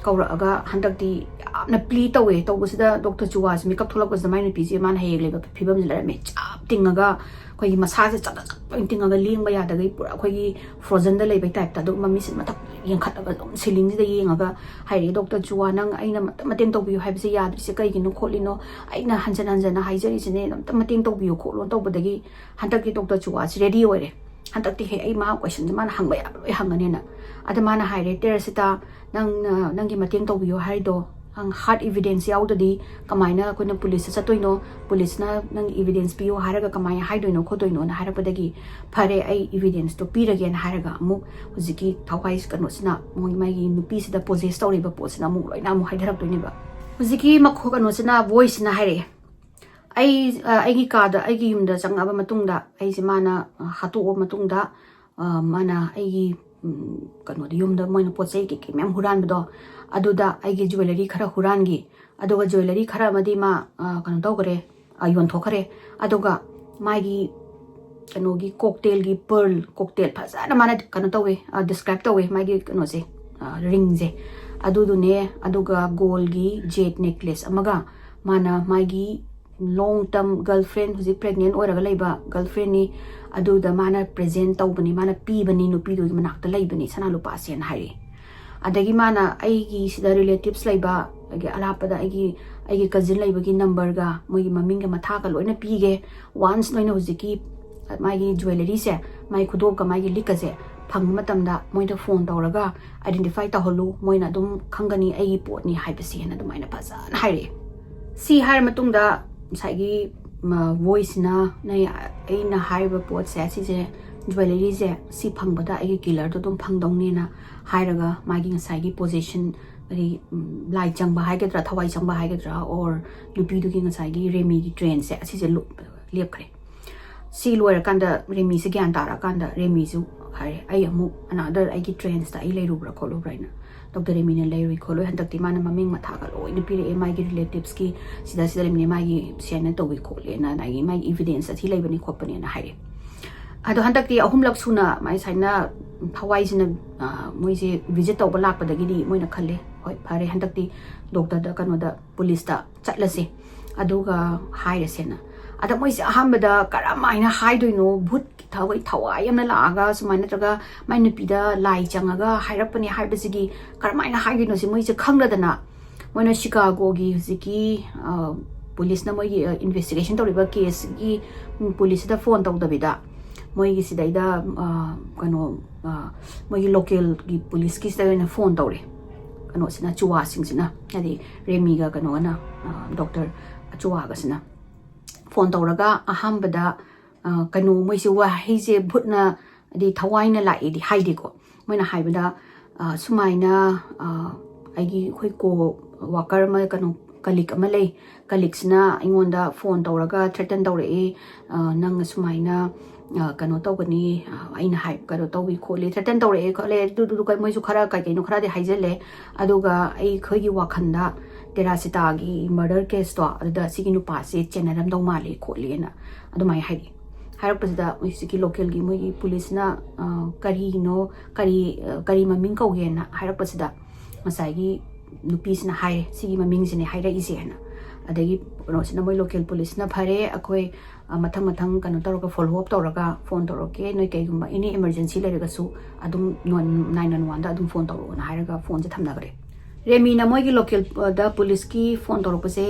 ꯀꯧꯔꯛꯑꯒ ꯍꯟꯗꯛꯇꯤ ꯌꯥꯝꯅ ꯄ꯭ꯂꯤ ꯇꯧꯋꯦ꯫ ꯇꯧꯕꯁꯤꯗ ꯗꯣꯛꯇꯔ ꯆꯨꯋꯥꯁꯦ ꯃꯤꯀꯞ ꯊꯣꯛꯂꯛꯄꯁꯤꯗ ꯃꯥꯏ ꯅꯨꯄꯤꯁꯦ ꯃꯥꯅ ꯍꯦꯛ ꯍꯦꯛ ꯂꯩꯕ ꯐꯤꯕꯝꯁꯦ ꯂꯩꯔꯝꯃꯦ꯫ ꯆꯞ ꯇꯤꯡꯉꯒ, ꯑꯩꯈꯣꯏꯒꯤ ꯃꯁꯥꯁꯦ ꯆꯞ ꯆꯞ ꯆꯞ ꯂꯣꯏ ꯇꯤꯡꯉꯒ ꯂꯦꯡꯕ ꯌꯥꯗꯒꯩ ꯄꯨꯔꯥ ꯑꯩꯈꯣꯏꯒꯤ ꯐ꯭ꯔꯣꯖꯟꯗ ꯂꯩꯕꯩ ꯇꯥꯏꯞꯇ ꯑꯗꯨꯝ ꯃꯃꯤꯠꯁꯦ ꯃꯊꯛ ꯌꯦꯡꯈꯠꯂꯒ ꯑꯗꯨꯝ ꯁꯤꯂꯤꯡꯁꯤꯗ ꯌꯦꯡꯉꯒ ꯍꯥꯏꯔꯛꯑꯦ, "ꯗꯣꯛꯇꯔ ꯆꯨꯋꯥ, ꯅꯪ ꯑꯩꯅ ꯑꯝꯇ ꯃꯇꯦꯡ ꯇꯧꯕꯤꯌꯨ ꯍꯥꯏꯕꯁꯦ ꯌꯥꯗ꯭ꯔꯤꯁꯦ ꯀꯩꯒꯤꯅꯣ ꯈꯣꯠꯂꯤꯅꯣ? ꯑꯩꯅ ꯍꯟꯖꯟ ꯍꯟꯖꯟꯅ ꯍꯥꯏꯖꯔꯤꯁꯤꯅꯦ, ꯑꯝꯇ ꯃꯇꯦꯡ ꯇꯧꯕꯤꯌꯨ ꯈꯣꯠꯂꯨ" ꯇꯧꯕꯗꯒꯤ ꯍꯟꯗꯛꯇꯤ ꯗꯣꯛꯇꯔ ꯆꯨꯋꯥꯁꯤ ꯔꯦꯗꯤ ꯑꯣꯏꯔꯦ꯫ ꯍꯟꯗꯛꯇꯤ ꯍꯦꯛ ꯑꯩ ꯃꯥ ꯀꯣꯏꯁꯟꯁꯦ ꯃꯥꯅ ꯍꯪꯕ ꯌꯥꯕ ꯂꯣꯏ ꯍꯪꯉꯅꯦꯅ꯫ ꯑꯗ ꯃꯥꯅ ꯍꯥꯏꯔꯦ, "ꯇꯦꯔꯥꯁꯤꯇꯥ, ꯅꯪꯅ ꯅꯪꯒꯤ ꯃꯇꯦꯡ ꯇꯧꯕꯤꯌꯣ ꯍꯥꯏꯔꯤꯗꯣ, ꯅꯪ ꯍꯥꯔꯠ ꯏꯚꯤꯗꯦꯟꯁ ꯌꯥꯎꯗ꯭ꯔꯗꯤ ꯀꯃꯥꯏꯅ ꯑꯩꯈꯣꯏꯅ ꯄꯨꯂꯤꯁꯇ ꯆꯠꯇꯣꯏꯅꯣ? ꯄꯨꯂꯤꯁꯅ ꯅꯪ ꯏꯚꯤꯗꯦꯟꯁ ꯄꯤꯌꯣ ꯍꯥꯏꯔꯒ ꯀꯃꯥꯏꯅ ꯍꯥꯏꯗꯣꯏꯅꯣ ꯈꯣꯠꯇꯣꯏꯅꯣꯅ" ꯍꯥꯏꯔꯛꯄꯗꯒꯤ, "ꯐꯔꯦ, ꯑꯩ ꯏꯚꯤꯗꯦꯟꯁꯇꯣ ꯄꯤꯔꯒꯦꯅ" ꯍꯥꯏꯔꯒ ꯑꯃꯨꯛ ꯍꯧꯖꯤꯛꯀꯤ ꯊꯋꯥꯏ ꯀꯩꯅꯣꯁꯤꯅ, ꯃꯣꯏ ꯃꯥꯒꯤ ꯅꯨꯄꯤꯁꯤꯗ ꯄꯣꯖꯦꯁ ꯇꯧꯔꯤꯕ ꯄꯣꯠꯁꯤꯅ ꯑꯃꯨꯛ ꯂꯣꯏꯅ ꯑꯃꯨꯛ ꯍꯥꯏꯊꯔꯛꯇꯣꯏꯅꯦꯕ꯫ ꯍꯧꯖꯤꯛꯀꯤ ꯃꯈꯣ-, ꯀꯩꯅꯣꯁꯤꯅ, ꯚꯣꯏꯁꯁꯤꯅ ꯍꯥꯏꯔꯛꯑꯦ, "ꯑꯩ, ꯑ, ꯑꯩꯒꯤ ꯀꯥꯗ, ꯑꯩꯒꯤ ꯌꯨꯝꯗ ꯆꯪꯉꯛꯑꯕ ꯃꯇꯨꯡꯗ, ꯑꯩꯁꯦ ꯃꯥꯅ, ꯑ, ꯍꯥꯠꯇꯣꯛꯑꯕ ꯃꯇꯨꯡꯗ, ꯑ, ꯃꯥꯅ ꯑꯩꯒꯤ, ꯎꯝ, ꯀꯩꯅꯣꯗ, ꯌꯨꯝꯗ ꯃꯣꯏꯅ ꯄꯣꯠ ꯆꯩ ꯀꯩꯀꯩ ꯃꯌꯥꯝ ꯍꯨꯔꯥꯟꯕꯗꯣ, ꯑꯗꯨꯗ ꯑꯩꯒꯤ ꯖ꯭ꯋꯦꯂꯔꯤ ꯈꯔ ꯍꯨꯔꯥꯟꯈꯤ꯫ ꯑꯗꯨꯒ ꯖ꯭ꯋꯦꯂꯔꯤ ꯈꯔ ꯑꯃꯗꯤ ꯃꯥ, ꯑ, ꯀꯩꯅꯣ ꯇꯧꯈ꯭ꯔꯦ, ꯑ, ꯌꯣꯟꯊꯣꯛꯈ꯭ꯔꯦ꯫ ꯑꯗꯨꯒ ꯃꯥꯒꯤ ꯀꯩꯅꯣꯒꯤ ꯀꯣꯛꯇꯦꯜꯒꯤ ꯄꯔꯜ ꯀꯣꯛꯇꯦꯜ ꯐꯖꯅ ꯃꯥꯅ ꯀꯩꯅꯣ ꯇꯧꯋꯦ, ꯗꯤꯁꯀ꯭ꯔꯥꯏꯕ ꯇꯧꯋꯦ ꯃꯥꯒꯤ ꯀꯩꯅꯣꯁꯦ, ꯔꯤꯡꯁꯦ꯫ ꯑꯗꯨꯗꯨꯅꯦ, ꯑꯗꯨꯒ ꯒꯣꯜꯒꯤ ꯖꯦꯠ ꯅꯦꯛꯂꯦꯁ ꯑꯃꯒ, ꯃꯥꯅ ꯃꯥꯒꯤ ꯂꯣꯡ ꯇꯔꯝ ꯒꯔꯜ ꯐ꯭ꯔꯦꯟ, ꯍꯧꯖꯤꯛ ꯄ꯭ꯔꯦꯒꯅꯦꯟ ꯑꯣꯏꯔꯒ ꯂꯩꯕ ꯒꯔꯜ ꯐ꯭ꯔꯦꯟꯅꯤ, ꯑꯗꯨꯗ ꯃꯥꯅ ꯄ꯭ꯔꯦꯖꯦꯟ ꯇꯧꯕꯅꯤ, ꯃꯥꯅ ꯄꯤꯕꯅꯤ ꯅꯨꯄꯤꯗꯨꯒꯤ ꯃꯅꯥꯛꯇ ꯂꯩꯕꯅꯤ ꯁꯅꯥ ꯂꯨꯄꯥꯁꯦꯅ ꯍꯥꯏꯔꯛꯑꯦ꯫ ꯑꯗꯒꯤ ꯃꯥꯅ ꯑꯩꯒꯤ ꯁꯤꯗ ꯔꯤꯂꯦꯇꯤꯞꯁ ꯂꯩꯕ, ꯑꯗꯒꯤ ꯑꯔꯥꯞꯄꯗ ꯑꯩꯒꯤ ꯑꯩꯒꯤ ꯀꯖꯤꯟ ꯂꯩꯕꯒꯤ ꯅꯝꯕꯔꯒ ꯃꯣꯏꯒꯤ ꯃꯃꯤꯡꯒ ꯃꯊꯥꯒ ꯂꯣꯏꯅ ꯄꯤꯒꯦ꯫ ꯋꯥꯟꯁ ꯅꯣꯏꯅ ꯍꯧꯖꯤꯛꯀꯤ ꯃꯥꯒꯤ ꯖ꯭ꯋꯦꯂꯔꯤꯁꯦ, ꯃꯥꯒꯤ ꯈꯨꯗꯣꯞꯀ ꯃꯥꯒꯤ ꯂꯤꯛꯀꯁꯦ ꯐꯪꯕ ꯃꯇꯝꯗ ꯃꯣꯏꯗ ꯐꯣꯟ ꯇꯧꯔꯒ ꯑꯥꯏꯗꯦꯟꯇꯤꯐꯥꯏ ꯇꯧꯍꯜꯂꯨ, ꯃꯣꯏꯅ ꯑꯗꯨꯝ ꯈꯪꯒꯅꯤ ꯑꯩꯒꯤ ꯄꯣꯠꯅꯤ ꯍꯥꯏꯕꯁꯦꯅ ꯑꯗꯨꯃꯥꯏꯅ ꯐꯖꯅ ꯍꯥꯏꯔꯛꯑꯦ꯫ ꯁꯤ ꯍꯥꯏꯔ ꯃꯇꯨꯡꯗ ꯉꯁꯥꯏꯒꯤ ꯚꯣꯏꯁꯁꯤꯅ, "ꯅ ꯑꯩꯅ ꯍꯥꯏꯔꯤꯕ ꯄꯣꯠꯁꯦ, ꯁꯤꯁꯦ, ꯖ꯭ꯋꯦꯂꯔꯤꯁꯦ, ꯁꯤ ꯐꯪꯕꯗ ꯑꯩꯒꯤ ꯀꯤꯂꯔꯗꯣ ꯑꯗꯨꯝ ꯐꯪꯗꯧꯅꯦꯅ" ꯍꯥꯏꯔꯒ ꯃꯥꯒꯤ ꯉꯁꯥꯏꯒꯤ ꯄꯣꯖꯤꯁꯟ, ꯍꯥꯏꯗꯤ, ꯎꯝ, ꯂꯥꯏ ꯆꯪꯕ ꯍꯥꯏꯒꯗ꯭ꯔꯥ, ꯊꯋꯥꯏ ꯆꯪꯕ ꯍꯥꯏꯒꯗ꯭ꯔꯥ, ꯑꯣꯔ ꯅꯨꯄꯤꯗꯨꯒꯤ ꯉꯁꯥꯏꯒꯤ ꯔꯦꯃꯤꯒꯤ ꯇ꯭ꯔꯦꯟꯁꯦ ꯑꯁꯤꯁꯦ ꯂꯨꯞ-, ꯂꯦꯞꯈ꯭ꯔꯦ꯫ ꯁꯤ ꯂꯣꯏꯔꯀꯥꯟꯗ ꯔꯦꯃꯤꯁꯦ ꯒ꯭ꯌꯥꯟ ꯇꯥꯔꯛꯑꯀꯥꯟꯗ ꯔꯦꯃꯤꯁꯨ ꯍꯥꯏꯔꯦ, "ꯑꯩ ꯑꯃꯨꯛ another ꯑꯩꯒꯤ ꯇ꯭ꯔꯦꯟꯁꯇ ꯑꯩ ꯂꯩꯔꯨꯕ꯭ꯔꯥ ꯈꯣꯠꯂꯨꯕ꯭ꯔꯥ" ꯍꯥꯏꯅ꯫ ꯗꯣꯛꯇꯔ ꯔꯦꯃꯤꯅ ꯂꯩꯔꯨꯏ ꯈꯣꯠꯂꯨꯏ, ꯍꯟꯗꯛꯇꯤ ꯃꯥꯅ ꯃꯃꯤꯡ ꯃꯊꯥꯒ ꯂꯣꯏꯅ ꯄꯤꯔꯛꯑꯦ, ꯃꯥꯒꯤ ꯔꯤꯂꯦꯇꯤꯞꯁꯀꯤ ꯁꯤꯗ ꯁꯤꯗ ꯂꯩꯕꯅꯤ, ꯃꯥꯒꯤ ꯁꯦꯟꯅ ꯇꯧꯏ ꯈꯣꯠꯂꯦꯅ, ꯑꯗꯒꯤ ꯃꯥꯒꯤ ꯏꯚꯤꯗꯦꯟꯁ ꯑꯊꯤ ꯂꯩꯕꯅꯤ ꯈꯣꯠꯄꯅꯦꯅ ꯍꯥꯏꯔꯦ꯫ ꯑꯗꯣ ꯍꯟꯗꯛꯇꯤ ꯑꯍꯨꯝꯂꯛ ꯁꯨꯅ ꯃꯥꯏ ꯁꯥꯏꯅ ꯊꯋꯥꯏꯁꯤꯅ, ꯑ, ꯃꯣꯏꯁꯦ ꯚꯤꯖꯤꯠ ꯇꯧꯕ ꯂꯥꯛꯄꯗꯒꯤꯗꯤ ꯃꯣꯏꯅ ꯈꯜꯂꯦ, "ꯍꯣꯏ, ꯐꯔꯦ, ꯍꯟꯗꯛꯇꯤ ꯗꯣꯛꯇꯔꯗ, ꯀꯩꯅꯣꯗ, ꯄꯨꯂꯤꯁꯇ ꯆꯠꯂꯁꯦ, ꯑꯗꯨꯒ ꯍꯥꯏꯔꯁꯦꯅ"꯫ ꯑꯗ ꯃꯣꯏꯁꯦ ꯑꯍꯥꯟꯕꯗ ꯀꯔꯝꯍꯥꯏꯅ ꯍꯥꯏꯗꯣꯏꯅꯣ, ꯚꯨꯠ ꯊꯋꯥꯏ, ꯊꯋꯥꯏ ꯑꯃꯅ ꯂꯥꯛꯑꯒ ꯁꯨꯃꯥꯏꯅ, ꯅꯠꯇ꯭ꯔꯒ ꯃꯥꯏ ꯅꯨꯄꯤꯗ ꯂꯥꯏ ꯆꯪꯉꯒ ꯍꯥꯏꯔꯛꯄꯅꯦ ꯍꯥꯏꯕꯁꯤꯒꯤ ꯀꯔꯝꯍꯥꯏꯅ ꯍꯥꯏꯗꯣꯏꯅꯣ ꯁꯤ ꯃꯣꯏꯁꯦ ꯈꯪꯗꯗꯅ, ꯃꯣꯏꯅ ꯁꯤꯀꯥꯒꯣꯒꯤ ꯍꯧꯖꯤꯛꯀꯤ, ꯑ, ꯄꯨꯂꯤꯁꯅ ꯃꯣꯏꯒꯤ, ꯑ, ꯏꯟꯚꯦꯁꯇꯤꯒꯦꯁꯟ ꯇꯧꯔꯤꯕ ꯀꯦꯁꯀꯤ, ꯎꯝ, ꯄꯨꯂꯤꯁꯁꯤꯗ ꯐꯣꯟ ꯇꯧꯗꯕꯤꯗ, ꯃꯣꯏꯒꯤ ꯁꯤꯗꯩꯗ, ꯑ, ꯀꯩꯅꯣ, ꯑ, ꯃꯣꯏꯒꯤ ꯂꯣꯀꯦꯜꯒꯤ ꯄꯨꯂꯤꯁꯀꯤꯁꯤꯗ ꯑꯣꯏꯅ ꯐꯣꯟ ꯇꯧꯔꯦ꯫ ꯀꯩꯅꯣꯁꯤꯅ, ꯆꯨꯋꯥꯁꯤꯡꯁꯤꯅ, ꯍꯥꯏꯗꯤ ꯔꯦꯃꯤꯒ ꯀꯩꯅꯣꯒꯅ, ꯑ, ꯗꯣꯛꯇꯔ ꯑꯆꯨꯋꯥꯒꯁꯤꯅ ꯐꯣꯟ ꯇꯧꯔꯒ ꯑꯍꯥꯟꯕꯗ, ꯑ, ꯀꯩꯅꯣ, ꯃꯣꯏꯁꯦ ꯋꯥꯍꯩꯁꯦ ꯚꯨꯠꯅ, ꯍꯥꯏꯗꯤ ꯊꯋꯥꯏꯅ ꯂꯥꯛꯑꯦꯗꯤ ꯍꯥꯏꯗꯦꯀꯣ꯫ ꯃꯣꯏꯅ ꯍꯥꯏꯕꯗ, ꯑ, ꯁꯨꯃꯥꯏꯅ, ꯑ, ꯑꯩꯒꯤ, ꯑꯩꯈꯣꯏ ꯀꯣ ꯋꯥꯀꯔ ꯑꯃ, ꯀꯩꯅꯣ, ꯀꯂꯤꯛ ꯑꯃ ꯂꯩ, ꯀꯂꯤꯛꯁꯤꯅ ꯑꯩꯉꯣꯟꯗ ꯐꯣꯟ ꯇꯧꯔꯒ ꯊ꯭ꯔꯦꯇꯟ ꯇꯧꯔꯛꯏ, ꯑ, "ꯅꯪ ꯁꯨꯃꯥꯏꯅ, ꯑ, ꯀꯩꯅꯣ ꯇꯧꯒꯅꯤ, ꯑ, ꯑꯩꯅ ꯍꯥꯏ, ꯀꯩꯅꯣ ꯇꯧꯏ ꯈꯣꯠꯂꯤ", ꯊ꯭ꯔꯦꯇꯟ ꯇꯧꯔꯛꯑꯦ ꯈꯣꯠꯂꯦ, ꯑꯗꯨꯗꯨ ꯀꯩ-, ꯃꯣꯏꯁꯨ ꯈꯔ ꯀꯩ ꯀꯩꯅꯣ ꯈꯔꯗꯤ ꯍꯥꯏꯖꯜꯂꯦ꯫ ꯑꯗꯨꯒ ꯑꯩꯈꯣꯏꯒꯤ ꯋꯥꯈꯜꯗ ꯇꯦꯔꯥꯁꯤꯇꯥꯒꯤ ꯃꯔꯗꯔ ꯀꯦꯁꯇꯣ, ꯑꯗꯨꯗ ꯁꯤꯒꯤ ꯅꯨꯄꯥꯁꯦ ꯆꯦꯟꯅꯔꯝꯗꯧ ꯃꯥꯜꯂꯤ ꯈꯣꯠꯂꯤꯅ ꯑꯗꯨꯃꯥꯏꯅ ꯍꯥꯏꯔꯛꯑꯦ꯫ ꯍꯥꯏꯔꯛꯄꯁꯤꯗ ꯍꯧꯖꯤꯛꯀꯤ ꯂꯣꯀꯦꯜꯒꯤ ꯃꯣꯏꯒꯤ ꯄꯨꯂꯤꯁꯅ ꯀꯔꯤꯅꯣ, ꯀꯔꯤ ꯀꯔꯤ ꯃꯃꯤꯡ ꯀꯧꯒꯦꯅ ꯍꯥꯏꯔꯛꯄꯁꯤꯗ ꯉꯁꯥꯏꯒꯤ ꯅꯨꯄꯤꯁꯤꯅ ꯍꯥꯏꯔꯦ, "ꯁꯤꯒꯤ ꯃꯃꯤꯡꯁꯤꯅꯦ ꯍꯥꯏꯔꯛꯏꯁꯦ" ꯍꯥꯏꯅ꯫ ꯑꯗꯒꯤ ꯀꯩꯅꯣꯁꯤꯅ, ꯃꯣꯏ ꯂꯣꯀꯦꯜ ꯄꯨꯂꯤꯁꯅ, "ꯐꯔꯦ, ꯑꯩꯈꯣꯏ ꯃꯊꯪ ꯃꯊꯪ ꯀꯩꯅꯣ ꯇꯧꯔꯒ, ꯐꯣꯂꯣ ꯑꯞ ꯇꯧꯔꯒ ꯐꯣꯟ ꯇꯧꯔꯛꯀꯦ, ꯅꯣꯏ ꯀꯩꯒꯨꯝꯕ ꯑꯦꯅꯤ ꯏꯃꯔꯖꯦꯟꯁꯤ ꯂꯩꯔꯒꯁꯨ ꯑꯗꯨꯝ ꯅꯥꯏꯟ ꯋꯥꯟ ꯋꯥꯟꯗ ꯑꯗꯨꯝ ꯐꯣꯟ ꯇꯧꯔꯛꯑꯣꯅ" ꯍꯥꯏꯔꯒ ꯐꯣꯟꯁꯦ ꯊꯝꯅꯈ꯭ꯔꯦ꯫ ꯔꯦꯃꯤꯅ ꯃꯣꯏꯒꯤ ꯂꯣꯀꯦꯜꯗ ꯄꯨꯂꯤꯁꯀꯤ ꯐꯣꯟ ꯇꯧꯔꯛꯄꯁꯦ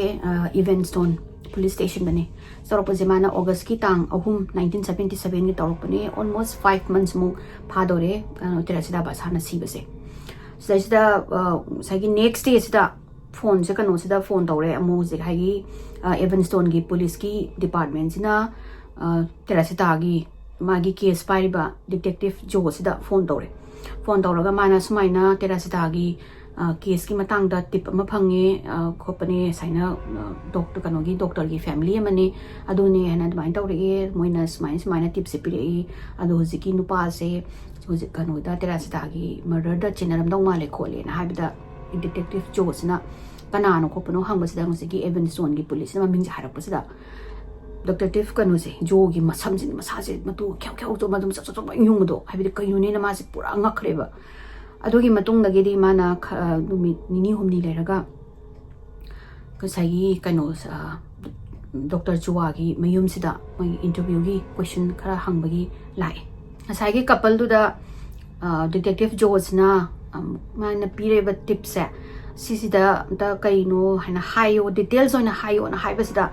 ꯏꯚꯦꯟꯁꯇꯣꯟ ꯄꯨꯂꯤꯁ ꯁ꯭ꯇꯦꯁꯟꯗꯅꯦ꯫ ꯇꯧꯔꯛꯄꯁꯦ ꯃꯥꯅ ꯑꯣꯒꯁꯀꯤ ꯇꯥꯡ ꯑꯍꯨꯝ, ꯅꯥꯏꯟꯇꯤꯟ ꯁꯕꯦꯟꯇꯤ ꯁꯕꯦꯟꯒꯤ ꯇꯧꯔꯛꯄꯅꯦ꯫ ꯑꯣꯜꯃꯣꯁ ꯐꯥꯏꯚ ꯃꯟꯁꯃꯨꯛ ꯐꯥꯗꯧꯔꯦ ꯀꯩꯅꯣ, ꯇꯦꯔꯥꯁꯤꯗꯥ ꯕꯥꯁꯥꯅ ꯁꯤꯕꯁꯦ꯫ ꯁꯤꯗꯩꯁꯤꯗ ꯉꯁꯥꯏꯒꯤ ꯅꯦꯛꯁ ꯗꯦꯁꯤꯗ ꯐꯣꯟꯁꯦ ꯀꯩꯅꯣꯁꯤꯗ ꯐꯣꯟ ꯇꯧꯔꯦ ꯑꯃꯨꯛ, ꯍꯧꯖꯤꯛ ꯍꯥꯏꯒꯤ ꯏꯚꯦꯟꯁꯇꯣꯟꯒꯤ ꯄꯨꯂꯤꯁꯀꯤ ꯗꯤꯄꯥꯔꯠꯃꯦꯟꯁꯤꯅ ꯇꯦꯔꯥꯁꯤꯇꯥꯒꯤ ꯃꯥꯒꯤ ꯀꯦꯁ ꯄꯥꯏꯔꯤꯕ ꯗꯤꯇꯦꯛꯇꯤꯞ ꯖꯣꯁꯤꯗ ꯐꯣꯟ ꯇꯧꯔꯦ꯫ ꯐꯣꯟ ꯇꯧꯔꯒ ꯃꯥꯅ ꯁꯨꯃꯥꯏꯅ ꯇꯦꯔꯥꯁꯤꯇꯥꯒꯤ ꯀꯦꯁꯀꯤ ꯃꯇꯥꯡꯗ ꯇꯤꯞ ꯑꯃ ꯐꯪꯉꯦ, ꯈꯣꯠꯄꯅꯦ, ꯁꯨꯃꯥꯏꯅ ꯗꯣꯛꯇꯔ, ꯀꯩꯅꯣꯒꯤ ꯗꯣꯛꯇꯔꯒꯤ ꯐꯦꯃꯤꯂꯤ ꯑꯃꯅꯦ, ꯑꯗꯨꯅꯦ ꯍꯥꯏꯅ ꯑꯗꯨꯃꯥꯏꯅ ꯇꯧꯔꯛꯑꯦ꯫ ꯃꯣꯏꯅ ꯁꯨꯃꯥꯏꯅ ꯁꯨꯃꯥꯏꯅ ꯇꯤꯞꯁꯦ ꯄꯤꯔꯛꯏ꯫ ꯑꯗꯣ ꯍꯧꯖꯤꯛꯀꯤ ꯅꯨꯄꯥꯁꯦ ꯍꯧꯖꯤꯛ ꯀꯩꯅꯣꯗ, ꯇꯦꯔꯥꯁꯤꯇꯥꯒꯤ ꯃꯔꯗꯔꯗ ꯆꯦꯟꯅꯔꯝꯗꯧ ꯃꯥꯜꯂꯦ ꯈꯣꯠꯂꯦꯅ ꯍꯥꯏꯕꯗ, ꯗꯤꯇꯦꯛꯇꯤꯞ ꯖꯣꯁꯤꯅ ꯀꯅꯥꯅꯣ ꯈꯣꯠꯄꯅꯣ ꯍꯪꯕꯁꯤꯗ ꯍꯧꯖꯤꯛꯀꯤ ꯏꯚꯦꯟꯁꯇꯣꯟꯒꯤ ꯄꯨꯂꯤꯁꯅ ꯃꯃꯤꯡꯁꯦ ꯍꯥꯏꯔꯛꯄꯁꯤꯗ, ꯗꯤꯇꯦꯛꯇꯤꯞ ꯀꯩꯅꯣꯁꯦ, ꯖꯣꯒꯤ ꯃꯁꯝꯁꯤꯅ, ꯃꯁꯥꯁꯦ ꯃꯇꯨ ꯈ꯭ꯌꯥꯎ ꯈ꯭ꯌꯥꯎ ꯆꯣꯡꯕ, ꯑꯗꯨꯝ ꯆꯞ ꯆꯞ ꯆꯞ ꯌꯨꯡꯕꯗꯣ, ꯍꯥꯏꯕꯗꯤ ꯀꯩꯅꯣꯅꯦꯅ ꯃꯥꯁꯦ ꯄꯨꯔꯥ ꯉꯛꯈ꯭ꯔꯦꯕ꯫ ꯑꯗꯨꯒꯤ ꯃꯇꯨꯡꯗꯒꯤꯗꯤ ꯃꯥꯅ ꯈ-, ꯅꯨꯃꯤꯠ ꯅꯤꯅꯤ ꯍꯨꯝꯅꯤ ꯂꯩꯔꯒ ꯉꯁꯥꯏꯒꯤ ꯀꯩꯅꯣ, ꯗꯣꯛꯇꯔ ꯆꯨꯋꯥꯒꯤ ꯃꯌꯨꯝꯁꯤꯗ ꯃꯣꯏꯒꯤ ꯏꯟꯇꯔꯚ꯭ꯌꯨꯒꯤ ꯀꯣꯏꯁꯟ ꯈꯔ ꯍꯪꯕꯒꯤ ꯂꯥꯛꯑꯦ꯫ ꯉꯁꯥꯏꯒꯤ ꯀꯄꯜꯗꯨꯗ ꯗꯤꯇꯦꯛꯇꯤꯞ ꯖꯣꯁꯤꯅ ꯃꯥꯅ ꯄꯤꯔꯤꯕ ꯇꯤꯞꯁꯦ, ꯁꯤꯁꯤꯗ ꯑꯝꯇ ꯀꯩꯅꯣ ꯍꯥꯏꯅ ꯍꯥꯏꯌꯣ, ꯗꯤꯇꯦꯜꯁ ꯑꯣꯏꯅ ꯍꯥꯏꯌꯣꯅ ꯍꯥꯏꯕꯁꯤꯗ,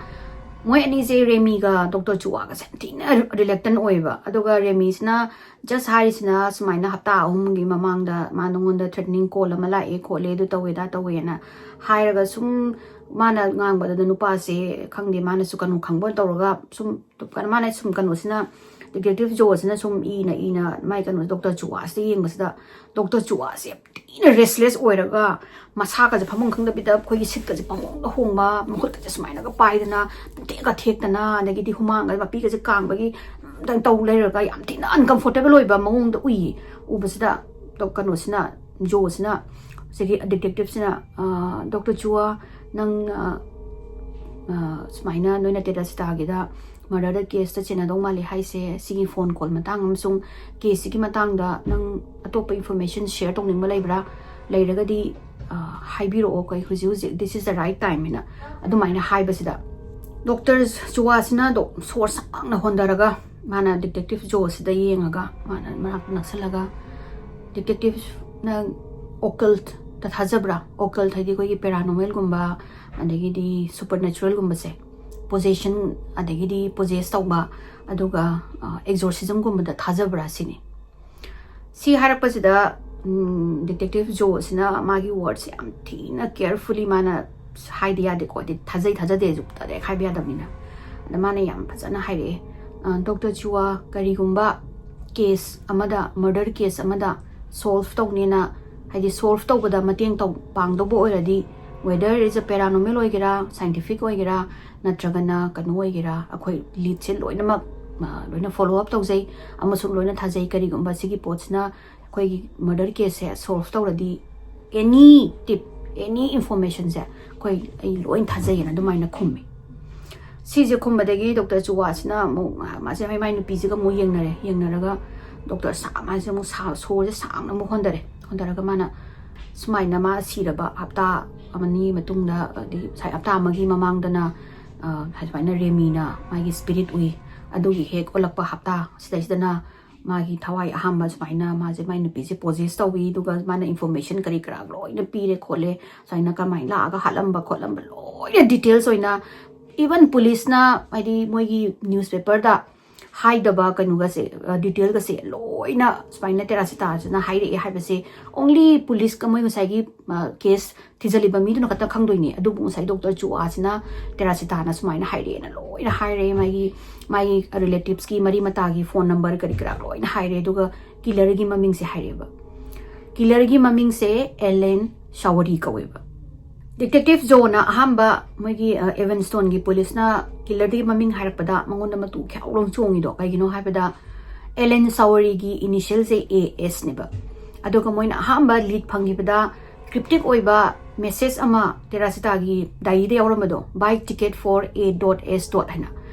ꯃꯣꯏ ꯑꯅꯤꯁꯦ, ꯔꯦꯃꯤꯒ ꯗꯣꯛꯇꯔ ꯆꯨꯋꯥꯒꯁꯦ ꯌꯥꯝ ꯊꯤꯅ ꯔꯤꯂꯦꯛꯇꯟ ꯑꯣꯏꯌꯦꯕ꯫ ꯑꯗꯨꯒ ꯔꯦꯃꯤꯁꯤꯅ ꯖꯁ ꯍꯥꯏꯔꯤꯁꯤꯅ ꯁꯨꯃꯥꯏꯅ ꯍꯞꯇꯥ ꯑꯍꯨꯝꯒꯤ ꯃꯃꯥꯡꯗ ꯃꯥ ꯅꯉꯣꯟꯗ ꯊ꯭ꯔꯦꯇꯅꯤꯡ ꯀꯣꯜ ꯑꯃ ꯂꯥꯛꯑꯦ ꯈꯣꯠꯂꯦ, ꯑꯗꯨ ꯇꯧꯋꯦ, ꯑꯗꯥ ꯇꯧꯋꯦꯅ ꯍꯥꯏꯔꯒ, ꯁꯨꯝ ꯃꯥꯅ ꯉꯥꯡꯕꯗꯨꯗ ꯅꯨꯄꯥꯁꯦ, ꯈꯪꯗꯦ, ꯃꯥꯅꯁꯨ ꯀꯩꯅꯣ ꯈꯪꯕ ꯇꯧꯔꯒ, ꯁꯨꯝ ꯃꯥꯅ ꯁꯨꯝ ꯀꯩꯅꯣꯁꯤꯅ, ꯗꯤꯇꯦꯛꯇꯤꯞ ꯖꯣꯁꯤꯅ ꯁꯨꯝ ꯏꯅ ꯏꯅ ꯃꯥꯏ ꯀꯩꯅꯣ, ꯗꯣꯛꯇꯔ ꯆꯨꯋꯥꯁꯤꯗ ꯌꯦꯡꯕꯁꯤꯗ, ꯗꯣꯛꯇꯔ ꯆꯨꯋꯥꯁꯦ ꯌꯥꯝ ꯊꯤꯅ ꯔꯦꯁꯂꯦꯁ ꯑꯣꯏꯔꯒ, ꯃꯁꯥꯒꯁꯦ ꯐꯃꯨꯡ ꯈꯪꯗꯕꯤꯗ ꯑꯩꯈꯣꯏꯒꯤ ꯁꯤꯠꯀꯁꯦ ꯄꯪꯍꯣꯡꯗ ꯍꯣꯡꯕ, ꯃꯈꯨꯠꯀꯁꯦ ꯁꯨꯃꯥꯏꯅꯒ ꯄꯥꯏꯗꯅ, ꯄꯨꯡꯊꯦꯛꯀ ꯊꯦꯛꯇꯅ, ꯑꯗꯒꯤꯗꯤ ꯍꯨꯃꯥꯡꯒ ꯃꯄꯤꯒꯁꯦ ꯀꯥꯡꯕꯒꯤ ꯑꯝꯇꯪ ꯇꯧ ꯂꯩꯔꯒ ꯌꯥꯝ ꯊꯤꯅ ꯑꯟꯀꯝꯐꯣꯔꯇꯦꯕꯜ ꯑꯣꯏꯕ ꯃꯑꯣꯡꯗ ꯎꯏ꯫ ꯎꯕꯁꯤꯗ ꯗꯣ-, ꯀꯩꯅꯣꯁꯤꯅ, ꯖꯣꯁꯤꯅ, ꯁꯤꯒꯤ ꯗꯤꯇꯦꯛꯇꯤꯞꯁꯤꯅ, "ꯗꯣꯛꯇꯔ ꯆꯨꯋꯥ, ꯅꯪ, ꯑ, ꯑ, ꯁꯨꯃꯥꯏꯅ ꯅꯣꯏꯅ ꯇꯦꯔꯥꯁꯤꯇꯥꯒꯤꯗ ꯃꯔꯗꯔꯗ ꯀꯦꯁꯇ ꯆꯦꯟꯅꯗꯧ ꯃꯥꯜꯂꯤ ꯍꯥꯏꯁꯦ ꯁꯤꯒꯤ ꯐꯣꯟ ꯀꯣꯜ ꯃꯇꯥꯡ ꯑꯃꯁꯨꯡ ꯀꯦꯁꯁꯤꯒꯤ ꯃꯇꯥꯡꯗ ꯅꯪ ꯑꯇꯣꯞꯄ ꯏꯟꯐꯣꯔꯃꯦꯁꯟ ꯁꯤꯌꯔ ꯇꯧꯅꯤꯡꯕ ꯂꯩꯕ꯭ꯔꯥ? ꯂꯩꯔꯒꯗꯤ ꯍꯥꯏꯕꯤꯔꯛꯑꯣ, ꯑꯩꯈꯣꯏ ꯍꯧꯖꯤꯛ ꯍꯧꯖꯤꯛ, this is the right time ꯍꯥꯏꯅ ꯑꯗꯨꯃꯥꯏꯅ ꯍꯥꯏꯕꯁꯤꯗ ꯗꯣꯛꯇꯔ ꯆꯨꯋꯥꯁꯤꯅ ꯁꯣꯔ ꯁꯥꯡꯅ ꯍꯣꯟꯊꯔꯒ ꯃꯥꯅ ꯗꯤꯇꯦꯛꯇꯤꯚ ꯖꯣꯁꯤꯗ ꯌꯦꯡꯉꯒ ꯃꯥꯅ ꯃꯅꯥꯛꯇ ꯅꯛꯁꯜꯂꯒ, ꯗꯤꯇꯦꯛꯇꯤꯚꯅ ꯑꯣꯀꯜꯇ ꯊꯥꯖꯕ꯭ꯔꯥ? ꯑꯣꯀꯜꯇ ꯍꯥꯏꯗꯤ ꯑꯩꯈꯣꯏꯒꯤ ꯄꯦꯔꯥꯅꯣꯃꯦꯜꯒꯨꯝꯕ, ꯑꯗꯒꯤꯗꯤ ꯁꯨꯄꯔ ꯅꯦꯆꯔꯦꯜꯒꯨꯝꯕꯁꯦ, ꯄꯣꯖꯦꯁꯟ, ꯑꯗꯒꯤꯗꯤ ꯄꯣꯖꯦꯁ ꯇꯧꯕ, ꯑꯗꯨꯒ ꯑꯦꯛꯖꯣꯔꯁꯤꯖꯝꯒꯨꯝꯕꯗ ꯊꯥꯖꯕ꯭ꯔꯥ ꯁꯤꯅꯤ꯫ ꯁꯤ ꯍꯥꯏꯔꯛꯄꯁꯤꯗ ꯗꯤꯇꯦꯛꯇꯤꯚ ꯖꯣꯁꯤꯅ ꯃꯥꯒꯤ ꯋꯥꯔꯗꯁꯦ ꯌꯥꯝ ꯊꯤꯅ ꯀꯦꯌꯔꯐꯨꯜꯂꯤ ꯃꯥꯅ ꯍꯥꯏꯗꯤ ꯌꯥꯗꯦꯀꯣ, ꯍꯥꯏꯗꯤ ꯊꯥꯖꯩ ꯊꯥꯖꯗꯦꯁꯨ ꯗꯥꯏꯔꯦꯛ ꯍꯥꯏꯕ ꯌꯥꯗꯕꯅꯤꯅ꯫ ꯑꯗ ꯃꯥꯅ ꯌꯥꯝ ꯐꯖꯅ ꯍꯥꯏꯔꯛꯑꯦ, "ꯗꯣꯛꯇꯔ ꯆꯨꯋꯥ, ꯀꯔꯤꯒꯨꯝꯕ ꯀꯦꯁ ꯑꯃꯗ, ꯃꯔꯗꯔ ꯀꯦꯁ ꯑꯃꯗ ꯁꯣꯜꯚ ꯇꯧꯅꯦꯅ, ꯍꯥꯏꯗꯤ ꯁꯣꯜꯚ ꯇꯧꯕꯗ ꯃꯇꯦꯡ ꯇꯧ ꯄꯥꯡꯗꯧꯕ ꯑꯣꯏꯔꯗꯤ, whether it's a paranormal ꯑꯣꯏꯒꯦꯔꯥ, ꯁꯥꯏꯟꯇꯤꯐꯤꯛ ꯑꯣꯏꯒꯦꯔꯥ, ꯅꯠꯇ꯭ꯔꯒꯅ ꯀꯩꯅꯣ ꯑꯣꯏꯒꯦꯔꯥ, ꯑꯩꯈꯣꯏ ꯂꯤꯗꯁꯦ ꯂꯣꯏꯅꯃꯛ ꯂꯣꯏꯅ ꯐꯣꯂꯣ ꯑꯞ ꯇꯧꯖꯩ ꯑꯃꯁꯨꯡ ꯂꯣꯏꯅ ꯊꯥꯖꯩ꯫ ꯀꯔꯤꯒꯨꯝꯕ ꯁꯤꯒꯤ ꯄꯣꯠꯁꯤꯅ ꯑꯩꯈꯣꯏꯒꯤ ꯃꯔꯗꯔ ꯀꯦꯁꯁꯦ ꯁꯣꯜꯚ ꯇꯧꯔꯗꯤ, ꯑꯦꯅꯤ ꯇꯤꯞ, ꯑꯦꯅꯤ ꯏꯟꯐꯣꯔꯃꯦꯁꯟꯁꯦ ꯑꯩꯈꯣꯏ, ꯑꯩ ꯂꯣꯏ ꯊꯥꯖꯩꯌꯦꯅ" ꯑꯗꯨꯃꯥꯏꯅ ꯈꯨꯝꯃꯤ꯫ ꯁꯤꯁꯦ ꯈꯨꯝꯕꯗꯒꯤ ꯗꯣꯛꯇꯔ ꯆꯨꯋꯥꯁꯤꯅ ꯑꯃꯨꯛ ꯃꯥꯁꯦ ꯃꯥꯏ ꯃꯥꯏ ꯅꯨꯄꯤꯁꯤꯒ ꯑꯃꯨꯛ ꯌꯦꯡꯅꯔꯦ꯫ ꯌꯦꯡꯅꯔꯒ ꯗꯣꯛꯇꯔ ꯁꯥ ꯃꯥꯁꯦ ꯑꯃꯨꯛ ꯁꯥ ꯁꯣꯔꯁꯦ ꯁꯥꯡꯅ ꯑꯃꯨꯛ ꯍꯣꯟꯊꯔꯦ꯫ ꯍꯣꯟꯊꯔꯒ ꯃꯥꯅ ꯁꯨꯃꯥꯏꯅ ꯃꯥ ꯁꯤꯔꯕ ꯍꯞꯇꯥ ꯑꯃꯅꯤ ꯃꯇꯨꯡꯗ, ꯑꯗꯒꯤ ꯉꯁꯥꯏ ꯍꯞꯇꯥ ꯑꯃꯒꯤ ꯃꯃꯥꯡꯗꯅ, ꯑ, ꯁꯨꯃꯥꯏꯅ ꯔꯦꯃꯤꯅ ꯃꯥꯒꯤ ꯁ꯭ꯄꯤꯔꯤꯠ ꯎꯏ꯫ ꯑꯗꯨꯒꯤ ꯍꯦꯛ ꯑꯣꯜꯂꯛꯄ ꯍꯞꯇꯥ ꯁꯤꯗꯩꯁꯤꯗꯅ ꯃꯥꯒꯤ ꯊꯋꯥꯏ ꯑꯍꯥꯟꯕ ꯁꯨꯃꯥꯏꯅ ꯃꯥꯁꯦ ꯃꯥꯏ ꯅꯨꯄꯤꯁꯦ ꯄꯣꯖꯦꯁ ꯇꯧꯏ, ꯑꯗꯨꯒ ꯃꯥꯅ ꯏꯟꯐꯣꯔꯃꯦꯁꯟ ꯀꯔꯤ ꯀꯔꯥ ꯂꯣꯏꯅ ꯄꯤꯔꯦ ꯈꯣꯠꯂꯦ, ꯁꯨꯃꯥꯏꯅ ꯀꯃꯥꯏꯅ ꯂꯥꯛꯑꯒ ꯍꯥꯠꯂꯝꯕ ꯈꯣꯠꯂꯝꯕ ꯂꯣꯏꯅ ꯗꯤꯇꯦꯜꯁ ꯑꯣꯏꯅ, ꯏꯚꯟ ꯄꯨꯂꯤꯁꯅ, ꯍꯥꯏꯗꯤ ꯃꯣꯏꯒꯤ ꯅ꯭ꯌꯨꯁꯄꯦꯄꯔꯗ ꯍꯥꯏꯗꯕ ꯀꯩꯅꯣꯒꯁꯦ, ꯑ, ꯗꯤꯇꯦꯜꯒꯁꯦ ꯂꯣꯏꯅ ꯁꯨꯃꯥꯏꯅ ꯇꯦꯔꯥꯁꯤꯇꯥꯁꯤꯅ ꯍꯥꯏꯔꯛꯑꯦ ꯍꯥꯏꯕꯁꯦ only ꯄꯨꯂꯤꯁꯀ ꯃꯣꯏ ꯉꯁꯥꯏꯒꯤ, ꯑ, ꯀꯦꯁ ꯊꯤꯖꯤꯜꯂꯤꯕ ꯃꯤꯗꯨꯅ ꯈꯛꯇ ꯈꯪꯗꯣꯏꯅꯦ꯫ ꯑꯗꯨꯕꯨ ꯉꯁꯥꯏ ꯗꯣꯛꯇꯔ ꯆꯨꯋꯥꯁꯤꯅ ꯇꯦꯔꯥꯁꯤꯇꯥꯅ ꯁꯨꯃꯥꯏꯅ ꯍꯥꯏꯔꯛꯑꯦꯅ ꯂꯣꯏꯅ ꯍꯥꯏꯔꯦ꯫ ꯃꯥꯒꯤ, ꯃꯥꯒꯤ ꯔꯤꯂꯦꯇꯤꯚꯁꯀꯤ ꯃꯔꯤ ꯃꯇꯥꯒꯤ ꯐꯣꯟ ꯅꯝꯕꯔ ꯀꯔꯤ ꯀꯔꯥ ꯂꯣꯏꯅ ꯍꯥꯏꯔꯦ꯫ ꯑꯗꯨꯒ ꯀꯤꯂꯔꯒꯤ ꯃꯃꯤꯡꯁꯦ ꯍꯥꯏꯔꯛꯑꯦꯕ꯫ ꯀꯤꯂꯔꯒꯤ ꯃꯃꯤꯡꯁꯦ ꯑꯦꯂꯦꯟ ꯁꯥꯋꯔꯤ ꯀꯧꯋꯦꯕ꯫ ꯗꯤꯇꯦꯛꯇꯤꯚ ꯖꯣꯅ ꯑꯍꯥꯟꯕ ꯃꯣꯏꯒꯤ, ꯑ, ꯑꯦꯚꯟꯁꯇꯣꯟꯒꯤ ꯄꯨꯂꯤꯁꯅ ꯀꯤꯂꯔꯗꯨꯒꯤ ꯃꯃꯤꯡ ꯍꯥꯏꯔꯛꯄꯗ ꯃꯉꯣꯟꯗ ꯃꯇꯨ ꯈ꯭ꯌꯥꯎ ꯂꯣꯡ ꯆꯣꯡꯉꯤꯗꯣ ꯀꯩꯒꯤꯅꯣ ꯍꯥꯏꯕꯗ, ꯑꯦꯂꯦꯟ ꯁꯥꯋꯔꯤꯒꯤ ꯏꯅꯤꯁꯤꯌꯦꯜꯁꯦ ꯑꯦ ꯑꯦꯁꯅꯦꯕ꯫ ꯑꯗꯨꯒ ꯃꯣꯏꯅ ꯑꯍꯥꯟꯕ ꯂꯤꯗ ꯐꯪꯈꯤꯕꯗ ꯀ꯭ꯔꯤꯞꯇꯤꯛ ꯑꯣꯏꯕ ꯃꯦꯁꯦꯖ ꯑꯃ ꯇꯦꯔꯥꯁꯤꯇꯥꯒꯤ ꯗꯥꯏꯔꯤꯗ ꯌꯥꯎꯔꯝꯕꯗꯣ, "Buy ticket for A dot S dot" ꯍꯥꯏꯅ꯫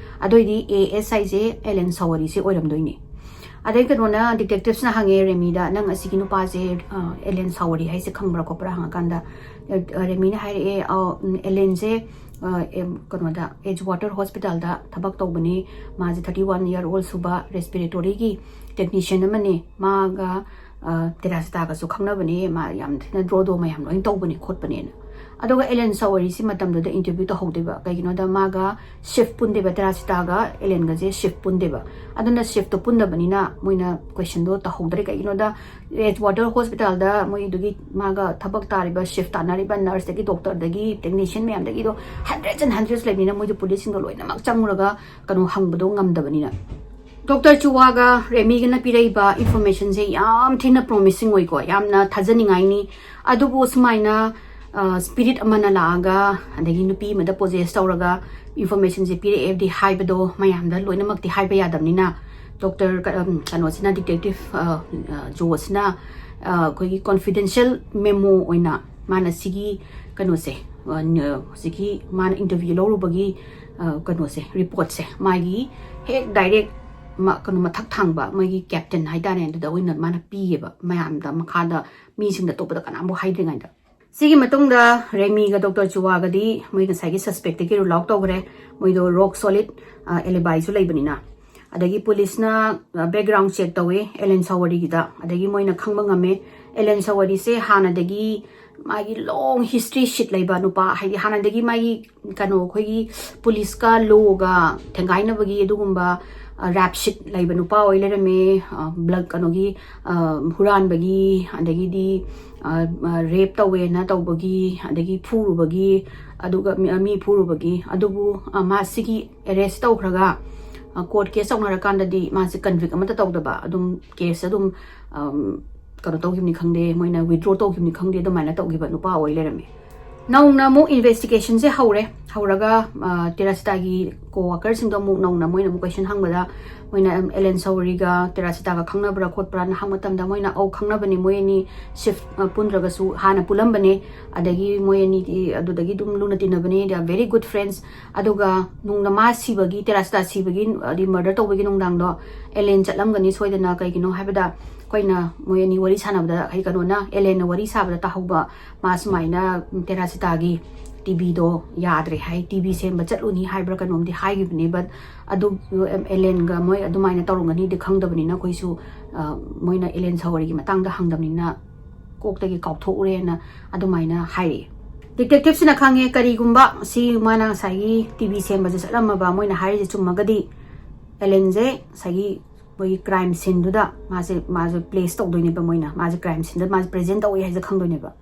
ꯑꯗꯨꯑꯣꯏꯗꯤ ꯑꯦ ꯑꯦꯁ ꯑꯥꯏꯁꯦ ꯑꯦꯂꯦꯟ ꯁꯋꯥꯔꯤꯁꯦ ꯑꯣꯏꯔꯝꯗꯣꯏꯅꯦ꯫ ꯑꯗꯩ ꯀꯩꯅꯣꯅ, ꯗꯤꯇꯦꯛꯇꯤꯚꯁꯅ ꯍꯪꯉꯦ ꯔꯦꯃꯤꯗ, "ꯅꯪ ꯑꯁꯤꯒꯤ ꯅꯨꯄꯥꯁꯦ, ꯑ, ꯑꯦꯂꯦꯟ ꯁꯋꯥꯔꯤ ꯍꯥꯏꯁꯦ ꯈꯪꯕ꯭ꯔꯥ ꯈꯣꯠꯄ꯭ꯔꯥ?" ꯍꯪꯉꯀꯥꯟꯗ, ꯑ, ꯔꯦꯃꯤꯅ ꯍꯥꯏꯔꯛꯑꯦ, "ꯑ, ꯎꯝ, ꯑꯦꯂꯦꯟꯁꯦ, ꯑ, ꯑꯦꯝ, ꯀꯩꯅꯣꯗ, ꯑꯦꯖꯋꯥꯇꯔ ꯍꯣꯁꯄꯤꯇꯥꯜꯗ ꯊꯕꯛ ꯇꯧꯕꯅꯤ꯫ ꯃꯥꯁꯦ thirty one year old ꯁꯨꯕ ꯔꯦꯁꯄꯤꯔꯦꯇꯣꯔꯤꯒꯤ ꯇꯦꯛꯅꯤꯁꯤꯌꯟ ꯑꯃꯅꯤ꯫ ꯃꯥꯒ, ꯑ, ꯇꯦꯔꯥꯁꯤꯇꯥꯒꯁꯨ ꯈꯪꯅꯕꯅꯦ꯫ ꯃꯥ ꯌꯥꯝ ꯊꯤꯅ ꯗ꯭ꯔꯣꯗꯣ ꯃꯌꯥꯝ ꯂꯣꯏꯅ ꯇꯧꯕꯅꯦ ꯈꯣꯠꯄꯅꯦꯅ"꯫ ꯑꯗꯨꯒ ꯑꯦꯂꯦꯟ ꯁꯋꯥꯔꯤꯁꯤ ꯃꯇꯝꯗꯨꯗ ꯏꯟꯇꯔꯚ꯭ꯌꯨ ꯇꯧꯍꯧꯗꯦꯕ꯫ ꯀꯩꯒꯤꯅꯣꯗ ꯃꯥꯒ ꯁꯤꯐ ꯄꯨꯟꯗꯦꯕ, ꯇꯦꯔꯥꯁꯤꯇꯥꯒ ꯑꯦꯂꯦꯟꯒꯁꯦ ꯁꯤꯐ ꯄꯨꯟꯗꯦꯕ꯫ ꯑꯗꯨꯅ ꯁꯤꯐꯇꯣ ꯄꯨꯟꯗꯕꯅꯤꯅ ꯃꯣꯏꯅ ꯀꯣꯏꯁꯟꯗꯣ ꯇꯧꯍꯧꯗ꯭ꯔꯦ꯫ ꯀꯩꯒꯤꯅꯣꯗ ꯑꯦꯖꯋꯥꯇꯔ ꯍꯣꯁꯄꯤꯇꯥꯜꯗ ꯃꯣꯏꯗꯨꯒꯤ ꯃꯥꯒ ꯊꯕꯛ ꯇꯥꯔꯤꯕ ꯁꯤꯐ ꯇꯥꯟꯅꯔꯤꯕ ꯅꯔꯁꯇꯒꯤ, ꯗꯣꯛꯇꯔꯗꯒꯤ, ꯇꯦꯛꯅꯤꯁꯤꯌꯟ ꯃꯌꯥꯝꯗꯒꯤꯗꯣ ꯍꯟꯗ꯭ꯔꯦꯠꯁ ꯑꯦꯟ ꯍꯟꯗ꯭ꯔꯦꯠꯁ ꯂꯩꯕꯅꯤꯅ ꯃꯣꯏꯗꯣ ꯄꯨꯂꯤꯁꯁꯤꯡꯗꯣ ꯂꯣꯏꯅꯃꯛ ꯆꯪꯉꯨꯔꯒ ꯀꯩꯅꯣ ꯍꯪꯕꯗꯣ ꯉꯝꯗꯕꯅꯤꯅ꯫ ꯗꯣꯛꯇꯔ ꯆꯨꯋꯥꯒ ꯔꯦꯃꯤꯒꯅ ꯄꯤꯔꯛꯏꯕ ꯏꯟꯐꯣꯔꯃꯦꯁꯟꯁꯦ ꯌꯥꯝ ꯊꯤꯅ ꯄ꯭ꯔꯣꯃꯤꯁꯤꯡ ꯑꯣꯏꯀꯣ, ꯌꯥꯝꯅ ꯊꯥꯖꯅꯤꯡꯉꯥꯏꯅꯤ꯫ ꯑꯗꯨꯕꯨ ꯁꯨꯃꯥꯏꯅ, ꯑ, ꯁ꯭ꯄꯤꯔꯤꯠ ꯑꯃꯅ ꯂꯥꯛꯑꯒ ꯑꯗꯒꯤ ꯅꯨꯄꯤ ꯑꯃꯗ ꯄꯣꯖꯦꯁ ꯇꯧꯔꯒ ꯏꯟꯐꯣꯔꯃꯦꯁꯟꯁꯦ ꯄꯤꯔꯛꯑꯦꯗꯤ ꯍꯥꯏꯕꯗꯣ ꯃꯌꯥꯝꯗ ꯂꯣꯏꯅꯃꯛꯇꯤ ꯍꯥꯏꯕ ꯌꯥꯗꯕꯅꯤꯅ, ꯗꯣꯛꯇꯔ ꯀ-, ꯑꯝ, ꯀꯩꯅꯣꯁꯤꯅ, ꯗꯤꯇꯦꯛꯇꯤꯚ, ꯑ, ꯑ, ꯖꯣꯁꯤꯅ, ꯑ, ꯑꯩꯈꯣꯏꯒꯤ ꯀꯣꯟꯐꯤꯗꯦꯟꯁꯤꯌꯦꯜ ꯃꯦꯃꯣ ꯑꯣꯏꯅ ꯃꯥꯅ ꯁꯤꯒꯤ ꯀꯩꯅꯣꯁꯦ, ꯑ, ꯅ-, ꯍꯧꯖꯤꯛꯀꯤ ꯃꯥꯅ ꯏꯟꯇꯔꯚ꯭ꯌꯨ ꯂꯧꯔꯨꯕꯒꯤ, ꯑ, ꯀꯩꯅꯣꯁꯦ, ꯔꯤꯄꯣꯔꯠꯁꯦ ꯃꯥꯒꯤ ꯍꯦꯛ ꯗꯥꯏꯔꯦꯛ ꯃ-, ꯀꯩꯅꯣ, ꯃꯊꯛ ꯊꯥꯡꯕ ꯃꯣꯏꯒꯤ ꯀꯦꯞꯇꯦꯟ ꯍꯥꯏꯇꯥꯔꯦ, ꯑꯗꯨꯗ ꯑꯣꯏꯅ ꯃꯥꯅ ꯄꯤꯌꯦꯕ ꯃꯌꯥꯝꯗ, ꯃꯈꯥꯗ ꯃꯤꯁꯤꯡꯗ, ꯑꯇꯣꯞꯄꯗ ꯀꯅꯥꯝꯐꯥꯎ ꯍꯥꯏꯗ꯭ꯔꯤꯉꯩꯗ꯫ ꯁꯤꯒꯤ ꯃꯇꯨꯡꯗ ꯔꯦꯃꯤꯒ ꯗꯣꯛꯇꯔ ꯆꯨꯋꯥꯒꯗꯤ ꯃꯣꯏ ꯉꯁꯥꯏꯒꯤ ꯁꯁꯄꯦꯛꯇꯒꯤ ꯔꯨꯜ ꯑꯥꯎꯠ ꯇꯧꯈ꯭ꯔꯦ꯫ ꯃꯣꯏꯗꯣ ꯔꯣꯛ ꯁꯣꯂꯤꯠ, ꯑ, ꯑꯦꯂꯤꯕꯥꯏꯁꯨ ꯂꯩꯕꯅꯤꯅ꯫ ꯑꯗꯒꯤ ꯄꯨꯂꯤꯁꯅ, ꯑ, ꯕꯦꯛꯒ꯭ꯔꯥꯎꯟ ꯆꯦꯛ ꯇꯧꯋꯦ ꯑꯦꯂꯦꯟ ꯁꯋꯥꯔꯤꯒꯤꯗ꯫ ꯑꯗꯒꯤ ꯃꯣꯏꯅ ꯈꯪꯕ ꯉꯝꯃꯦ ꯑꯦꯂꯦꯟ ꯁꯋꯥꯔꯤꯁꯦ ꯍꯥꯟꯅꯗꯒꯤ ꯃꯥꯒꯤ ꯂꯣꯡ ꯍꯤꯁꯇ꯭ꯔꯤ ꯁꯤꯠ ꯂꯩꯕ ꯅꯨꯄꯥ, ꯍꯥꯏꯗꯤ ꯍꯥꯟꯅꯗꯒꯤ ꯃꯥꯒꯤ ꯀꯩꯅꯣ, ꯑꯩꯈꯣꯏꯒꯤ ꯄꯨꯂꯤꯁꯀ ꯂꯣꯒ ꯊꯦꯡꯒꯥꯏꯅꯕꯒꯤ ꯑꯗꯨꯒꯨꯝꯕ, ꯑ, ꯔꯦꯞ ꯁꯤꯠ ꯂꯩꯕ ꯅꯨꯄꯥ ꯑꯣꯏ ꯂꯩꯔꯝꯃꯦ꯫ ꯑ, ꯕ꯭ꯂꯦꯛ, ꯀꯩꯅꯣꯒꯤ, ꯑ, ꯍꯨꯔꯥꯟꯕꯒꯤ, ꯑꯗꯒꯤꯗꯤ, ꯑ, ꯑ, ꯔꯦꯞ ꯇꯧꯋꯦꯅ ꯇꯧꯕꯒꯤ, ꯑꯗꯒꯤ ꯐꯨꯔꯨꯕꯒꯤ, ꯑꯗꯨꯒ ꯃꯤ, ꯃꯤ ꯐꯨꯔꯨꯕꯒꯤ꯫ ꯑꯗꯨꯕꯨ, ꯑ, ꯃꯥ ꯁꯤꯒꯤ ꯑꯦꯔꯦꯁ ꯇꯧꯈ꯭ꯔꯒ, ꯑ, ꯀꯣꯔꯠ ꯀꯦꯁ ꯇꯧꯅꯔꯀꯥꯟꯗꯗꯤ ꯃꯥꯁꯦ ꯀꯟꯚꯤꯛ ꯑꯃꯠꯇ ꯇꯧꯗꯕ, ꯑꯗꯨꯝ ꯀꯦꯁ ꯑꯗꯨꯝ, ꯑꯝ, ꯀꯩꯅꯣ ꯇꯧꯈꯤꯕꯅꯤ ꯈꯪꯗꯦ, ꯃꯣꯏꯅ ꯋꯤꯗ꯭ꯔꯣ ꯇꯧꯈꯤꯕꯅꯤ ꯈꯪꯗꯦ, ꯑꯗꯨꯃꯥꯏꯅ ꯇꯧꯈꯤꯕ ꯅꯨꯄꯥ ꯑꯣꯏ ꯂꯩꯔꯝꯃꯦ꯫ ꯅꯧꯅ ꯑꯃꯨꯛ ꯏꯟꯚꯦꯁꯇꯤꯒꯦꯁꯟꯁꯦ ꯍꯧꯔꯦ꯫ ꯍꯧꯔꯒ ꯇꯦꯔꯥꯁꯤꯇꯥꯒꯤ ꯀꯣ ꯋꯥꯀꯔꯁꯤꯡꯗꯣ ꯑꯃꯨꯛ ꯅꯧꯅ ꯃꯣꯏꯅ ꯑꯃꯨꯛ ꯀꯣꯏꯁꯟ ꯍꯪꯕꯗ, ꯃꯣꯏꯅ ꯑꯦꯂꯦꯟ ꯁꯧꯔꯤꯒ ꯇꯦꯔꯥꯁꯤꯇꯥꯒ ꯈꯪꯅꯕ꯭ꯔꯥ ꯈꯣꯠꯄ꯭ꯔꯥꯅ ꯍꯪꯕ ꯃꯇꯝꯗ, ꯃꯣꯏꯅ ꯑꯧ ꯈꯪꯅꯕꯅꯤ, ꯃꯣꯏ ꯑꯅꯤ ꯁꯤꯐ ꯄꯨꯟꯗ꯭ꯔꯒꯁꯨ ꯍꯥꯟꯅ ꯄꯨꯜꯂꯝꯕꯅꯦ, ꯑꯗꯒꯤ ꯃꯣꯏ ꯑꯅꯤꯗꯤ ꯑꯗꯨꯗꯒꯤ ꯑꯗꯨꯝ ꯂꯨꯅ ꯇꯤꯟꯅꯕꯅꯦ, they are very good friends꯫ ꯑꯗꯨꯒ ꯅꯨꯡꯅ ꯃꯥ ꯁꯤꯕꯒꯤ, ꯇꯦꯔꯥꯁꯤꯇꯥ ꯁꯤꯕꯒꯤ, ꯑꯗꯩ ꯃꯔꯗꯔ ꯇꯧꯕꯒꯤ ꯅꯨꯡꯗꯥꯡꯗꯣ ꯑꯦꯂꯦꯟ ꯆꯠꯂꯝꯒꯅꯤ ꯁꯣꯏꯗꯅ꯫ ꯀꯩꯒꯤꯅꯣ ꯍꯥꯏꯕꯗ, ꯑꯩꯈꯣꯏꯅ ꯃꯣꯏ ꯑꯅꯤ ꯋꯥꯔꯤ ꯁꯥꯟꯅꯕꯗ, ꯍꯥꯏꯗꯤ ꯀꯩꯅꯣꯅ, ꯑꯦꯂꯦꯟꯅ ꯋꯥꯔꯤ ꯁꯥꯕꯗ ꯇꯥꯍꯧꯕ, ꯃꯥ ꯁꯨꯃꯥꯏꯅ ꯇꯦꯔꯥꯁꯤꯇꯥꯒꯤ ꯇꯤꯕꯤꯗꯣ ꯌꯥꯗ꯭ꯔꯦ ꯍꯥꯏ, ꯇꯤꯕꯤ ꯁꯦꯝꯕ ꯆꯠꯂꯨꯅꯤ ꯍꯥꯏꯕ꯭ꯔꯥ ꯀꯩꯅꯣꯝꯗꯤ ꯍꯥꯏꯈꯤꯕꯅꯦ꯫ But ꯑꯗꯨ ꯑꯦꯂꯦꯟꯒ ꯃꯣꯏ ꯑꯗꯨꯃꯥꯏꯅ ꯇꯧꯔꯝꯒꯅꯤꯗꯤ ꯈꯪꯗꯕꯅꯤꯅ ꯑꯩꯈꯣꯏꯁꯨ, ꯑ, ꯃꯣꯏꯅ ꯑꯦꯂꯦꯟ ꯁꯧꯔꯤꯒꯤ ꯃꯇꯥꯡꯗ ꯍꯪꯗꯕꯅꯤꯅ ꯀꯣꯛꯇꯒꯤ ꯀꯥꯎꯊꯣꯛꯎꯔꯦꯅ ꯑꯗꯨꯃꯥꯏꯅ ꯍꯥꯏꯔꯛꯑꯦ꯫ ꯗꯤꯇꯦꯛꯇꯤꯚꯁꯤꯅ ꯈꯪꯉꯦ, ꯀꯔꯤꯒꯨꯝꯕ ꯁꯤ ꯃꯥꯅ ꯉꯁꯥꯏꯒꯤ ꯇꯤꯕꯤ ꯁꯦꯝꯕꯁꯦ ꯆꯠꯂꯝꯃꯕ, ꯃꯣꯏꯅ ꯍꯥꯏꯔꯤꯁꯦ ꯆꯨꯝꯃꯒꯗꯤ, ꯑꯦꯂꯦꯟꯁꯦ ꯉꯁꯥꯏꯒꯤ ꯃꯣꯏꯒꯤ ꯀ꯭ꯔꯥꯏꯝ ꯁꯤꯟꯗꯨꯗ ꯃꯥꯁꯦ, ꯃꯥꯁꯦ ꯄ꯭ꯂꯦꯁ ꯇꯧꯗꯣꯏꯅꯦꯕ, ꯃꯣꯏꯅ ꯃꯥꯁꯦ ꯀ꯭ꯔꯥꯏꯝ ꯁꯤꯟꯗ ꯃꯥꯁꯦ ꯄ꯭ꯔꯦꯖꯦꯟ ꯇꯧꯏ ꯍꯥꯏꯁꯦ ꯈꯪꯗꯣꯏꯅꯦꯕ꯫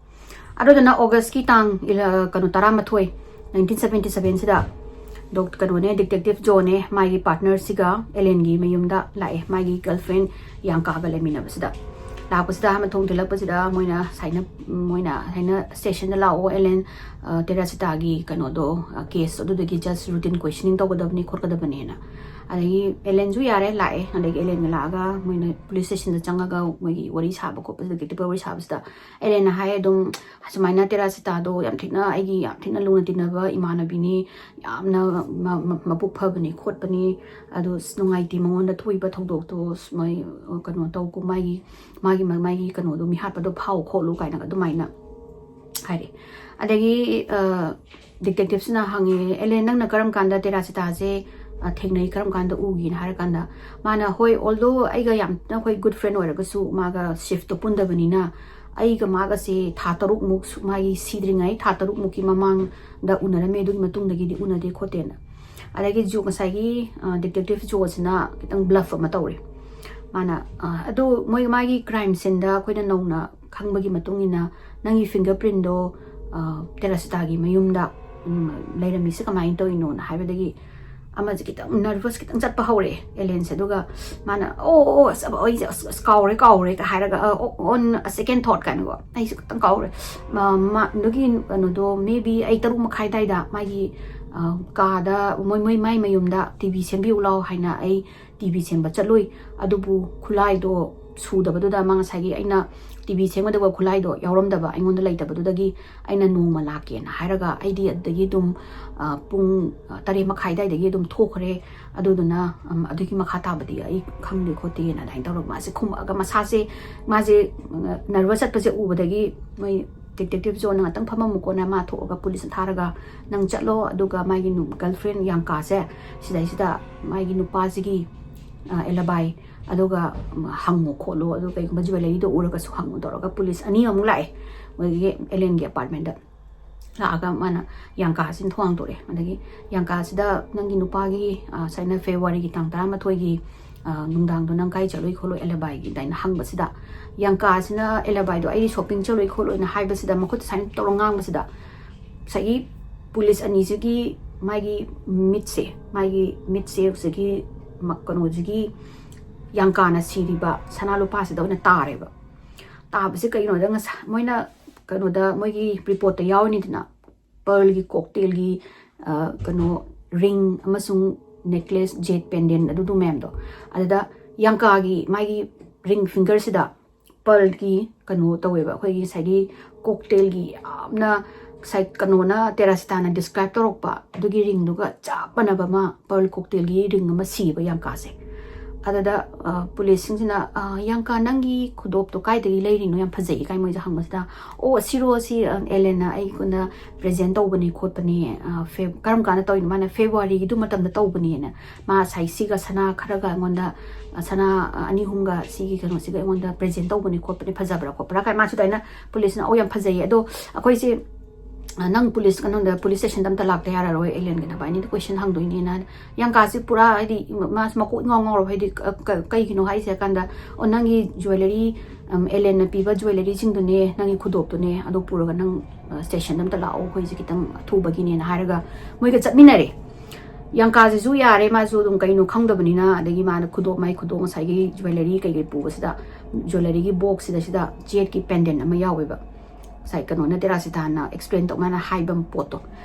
ꯑꯗꯨꯗꯨꯅ ꯑꯣꯒꯁꯀꯤ ꯇꯥꯡ ꯏꯂ-, ꯀꯩꯅꯣ, ꯇꯔꯥꯃꯥꯊꯣꯏ, ꯅꯥꯏꯟꯇꯤꯟ ꯁꯕꯦꯟꯇꯤ ꯁꯕꯦꯟꯁꯤꯗ ꯗꯣꯛ-, ꯀꯩꯅꯣꯅꯦ, ꯗꯤꯇꯦꯛꯇꯤꯚ ꯖꯣꯅꯦ ꯃꯥꯒꯤ ꯄꯥꯔꯠꯅꯔꯁꯤꯒ ꯑꯦꯂꯦꯟꯒꯤ ꯃꯌꯨꯝꯗ ꯂꯥꯛꯑꯦ, ꯃꯥꯒꯤ ꯒꯔꯜꯐ꯭ꯔꯦꯟ ꯌꯥꯡꯀꯥꯒ ꯂꯩꯃꯤꯟꯅꯕꯁꯤꯗ꯫ ꯂꯥꯛꯄꯁꯤꯗ ꯑꯍꯥꯟꯕ ꯊꯣꯡ ꯊꯤꯜꯂꯛꯄꯁꯤꯗ ꯃꯣꯏꯅ ꯁꯥꯏꯅ, ꯃꯣꯏꯅ ꯍꯥꯏꯅ ꯁ꯭ꯇꯦꯁꯟꯗ ꯂꯥꯛꯑꯣ, ꯑꯦꯂꯦꯟ, ꯑ, ꯇꯦꯔꯥꯁꯤꯇꯥꯒꯤ ꯀꯩꯅꯣꯗꯣ, ꯑ, ꯀꯦꯁ ꯑꯗꯨꯗꯒꯤ ꯖꯁ ꯔꯨꯇꯤꯟ ꯀꯣꯏꯁꯟꯅꯤꯡ ꯇꯧꯒꯗꯕꯅꯤ ꯈꯣꯠꯀꯗꯕꯅꯦꯅ꯫ ꯑꯗꯒꯤ ꯑꯦꯂꯦꯟꯁꯨ ꯌꯥꯔꯦ, ꯂꯥꯛꯑꯦ꯫ ꯑꯗꯒꯤ ꯑꯦꯂꯦꯟꯒ ꯂꯥꯛꯑꯒ ꯃꯣꯏꯅ ꯄꯨꯂꯤꯁ ꯁ꯭ꯇꯦꯁꯟꯗ ꯆꯪꯉꯒ ꯃꯣꯏꯒꯤ ꯋꯥꯔꯤ ꯁꯥꯕ ꯈꯣꯠꯄ, ꯗꯤꯇꯦꯛꯇꯤꯚ ꯋꯥꯔꯤ ꯁꯥꯕꯁꯤꯗ ꯑꯦꯂꯦꯟꯅ ꯍꯥꯏ ꯑꯗꯨꯝ, ꯁꯨꯃꯥꯏꯅ ꯇꯦꯔꯥꯁꯤꯇꯥꯗꯣ ꯌꯥꯝ ꯊꯤꯅ, ꯑꯩꯒꯤ ꯌꯥꯝ ꯊꯤꯅ ꯂꯨꯅ ꯇꯤꯟꯅꯕ ꯏꯃꯥꯟꯅꯕꯤꯅꯤ, ꯌꯥꯝꯅ ꯃ-, ꯃ-, ꯃꯕꯨꯛ ꯐꯕꯅꯤ ꯈꯣꯠꯄꯅꯤ, ꯑꯗꯣ ꯑꯁ ꯅꯨꯡꯉꯥꯏꯇꯦ ꯃꯉꯣꯟꯗ ꯊꯣꯛꯏꯕ ꯊꯧꯗꯣꯛꯇꯣ, ꯑꯁ ꯃꯣꯏ, ꯑ, ꯀꯩꯅꯣ ꯇꯧ, ꯃꯥꯒꯤ, ꯃꯥꯒꯤ, ꯃꯥꯒꯤ ꯀꯩꯅꯣꯗꯣ, ꯃꯤꯍꯥꯠꯄꯗꯣ ꯐꯥꯎ ꯈꯣꯠꯂꯨ ꯀꯥꯏꯅꯒ ꯑꯗꯨꯃꯥꯏꯅ ꯍꯥꯏꯔꯦ꯫ ꯑꯗꯒꯤ, ꯑ, ꯗꯤꯇꯦꯛꯇꯤꯚꯁꯤꯅ ꯍꯪꯉꯦ, "ꯑꯦꯂꯦꯟ, ꯅꯪꯅ ꯀꯔꯝ ꯀꯥꯟꯗ ꯇꯦꯔꯥꯁꯤꯇꯥꯁꯦ, ꯑ, ꯊꯦꯡꯅꯩ, ꯀꯔꯝ ꯀꯥꯟꯗ ꯎꯒꯤꯅ?" ꯍꯥꯏꯔꯀꯥꯟꯗ ꯃꯥꯅ, "ꯍꯣꯏ, although ꯑꯩꯒ ꯌꯥꯝꯅ ꯑꯩꯈꯣꯏ ꯒꯨꯗ ꯐ꯭ꯔꯦꯟ ꯑꯣꯏꯔꯒꯁꯨ ꯃꯥꯒ ꯁꯤꯐꯇꯣ ꯄꯨꯟꯗꯕꯅꯤꯅ ꯑꯩꯒ ꯃꯥꯒꯁꯦ ꯊꯥ ꯇꯔꯨꯛꯃꯨꯛ ꯁꯨ-, ꯃꯥꯒꯤ ꯁꯤꯗ꯭ꯔꯤꯉꯩ ꯊꯥ ꯇꯔꯨꯛꯃꯨꯛꯀꯤ ꯃꯃꯥꯡꯗ ꯎꯅꯔꯝꯃꯦ, ꯑꯗꯨꯒꯤ ꯃꯇꯨꯡꯗꯒꯤꯗꯤ ꯎꯅꯗꯦ ꯈꯣꯠꯇꯦꯅ"꯫ ꯑꯗꯒꯤ ꯖꯣ, ꯉꯁꯥꯏꯒꯤ, ꯑ, ꯗꯤꯇꯦꯛꯇꯤꯚ ꯖꯣꯁꯤꯅ ꯈꯤꯇꯪ ꯕ꯭ꯂꯐ ꯑꯃ ꯇꯧꯔꯦ꯫ ꯃꯥꯅ, ꯑ, "ꯑꯗꯨ ꯃꯣꯏ, ꯃꯥꯒꯤ ꯀ꯭ꯔꯥꯏꯝ ꯁꯤꯟꯗ ꯑꯩꯈꯣꯏꯅ ꯅꯧꯅ ꯈꯪꯕꯒꯤ ꯃꯇꯨꯡ ꯏꯟꯅ ꯅꯪꯒꯤ ꯐꯤꯡꯒꯔ ꯄ꯭ꯔꯤꯟꯗꯣ, ꯑ, ꯇꯦꯔꯥꯁꯤꯇꯥꯒꯤ ꯃꯌꯨꯝꯗ, ꯎꯝ, ꯂꯩꯔꯝꯃꯤꯁꯦ ꯀꯃꯥꯏꯅ ꯇꯧꯔꯤꯅꯣꯅ?" ꯍꯥꯏꯕꯗꯒꯤ ꯑꯃꯁꯦ ꯈꯤꯇꯪ ꯅꯔꯚꯁ ꯈꯤꯇꯪ ꯆꯠꯄ ꯍꯧꯔꯛꯑꯦ ꯑꯦꯂꯦꯟꯁꯦ꯫ ꯑꯗꯨꯒ ꯃꯥꯅ, "ꯑꯣ, ꯑꯣ, ꯑꯣ, ꯑꯁ, ꯑꯕ-, ꯑꯩꯁꯦ ꯑꯁ, ꯑꯁ, ꯀꯥꯎꯔꯦ, ꯀꯥꯎꯔꯦ" ꯀ ꯍꯥꯏꯔꯒ, "ꯑ, ꯑꯣ, on a second thought" ꯀꯥꯏꯅꯀꯣ, "ꯑꯩꯁꯦ ꯈꯤꯇꯪ ꯀꯥꯎꯔꯦ"꯫ ꯃ-, ꯃ-, ꯑꯗꯨꯒꯤ ꯀꯩꯅꯣꯗꯣ, maybe ꯑꯩ ꯇꯔꯨꯛ ꯃꯈꯥꯏ ꯑꯗꯥꯏꯗ ꯃꯥꯒꯤ, ꯑ, ꯀꯥꯗ, ꯃꯣꯏ, ꯃꯣꯏ, ꯃꯥꯏ ꯃꯌꯨꯝꯗ ꯇꯤ ꯚꯤ ꯁꯦꯝꯕꯤꯌꯨ ꯂꯥꯎ ꯍꯥꯏꯅ ꯑꯩ ꯇꯤ ꯚꯤ ꯁꯦꯝꯕ ꯆꯠꯂꯨꯏ꯫ ꯑꯗꯨꯕꯨ ꯈꯨꯠꯂꯥꯏꯗꯣ ꯁꯨꯗꯕꯗꯨꯗ, ꯃꯥ ꯉꯁꯥꯏꯒꯤ ꯑꯩꯅ ꯇꯤ ꯚꯤ ꯁꯦꯝꯒꯗꯕ ꯈꯨꯠꯂꯥꯏꯗꯣ ꯌꯥꯎꯔꯝꯗꯕ ꯑꯩꯉꯣꯟꯗ ꯂꯩꯇꯕꯗꯨꯗꯒꯤ, ꯑꯩꯅ ꯅꯣꯡꯃ ꯂꯥꯛꯀꯦꯅ ꯍꯥꯏꯔꯒ ꯑꯩꯗꯤ ꯑꯗꯨꯗꯒꯤ ꯑꯗꯨꯝ, ꯑ, ꯄꯨꯡ, ꯑ, ꯇꯔꯦꯠ ꯃꯈꯥꯏ ꯑꯗꯥꯏꯗꯒꯤ ꯑꯗꯨꯝ ꯊꯣꯛꯈ꯭ꯔꯦ꯫ ꯑꯗꯨꯗꯨꯅ, ꯎꯝ, ꯑꯗꯨꯒꯤ ꯃꯈꯥ ꯇꯥꯕꯗꯤ ꯑꯩ ꯈꯪꯗꯦ ꯈꯣꯠꯇꯦꯅ ꯑꯗꯨꯃꯥꯏꯅ ꯇꯧꯔꯒ ꯃꯥꯁꯦ ꯈꯨꯝꯃꯛꯑꯒ, ꯃꯁꯥꯁꯦ, ꯃꯥꯁꯦ, ꯎꯝ, ꯅꯔꯚꯁ ꯆꯠꯄꯁꯦ ꯎꯕꯗꯒꯤ ꯃꯣꯏ ꯗꯤꯇꯦꯛꯇꯤꯚ ꯖꯣꯟꯅ ꯉꯥꯛꯇꯪ ꯐꯝꯃꯝꯃꯨꯀꯣꯅ ꯃꯥ ꯊꯣꯛꯑꯒ ꯄꯨꯂꯤꯁꯅ ꯊꯥꯔꯒ, "ꯅꯪ ꯆꯠꯂꯣ, ꯑꯗꯨꯒ ꯃꯥꯒꯤ ꯅꯨ-, ꯒꯔꯜꯐ꯭ꯔꯦꯟ ꯌꯥꯡꯀꯥꯁꯦ ꯁꯤꯗꯩꯁꯤꯗ ꯃꯥꯒꯤ ꯅꯨꯄꯥꯁꯤꯒꯤ, ꯑ, ꯑꯦꯂꯕꯥꯏ, ꯑꯗꯨꯒ, ꯎꯝ, ꯍꯪꯉꯣ ꯈꯣꯠꯂꯣ, ꯑꯗꯨ ꯀꯩꯒꯨꯝꯕ ꯖꯨꯋꯦꯂꯔꯤꯗꯣ ꯎꯔꯒꯁꯨ ꯍꯪꯉꯣ" ꯇꯧꯔꯒ ꯄꯨꯂꯤꯁ ꯑꯅꯤ ꯑꯃꯨꯛ ꯂꯥꯛꯑꯦ ꯃꯣꯏꯒꯤ ꯑꯦꯂꯦꯟꯒꯤ ꯑꯦꯄꯥꯔꯠꯃꯦꯟꯗ꯫ ꯂꯥꯛꯑꯒ ꯃꯥꯅ ꯌꯥꯡꯀꯥꯁꯤꯅ ꯊꯣꯡ ꯍꯥꯡꯗꯣꯔꯛꯑꯦ꯫ ꯑꯗꯒꯤ ꯌꯥꯡꯀꯥꯁꯤꯗ, "ꯅꯪꯒꯤ ꯅꯨꯄꯥꯒꯤ, ꯑ, ꯁꯨꯃꯥꯏꯅ ꯐꯦꯕ꯭ꯔꯨꯋꯥꯔꯤꯒꯤ ꯇꯥꯡ ꯇꯔꯥꯃꯥꯊꯣꯏꯒꯤ, ꯑ, ꯅꯨꯡꯗꯥꯡꯗꯣ ꯅꯪ ꯀꯥꯏ ꯆꯠꯂꯨꯏ ꯈꯣꯠꯂꯨꯏ ꯑꯦꯂꯕꯥꯏꯒꯤ?" ꯑꯗꯥꯏꯅ ꯍꯪꯕꯁꯤꯗ, ꯌꯥꯡꯀꯥꯁꯤꯅ ꯑꯦꯂꯕꯥꯏꯗꯣ "ꯑꯩ ꯁꯣꯄꯤꯡ ꯆꯠꯂꯨꯏ ꯈꯣꯠꯂꯨꯏꯅ" ꯍꯥꯏꯕꯁꯤꯗ, ꯃꯈꯨꯠꯇ ꯁꯨꯃꯥꯏꯅ ꯇꯧꯔ ꯉꯥꯡꯕꯁꯤꯗ, ꯉꯁꯥꯏꯒꯤ ꯄꯨꯂꯤꯁ ꯑꯅꯤꯁꯤꯒꯤ ꯃꯥꯒꯤ ꯃꯤꯠꯁꯦ, ꯃꯥꯒꯤ ꯃꯤꯠꯁꯦ ꯍꯧꯖꯤꯛꯀꯤ ꯃ-, ꯀꯩꯅꯣꯁꯤꯒꯤ ꯌꯥꯡꯀꯥꯅ ꯁꯤꯔꯤꯕ ꯁꯅꯥ ꯂꯨꯄꯥꯁꯤꯗ ꯑꯣꯏꯅ ꯇꯥꯔꯦꯕ꯫ ꯇꯥꯕꯁꯦ ꯀꯩꯒꯤꯅꯣꯗ, ꯉꯁꯥꯏ ꯃꯣꯏꯅ ꯀꯩꯅꯣꯗ, ꯃꯣꯏꯒꯤ ꯔꯤꯄꯣꯔꯠꯇ ꯌꯥꯎꯔꯤꯅꯤꯗꯅ, ꯄꯔꯜꯒꯤ ꯀꯣꯛꯇꯦꯜꯒꯤ, ꯑ, ꯀꯩꯅꯣ, ꯔꯤꯡ ꯑꯃꯁꯨꯡ ꯅꯦꯛꯂꯦꯁ, ꯖꯦꯠ ꯄꯦꯟꯗꯦꯟ, ꯑꯗꯨꯗꯨ ꯃꯌꯥꯝꯗꯣ꯫ ꯑꯗꯨꯗ ꯌꯥꯡꯀꯥꯒꯤ ꯃꯥꯒꯤ ꯔꯤꯡ ꯐꯤꯡꯒꯔꯁꯤꯗ ꯄꯔꯜꯒꯤ ꯀꯩꯅꯣ ꯇꯧꯋꯦꯕ, ꯑꯩꯈꯣꯏꯒꯤ ꯉꯁꯥꯏꯒꯤ ꯀꯣꯛꯇꯦꯜꯒꯤ ꯌꯥꯝꯅ ꯉꯁꯥꯏ ꯀꯩꯅꯣꯅ, ꯇꯦꯔꯥꯁꯤꯇꯥꯅ ꯗꯤꯁꯀ꯭ꯔꯥꯏꯕ ꯇꯧꯔꯛꯄ ꯑꯗꯨꯒꯤ ꯔꯤꯡꯗꯨꯒ ꯆꯞ ꯃꯥꯟꯅꯕ ꯑꯃ, ꯄꯔꯜ ꯀꯣꯛꯇꯦꯜꯒꯤ ꯔꯤꯡ ꯑꯃ ꯁꯤꯕ ꯌꯥꯡꯀꯥꯁꯦ꯫ ꯑꯗꯨꯗ, ꯑ, ꯄꯨꯂꯤꯁꯁꯤꯡꯁꯤꯅ, "ꯑ, ꯌꯥꯡꯀꯥ, ꯅꯪꯒꯤ ꯈꯨꯗꯣꯞꯇꯣ ꯀꯥꯏꯗꯒꯤ ꯂꯩꯔꯤꯅꯣ? ꯌꯥꯝ ꯐꯖꯩ" ꯀꯥꯏ ꯃꯣꯏꯁꯦ ꯍꯪꯕꯁꯤꯗ, "ꯑꯣ, ꯑꯁꯤꯔꯣ, ꯑꯁꯤ, ꯑ, ꯑꯦꯂꯦꯟꯅ ꯑꯩꯉꯣꯟꯗ ꯄ꯭ꯔꯦꯖꯦꯟ ꯇꯧꯕꯅꯦ ꯈꯣꯠꯄꯅꯦ, ꯑ, ꯐꯦꯕ-, ꯀꯔꯝ ꯀꯥꯟꯗ ꯇꯧꯔꯤꯅꯣ?" ꯃꯥꯅ, "ꯐꯦꯕ꯭ꯔꯨꯋꯥꯔꯤꯒꯤꯗꯨ ꯃꯇꯝꯗ ꯇꯧꯕꯅꯦꯅ꯫ ꯃꯥ ꯉꯁꯥꯏ ꯁꯤꯒ ꯁꯅꯥ ꯈꯔꯒ ꯑꯩꯉꯣꯟꯗ, ꯑ, ꯁꯅꯥ, ꯑ, ꯑꯅꯤ ꯑꯍꯨꯝꯒ ꯁꯤꯒꯤ ꯀꯩꯅꯣꯁꯤꯒ ꯑꯩꯉꯣꯟꯗ ꯄ꯭ꯔꯦꯖꯦꯟ ꯇꯧꯕꯅꯦ ꯈꯣꯠꯄꯅꯦ, ꯐꯖꯕ꯭ꯔꯥ ꯈꯣꯠꯄ꯭ꯔꯥ?" ꯀꯥꯏ ꯃꯥꯁꯨ ꯑꯗꯨꯃꯥꯏꯅ ꯄꯨꯂꯤꯁꯅ, "ꯑꯧ, ꯌꯥꯝ ꯐꯖꯩꯌꯦ, ꯑꯗꯣ ꯑꯩꯈꯣꯏꯁꯦ, ꯑ, ꯅꯪ ꯄꯨꯂꯤꯁ ꯀꯩꯅꯣꯗ, ꯄꯨꯂꯤꯁ ꯁ꯭ꯇꯦꯁꯟꯗ ꯑꯝꯇ ꯂꯥꯛꯇ ꯌꯥꯔꯔꯣꯏ, ꯑꯦꯂꯦꯟꯒ ꯅꯕꯥꯅꯤꯗ ꯀꯣꯏꯁꯟ ꯍꯪꯗꯣꯏꯅꯦꯅ"꯫ ꯌꯥꯡꯀꯥꯁꯤ ꯄꯨꯔꯥ, ꯍꯥꯏꯗꯤ, ꯃꯥꯁꯨ ꯃꯀꯣꯛ ꯏꯉꯥꯎ ꯉꯥꯎꯔꯕ, ꯍꯥꯏꯗꯤ, ꯀ-, ꯀ-, "ꯀꯩꯒꯤꯅꯣ ꯍꯥꯏꯁꯦ?" ꯍꯥꯏ ꯀꯥꯟꯗ, "ꯑꯣ, ꯅꯪꯒꯤ ꯖ꯭ꯋꯦꯂꯔꯤ, ꯎꯝ, ꯑꯦꯂꯦꯟꯅ ꯄꯤꯕ ꯖ꯭ꯋꯦꯂꯔꯤꯁꯤꯡꯗꯨꯅꯦ, ꯅꯪꯒꯤ ꯈꯨꯗꯣꯞꯇꯨꯅꯦ, ꯑꯗꯨ ꯄꯨꯔꯒ ꯅꯪ, ꯑ, ꯁ꯭ꯇꯦꯁꯟꯗ ꯑꯝꯇ ꯂꯥꯛꯑꯣ, ꯑꯩꯈꯣꯏꯁꯦ ꯈꯤꯇꯪ ꯑꯊꯨꯕꯒꯤꯅꯦꯅ" ꯍꯥꯏꯔꯒ ꯃꯣꯏꯒ ꯆꯠꯃꯤꯟꯅꯔꯦ꯫ ꯌꯥꯡꯀꯥꯁꯤꯁꯨ ꯌꯥꯔꯦ, ꯃꯥꯁꯨ ꯑꯗꯨꯝ ꯀꯩꯅꯣ ꯈꯪꯗꯕꯅꯤꯅ꯫ ꯑꯗꯒꯤ ꯃꯥꯅ ꯈꯨꯗꯣꯞ, ꯃꯥꯏ ꯈꯨꯗꯣꯞ ꯉꯁꯥꯏꯒꯤ jewellery ꯀꯩꯀꯩ ꯄꯨꯕꯁꯤꯗ, jewelleryꯒꯤ boxꯁꯤꯗ, ꯁꯤꯗ jade ꯀꯤ pendant ꯑꯃ ꯌꯥꯎꯋꯦꯕ꯫ ꯉꯁꯥꯏ ꯀꯩꯅꯣꯅ, ꯇꯦꯔꯥꯁꯤꯇꯥꯅ explain ꯇꯧ, ꯃꯥꯅ ꯍꯥꯏꯕ ꯄꯣꯠꯇꯣ꯫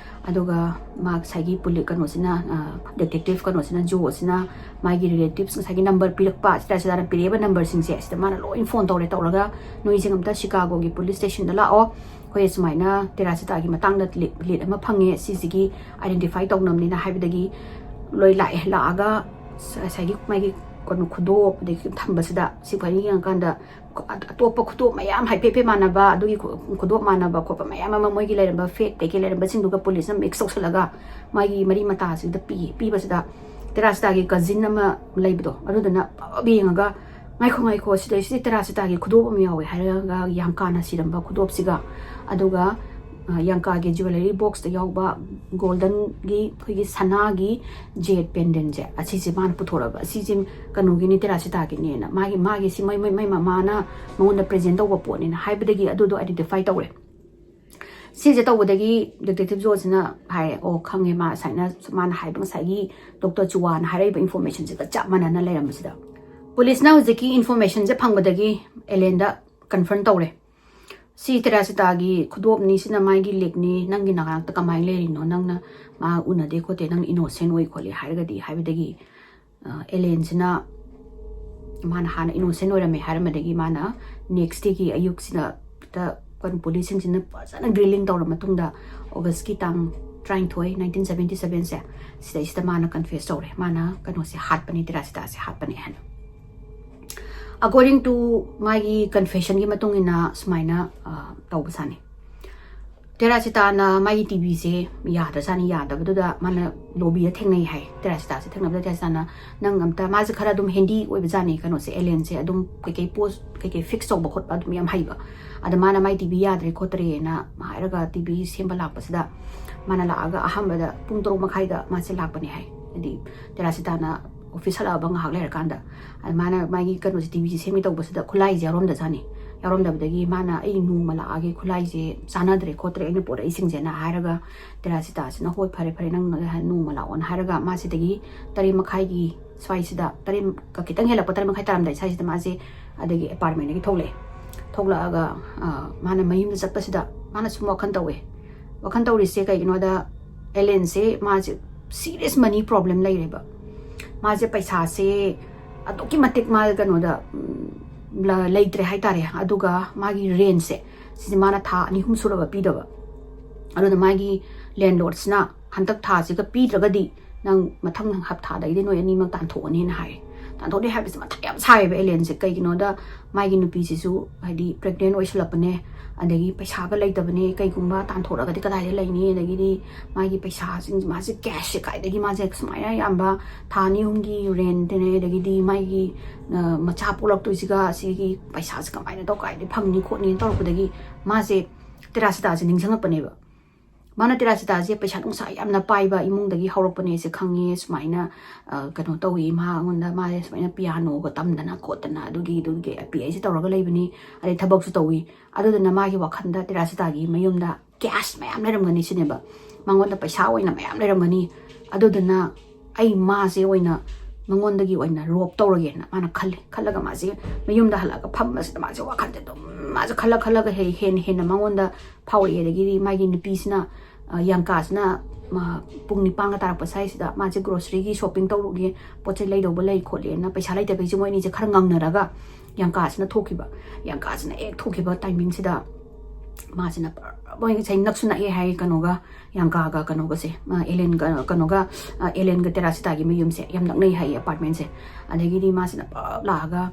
ꯑꯗꯨꯒ ꯃꯥ ꯉꯁꯥꯏꯒꯤ ꯄꯨꯂꯤ-, ꯀꯩꯅꯣꯁꯤꯅ, ꯑ, detective ꯀꯩꯅꯣꯁꯤꯅ, ꯖꯣꯁꯤꯅ ꯃꯥꯒꯤ relatives ꯉꯁꯥꯏꯒꯤ number ꯄꯤꯔꯛꯄ, ꯇꯦꯔꯥꯁꯤꯇꯥꯅ ꯄꯤꯔꯛꯏꯕ numberꯁꯤꯡꯁꯦ, ꯁꯤꯗ ꯃꯥꯅ ꯂꯣꯏ phone ꯇꯧꯔꯦ꯫ ꯇꯧꯔꯒ, "ꯅꯣꯏꯁꯤꯡ ꯑꯝꯇ ꯁꯤꯀꯥꯒꯣꯒꯤ police stationꯗ ꯂꯥꯛꯑꯣ, ꯑꯩꯈꯣꯏ ꯁꯨꯃꯥꯏꯅ ꯇꯦꯔꯥꯁꯤꯇꯥꯒꯤ ꯃꯇꯥꯡꯗ lead, lead ꯑꯃ ꯐꯪꯉꯦ, ꯁꯤꯁꯤꯒꯤ identify ꯇꯧꯅꯕꯅꯤꯅ" ꯍꯥꯏꯕꯗꯒꯤ ꯂꯣꯏ ꯂꯥꯛꯑꯦ꯫ ꯂꯥꯛꯑꯒ ꯉꯁꯥꯏꯒꯤ ꯃꯥꯒꯤ ꯀꯩꯅꯣ ꯈꯨꯗꯣꯞ, ꯑꯗꯒꯤ ꯊꯝꯕꯁꯤꯗ ꯁꯤ ꯐꯖꯅ ꯌꯦꯡꯉꯀꯥꯟꯗ ꯑꯇꯣꯞꯄ ꯈꯨꯗꯣꯞ ꯃꯌꯥꯝ ꯍꯥꯏꯐꯦꯠ ꯍꯥꯏꯐꯦꯠ ꯃꯥꯟꯅꯕ, ꯑꯗꯨꯒꯤ ꯈꯨ-, ꯈꯨꯗꯣꯞ ꯃꯥꯟꯅꯕ ꯈꯣꯠꯄ ꯃꯌꯥꯝ ꯑꯃ, ꯃꯣꯏꯒꯤ ꯂꯩꯔꯝꯕ fake ꯀꯩꯀꯩ ꯂꯩꯔꯝꯕꯁꯤꯡꯗꯨꯒ policeꯅ mix ꯇꯧꯁꯜꯂꯒ ꯃꯥꯒꯤ ꯃꯔꯤ ꯃꯇꯥꯁꯤꯡꯗ ꯄꯤ꯫ ꯄꯤꯕꯁꯤꯗ ꯇꯦꯔꯥꯁꯤꯇꯥꯒꯤ cousin ꯑꯃ ꯂꯩꯕꯗꯣ, ꯑꯗꯨꯗꯨꯅ ꯄꯞ ꯌꯦꯡꯉꯒ, "ꯉꯥꯏꯈꯣ, ꯉꯥꯏꯈꯣ, ꯁꯤꯗꯩꯁꯤꯗ ꯇꯦꯔꯥꯁꯤꯇꯥꯒꯤ ꯈꯨꯗꯣꯞ ꯑꯃ ꯌꯥꯎꯋꯦ" ꯍꯥꯏꯔꯒ, ꯌꯥꯡꯀꯥꯅ ꯁꯤꯔꯝꯕ ꯈꯨꯗꯣꯞꯁꯤꯒ, ꯑꯗꯨꯒ, ꯑ, ꯌꯥꯡꯀꯥꯒꯤ jewellery boxꯇ ꯌꯥꯎꯕ goldenꯒꯤ, ꯑꯩꯈꯣꯏꯒꯤ ꯁꯅꯥꯒꯤ jade pendantꯁꯦ, ꯑꯁꯤꯁꯦ ꯃꯥꯅ ꯄꯨꯊꯣꯔꯛꯑꯕ, "ꯑꯁꯤꯁꯦ ꯀꯩꯅꯣꯒꯤꯅꯤ, ꯇꯦꯔꯥꯁꯤꯇꯥꯒꯤꯅꯦꯅ", ꯃꯥꯒꯤ, ꯃꯥꯒꯤ ꯁꯤ ꯃꯣꯏ, ꯃꯣꯏ, ꯃꯣꯏ ꯃꯃꯥꯅ ꯃꯉꯣꯟꯗ present ꯇꯧꯕ ꯄꯣꯠꯅꯦꯅ ꯍꯥꯏꯕꯗꯒꯤ ꯑꯗꯨꯗꯣ identify ꯇꯧꯔꯦ꯫ ꯁꯤꯁꯦ ꯇꯧꯕꯗꯒꯤ detective ꯖꯣꯁꯤꯅ ꯍꯥꯏꯔꯦ, "ꯑꯣ, ꯈꯪꯉꯦ, ꯃꯥ ꯁꯨꯃꯥꯏꯅ, ꯃꯥꯅ ꯍꯥꯏꯕ ꯉꯁꯥꯏꯒꯤ doctor ꯆꯨꯋꯥꯅ ꯍꯥꯏꯔꯛꯏꯕ informationꯁꯤꯒ ꯆꯞ ꯃꯥꯟꯅꯅ ꯂꯩꯔꯝꯕꯁꯤꯗ꯫" Policeꯅ ꯍꯧꯖꯤꯛꯀꯤ informationꯁꯦ ꯐꯪꯕꯗꯒꯤ ꯑꯦꯂꯦꯟꯗ confront ꯇꯧꯔꯦ꯫ "ꯁꯤ ꯇꯦꯔꯥꯁꯤꯇꯥꯒꯤ ꯈꯨꯗꯣꯞꯅꯤ, ꯁꯤꯅ ꯃꯥꯒꯤ ꯂꯤꯛꯅꯤ, ꯅꯪꯒꯤ ꯅꯅꯥꯛꯇ ꯀꯃꯥꯏꯅ ꯂꯩꯔꯤꯅꯣ? ꯅꯪꯅ ꯃꯥ ꯎꯅꯗꯦ ꯈꯣꯠꯇꯦ, ꯅꯪ innocent ꯑꯣꯏ ꯈꯣꯠꯂꯤ ꯍꯥꯏꯔꯒꯗꯤ", ꯍꯥꯏꯕꯗꯒꯤ, ꯑ, ꯑꯦꯂꯦꯟꯁꯤꯅ ꯃꯥꯅ ꯍꯥꯟꯅ innocent ꯑꯣꯏꯔꯝꯃꯦ ꯍꯥꯏꯔꯝꯕꯗꯒꯤ ꯃꯥꯅ next dayꯒꯤ ꯑꯌꯨꯛꯁꯤꯗ ꯀꯩꯅꯣ policeꯁꯤꯡꯁꯤꯅ ꯐꯖꯅ grilling ꯇꯧꯔ ꯃꯇꯨꯡꯗ Augustꯀꯤ ꯇꯥꯡ ꯇꯔꯥꯅꯤꯊꯣꯏ, nineteen seventy sevenꯁꯦ, ꯁꯤꯗꯩꯁꯤꯗ ꯃꯥꯅ confess ꯇꯧꯔꯦ, ꯃꯥꯅ ꯀꯩꯅꯣꯁꯦ ꯍꯥꯠꯄꯅꯦ, ꯇꯦꯔꯥꯁꯤꯇꯥꯁꯦ ꯍꯥꯠꯄꯅꯦ ꯍꯥꯏꯅ꯫ According to ꯃꯥꯒꯤ confessionꯒꯤ ꯃꯇꯨꯡ ꯏꯟꯅ ꯁꯨꯃꯥꯏꯅ, ꯑ, ꯇꯧꯕ ꯁꯥꯅꯤ꯫ ꯇꯦꯔꯥꯁꯤꯇꯥꯅ ꯃꯥꯒꯤ ꯇꯤꯚꯤꯁꯦ ꯌꯥꯗ꯭ꯔꯖꯥꯠꯅꯤ, ꯌꯥꯗꯕꯗꯨꯗ ꯃꯥꯅ lobbyꯗ ꯊꯦꯡꯅꯩ ꯍꯥꯏ꯫ ꯇꯦꯔꯥꯁꯤꯇꯥꯁꯦ ꯊꯦꯡꯅꯕꯗ ꯇꯦꯔꯥꯁꯤꯇꯥꯅ, "ꯅꯪ ꯑꯝꯇ", ꯃꯥꯁꯦ ꯈꯔ ꯑꯗꯨꯝ handy ꯑꯣꯏꯕꯖꯥꯠꯅꯤ, ꯀꯩꯅꯣꯁꯦ, ꯑꯦꯂꯦꯟꯁꯦ ꯑꯗꯨꯝ ꯀꯩꯀꯩ post, ꯀꯩꯀꯩ fix ꯇꯧꯕ ꯈꯣꯠꯄ ꯑꯗꯨꯝ ꯌꯥꯝ ꯍꯩꯕ꯫ ꯑꯗ ꯃꯥꯅ ꯃꯥꯏ ꯇꯤꯚꯤ ꯌꯥꯗ꯭ꯔꯦ ꯈꯣꯠꯇ꯭ꯔꯦꯅ ꯍꯥꯏꯔꯒ ꯇꯤꯚꯤ ꯁꯦꯝꯕ ꯂꯥꯛꯄꯁꯤꯗ, ꯃꯥꯅ ꯂꯥꯛꯑꯒ ꯑꯍꯥꯟꯕꯗ ꯄꯨꯡ ꯇꯔꯨꯛ ꯃꯈꯥꯏꯗ ꯃꯥꯁꯦ ꯂꯥꯛꯄꯅꯦ ꯍꯥꯏ꯫ ꯍꯥꯏꯗꯤ ꯇꯦꯔꯥꯁꯤꯇꯥꯅ office ꯍꯜꯂꯛꯑꯕ ꯉꯥꯏꯍꯥꯛ ꯂꯩꯔꯀꯥꯟꯗ, ꯑꯗ ꯃꯥꯅ ꯃꯥꯒꯤ ꯀꯩꯅꯣꯁꯦ, ꯇꯤꯚꯤꯁꯦ ꯁꯦꯝꯒꯦ ꯇꯧꯕꯁꯤꯗ ꯈꯨꯠꯂꯥꯏꯁꯦ ꯌꯥꯎꯔꯝꯗꯖꯥꯠꯅꯤ꯫ ꯌꯥꯎꯔꯝꯗꯕꯗꯒꯤ ꯃꯥꯅ "ꯑꯩ ꯅꯣꯡꯃ ꯂꯥꯛꯑꯒꯦ, ꯈꯨꯠꯂꯥꯏꯁꯦ ꯆꯥꯟꯅꯗ꯭ꯔꯦ ꯈꯣꯠꯇ꯭ꯔꯦ ꯑꯩꯅ ꯄꯨꯔꯛꯏꯁꯤꯡꯁꯦꯅ" ꯍꯥꯏꯔꯒ ꯇꯦꯔꯥꯁꯤꯇꯥꯁꯤꯅ "ꯍꯣꯏ, ꯐꯔꯦ ꯐꯔꯦ, ꯅꯪ ꯅꯣꯡꯃ ꯂꯥꯛꯑꯣꯅ" ꯍꯥꯏꯔꯒ ꯃꯥ ꯁꯤꯗꯒꯤ ꯇꯔꯦꯠ ꯃꯈꯥꯏꯒꯤ ꯁ꯭ꯋꯥꯏꯁꯤꯗ, ꯇꯔꯦꯠ ꯈꯤꯇꯪ ꯍꯦꯜꯂꯛꯄ, ꯇꯔꯦꯠ ꯃꯈꯥꯏ ꯇꯥꯔꯝꯗꯥꯏ ꯁ꯭ꯋꯥꯏꯁꯤꯗ ꯃꯥꯁꯦ ꯑꯗꯒꯤ ꯑꯦꯄꯥꯔꯠꯃꯦꯟꯗꯒꯤ ꯊꯣꯛꯂꯛꯑꯦ꯫ ꯊꯣꯛꯂꯛꯑꯒ ꯃꯥꯅ ꯃꯌꯨꯝꯗ ꯆꯠꯄꯁꯤꯗ ꯃꯥꯅ ꯁꯨꯝ ꯋꯥꯈꯜ ꯇꯧꯋꯦ꯫ ꯋꯥꯈꯜ ꯇꯧꯔꯤꯁꯦ ꯀꯩꯒꯤꯅꯣꯗ, ꯑꯦꯂꯦꯟꯁꯦ ꯃꯥꯁꯦ ꯁꯤꯔꯤꯌꯁ ꯃꯅꯤ ꯄ꯭ꯔꯣꯕ꯭ꯂꯦꯝ ꯂꯩꯔꯦꯕ꯫ ꯃꯥꯁꯦ ꯄꯩꯁꯥꯁꯦ ꯑꯗꯨꯛꯀꯤ ꯃꯇꯤꯛ ꯃꯥ ꯀꯩꯅꯣꯗ ꯂꯩꯇ꯭ꯔꯦ ꯍꯥꯏꯇꯥꯔꯦ꯫ ꯑꯗꯨꯒ ꯃꯥꯒꯤ ꯔꯦꯟꯁꯦ, ꯁꯤꯁꯦ ꯃꯥꯅ ꯊꯥ ꯑꯅꯤ ꯑꯍꯨꯝ ꯁꯨꯔꯕ ꯄꯤꯗꯕ꯫ ꯑꯗꯨꯅ ꯃꯥꯒꯤ ꯂꯦꯟꯂꯣꯔꯗꯁꯤꯅ "ꯍꯟꯗꯛ ꯊꯥꯁꯤꯒ ꯄꯤꯗ꯭ꯔꯒꯗꯤ ꯅꯪ ꯃꯊꯪ ꯍꯞꯇꯥꯗꯒꯤꯗꯤ ꯅꯣꯏ ꯑꯅꯤꯃꯛ ꯇꯥꯟꯊꯣꯛꯑꯅꯤꯅ" ꯍꯥꯏ꯫ ꯇꯥꯟꯊꯣꯛꯅꯤ ꯍꯥꯏꯕꯁꯦ ꯃꯊꯥ ꯌꯥꯝ ꯁꯥꯏꯌꯦꯕ ꯑꯦꯂꯦꯟꯁꯦ꯫ ꯀꯩꯒꯤꯅꯣꯗ ꯃꯥꯒꯤ ꯅꯨꯄꯤꯁꯤꯁꯨ ꯍꯥꯏꯗꯤ ꯄ꯭ꯔꯦꯒꯅꯦꯟ ꯑꯣꯏꯁꯜꯂꯛꯄꯅꯦ, ꯑꯗꯒꯤ ꯄꯩꯁꯥꯒ ꯂꯩꯇꯕꯅꯦ, ꯀꯩꯒꯨꯝꯕ ꯇꯥꯟꯊꯣꯔꯛꯑꯒꯗꯤ ꯀꯗꯥꯏꯗ ꯂꯩꯅꯤ, ꯑꯗꯒꯤꯗꯤ ꯃꯥꯒꯤ ꯄꯩꯁꯥꯁꯤꯡ, ꯃꯥꯁꯦ ꯀꯦꯁꯁꯦ ꯀꯥꯏꯗꯒꯤ, ꯃꯥꯁꯦ ꯁꯨꯃꯥꯏꯅ ꯌꯥꯝꯕ ꯊꯥ ꯑꯅꯤ ꯑꯍꯨꯝꯒꯤ ꯔꯦꯟꯠꯅꯦ, ꯑꯗꯒꯤꯗꯤ ꯃꯥꯒꯤ ꯃꯆꯥ ꯄꯣꯛꯂꯛꯇꯣꯏꯁꯤꯒ ꯁꯤꯒꯤ ꯄꯩꯁꯥꯁꯦ ꯀꯃꯥꯏꯅ ꯇꯧ, ꯀꯥꯏꯗ ꯐꯪꯅꯤ ꯈꯣꯠꯅꯤꯅ ꯇꯧꯔꯛꯄꯗꯒꯤ ꯃꯥꯁꯦ ꯇꯦꯔꯥꯁꯤꯇꯥꯁꯦ ꯅꯤꯡꯁꯤꯡꯉꯛꯄꯅꯦꯕ꯫ ꯃꯥꯅ ꯇꯦꯔꯥꯁꯤꯇꯥꯁꯦ ꯄꯩꯁꯥ ꯅꯨꯡꯁꯥ ꯌꯥꯝꯅ ꯄꯥꯏꯕ ꯏꯃꯨꯡꯗꯒꯤ ꯍꯧꯔꯛꯄꯅꯦꯁꯦ ꯈꯪꯉꯦ, ꯁꯨꯃꯥꯏꯅ ꯀꯩꯅꯣ ꯇꯧꯋꯤ, ꯃꯉꯣꯟꯗ ꯃꯥꯁꯦ ꯁꯨꯃꯥꯏꯅ ꯄꯤꯌꯥꯅꯣꯒ ꯇꯝꯗꯅ ꯈꯣꯠꯇꯅ ꯑꯗꯨꯒꯤ ꯑꯗꯨꯒꯤ ꯄꯤ ꯑꯩꯆ ꯇꯧꯔꯒ ꯂꯩꯕꯅꯤ, ꯑꯗꯩ ꯊꯕꯛꯁꯨ ꯇꯧꯋꯤ꯫ ꯑꯗꯨꯗꯨꯅ ꯃꯥꯒꯤ ꯋꯥꯈꯜꯗ ꯇꯦꯔꯥꯁꯤꯇꯥꯒꯤ ꯃꯌꯨꯝꯗ ꯀꯦꯁ ꯃꯌꯥꯝ ꯂꯩꯔꯝꯒꯅꯤ ꯁꯤꯅꯦꯕ꯫ ꯃꯉꯣꯟꯗ ꯄꯩꯁꯥ ꯑꯣꯏꯅ ꯃꯌꯥꯝ ꯂꯩꯔꯝꯒꯅꯤ꯫ ꯑꯗꯨꯗꯨꯅ ꯑꯩ ꯃꯥꯁꯦ ꯑꯣꯏꯅ ꯃꯉꯣꯟꯗꯒꯤ ꯑꯣꯏꯅ ꯔꯣꯞ ꯇꯧꯔꯒꯦꯅ ꯃꯥꯅ ꯈꯜꯂꯦ꯫ ꯈꯜꯂꯒ ꯃꯥꯁꯦ ꯃꯌꯨꯝꯗ ꯍꯜꯂꯛꯑꯒ ꯐꯝꯕꯁꯤꯗ ꯃꯥꯁꯦ ꯋꯥꯈꯜꯁꯦ ꯑꯗꯨꯝ ꯃꯥꯁꯦ ꯈꯜꯂ ꯈꯜꯂꯒ ꯍꯦ-, ꯍꯦꯟꯅ ꯍꯦꯟꯅ ꯃꯉꯣꯟꯗ ꯐꯥꯎꯔꯛꯑꯦ꯫ ꯑꯗꯒꯤꯗꯤ ꯃꯥꯒꯤ ꯅꯨꯄꯤꯁꯤꯅ, ꯑ, ꯌꯥꯡꯀꯥꯁꯤꯅ, ꯃ-, ꯄꯨꯡ ꯅꯤꯄꯥꯟꯒ ꯇꯥꯔꯛꯄ ꯁ꯭ꯋꯥꯏꯁꯤꯗ ꯃꯥꯁꯦ ꯒ꯭ꯔꯣꯁꯔꯤꯒꯤ ꯁꯣꯞꯄꯤꯡ ꯇꯧꯔꯨꯒꯦ, ꯄꯣꯠ ꯆꯩ ꯂꯩꯗꯧꯕ ꯂꯩ ꯈꯣꯠꯂꯦꯅ ꯄꯩꯁꯥ ꯂꯩꯇꯕꯩꯁꯦ ꯃꯣꯏ ꯑꯅꯤꯁꯦ ꯈꯔ ꯉꯪꯅꯔꯒ ꯌꯥꯡꯀꯥꯁꯤꯅ ꯊꯣꯛꯈꯤꯕ꯫ ꯌꯥꯡꯀꯥꯁꯤꯅ ꯍꯦꯛ ꯊꯣꯛꯈꯤꯕ ꯇꯥꯏꯃꯤꯡꯁꯤꯗ ꯃꯥꯁꯤꯅ ꯄꯨꯔꯥ ꯃꯣꯏ ꯉꯁꯥꯏ ꯅꯛꯁꯨ ꯅꯛꯑꯦ ꯍꯥꯏ ꯀꯩꯅꯣꯒ, ꯌꯥꯡꯀꯥꯒ ꯀꯩꯅꯣꯒꯁꯦ, ꯑ, ꯑꯦꯂꯦꯟꯒ, ꯀꯩꯅꯣꯒ, ꯑ, ꯑꯦꯂꯦꯟꯒ ꯇꯦꯔꯥꯁꯤꯇꯥꯒꯤ ꯃꯌꯨꯝꯁꯦ ꯌꯥꯝ ꯅꯛꯅꯩ ꯍꯥꯏꯌꯦ ꯑꯦꯄꯥꯔꯠꯃꯦꯟꯁꯦ꯫ ꯑꯗꯒꯤꯗꯤ ꯃꯥꯁꯤꯅ ꯄꯨꯔꯥ ꯂꯥꯛꯑꯒ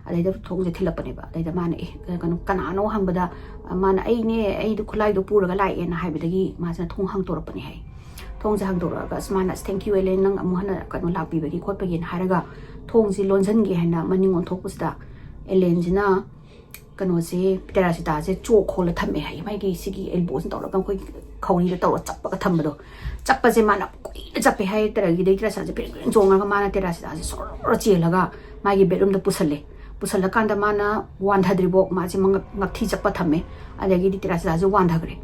ꯑꯗꯩꯗ ꯊꯣꯡꯁꯦ ꯊꯤꯜꯂꯛꯄꯅꯦꯕ꯫ ꯑꯗꯩꯗ ꯃꯥꯅ, "ꯑꯦ, ꯀꯩꯅꯣ, ꯀꯅꯥꯅꯣ?" ꯍꯪꯕꯗ, ꯑ, ꯃꯥꯅ, "ꯑꯩꯅꯦ, ꯑꯩꯗꯣ ꯈꯨꯠꯂꯥꯏꯗꯣ ꯄꯨꯔꯒ ꯂꯥꯛꯑꯦꯅ" ꯍꯥꯏꯕꯗꯒꯤ ꯃꯥꯁꯤꯅ ꯊꯣꯡ ꯍꯥꯡꯇꯣꯔꯛꯄꯅꯦ ꯍꯥꯏ꯫ ꯊꯣꯡꯁꯦ ꯍꯥꯡꯗꯣꯔꯛꯑꯒ ꯑꯁ ꯃꯥꯅ, "ꯑꯁ, thank you, ꯑꯦꯂꯦꯟ, ꯅꯪ ꯑꯃꯨꯛ ꯍꯟꯅ ꯀꯩꯅꯣ ꯂꯥꯛꯄꯤꯕꯒꯤ ꯈꯣꯠꯄꯒꯤꯅ" ꯍꯥꯏꯔꯒ ꯊꯣꯡꯁꯦ ꯂꯣꯟꯁꯤꯟꯒꯦ ꯍꯥꯏꯅ ꯃꯅꯤꯡ ꯑꯣꯟꯊꯣꯛꯄꯁꯤꯗ ꯑꯦꯂꯦꯟꯁꯤꯅ ꯀꯩꯅꯣꯁꯦ, ꯇꯦꯔꯥꯁꯤꯇꯥꯁꯦ ꯆꯣꯛ ꯍꯣꯜꯂ ꯊꯝꯃꯦ ꯍꯥꯏ꯫ ꯃꯥꯒꯤ ꯁꯤꯒꯤ ꯑꯦꯜꯕꯣꯁꯤꯅ ꯇꯧꯔꯒ ꯑꯩꯈꯣꯏꯒꯤ ꯈꯧꯔꯤꯗ ꯇꯧꯔ ꯆꯞꯄꯒ ꯊꯝꯕꯗꯣ꯫ ꯆꯞꯄꯁꯦ ꯃꯥꯅ ꯀꯨꯏꯅ ꯆꯞꯄꯦ ꯍꯥꯏ꯫ ꯇꯦꯔꯥꯒꯤꯗꯩ ꯇꯦꯔꯥꯁꯤꯇꯥꯁꯦ ꯐꯤꯔꯤꯡ ꯐꯤꯔꯤꯡ ꯆꯣꯡꯉꯒ ꯃꯥꯅ ꯇꯦꯔꯥꯁꯤꯇꯥꯁꯦ ꯁꯣꯔ ꯆꯦꯜꯂꯒ ꯃꯥꯒꯤ ꯕꯦꯗꯔꯨꯝꯗ ꯄꯨꯁꯜꯂꯦ꯫ ꯄꯨꯁꯜꯂꯀꯥꯟꯗ ꯃꯥꯅ ꯋꯥꯟꯊꯗ꯭ꯔꯤꯕꯣꯛ ꯃꯥꯁꯦ ꯃꯉꯛ-, ꯉꯛꯊꯤ ꯆꯞꯄ ꯊꯝꯃꯦ꯫ ꯑꯗꯒꯤꯗꯤ ꯇꯦꯔꯥꯁꯤꯗꯥꯁꯦ ꯋꯥꯟꯊꯈ꯭ꯔꯦ꯫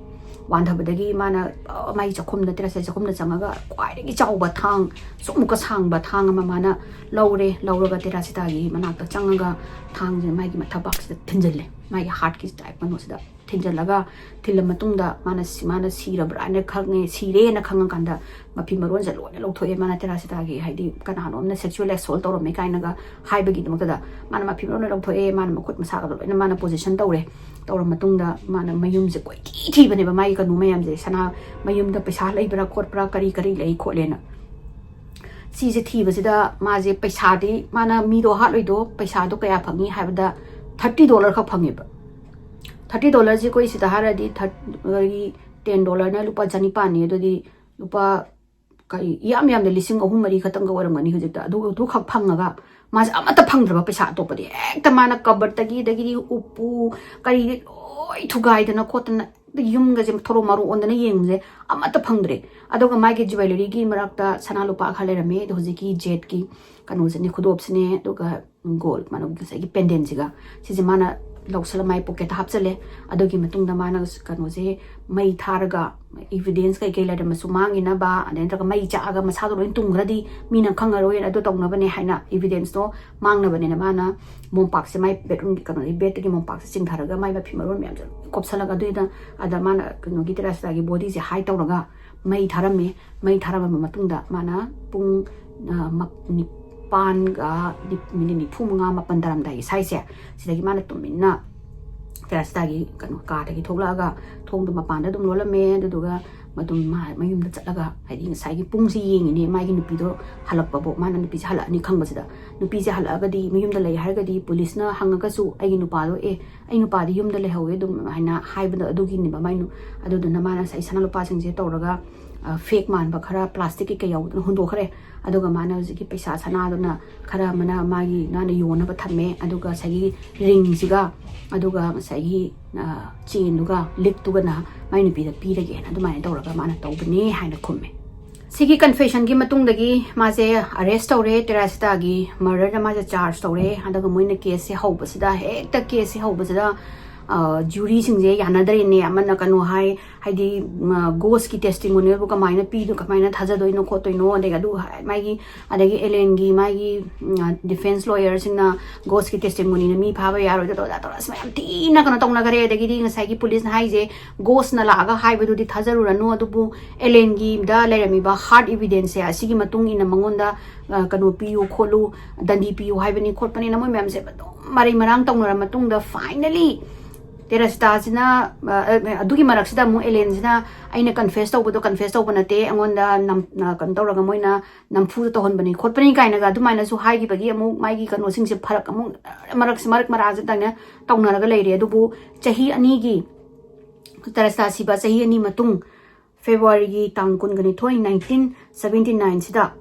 ꯋꯥꯟꯊꯕꯗꯒꯤ ꯃꯥꯅ, ꯑ, ꯃꯥꯒꯤ ꯆꯥꯛꯈꯨꯝꯗ, ꯇꯦꯔꯥꯁꯤꯗꯥ ꯆꯥꯛꯈꯨꯝꯗ ꯆꯪꯉꯒ ꯈ꯭ꯋꯥꯏꯗꯒꯤ ꯆꯥꯎꯕ ꯊꯥꯡ, ꯑꯁꯨꯛꯃꯨꯛꯀ ꯁꯥꯡꯕ ꯊꯥꯡ ꯑꯃ ꯃꯥꯅ ꯂꯧꯔꯦ꯫ ꯂꯧꯔꯒ ꯇꯦꯔꯥꯁꯤꯗꯥꯒꯤ ꯃꯅꯥꯛꯇ ꯆꯪꯉꯒ ꯊꯥꯡꯁꯦ ꯃꯥꯒꯤ ꯃꯊꯕꯥꯛꯁꯤꯗ ꯊꯤꯟꯖꯤꯜꯂꯦ, ꯃꯥꯒꯤ heartꯀꯤ type ꯀꯩꯅꯣꯁꯤꯗ ꯊꯤꯟꯖꯤꯜꯂꯒ, ꯊꯤꯜꯂ ꯃꯇꯨꯡꯗ ꯃꯥꯅ ꯁꯤ-, ꯃꯥꯅ ꯁꯤꯔꯕ꯭ꯔꯥ ꯍꯥꯏꯅ ꯈꯪꯉꯦ꯫ ꯁꯤꯔꯦꯅ ꯈꯪꯉꯀꯥꯟꯗ ꯃꯐꯤ ꯃꯔꯣꯟꯁꯦ ꯂꯣꯏꯅ ꯂꯧꯊꯣꯛꯑꯦ꯫ ꯃꯥꯅ ꯇꯦꯔꯥꯁꯤꯗꯥꯒꯤ, ꯍꯥꯏꯗꯤ, ꯀꯅꯥꯅꯣꯝꯅ sexual assault ꯇꯧꯔꯝꯃꯦ ꯀꯥꯏꯅꯒ ꯍꯥꯏꯕꯒꯤꯗꯃꯛꯇꯗ ꯃꯥꯅ ꯃꯐꯤ ꯃꯔꯣꯟ ꯂꯣꯏꯅ ꯂꯧꯊꯣꯛꯑꯦ꯫ ꯃꯥꯅ ꯃꯈꯨꯠ ꯃꯁꯥꯒꯗꯣ ꯂꯣꯏꯅ ꯃꯥꯅ position ꯇꯧꯔꯦ꯫ ꯇꯧꯔ ꯃꯇꯨꯡꯗ ꯃꯥꯅ ꯃꯌꯨꯝꯁꯦ ꯀꯣꯏꯊꯤ ꯊꯤꯕꯅꯦꯕ, ꯃꯥꯒꯤ ꯀꯩꯅꯣ ꯃꯌꯥꯝꯁꯦ, ꯁꯅꯥ, ꯃꯌꯨꯝꯗ ꯄꯩꯁꯥ ꯂꯩꯕ꯭ꯔꯥ ꯈꯣꯠꯄ꯭ꯔꯥ, ꯀꯔꯤ ꯀꯔꯤ ꯂꯩ ꯈꯣꯠꯂꯦꯅ꯫ ꯁꯤꯁꯦ ꯊꯤꯕꯁꯤꯗ ꯃꯥꯁꯦ ꯄꯩꯁꯥꯗꯤ, ꯃꯥꯅ ꯃꯤꯗꯣ ꯍꯥꯠꯂꯨꯏꯗꯣ ꯄꯩꯁꯥꯗꯣ ꯀꯌꯥ ꯐꯪꯉꯤ ꯍꯥꯏꯕꯗ, thirty dollar ꯈꯛ ꯐꯪꯉꯦꯕ꯫ Thirty dollarꯁꯤ ꯑꯩꯈꯣꯏ ꯁꯤꯗ ꯍꯥꯏꯔꯗꯤ thirty, ten dollarꯅ ꯂꯨꯄꯥ ꯆꯅꯤꯄꯥꯟꯅꯤ꯫ ꯑꯗꯨꯗꯤ ꯂꯨꯄꯥ, ꯀꯔꯤ, ꯏꯌꯥꯝ ꯌꯥꯝꯗ ꯂꯤꯁꯤꯡ ꯑꯍꯨꯝ ꯃꯔꯤ ꯈꯛꯇꯪꯒ ꯑꯣꯏꯔꯝꯒꯅꯤ ꯍꯧꯖꯤꯛꯇ꯫ ꯑꯗꯨ, ꯑꯗꯨꯈꯛ ꯐꯪꯉꯒ ꯃꯥꯁꯦ ꯑꯃꯠꯇ ꯐꯪꯗ꯭ꯔꯕ, ꯄꯩꯁꯥ ꯑꯇꯣꯞꯄꯗꯤ ꯍꯦꯛꯇ ꯃꯥꯅ cupboardꯇꯒꯤ, ꯑꯗꯒꯤꯗꯤ ꯎꯄꯨ ꯀꯔꯤꯗꯤ ꯂꯣꯏ ꯊꯨꯒꯥꯏꯗꯅ ꯈꯣꯠꯇꯅ, ꯌꯨꯝꯒꯁꯦ ꯊꯔꯣ ꯃꯥꯔꯣ ꯑꯣꯟꯗꯅ ꯌꯦꯡꯕꯁꯦ ꯑꯃꯠꯇ ꯐꯪꯗ꯭ꯔꯦ꯫ ꯑꯗꯨꯒ ꯃꯥꯒꯤ jewelleryꯒꯤ ꯃꯔꯛꯇ ꯁꯅꯥ ꯂꯨꯄꯥ ꯈꯔ ꯂꯩꯔꯝꯃꯦ꯫ ꯑꯗꯣ ꯍꯧꯖꯤꯛꯀꯤ Jadeꯀꯤ ꯀꯩꯅꯣꯁꯤꯅꯦ, ꯈꯨꯗꯣꯞꯁꯤꯅꯦ, ꯑꯗꯨꯒ gold, ꯃꯥꯅ ꯉꯁꯥꯏꯒꯤ pendantꯁꯤꯒ, ꯁꯤꯁꯦ ꯃꯥꯅ ꯂꯧꯁꯜꯂ ꯃꯥꯏ pocketꯇ ꯍꯥꯞꯆꯜꯂꯦ꯫ ꯑꯗꯨꯒꯤ ꯃꯇꯨꯡꯗ ꯃꯥꯅ ꯀꯩꯅꯣꯁꯦ ꯃꯩ ꯊꯥꯔꯒ evidence ꯀꯩꯀꯩ ꯂꯩꯔꯝꯃꯁꯨ ꯃꯥꯡꯈꯤꯅꯕ, ꯑꯗꯩ ꯅꯠꯇ꯭ꯔꯒ ꯃꯩ ꯆꯥꯛꯑꯒ ꯃꯁꯥꯗꯣ ꯂꯣꯏ ꯇꯨꯝꯈ꯭ꯔꯗꯤ ꯃꯤꯅ ꯈꯪꯉꯔꯣꯏꯅ ꯑꯗꯨ ꯇꯧꯅꯕꯅꯦ ꯍꯥꯏꯅ evidenceꯗꯣ ꯃꯥꯡꯅꯕꯅꯦꯅ ꯃꯥꯅ ꯃꯣꯝꯄꯥꯛꯁꯦ, ꯃꯥꯏ bedroomꯒꯤ ꯀꯩꯅꯣꯗꯒꯤ bedꯇꯒꯤ ꯃꯣꯝꯄꯥꯛꯁꯦ ꯆꯤꯡꯊꯔꯒ ꯃꯥꯏ ꯃꯐꯤ ꯃꯔꯣꯟ ꯃꯌꯥꯝꯁꯦ ꯂꯣꯏ ꯀꯨꯞꯁꯜꯂꯒ ꯑꯗꯨꯏꯗ, ꯑꯗ ꯃꯥꯅ ꯀꯩꯅꯣꯒꯤ ꯇꯦꯔꯥꯁꯤꯗꯥꯒꯤ bodyꯁꯦ hide ꯇꯧꯔꯒ ꯃꯩ ꯊꯥꯔꯝꯃꯦ꯫ ꯃꯩ ꯊꯥꯔꯝꯃꯕ ꯃꯇꯨꯡꯗ ꯃꯥꯅ ꯄꯨꯡ, ꯑ, ꯃꯞ-, ꯅꯤꯄꯥꯟꯒ ꯅꯤꯞ-, minute ꯅꯤꯐꯨ ꯃꯉꯥ, ꯃꯥꯄꯟ ꯇꯥꯔꯝꯗꯥꯏꯒꯤ ꯁ꯭ꯋꯥꯏꯁꯦ, ꯁꯤꯗꯒꯤ ꯃꯥꯅ ꯇꯨꯃꯤꯟꯅ ꯇꯦꯔꯥꯁꯤꯗꯥꯒꯤ ꯀꯩꯅꯣ ꯀꯥꯗꯒꯤ ꯊꯣꯛꯂꯛꯑꯒ ꯊꯣꯡꯗꯣ ꯃꯄꯥꯟꯗ ꯑꯗꯨꯝ ꯂꯣꯜꯂꯝꯃꯦ꯫ ꯑꯗꯨꯗꯨꯒ ꯑꯗꯨꯝ ꯃꯥ ꯃꯌꯨꯝꯗ ꯆꯠꯂꯒ, ꯍꯥꯏꯗꯤ, ꯉꯁꯥꯏꯒꯤ ꯄꯨꯡꯁꯤ ꯌꯦꯡꯉꯤꯅꯦ, ꯃꯥꯒꯤ ꯅꯨꯄꯤꯗꯣ ꯍꯜꯂꯛꯄꯕꯨ, ꯃꯥꯅ ꯅꯨꯄꯤꯁꯦ ꯍꯜꯂꯛꯑꯅꯤ ꯈꯪꯕꯁꯤꯗ꯫ ꯅꯨꯄꯤꯁꯦ ꯍꯜꯂꯛꯑꯒꯗꯤ, ꯃꯌꯨꯝꯗ ꯂꯩ ꯍꯥꯏꯔꯒꯗꯤ, ꯄꯨꯂꯤꯁꯅ ꯍꯪꯉꯒꯁꯨ ꯑꯩꯒꯤ ꯅꯨꯄꯥꯗꯣ, "ꯑꯦ, ꯑꯩ ꯅꯨꯄꯥꯗꯤ ꯌꯨꯝꯗ ꯂꯩꯍꯧꯋꯦ" ꯑꯗꯨꯝ ꯍꯥꯏꯅ ꯍꯥꯏꯕꯗꯣ ꯑꯗꯨꯒꯤꯅꯦꯕ ꯃꯥꯏ ꯅꯨ-, ꯑꯗꯨꯗꯨꯅ ꯃꯥꯅ ꯉꯁꯥꯏ ꯁꯅꯥ ꯂꯨꯄꯥꯁꯤꯡꯁꯦ ꯇꯧꯔꯒ, ꯑ, fake ꯃꯥꯟꯕ ꯈꯔ, plasticꯀꯤ ꯀꯩ ꯌꯥꯎꯕꯗꯨꯅ ꯍꯨꯟꯗꯣꯛꯈ꯭ꯔꯦ꯫ ꯑꯗꯨꯒ ꯃꯥꯅ ꯍꯧꯖꯤꯛꯀꯤ ꯄꯩꯁꯥ ꯁꯅꯥꯗꯨꯅ ꯈꯔ ꯑꯃꯅ ꯃꯥꯒꯤ, ꯃꯥꯅ ꯌꯣꯟꯅꯕ ꯊꯝꯃꯦ, ꯑꯗꯨꯒ ꯉꯁꯥꯏꯒꯤ ringꯁꯤꯒ, ꯑꯗꯨꯒ ꯉꯁꯥꯏꯒꯤ, ꯑ, chainꯗꯨꯒ, ꯂꯤꯛꯇꯨꯒꯅ ꯃꯥꯏ ꯅꯨꯄꯤꯗ ꯄꯤꯔꯒꯦꯅ ꯑꯗꯨꯃꯥꯏꯅ ꯇꯧꯔꯒ ꯃꯥꯅ ꯇꯧꯕꯅꯦ ꯍꯥꯏꯅ ꯈꯨꯝꯃꯦ꯫ ꯁꯤꯒꯤ ꯀꯟꯐꯦꯁꯟꯒꯤ ꯃꯇꯨꯡꯗꯒꯤ ꯃꯥꯁꯦ ꯑꯔꯦꯁ ꯇꯧꯔꯦ, ꯇꯦꯔꯥꯁꯤꯇꯥꯒꯤ ꯃꯔꯗꯔꯗ ꯃꯥꯁꯦ ꯆꯥꯔꯖ ꯇꯧꯔꯦ꯫ ꯑꯗꯨꯒ ꯃꯣꯏꯅ ꯀꯦꯁꯁꯦ ꯍꯧꯕꯁꯤꯗ, ꯍꯦꯛꯇ ꯀꯦꯁꯁꯦ ꯍꯧꯕꯁꯤꯗ ꯖꯨꯔꯤꯁꯤꯡꯁꯦ ꯌꯥꯅꯗ꯭ꯔꯦꯅꯦ꯫ ꯑꯃꯅ ꯀꯩꯅꯣ ꯍꯥꯏ, ꯍꯥꯏꯗꯤ ꯒꯣꯁꯀꯤ ꯇꯦꯁꯇꯤꯃꯣꯅꯤꯌꯦꯜꯕꯨ ꯀꯃꯥꯏꯅ ꯄꯤꯗꯣ, ꯀꯃꯥꯏꯅ ꯊꯥꯖꯗꯣꯏꯅꯣ ꯈꯣꯠꯇꯣꯏꯅꯣ, ꯑꯗꯒꯤ ꯑꯗꯨ ꯍꯥꯏ, ꯃꯥꯒꯤ, ꯑꯗꯒꯤ ꯑꯦꯂꯦꯟꯒꯤ ꯃꯥꯒꯤ ꯗꯤꯐꯦꯟꯁ ꯂꯣꯌꯔꯁꯤꯡꯅ ꯒꯣꯁꯀꯤ ꯇꯦꯁꯇꯤꯃꯣꯅꯤꯅ ꯃꯤ ꯐꯥꯕ ꯌꯥꯔꯣꯏꯗ ꯇꯧꯗ ꯇꯧꯔ ꯑꯁ ꯃꯌꯥꯝ ꯊꯤꯅ ꯀꯩꯅꯣ ꯇꯧꯅꯈꯔꯦ꯫ ꯑꯗꯒꯤꯗꯤ ꯉꯁꯥꯏꯒꯤ ꯄꯨꯂꯤꯁꯅ ꯍꯥꯏꯁꯦ ꯒꯣꯁꯅ ꯂꯥꯛꯑꯒ ꯍꯥꯏꯕꯗꯨꯗꯤ ꯊꯥꯖꯔꯨꯔꯅꯨ, ꯑꯗꯨꯕꯨ ꯑꯦꯂꯦꯟꯒꯤꯗ ꯂꯩꯔꯝꯃꯤꯕ ꯍꯥꯔꯠ ꯏꯕꯤꯗꯦꯟꯁꯁꯦ ꯑꯁꯤꯒꯤ ꯃꯇꯨꯡ ꯏꯟꯅ ꯃꯉꯣꯟꯗ ꯀꯩꯅꯣ ꯄꯤꯌꯨ ꯈꯣꯠꯂꯨ, ꯗꯟꯗꯤ ꯄꯤꯌꯨ ꯍꯥꯏꯕꯅꯤ ꯈꯣꯠꯄꯅꯤꯅ ꯃꯣꯏ ꯃꯌꯥꯝꯁꯦ ꯑꯗꯨꯝ ꯃꯔꯩ ꯃꯔꯥꯡ ꯇꯧꯅꯔ ꯃꯇꯨꯡꯗ ꯐꯥꯏꯅꯂꯤ ꯇꯦꯔꯥꯁꯤꯇꯥꯁꯤꯅ ꯑꯗꯨꯒꯤ ꯃꯔꯛꯁꯤꯗ ꯑꯃꯨꯛ ꯑꯦꯂꯦꯟꯁꯤꯅ ꯑꯩꯅ ꯀꯟꯐꯦꯁ ꯇꯧꯕꯗꯣ ꯀꯟꯐꯦꯁ ꯇꯧꯕ ꯅꯠꯇꯦ, ꯑꯩꯉꯣꯟꯗ ꯀꯩꯅꯣ ꯇꯧꯔꯒ ꯃꯣꯏꯅ ꯅꯝꯐꯨꯗ ꯇꯧꯍꯟꯕꯅꯤ ꯈꯣꯠꯄꯅꯤ ꯀꯥꯏꯅꯒ ꯑꯗꯨꯃꯥꯏꯅꯁꯨ ꯍꯥꯏꯈꯤꯕꯒꯤ ꯑꯃꯨꯛ ꯃꯥꯒꯤ ꯀꯩꯅꯣꯁꯤꯡꯁꯦ ꯐꯔꯛ ꯑꯃꯨꯛ ꯃꯔꯛꯁꯦ ꯃꯔꯛ ꯃꯔꯥꯁꯦ ꯇꯧꯅ ꯇꯧꯅꯔꯒ ꯂꯩꯔꯦ꯫ ꯑꯗꯨꯕꯨ ꯆꯍꯤ ꯑꯅꯤꯒꯤ, ꯇꯦꯔꯦꯁꯥ ꯁꯤꯕ ꯆꯍꯤ ꯑꯅꯤ ꯃꯇꯨꯡ, ꯐꯦꯕ꯭ꯔꯨꯋꯥꯔꯤꯒꯤ ꯇꯥꯡ ꯀꯨꯟꯒ ꯅꯤꯊꯣꯏ, ꯅꯥꯏꯟꯇꯤꯟ ꯁꯕꯦꯟꯇꯤ ꯅꯥꯏꯟꯁꯤꯗ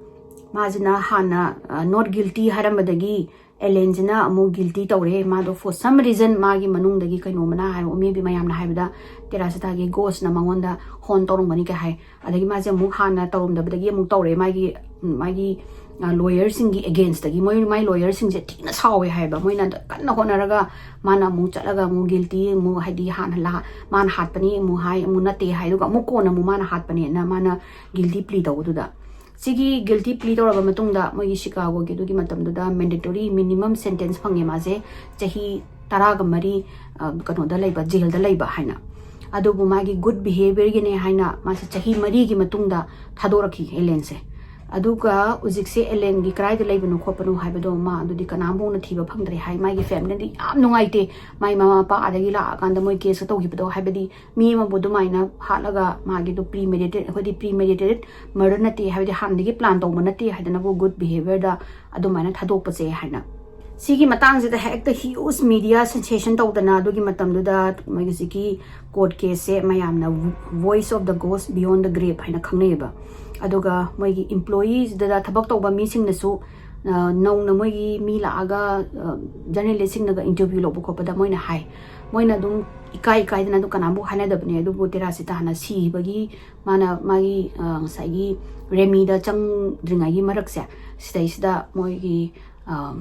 ꯃꯥꯁꯤꯅ ꯍꯥꯟꯅ ꯅꯣꯠ ꯒꯤꯜꯇꯤ ꯍꯥꯏꯔꯝꯕꯗꯒꯤ ꯑꯦꯂꯦꯟꯁꯤꯅ ꯑꯃꯨꯛ ꯒꯤꯜꯇꯤ ꯇꯧꯔꯦ꯫ ꯃꯥꯗꯣ for some reason ꯃꯥꯒꯤ ꯃꯅꯨꯡꯗꯒꯤ ꯀꯩꯅꯣꯝꯃꯅ ꯍꯥꯏꯕ, maybe ꯃꯌꯥꯝꯅ ꯍꯥꯏꯕꯗ ꯇꯦꯔꯥꯁꯤꯇꯥꯒꯤ ꯒꯣꯁꯅ ꯃꯉꯣꯟꯗ ꯍꯣꯟ ꯇꯧꯔꯝꯒꯅꯤ ꯀꯩ ꯍꯥꯏ꯫ ꯑꯗꯒꯤ ꯃꯥꯁꯦ ꯑꯃꯨꯛ ꯍꯥꯟꯅ ꯇꯧꯔꯝꯗꯕꯗꯒꯤ ꯑꯃꯨꯛ ꯇꯧꯔꯦ꯫ ꯃꯥꯒꯤ ꯃꯥꯒꯤ ꯂꯣꯌꯔꯁꯤꯡꯒꯤ ꯑꯦꯒꯦꯟꯁꯇꯒꯤ, ꯃꯣꯏ ꯃꯥꯏ ꯂꯣꯌꯔꯁꯤꯡꯁꯦ ꯊꯤꯅ ꯁꯥꯎꯋꯦ ꯍꯥꯏꯕ꯫ ꯃꯣꯏꯅ ꯀꯟꯅ ꯍꯣꯠꯅꯔꯒ ꯃꯥꯅ ꯑꯃꯨꯛ ꯆꯠꯂꯒ ꯑꯃꯨꯛ ꯒꯤꯜꯇꯤ ꯑꯃꯨꯛ, ꯍꯥꯏꯗꯤ ꯍꯥꯟꯅ ꯂꯥ ꯃꯥꯅ ꯍꯥꯠꯄꯅꯤ ꯑꯃꯨꯛ ꯍꯥꯏ, ꯑꯃꯨꯛ ꯅꯠꯇꯦ ꯍꯥꯏ, ꯑꯗꯨꯒ ꯑꯃꯨꯛ ꯀꯣꯟꯅ ꯑꯃꯨꯛ ꯃꯥꯅ ꯍꯥꯠꯄꯅꯦꯅ ꯃꯥꯅ ꯒꯤꯜꯇꯤ ꯄ꯭ꯂꯤ ꯇꯧꯕꯗꯨꯗ꯫ ꯁꯤꯒꯤ ꯒꯤꯜꯇꯤ ꯄ꯭ꯂꯤ ꯇꯧꯔꯕ ꯃꯇꯨꯡꯗ ꯃꯣꯏꯒꯤ ꯁꯤꯀꯥꯒꯣꯒꯤ ꯑꯗꯨꯒꯤ ꯃꯇꯝꯗꯨꯗ ꯃꯦꯟꯗꯦꯇꯣꯔꯤ ꯃꯤꯅꯤꯃꯝ ꯁꯦꯟꯇꯦꯟꯁ ꯐꯪꯉꯦ ꯃꯥꯁꯦ, ꯆꯍꯤ ꯇꯔꯥꯒ ꯃꯔꯤ, ꯑ, ꯀꯩꯅꯣꯗ ꯂꯩꯕ, ꯖꯦꯜꯗ ꯂꯩꯕ ꯍꯥꯏꯅ꯫ ꯑꯗꯨꯕꯨ ꯃꯥꯒꯤ ꯒꯨꯗ ꯕꯤꯍꯦꯕꯤꯌꯔꯒꯤꯅꯦ ꯍꯥꯏꯅ ꯃꯥꯁꯦ ꯆꯍꯤ ꯃꯔꯤꯒꯤ ꯃꯇꯨꯡꯗ ꯊꯥꯗꯣꯔꯛꯈꯤ ꯑꯦꯂꯦꯟꯁꯦ꯫ ꯑꯗꯨꯒ ꯍꯧꯖꯤꯛꯁꯦ ꯑꯦꯂꯦꯟꯒꯤ ꯀꯗꯥꯏꯗ ꯂꯩꯕꯅꯣ ꯈꯣꯠꯄꯅꯣ ꯍꯥꯏꯕꯗꯣ ꯃꯥ ꯑꯗꯨꯗꯤ ꯀꯅꯥꯝꯐꯥꯎꯅ ꯊꯤꯕ ꯐꯪꯗ꯭ꯔꯦ ꯍꯥꯏ꯫ ꯃꯥꯒꯤ ꯐꯦꯃꯤꯂꯤꯗꯤ ꯌꯥꯝ ꯅꯨꯡꯉꯥꯏꯇꯦ, ꯃꯥꯏ ꯃꯃꯥ ꯃꯄꯥ ꯑꯗꯒꯤ ꯂꯥꯛꯑꯀꯥꯟꯗ ꯃꯣꯏ ꯀꯦꯁꯀ ꯇꯧꯈꯤꯕꯗꯣ, ꯍꯥꯏꯕꯗꯤ ꯃꯤ ꯑꯃꯕꯨ ꯑꯗꯨꯃꯥꯏꯅ ꯍꯥꯠꯂꯒ ꯃꯥꯒꯤꯗꯣ ꯄ꯭ꯔꯤ ꯃꯦꯗꯤꯇꯦꯠ, ꯑꯩꯈꯣꯏꯗꯤ ꯄ꯭ꯔꯤ ꯃꯦꯗꯤꯇꯦꯇꯦꯠ ꯃꯔꯗꯔ ꯅꯠꯇꯦ, ꯍꯥꯏꯕꯗꯤ ꯍꯥꯟꯅꯗꯒꯤ ꯄ꯭ꯂꯥꯟ ꯇꯧꯕ ꯅꯠꯇꯦ ꯍꯥꯏꯗꯅꯕꯨ ꯒꯨꯗ ꯕꯤꯍꯦꯕꯤꯌꯔꯗ ꯑꯗꯨꯃꯥꯏꯅ ꯊꯥꯗꯣꯛꯄꯁꯦ ꯍꯥꯏꯅ꯫ ꯁꯤꯒꯤ ꯃꯇꯥꯡꯁꯤꯗ ꯍꯦꯛꯇ ꯍ꯭ꯌꯨꯖ ꯃꯤꯗꯤꯌꯥ ꯁꯦꯟꯁꯦꯁꯟ ꯇꯧꯗꯅ ꯑꯗꯨꯒꯤ ꯃꯇꯝꯗꯨꯗ ꯃꯣꯏꯒꯤ ꯍꯧꯖꯤꯛꯀꯤ ꯀꯣꯔꯠ ꯀꯦꯁꯁꯦ ꯃꯌꯥꯝꯅ Voice of the Ghost Beyond the Grave ꯍꯥꯏꯅ ꯈꯪꯅꯩꯌꯦꯕ꯫ ꯑꯗꯨꯒ ꯃꯣꯏꯒꯤ ꯏꯝꯄ꯭ꯂꯣꯌꯤꯁꯤꯗ ꯊꯕꯛ ꯇꯧꯕ ꯃꯤꯁꯤꯡꯅꯁꯨ, ꯑ, ꯅꯧꯅ ꯃꯣꯏꯒꯤ ꯃꯤ ꯂꯥꯛꯑꯒ, ꯑ, ꯖꯔꯅꯦꯂꯤꯁꯁꯤꯡꯅꯒ ꯏꯟꯇꯔꯚ꯭ꯌꯨ ꯂꯧꯕ ꯈꯣꯠꯄꯗ ꯃꯣꯏꯅ ꯍꯥꯏ, ꯃꯣꯏꯅ ꯑꯗꯨꯝ ꯏꯀꯥꯏ ꯏꯀꯥꯏꯗꯅ ꯑꯗꯨ ꯀꯅꯥꯝꯕꯨ ꯍꯥꯏꯅꯗꯕꯅꯦ꯫ ꯑꯗꯨꯕꯨ ꯇꯦꯔꯥꯁꯤꯇꯥꯅ ꯁꯤꯕꯒꯤ, ꯃꯥꯅ ꯃꯥꯒꯤ ꯑ, ꯉꯁꯥꯏꯒꯤ ꯔꯦꯃꯤꯗ ꯆꯪꯗ꯭ꯔꯤꯉꯩꯒꯤ ꯃꯔꯛꯁꯦ, ꯁꯤꯗꯩꯁꯤꯗ ꯃꯣꯏꯒꯤ ꯑ,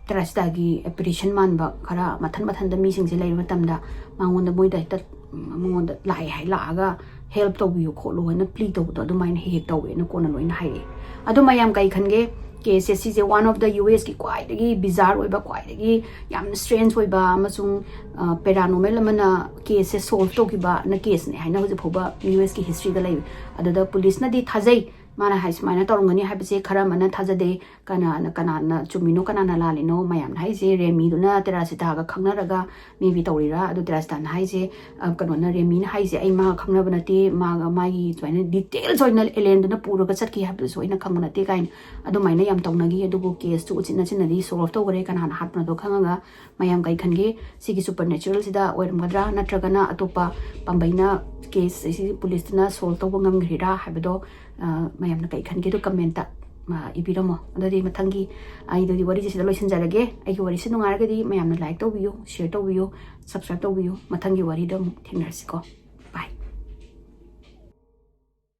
ꯇꯦꯔꯥꯁꯤꯇꯥꯒꯤ ꯑꯦꯄꯔꯤꯁꯟ ꯃꯥꯟꯕ ꯈꯔ ꯃꯊꯟ ꯃꯊꯟꯗ ꯃꯤꯁꯤꯡꯁꯦ ꯂꯩꯕ ꯃꯇꯝꯗ, ꯃꯉꯣꯟꯗ, ꯃꯣꯏꯗ ꯍꯦꯛꯇ, ꯎꯝ, ꯃꯉꯣꯟꯗ ꯂꯥꯛꯑꯦ ꯍꯥꯏ, ꯂꯥꯛꯑꯒ ꯍꯦꯜꯞ ꯇꯧꯕꯤꯌꯨ ꯈꯣꯠꯂꯨ ꯍꯥꯏꯅ ꯄ꯭ꯂꯤ ꯇꯧꯕꯗꯣ ꯑꯗꯨꯃꯥꯏꯅ ꯍꯦꯛ ꯍꯦꯛ ꯇꯧꯋꯦꯅ ꯀꯣꯟꯅ ꯂꯣꯏꯅ ꯍꯥꯏꯔꯛꯑꯦ꯫ ꯑꯗꯣ ꯃꯌꯥꯝ ꯀꯩ ꯈꯟꯒꯦ? ꯀꯦꯁꯁꯦ ꯁꯤꯁꯦ ꯋꯥꯟ ꯑꯣꯐ ꯗ ꯌꯨ ꯑꯦꯁꯀꯤ ꯈ꯭ꯋꯥꯏꯗꯒꯤ ꯕꯤꯖꯥꯔ ꯑꯣꯏꯕ, ꯈ꯭ꯋꯥꯏꯗꯒꯤ ꯌꯥꯝ ꯁ꯭ꯇꯔꯦꯟꯖ ꯑꯣꯏꯕ ꯑꯃꯁꯨꯡ ꯄꯦꯔꯥꯅꯣꯃꯦꯜ ꯑꯃꯅ ꯀꯦꯁꯁꯦ ꯁꯣꯜꯚ ꯇꯧꯈꯤꯕꯅ ꯀꯦꯁꯅꯦ ꯍꯥꯏꯅ ꯍꯧꯖꯤꯛ ꯐꯥꯎꯕ ꯌꯨ ꯑꯦꯁꯀꯤ ꯍꯤꯁꯇ꯭ꯔꯤꯗ ꯂꯩ꯫ ꯑꯗꯨꯗ ꯄꯨꯂꯤꯁꯅꯗꯤ ꯊꯥꯖꯩ, ꯃꯥꯅ ꯍꯥꯏ ꯁꯨꯃꯥꯏꯅ ꯇꯧꯔꯝꯒꯅꯤ ꯍꯥꯏꯕꯁꯦ꯫ ꯈꯔ ꯑꯃꯅ ꯊꯥꯖꯗꯦ, ꯀꯅꯥꯅ, ꯀꯅꯥꯅ ꯆꯨꯝꯃꯤꯅꯣ ꯀꯅꯥꯅ ꯂꯥꯜꯂꯤꯅꯣ? ꯃꯌꯥꯝꯅ ꯍꯥꯏꯁꯦ ꯔꯦꯃꯤꯗꯨꯅ ꯇꯦꯔꯥꯁꯤꯇꯥꯒ ꯈꯪꯅꯔꯒ ꯃꯦꯕꯤ ꯇꯧꯔꯤꯔꯥ? ꯑꯗꯨ ꯇꯦꯔꯥꯁꯤꯇꯥꯅ ꯍꯥꯏꯁꯦ, ꯑ, ꯀꯩꯅꯣꯅ, ꯔꯦꯃꯤꯅ ꯍꯥꯏꯁꯦ, "ꯑꯩ ꯃꯥꯒ ꯈꯪꯅꯕ ꯅꯠꯇꯦ, ꯃꯥꯒ, ꯃꯥꯒꯤ ꯁꯨꯃꯥꯏꯅ ꯗꯤꯇꯦꯜꯁ ꯑꯣꯏꯅ ꯑꯦꯂꯦꯟꯗꯨꯅ ꯄꯨꯔꯒ ꯆꯠꯈꯤ ꯍꯥꯏꯕꯗꯨꯁꯨ ꯑꯩꯅ ꯈꯪꯕ ꯅꯠꯇꯦ" ꯀꯥꯏꯅ ꯑꯗꯨꯃꯥꯏꯅ ꯌꯥꯝ ꯇꯧꯅꯈꯤ꯫ ꯑꯗꯨꯕꯨ ꯀꯦꯁꯇꯨ ꯎꯆꯤꯟ ꯅꯥꯆꯤꯟꯅꯗꯤ ꯁꯣꯜꯚ ꯇꯧꯈ꯭ꯔꯦ, ꯀꯅꯥꯅ ꯍꯥꯠꯄꯅꯣꯗꯣ ꯈꯪꯉꯒ꯫ ꯃꯌꯥꯝ ꯀꯩ ꯈꯟꯒꯦ? ꯁꯤꯒꯤ ꯁꯨꯄꯔ ꯅꯦꯆꯔꯦꯜꯁꯤꯗ ꯑꯣꯏꯔꯝꯒꯗ꯭ꯔꯥ, ꯅꯠꯇ꯭ꯔꯒꯅ ꯑꯇꯣꯞꯄ ꯄꯥꯝꯕꯩꯅ ꯀꯦꯁ ꯑꯁꯤ ꯄꯨꯂꯤꯁꯇꯨꯅ ꯁꯣꯜꯚ ꯇꯧꯕ ꯉꯝꯈ꯭ꯔꯤꯔꯥ ꯍꯥꯏꯕꯗꯣ, ꯑ, ꯃꯌꯥꯝꯅ ꯀꯩ ꯈꯟꯒꯦꯗꯣ ꯀꯃꯦꯟꯇ, ꯑ, ꯏꯕꯤꯔꯝꯃꯣ꯫ ꯑꯗꯨꯗꯤ ꯃꯊꯪꯒꯤ, ꯑꯩꯗꯨꯗꯤ ꯋꯥꯔꯤꯁꯦ ꯁꯤꯗ ꯂꯣꯏꯁꯤꯟꯖꯔꯒꯦ꯫ ꯑꯩꯒꯤ ꯋꯥꯔꯤꯁꯦ ꯅꯨꯡꯉꯥꯏꯔꯒꯗꯤ ꯃꯌꯥꯝꯅ ꯂꯥꯏꯛ ꯇꯧꯕꯤꯌꯨ, ꯁꯤꯌꯔ ꯇꯧꯕꯤꯌꯨ, ꯁꯕꯁꯀ꯭ꯔꯥꯏꯕ ꯇꯧꯕꯤꯌꯨ꯫ ꯃꯊꯪꯒꯤ ꯋꯥꯔꯤꯗ ꯑꯃꯨꯛ ꯊꯦꯡꯅꯔꯁꯤꯀꯣ꯫